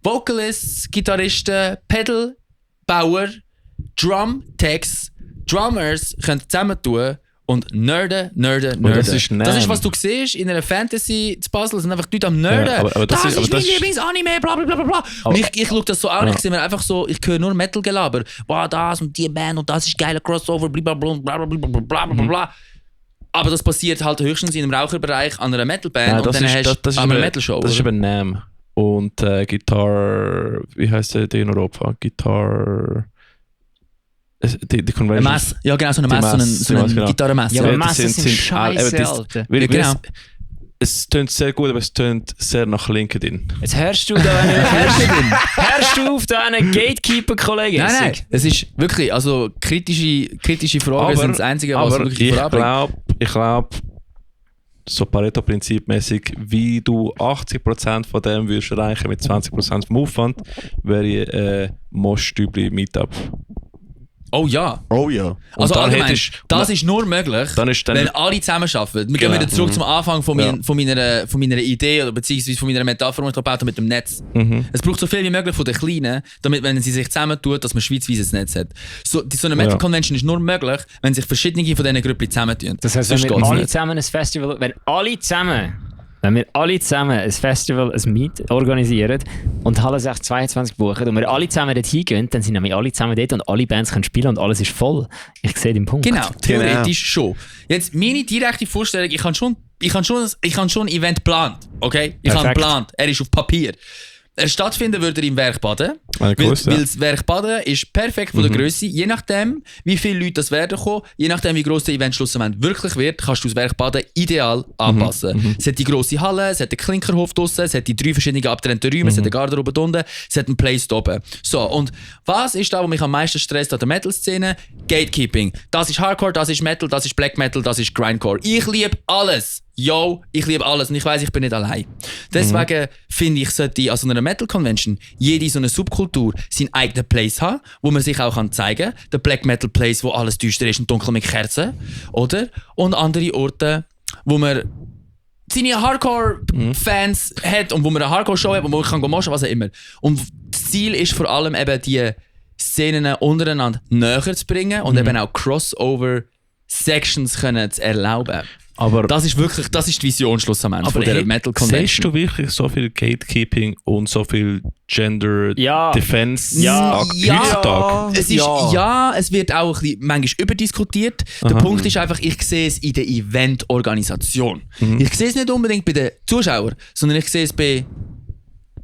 S4: Vocalists, Gitarristen, Pedalbauer, Drum Techs, Drummers können zusammentun und nerden.
S2: das ist
S4: Das ist, was du siehst in einer Fantasy zu Basel. Es sind einfach Leute am Nerden.
S2: Ja, aber das ist
S4: mein Lieblingsanime, bla bla bla bla. Und ich schaue das so an, ich sehe mir einfach so, ich höre nur Metal-Gelaber. Wow, das und die Band und das ist geiler Crossover, blablabla, bla. Aber das passiert halt höchstens in einem Raucherbereich an einer Metal-Band
S2: Nein,
S4: und dann hast du eine Metal-Show.
S2: Das ist eben NAMM. Und Guitar... Wie heisst der in Europa? Guitar... Die Convention.
S4: Messe. Ja, genau, so eine Messe, so eine Gitarrenmesse.
S1: Ja, aber
S2: Ja,
S1: Messen sind scheiße,
S2: das-
S1: Alter.
S2: Weil
S4: Genau.
S2: Es tönt sehr gut, aber es tönt sehr nach LinkedIn.
S1: Jetzt hörst du auf da einen Gatekeeper-Kollegen.
S4: Nein. Es ist wirklich, also kritische Fragen sind das Einzige, was
S2: aber
S4: wirklich voranbringt.
S2: ich glaube, so Pareto-Prinzip-mäßig, wie du 80% von dem würdest erreichen mit 20% vom Aufwand, wäre Mosch-Stübli-Meetup.
S4: Oh ja.
S3: Oh ja.
S2: Und
S4: Also
S2: dann
S4: allgemein,
S2: hättest-
S4: das ist nur möglich,
S2: dann
S4: wenn alle zusammenarbeiten. Wir gehen wieder zurück zum Anfang von meiner Idee oder beziehungsweise von meiner Metapher, die ich gebaut habe mit dem Netz. Es braucht so viel wie möglich von den Kleinen, damit, wenn sie sich zusammentun, dass man schweizweises Netz hat. So eine Metal Convention ist nur möglich, wenn sich verschiedene von diesen Gruppen zusammentun.
S1: Das heisst,
S4: Sonst
S1: wenn wir
S4: geht's
S1: alle
S4: nicht.
S1: zusammen ein Festival, wenn wir alle zusammen ein Festival, ein Meet organisieren und Halle 622 buchen und wir alle zusammen dort hingehen, dann sind wir alle zusammen dort und alle Bands können spielen und alles ist voll. Ich sehe den Punkt.
S4: Genau, theoretisch schon. Jetzt meine direkte Vorstellung, ich habe schon ein Event geplant, okay? Ich habe
S1: Perfekt.
S4: geplant, er ist auf Papier. Er stattfinden würde er im Werk Baden. Weil das Werk Baden ist perfekt von der Grösse. Je nachdem, wie viele Leute das werden kommen, je nachdem, wie gross der Event schlussendlich wirklich wird, kannst du das Werk Baden ideal anpassen. Es hat die grosse Halle, es hat den Klinkerhof draussen, es hat die 3 verschiedene abgetrennten Räume, es hat den Garderobe unten, es hat einen Place oben. So, und was ist da, was mich am meisten stresst an der Metal-Szene? Gatekeeping. Das ist Hardcore, das ist Metal, das ist Black Metal, das ist Grindcore. Ich liebe alles. Yo, ich liebe alles und ich weiss, ich bin nicht allein. Deswegen finde ich, sollte an so einer Metal Convention jede so eine Subkultur seinen eigenen Place haben, wo man sich auch zeigen kann. Der Black Metal Place, wo alles düster ist und dunkel mit Kerzen. Oder? Und andere Orte, wo man seine Hardcore-Fans hat und wo man eine Hardcore-Show hat, wo man kann moschen, was auch immer. Und das Ziel ist vor allem eben, die Szenen untereinander näher zu bringen und eben auch Crossover-Sections können zu erlauben.
S2: Aber
S4: Das ist die Vision schlussendlich von der Metal Convention.
S2: siehst du wirklich so viel Gatekeeping und so viel Gender Defense heutzutage?
S4: Es ist, es wird auch ein bisschen, manchmal überdiskutiert. Der Punkt ist einfach, ich sehe es in der Eventorganisation. Ich sehe es nicht unbedingt bei den Zuschauern, sondern ich sehe es bei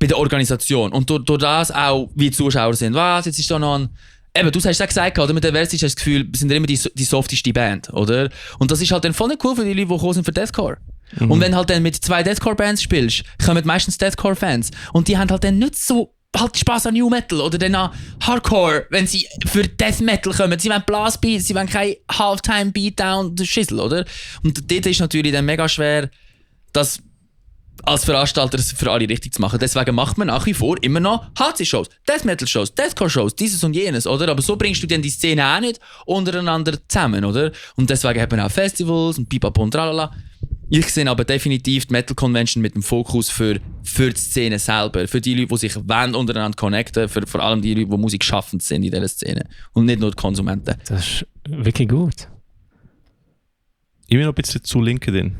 S4: der Organisation. Und durch das auch, wie die Zuschauer sind. Was, jetzt ist da noch ein... Eben, du hast es ja gesagt, oder? Mit der Versi hast du das Gefühl, wir sind immer die softeste Band, oder? Und das ist halt dann voll nicht cool für die Leute, die gekommen sind für Deathcore. Und wenn halt dann mit 2 Deathcore-Bands spielst, kommen meistens Deathcore-Fans. Und die haben halt dann nicht so halt Spaß an New Metal oder dann an Hardcore, wenn sie für Death Metal kommen. Sie wollen Blastbeats, sie wollen kein Halftime Beatdown Schissel, oder? Und dort ist natürlich dann mega schwer, das als Veranstalter es für alle richtig zu machen. Deswegen macht man nach wie vor immer noch HC-Shows, Death Metal-Shows, Deathcore-Shows, dieses und jenes, oder? Aber so bringst du dann die Szene auch nicht untereinander zusammen, oder? Und deswegen hat man auch Festivals und Pipapo und tralala. Ich sehe aber definitiv die Metal Convention mit dem Fokus für die Szene selber. Für die Leute, die sich untereinander connecten, für vor allem die Leute, die musikschaffend sind in dieser Szene. Und nicht nur die Konsumenten.
S1: Das ist wirklich gut.
S2: Ich bin noch ein bisschen zu LinkedIn.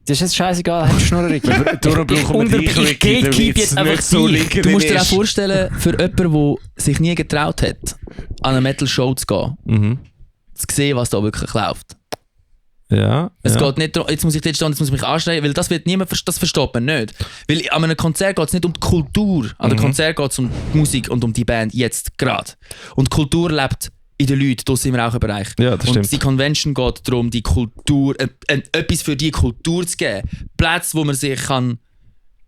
S1: Das ist jetzt scheißegal, hast du Schnurren.
S3: Darum brauchen wir dich,
S1: ich jetzt einfach
S3: so
S1: dich.
S4: Du musst dir auch vorstellen, für jemanden, der sich nie getraut hat, an eine Metal-Show zu gehen, zu sehen, was da wirklich läuft.
S2: Ja.
S4: Es geht nicht darum, jetzt muss ich dort stehen, jetzt muss ich mich anstrengen, weil das wird niemand, das versteht man nicht. Weil an einem Konzert geht es nicht um die Kultur, an einem Konzert geht es um die Musik und um die Band jetzt gerade. Und die Kultur lebt in den Leuten, das sind wir auch im Bereich.
S2: Ja, das
S4: und
S2: stimmt.
S4: die Convention geht darum, die Kultur, etwas für die Kultur zu geben. Plätze, wo man sich kann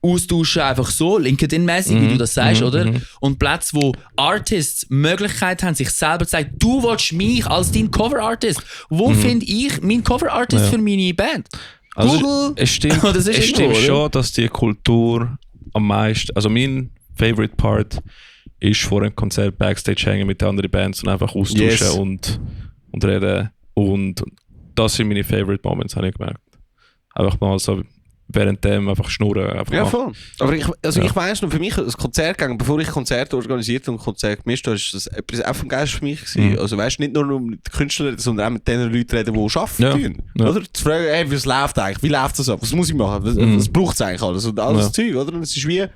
S4: austauschen, einfach so, LinkedIn-mäßig, wie du das sagst, oder? Und Plätze, wo Artists Möglichkeit haben, sich selber zu sagen, du willst mich als dein Cover-Artist. Wo finde ich meinen Cover-Artist für meine Band?
S2: Also
S4: Google.
S2: es stimmt,
S4: Das ist
S2: es stimmt
S4: irgendwo,
S2: schon, dass die Kultur am meisten, also mein Favorite Part ist vor einem Konzert Backstage hängen mit den anderen Bands und einfach austauschen und reden. Und das sind meine Favorite Moments, habe ich gemerkt. Einfach mal so währenddem einfach schnurren. Einfach
S3: Ja,
S2: mal.
S3: voll. Aber ich weiss noch, für mich als Konzertgang, bevor ich Konzerte organisiert und Konzerte gemischt habe, ist das etwas auch vom Geist für mich gewesen. Also weißt du, nicht nur mit den Künstlern, sondern auch mit den Leuten reden, die arbeiten.
S2: Ja.
S3: Oder? Zu fragen, hey, was läuft eigentlich? Wie läuft das ab? Was muss ich machen? Was braucht es eigentlich alles? Und alles das Zeug, oder? Und es ist wie,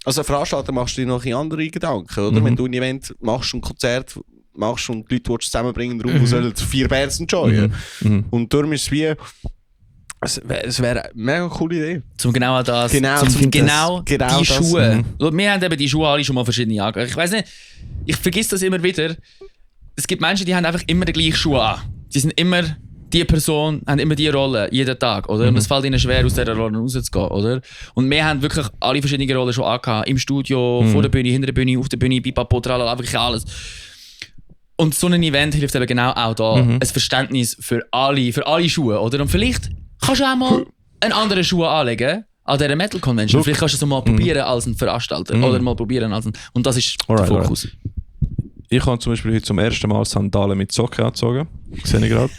S3: als Veranstalter machst du dir noch ein andere Gedanken, oder? Wenn du ein Event machst, ein Konzert machst und die Leute zusammenbringen, darum sollen 4 Bands enjoyen. Und darum ist es wie, es wäre eine mega coole Idee.
S4: Zum genau das.
S3: Genau
S4: die
S3: das.
S4: Schuhe. Wir haben eben die Schuhe alle schon mal verschiedene angehabt. Ich weiss nicht, ich vergesse das immer wieder. Es gibt Menschen, die haben einfach immer die gleichen Schuhe an. Die sind immer die Person, haben immer die Rolle, jeden Tag, oder? Und es fällt ihnen schwer, aus dieser Rolle rauszugehen, oder? Und wir haben wirklich alle verschiedenen Rollen schon angehabt. Im Studio, vor der Bühne, hinter der Bühne, auf der Bühne, Pipapo, tralala, wirklich alles. Und so ein Event hilft eben genau auch da, ein Verständnis für alle Schuhe, oder? Und vielleicht kannst du auch mal einen anderen Schuh anlegen an dieser Metal Convention. Vielleicht kannst du es so mal probieren als ein Veranstalter oder mal probieren als ein... Und das ist der Fokus.
S2: Ich habe zum Beispiel heute zum ersten Mal Sandalen mit Socken angezogen. Sehe ich gerade.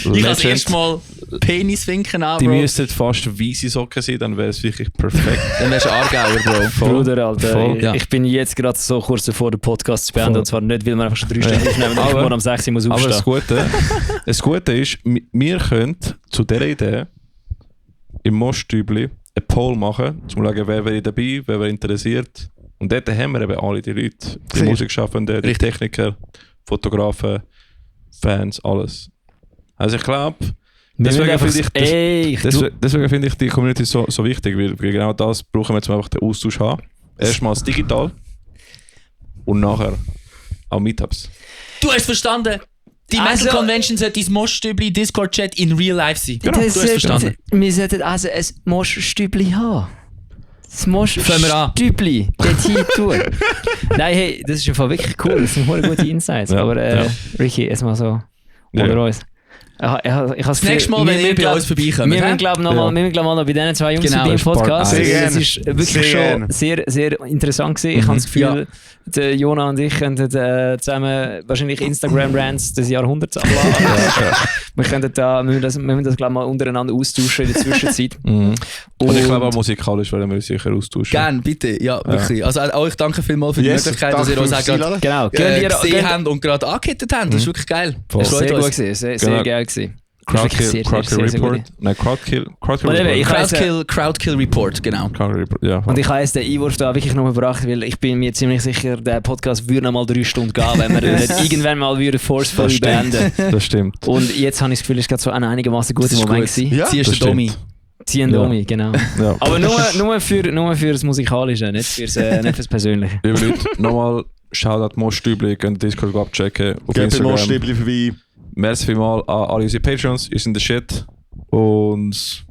S4: Ich habe das erste Mal Penisfinken an,
S2: Die
S4: Bro.
S2: müssten fast weisse Socken sein, dann wäre es wirklich perfekt.
S4: Dann wärst du Aargauer, Bro.
S1: Bruder, Alter,
S2: Voll.
S1: ich bin jetzt gerade so kurz davor, den Podcast zu beenden. Und zwar nicht, weil wir einfach schon 3 Stunden aufnehmen, weil ich morgen um 6 Uhr muss
S2: Aber
S1: aufstehen.
S2: das Gute ist, wir können zu dieser Idee im Mostübli eine Poll machen, um zu schauen, wer wäre dabei, wer wäre interessiert. Und dort haben wir eben alle die Leute, die Musikschaffenden, die Techniker, Fotografen, Fans, alles. Also ich glaube, deswegen finde ich die Community so wichtig, weil genau das brauchen wir jetzt einfach den Austausch haben. Erstmals digital und nachher auch Meetups.
S4: Du hast verstanden. Die Metal Convention sollte dein Moschstübli Discord-Chat in real life sein.
S1: Genau.
S4: Du hast verstanden.
S1: Wir sollten also ein Moschstübli haben. Das Moschstübli, dort hin tun. Nein, hey, das ist im Fall wirklich cool. Das sind gute Insights.
S2: Ja,
S1: Aber Ricky, erstmal so unter uns.
S4: Das nächste Mal, wenn ihr bei uns vorbeikommt.
S1: Wir müssen, glaube ich, noch bei diesen 2 Jungs
S4: Genau,
S1: im Podcast.
S3: Es
S1: ist wirklich schon sehr, sehr interessant gewesen. Ich habe das Gefühl, der Jona und ich könnten zusammen wahrscheinlich Instagram-Rants des Jahrhunderts abladen. Wir müssen das glaube ich, mal untereinander austauschen in der Zwischenzeit.
S2: Und ich glaube auch musikalisch werden wir uns sicher austauschen.
S4: Gerne, bitte. Ja, wirklich. Also auch euch danke vielmals für die Möglichkeit, dass ihr uns auch gerade gesehen habt und gerade angehittet habt. Das ist wirklich geil.
S2: Voll.
S1: Sehr gut gewesen, sehr geil gewesen.
S2: Crowdkill Report. Nein, Crowdkill Report.
S4: Crowdkill Report, genau.
S2: Ja.
S1: Und ich habe jetzt den Einwurf da wirklich noch gebracht, weil ich bin mir ziemlich sicher, der Podcast würde noch mal 3 Stunden gehen, wenn wir nicht irgendwann mal forcefully beenden.
S2: Das stimmt.
S1: Und jetzt habe ich das Gefühl, es ist gerade so ein einigermaßen guter Moment gewesen.
S3: Ja,
S4: Ziehst du Domi.
S1: Ziehen Domi, genau.
S2: Ja.
S1: Aber nur für das Musikalische, nicht fürs Persönliche.
S2: Liebe Leute, nochmal Shoutout Mostübli, könnt ihr Discord abchecken. Auf
S3: Geht bei
S2: Instagram.
S3: Mostübli vorbei.
S2: Merci vielmals an alle unsere Patrons, ihr seid der Shit. Und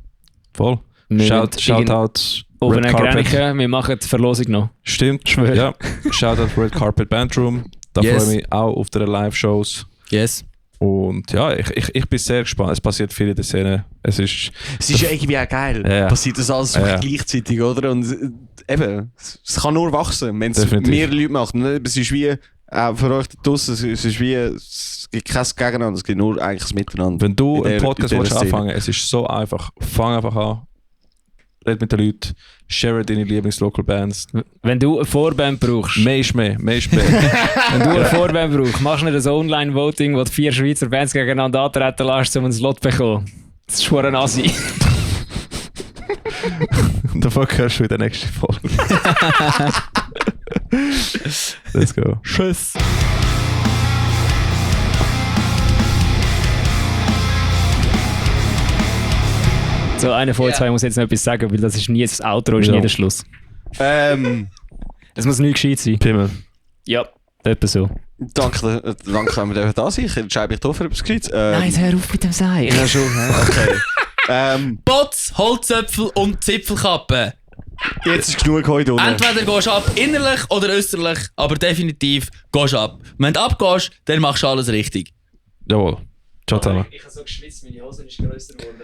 S2: voll. Shoutout
S1: Oben
S2: Red Carpet.
S1: Grenike, wir machen die Verlosung noch.
S2: Stimmt,
S1: Schwör.
S2: ja. Shoutout Red Carpet Bandroom. Da freue ich mich auch auf die Live-Shows.
S4: Yes.
S2: Und ja, ich bin sehr gespannt. Es passiert viel in der Szene. Es ist
S3: ja irgendwie auch geil.
S2: Ja.
S3: Passiert das alles gleichzeitig, oder? Und eben, es kann nur wachsen, wenn es mehr Leute macht. Es ist wie, auch für euch da draussen, es ist wie, es gibt kein Gegeneinander, es gibt nur eigentlich das Miteinander.
S2: Wenn du einen Podcast willst anfangen, es ist so einfach. Fang einfach an. Red mit den Leuten, share deine Lieblings-Local-Bands.
S1: Wenn du eine Vorband brauchst.
S2: Mehr ist mehr. Wenn
S1: du eine Vorband brauchst, machst du nicht ein Online-Voting, wo du 4 Schweizer Bands gegeneinander antreten lässt, um einen Slot zu bekommen. Das ist schon ein Assi.
S2: Davon hörst du in der nächsten Folge. Let's go.
S1: Tschüss. So, einer von zwei muss jetzt noch etwas sagen, weil das ist nie das Outro, ist nie der Schluss. Es muss nicht gescheit sein.
S2: Pimmel.
S1: Ja, etwa so.
S3: Danke, wenn wir da sind. Ich entscheide mich da für etwas Gescheites.
S1: Nein, hör auf mit dem Sein.
S3: Ja, schon. Okay.
S4: Bots, Holzöpfel und Zipfelkappen.
S3: Jetzt ist genug heute unten.
S4: Entweder gehst du ab innerlich oder äußerlich, aber definitiv gehst du ab. Wenn du abgehst, dann machst du alles richtig.
S2: Jawohl. Ciao zusammen.
S1: Ich habe so geschwitzt, meine Hose ist grösser geworden.